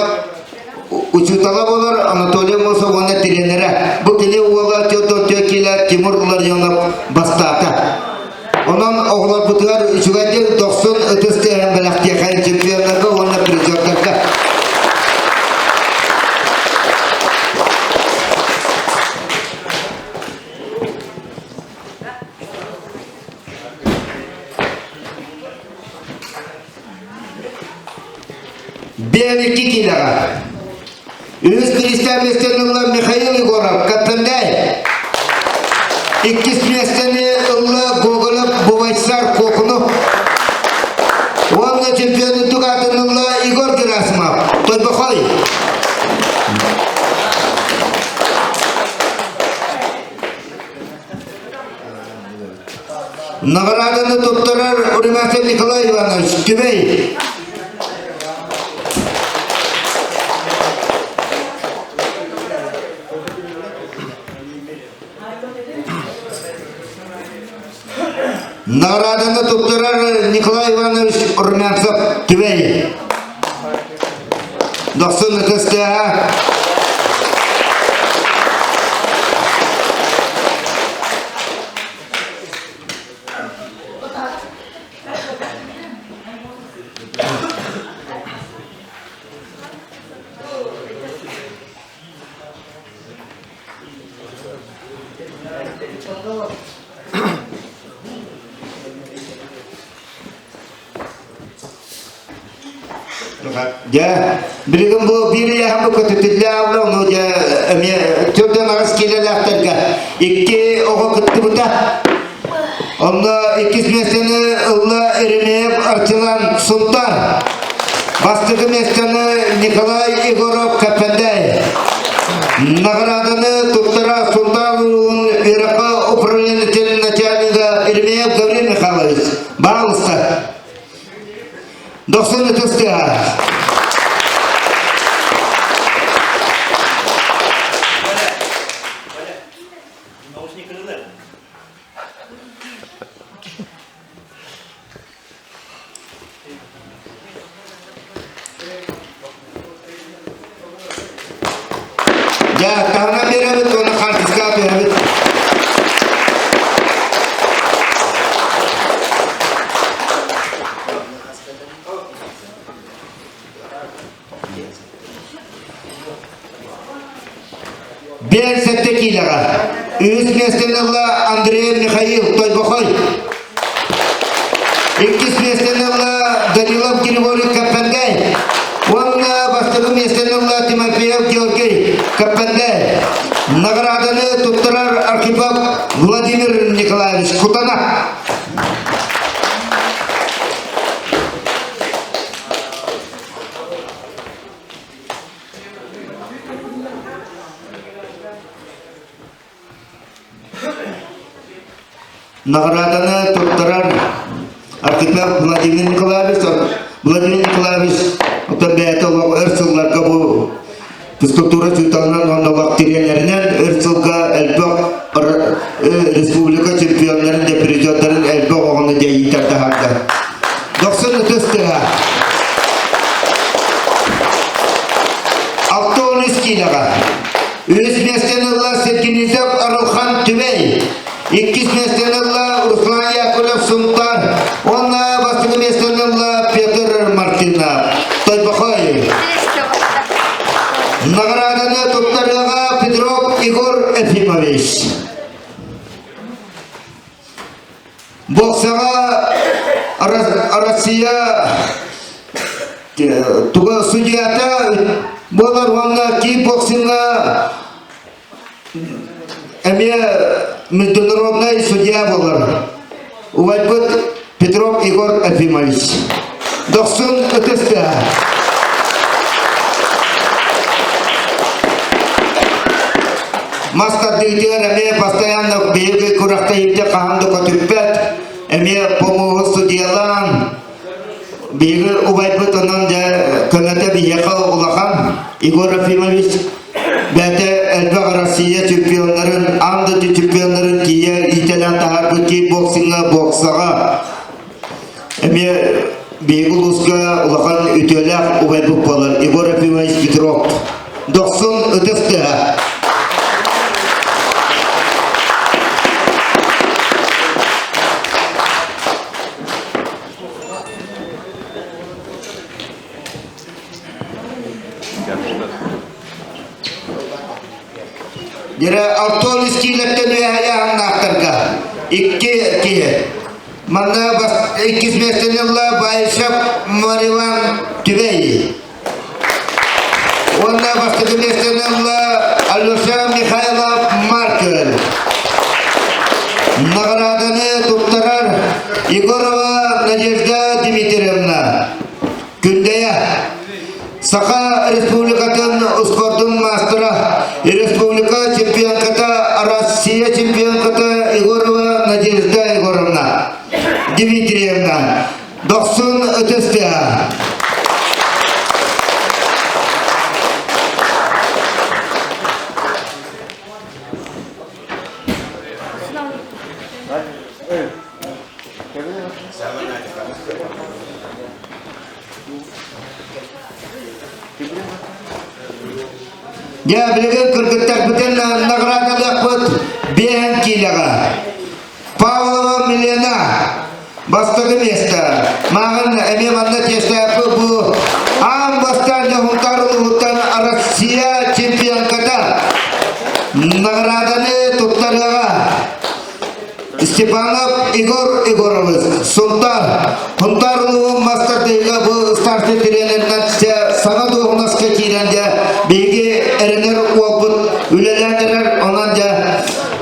учуутала болар, Анатолий Омосов уонна тренерэ. Бу кини уола Теодор килэ Тимур Ларионов бастаата. Онон оҕолорбутугар үчүгэйдик дохсун ытыс тыаһын бэлэхтиэхэй чемпионнарга уонна призердарга. Биэникки киилэҕэ. Үһүс бириистээх миэстэни ылла Михаил Егоров, Каппендай. Иккис миэстэни ылла Гоголев Бувайсар Куокунов. Уонна чемпион үрдүк аатын ылла Егор Герасимов, Тойбохой. Наҕарааданы туттарар Уримасов Николай Иванович, Түбэй. Наҕарааданы туттарар Николай Иванович Румянцев Түбэй. Дохсун ытыстыаһа. Дьэ, билигин бу биир ыйааһын бу көтүтүллэ аалла, ону дьэ эмиэ төрдөн аҕыс киилэлээхтэргэ икки оҕо кыттыбыта. Онно иккис миэстэни ылла Еремеев Арчылан Сунтаар. Бастакы миэстэни Николай Егоров Кэппэндэй. Наҕарааданы туттара Сунтаар улууһун үөрэххэ управлениетын начальнига Еремеев Гаврил Михайлович. Баалыста. Дохсун ытыс тыаһа. Дьэ, таһынан биэрэбит уонна хаартыскаҕа түһэбит. Биэр сэттэ киилэҕэ. Үһүс миэстэни ылла Андрей Михаил Тойбохой. Иккис миэстэни ылла Данилов Григорий Каппендай. Уонна бастакы миэстэни ылла Тимофеев Георгий Каппендай. Награданы туттарар Архипов Владимир Николаевич Кутана. Наҕарааданы туттарар Архипов Владимир Николаевич, Владимир Николаевич оттон бэйэтэ олох өр сылларга бу физкультура учууталынан уонна олох тириэньэринэн өр сылга элбэх республика чемпионнарын да призердарын элбэх оҕону дьайыытар таһаарда. Дохсун ытыс тыаһа. 63 киилэҕэ. Үһүс миэстэни ылла Сергинизов Арылхан Түбэй. Иккис миэстэни ылла Руслан Яковлев Сунтар. Уонна бастакы миэстэни ылла Петр Мартынов. Тойбохой. Награданы туттарыаҕа Петров Егор Ефимович. Боксаҕа Россия туга судьята буолар уонна кикбоксиҥҥа эмиэ международный судья буолар. Убайбыт Петров Егор Ефимович. Дохсун ытыс тыаһа. Мас тардыытыгар эмиэ постоянно биһиги күрэхтэһиитэ хаһан да көтүппэт, эмиэ помоһу судьялаан, биһиги убайбыт онон дьэ көмөтө биһиэхэ улахан. Егор Ефимович бэйэтэ элбэх Россия чемпионнарын, аан дойду чемпионнарын тиийэ иитэлээн таһаарбыт кикбоксиҥҥа, боксаҕа Эмиэ биһиги улууска улахан үтүөлээх убайбыт буолар Егор Ефимович Петров. Дохсун ытыс тыаһа. Дьэрэ автобус киилэттэн үөһэйэ аһыннаахтарга икки киһи. Манна иккис миэстэни ылла Баишев Мариван Түбэй. Уонна бастакы миэстэни ылла Алеша Михайлов Маркер. Наҕарааданы туттарар Егорова Надежда Дмитриевна. Күндэйэ Саха Республикатын спордун маастара, республика чемпионката, Россия чемпионката Егорова Надежда Егоровна Дмитриевна. Дохсун ытыс тыаһа. Дьэ, билигин кыргыттарбытын наградалыахпыт биэһэн киилэҕэ. Павлова Милена бастакы миэстэ. Мааҕын эмиэ манна тиэстээппит бу аан бастаан Дьоһунтаар улууһуттан Россия чемпионката награданы туттарыаҕа. Степанов Егор Егорович, Сунтаар, Сунтаар улууһун мастардыыга бу старший тренеринэн саҥа дуоһунаска киирэн дьэ биһиги эрэнэр уолбут үлэлээн эрэр, онон дьэ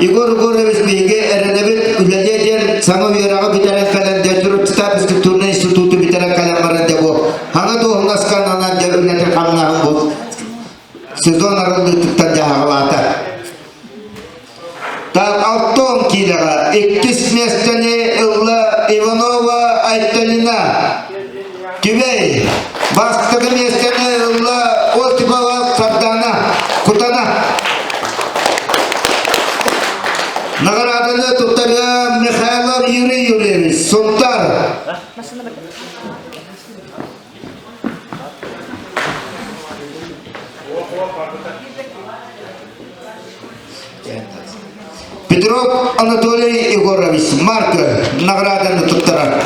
Егор Егорович биһиги эрэнэбит үлэлиэ диэн саҥа үөрэҕи бүтэрэн кэлэн дьэ Чурапчытаах физкультурнай институту бүтэрэн кэлэн баран дьэ бу саҥа дуоһунаска ананан дьэ үлэтин хамнаһын бу сезон арыллыытыттан дьаһаҕалаата. Так, Алтон киилэҕэ иккис миэстэни ылла Иванова Айталина. Түбэй бастакы миэстэни ылла Осипова Сардана Кутана. Наҕарааданы туттарыа Михайлов Юрий Юрьевич, Сунтар. Петров Анатолий Егорович Маркер награданы туттарар.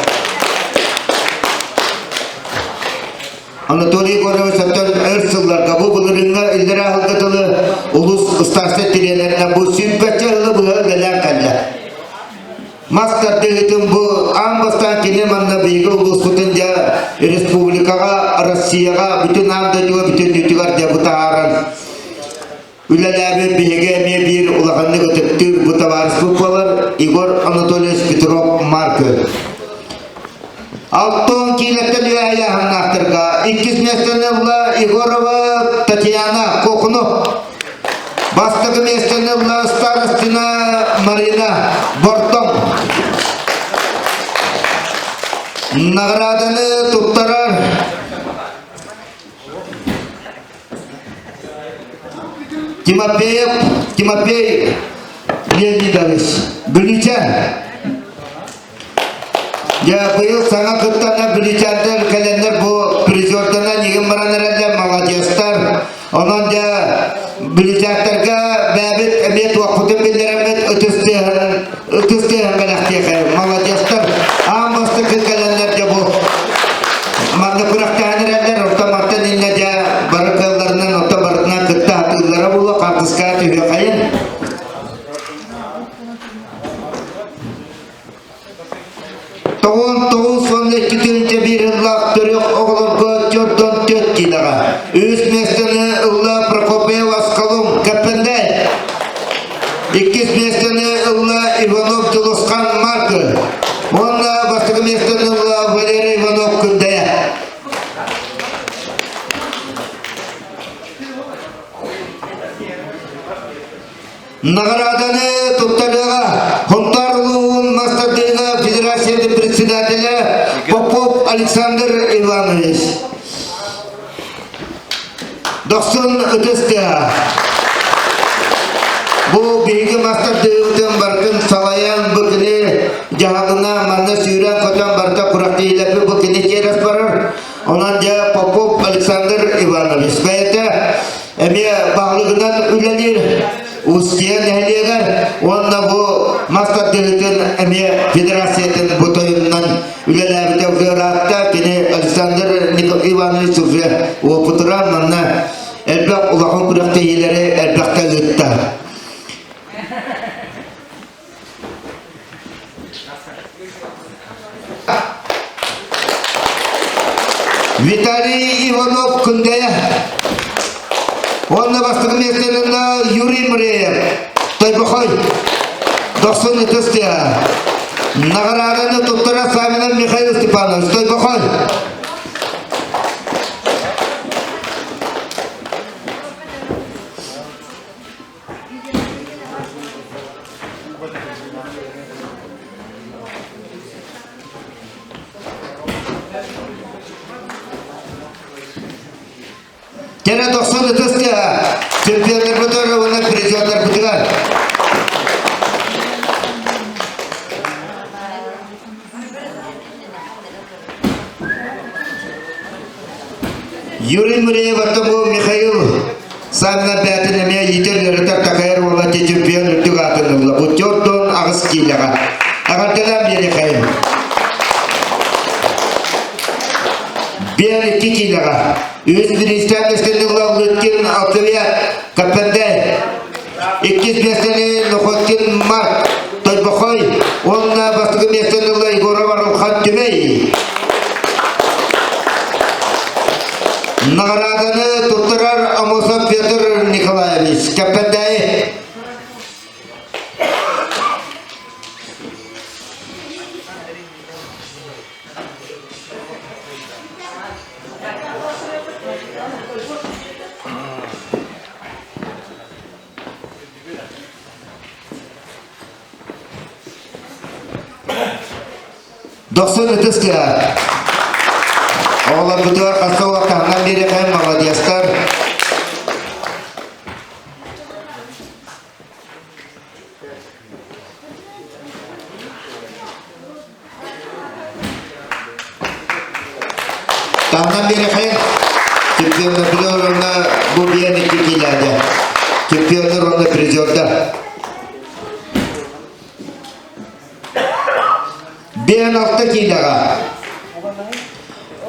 Анатолий Егорович оттон өр сылларга бу былырыыҥҥа иллэрээ сылга тылы улус старшай тренеринэн бу сүүрбэччэ сылы быһа үлэлээн кэллэ. Мас тардыһыытын бу аан бастаан кини манна биһиги улууспутун дьэ республикаҕа, Россияҕа, бүтүн аан дойдуга бүтүннүүтүгэр дьэ бу таһааран үлэлээбит биһиги эмиэ биир улаханнык ытыктыыр бу табаарыспыт буолар Егор Анатольевич Петров Маркы. Алтон киилэттэн үөһэ ыйааһыннаахтарга иккис миэстэни ылла Егорова Татьяна Кокуну. Бастакы миэстэни ылла Старостина Марина Бортом. Награданы туттарар Тимофеев Тимофей Леонидович Бүлүүчээн Дьэ, быйыл саҥа кыттанар бүлүүчээндэр кэлэннэр бу призерданан игин баран эрэллэр, маладьыастар. Онон дьэ, бүлүүчээттэргэ бэйэбит эмиэ туохпутун биллэрэммит ытыс тыаһын ытыс тыаһын бэлэхтиэхэ. Маладьыастар аан бастакы кэлэннэр дьэ бу манна күрэхтэһэн эрэллэр, оттон мантан иннэ дьэ бары кыалларынан оттон барытынан кытта сатыыллара буолуо, хаартыскаҕа түһүөххэйин. Тоҕуон тоҕус уонна икки тыһыынча биир ыллаах төрүөх оҕолорго төрдөн төрт киилэҕэ. Үһүс миэстэни ылла Прокопьев Аскалон Кэппэндээй. Иккис миэстэни ылла Иванов Дьулусхан Маркы. Уонна бастакы миэстэни ылла Валерий Иванов Күндэйэ. Наҕарааданы туттарыаҕа Сунтаар улууһун мастардыыга федерациятын председателэ Попов Александр Иванович. Дохсун ытыс тыаһа. Бу биһиги мастардыыбытын барытын салайан бу кини дьаһалына манна сүүрэн-көтөн барыта курахтиилэпи бу кини тиэрес барар. Онон дьэ Попов Александр Иванович бэйэтэ эмиэ баһылыгынан үлэлиир Устье нэһилиэгэр уонна бу мас тардыһыытын эмиэ федерациятын бу тойонунан үлэлээбитэ ыраатта. Кини Александр Иванович уже уопутуран манна элбэх улахан күрэхтэһиилэри элбэхтэ ыытта. Виталий Иванов Күндэйэ. Уонна бастакы миэстэлэринэ Юрий Мыреев, Тойбохой, Дохсун ытыс тыаһа. Наҕарааданы туттара Савинов Михаил Степанович, Тойбохой. Кэлэ тохсон ытыс тыаһа чемпионнарбытыгар уонна призердарбытыгар. Савина бэйэтин эмиэ иитэр үөрэтэр такайар уола чемпион үрдүк аатын ылла. Бу 48 киилэҕэ. Эҕэрдэлээн биэриэхэйим. Биэр 2 киилэҕэ. Үһүс бириистээх миэстэни ылла Лыткин Алтывия Каппендай. Иккис миэстэни Нохоткин Марк Тойбохой уонна бастакы миэстэни ылла Егоров Арылхан Түмэй. Наҕарааданы туттарар Амосов Петр Николаевич Кэппэндээйи. Дохсун ытыс тыаһа. Оҕолорбутугар хаста улаханынан биэриэхэ маладьыастар. Таһынан биэриэхэ чемпионнар уонна бу биэн икки киилээдэ. Чемпионнар уонна призердар. Биэн алта киилэҕэ.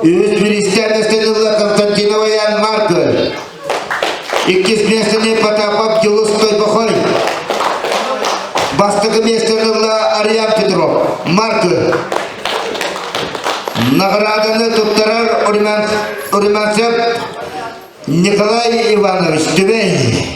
Үһүс бириистээн ылла Константинова Ян Маркөл. Иккис миэстэни Потапов Дьулус Тойбохой. Бастакы миэстэни ылла Ариан Петров, Маркөл. Награданы туттарар Румянцев Николай Иванович Түбэй.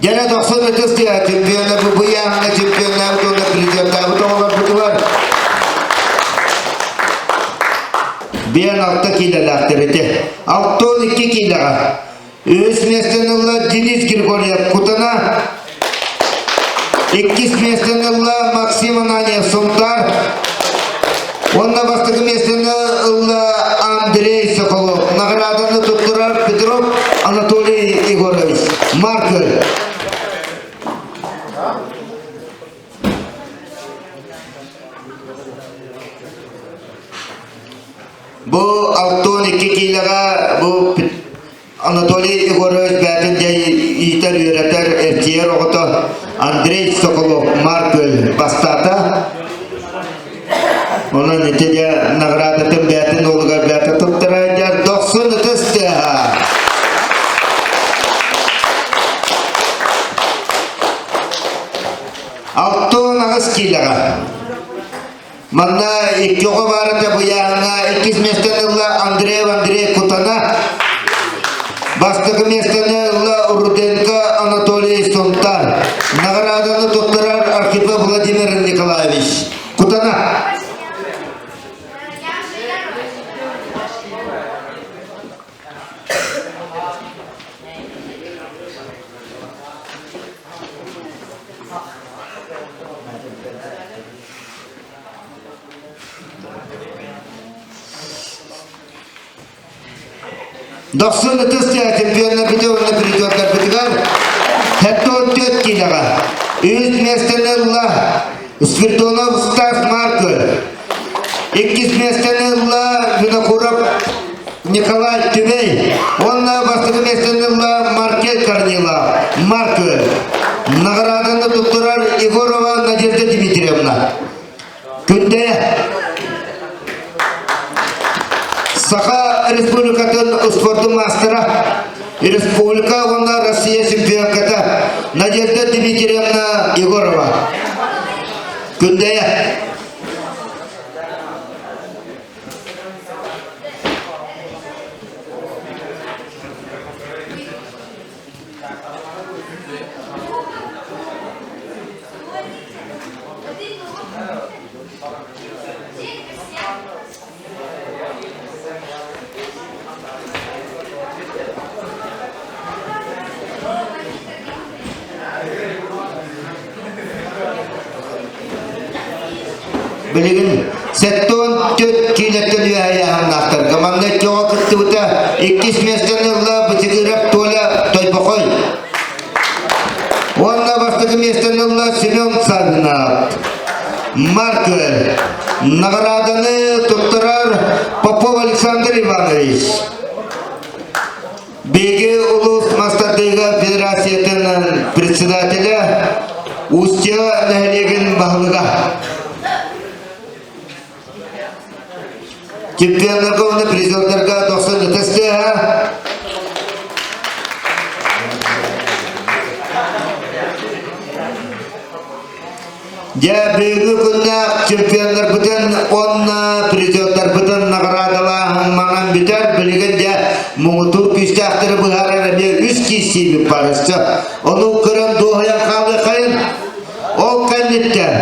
Дьэ 90 ытыс тыа чемпиона бу ыйааһыҥҥа чемпионнаабыт уонна призердаабыт оҕолорбутугар биэн алта киилэлээхтэр ити. 62 киилэҕэ. Үһүс миэстэни ылла Денис Григорьев Кутана. Иккис миэстэни ылла Максим Ананьев Сунтаар. Уонна бастакы миэстэни ылла Андрей Соколов. Награданы туттарар Петров Анатолий Егорович. Маркер. Бу 62 киилэҕэ бу Анатолий Егорович бэйэтин дьэ иитэр, үөрэтэр, эрчийэр оҕото Андрей Соколов Маркөл бастаата. Онон ити дьэ наградатын бэйэтин уолугар бэйэтэ туттарар дохсун ытыс тыаһа. 68 киилэҕэ. Манна икки оҕо баар этэ быйааһыҥҥа иккис миэстэни ылла Андреев Андрей Кутана. Бастакы миэстэни ылла Руденко Анатолий Сунтар. Наҕарааданы туттарар Архипов Владимир Николаевич. Кутана. Дохсун ытыс чемпионнарбыты уонна призердарбытыгар 74 киилэҕэ үһүс миэстэни ылла Спиридонов Стас Марков, иккис миэстэни ылла Винокуров Николай Түбэй уонна бастакы миэстэни ылла Маркел Корнилов Марков. Наҕарааданы туттарар Егорова Надежда Дмитриевна. Күндэ Саха Республикатын спордун маастара, Республика уонна Россия чемпионката Надежда Дмитриевна Егорова. Күндэйэ. Билигин 74 киилэттэн үөһэ ыйааһыннаахтарга манна икки оҕо кыттыбыта. Иккис миэстэни ылла Бычыгыров Толя Тойбохой. Уонна бастакы миэстэни ылла Семен Савинов. Маркер. Наҕарааданы туттарар Попов Александр Иванович. Биһиги улуус мастардыыга федерациятын председателэ Устье нэһилиэгин баһылыга. Чемпионнарга уонна призердарга 90 ытыс тыаһа. Дьэ, бүгүҥҥү күннээх чемпионнарбытын уонна призердарбытын наҕараадалааһын манан бүтэр. Билигин дьэ муҥутуур күүстээхтэри быһаарар эмиэ үс киирсиибит барыста. Ону көрөн дуоһуйан хаалыахайын. Ол кэнниттэн,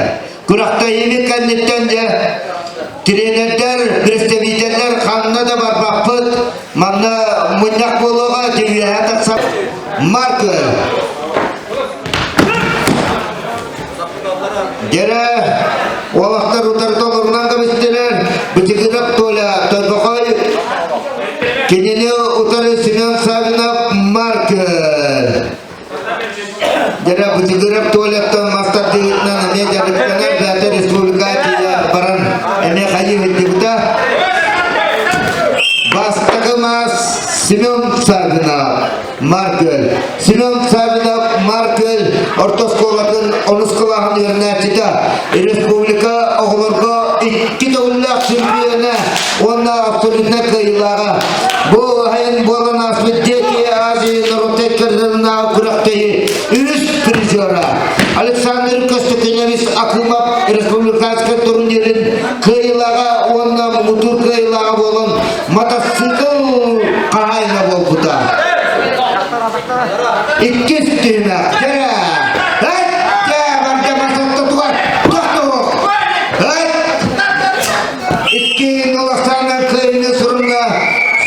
күрэхтэһиибит кэнниттэн дьэ тренердэр, представителлэр ханна да барбаппыт. Манна мунньах буолуоҕа, үөһэ тахсар Маркер. Дьэрэ, уолаттар утарыта олорунан кэбистилэр. Бычыгырап Толя Торбохой кинини утары Семен Савинов Маркер. Дьэрэ, Бычыгырап Толяттан мастардыытынан эмиэ дьарыктанар бэйэтэ республика тиийэ баран эмиэ хайыы сылдьыбыта. Бастакы мас Семен Савинов. Маркөл. Семен Савинов Маркөл орто оскуолатын онус кылааһын үөрэнээччитэ, республика оҕолорго икки төгүллээх чемпиона уонна абсолютнай кыайыылааҕа. Бу айан буолан ааспыт Дети Азии норуоттай кырдырынааҕы күрэхтэһии үһүс призера Александр Костякинович Акимов республиканскай турнирын кыайыылааҕа уонна муҥутуур кыайыылааҕа буолан мотоцикл хаһаайына буолбута. Иккис түһүмэх дьэрэ. Эт барда масаттатугар тохтуох. Эт Икки Налахсаана кыайыны сурунна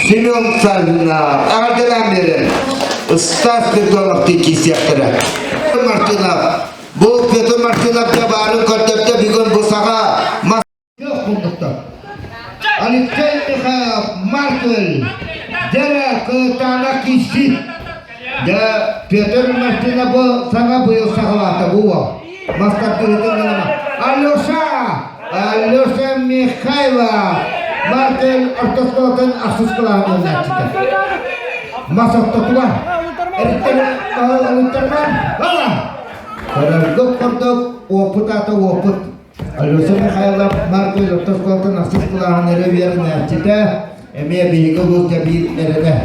Семен Савина. Аҕарданан берен. Стас Петронов киисиэхтэрэ. Мартынов. Бу Петр Мартынов да баарын көрдөптө бүгүн бу саҕа Көх курдуктар. Алексей Михайлов, Маркель, Дьэрэ Кытаана киирсии. Дьэ, Петр Мартына бу саҥа быйыл саҕалаата бу уол. Мастардыытын гынама. Алеша! Алеша Михайлов! Маркель ортоскуолатын ахсыс кылааһын үөрэнээччитэ. Мас ортотугар. Эриттэр ылыттарман. Ала! Көрөргүт курдук уопут аата уопут. Алеша Михайлов Марко орто оскуолатын ахсыс кылааһын эрэ үөрэнээччитэ, эмиэ биһиги улуус биир эрэнэ.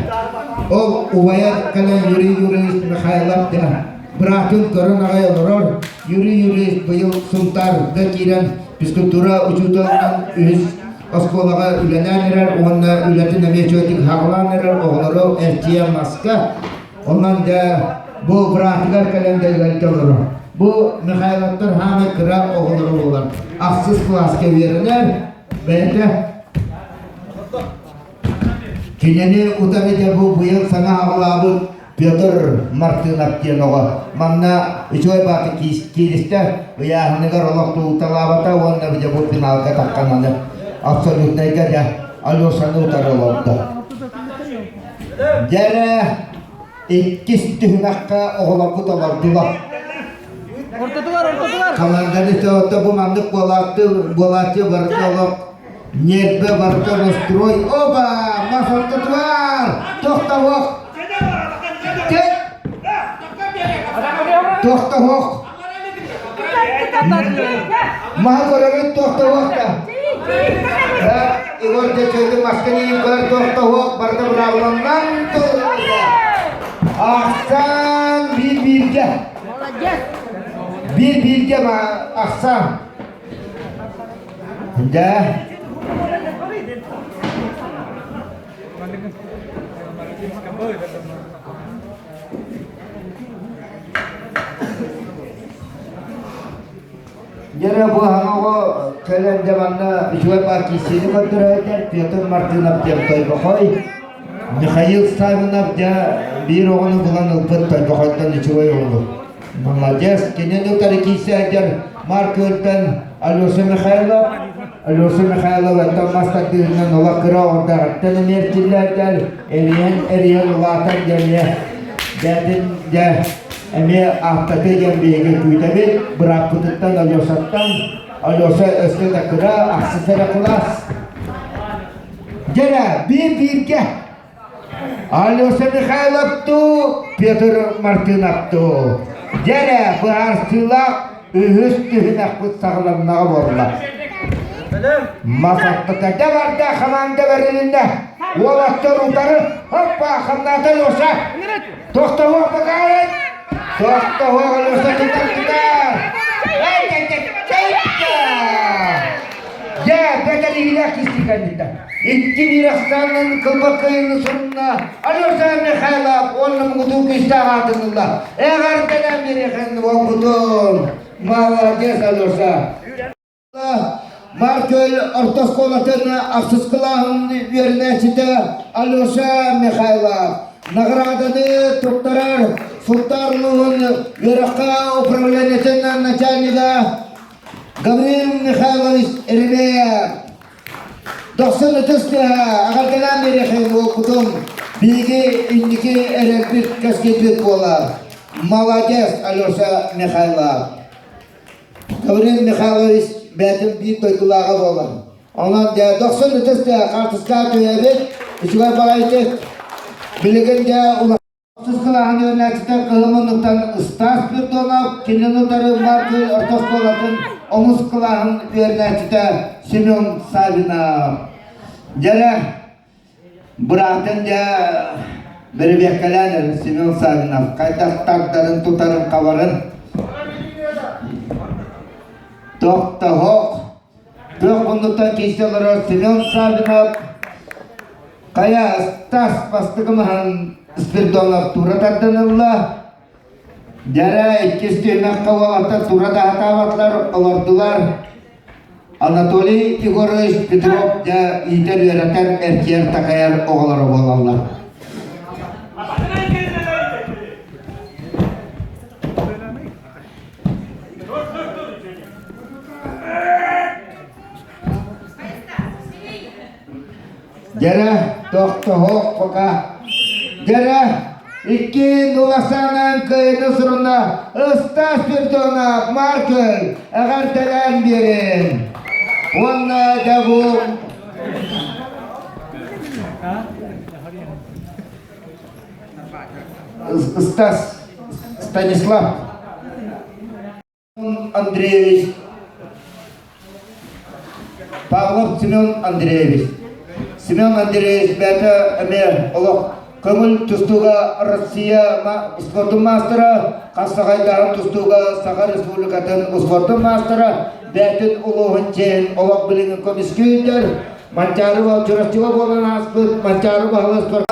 Ол убайа кэлэн Юрий Юрьевич Михайлов да быраатын көрөн аҕай олорор. Юрий Юрьевич быйыл Сунтаарга киирэн физкультура учууталынан үһүс оскуолаҕа үлэлээн эрэр уонна үлэтин эмиэ үчүгэйдик хаалаан эрэр оҕолору эрчийэн маска Онон дьэ бу быраатыгар кэлэн дэллэрдэ олорор. Бу Михайловтар хаамай кыра оҕолоро буолар. Ахсыс кылааска үөрэнэр, бэйэтэ Кинини утары дьэ бу быйыл саҥа аҕалаабыт Петр Мартынов диэн оҕо. Манна үчүгэй бааты кииристэ, ыйааһыныгар олох тууталаабата уонна дьэ бу финалга таххан аны абсолютнайга дьэ Алешаны утары олордо. Дьэ иккис түһүмэххэ оҕолорбут олордулар. Ортотугар, ортотугар. Хамаанданы сөҕөттө бу маннык буолаатты, буолааччы барыта олох ньиэрбэ барыта настрой. Оба! Мас ортотугар! Тохтоһуох! Кэт! Тохтоһуох! Маһы көрөбүт тохтоһуох да. Егор Дечойдун маскании көр тохтоһуох барыта быраабыланнан Ахсан биир-бииргэ. Биир-бииргэ ахсан. Дьэ. Дьэрэ бу хаҥаҕа кэлэн дьэ манна үчүгэй баар киирсиини көрдөрөөтөр Петр Мартынов диэн Тойбохой, Михаил Савинов дьэ биир оҕону булан ылбыт Тойбохойтон үчүгэй оҕолу. Молодец! Кинини утары киирсээдэр Марк Өлтөн, Алеша Михайлов. Алеша Михайлов оттон мас тардыһынан ула кыра оҕордоҕуттан эмиэ эрчиллээччэр, эрийэн эрийэн улаатан дьэ эмиэ дьээтин дьэ эмиэ ааттатыы диэн биһиги күүтэбит. Бырааппытыттан Алешаттан Алеша өссө да кыра, ахсыс эрэ кылаас. Дьэрэ, биир бииргэ Алеша Михайлов туу, Петр Мартынов туу. Дьэрэ, быһаарсыылаах үһүс түһүмэхпит саҕаланнаҕа буолла. Масаттата дьэ барда, хамаанда бэрилиннэ. Уолаттар утары, хоппа, хамнаата Алеша. Тохтоһуох бакаайын. Тохтоһуох Алеша тутар тутар. Дьэ, бэтэлиилээх кистии кэлбитэ. Икки биир ахсаанынан кылбаккайыны сурунна Алеша Михайлов уонна муҥутуур күүстээх аатын ылла. Эҕэрдэлээн биэриэхин уолбутун. Молодец, Алеша! Маркөл орто оскуолатын ахсыс кылааһын үөрэнээччитэ Алеша Михайлов награданы туттарар Сунтаар улууһун үөрэххэ управлениетын начальнига Гаврил Михайлович Еремеев. Дохсун ытыс тыаһа аҕалгылаан биэриэхин уолбутун биһиги инники эрэлбит кэскилбит буолар. Молодец, Алеша Михайлов. Гаврил Михайлович бэйэтин биир дойдулааҕа буолар. Онон дьэ дохсун ытыс тыаһа хаартыскаҕа түһэбит. Үчүгэй баҕайытык. Билигин дьэ Ахсыс кылааһын үөрэнээччитэ кыһыл муннуктан Стас Спирдонов, кинини утары Маркы орто оскуолатын онус кылааһын үөрэнээччитэ Семен Савинов. Дьэрэ, быраатын дьэ бэрэбиэркэлээн эрэр Семен Савинов хайдах тардарын, тутарын, хабарын. Тохтоһох. Тыах муннуктан киирсэ олорор Семен Савинов Хайа, Стас бастакы маһын Спирдонов тура тардан ылла. Дьэрэ иккис түһүмэххэ уолаттар тура да сатаабатылар, олордулар. Анатолий Егорович Петров дьэ иитэр-үөрэтэр, эрчийэр-такайар оҕолоро буолаллар. Дьэрэ, тохтоһуох пока. Дьэрэ, икки нуласаанан кыайыны сурунна Ыстас Спирдонов Маркел эҕэрдэлээн биэрин. Уонна дьэ бу Стас Станислав Андреевич Павлов Семен Андреевич. Семен Андреевич бэйэтэ эмиэ олох көҥүл тустууга Россия спордун маастара, хас саҕайдааҕы тустууга Саха Республикатын спордун маастара, бэйэтин улууһун чиэһин олох билиҥҥи көмүскүүр. Манчаары Чурапчыга буолан ааспыт Манчаары баһылык спорт.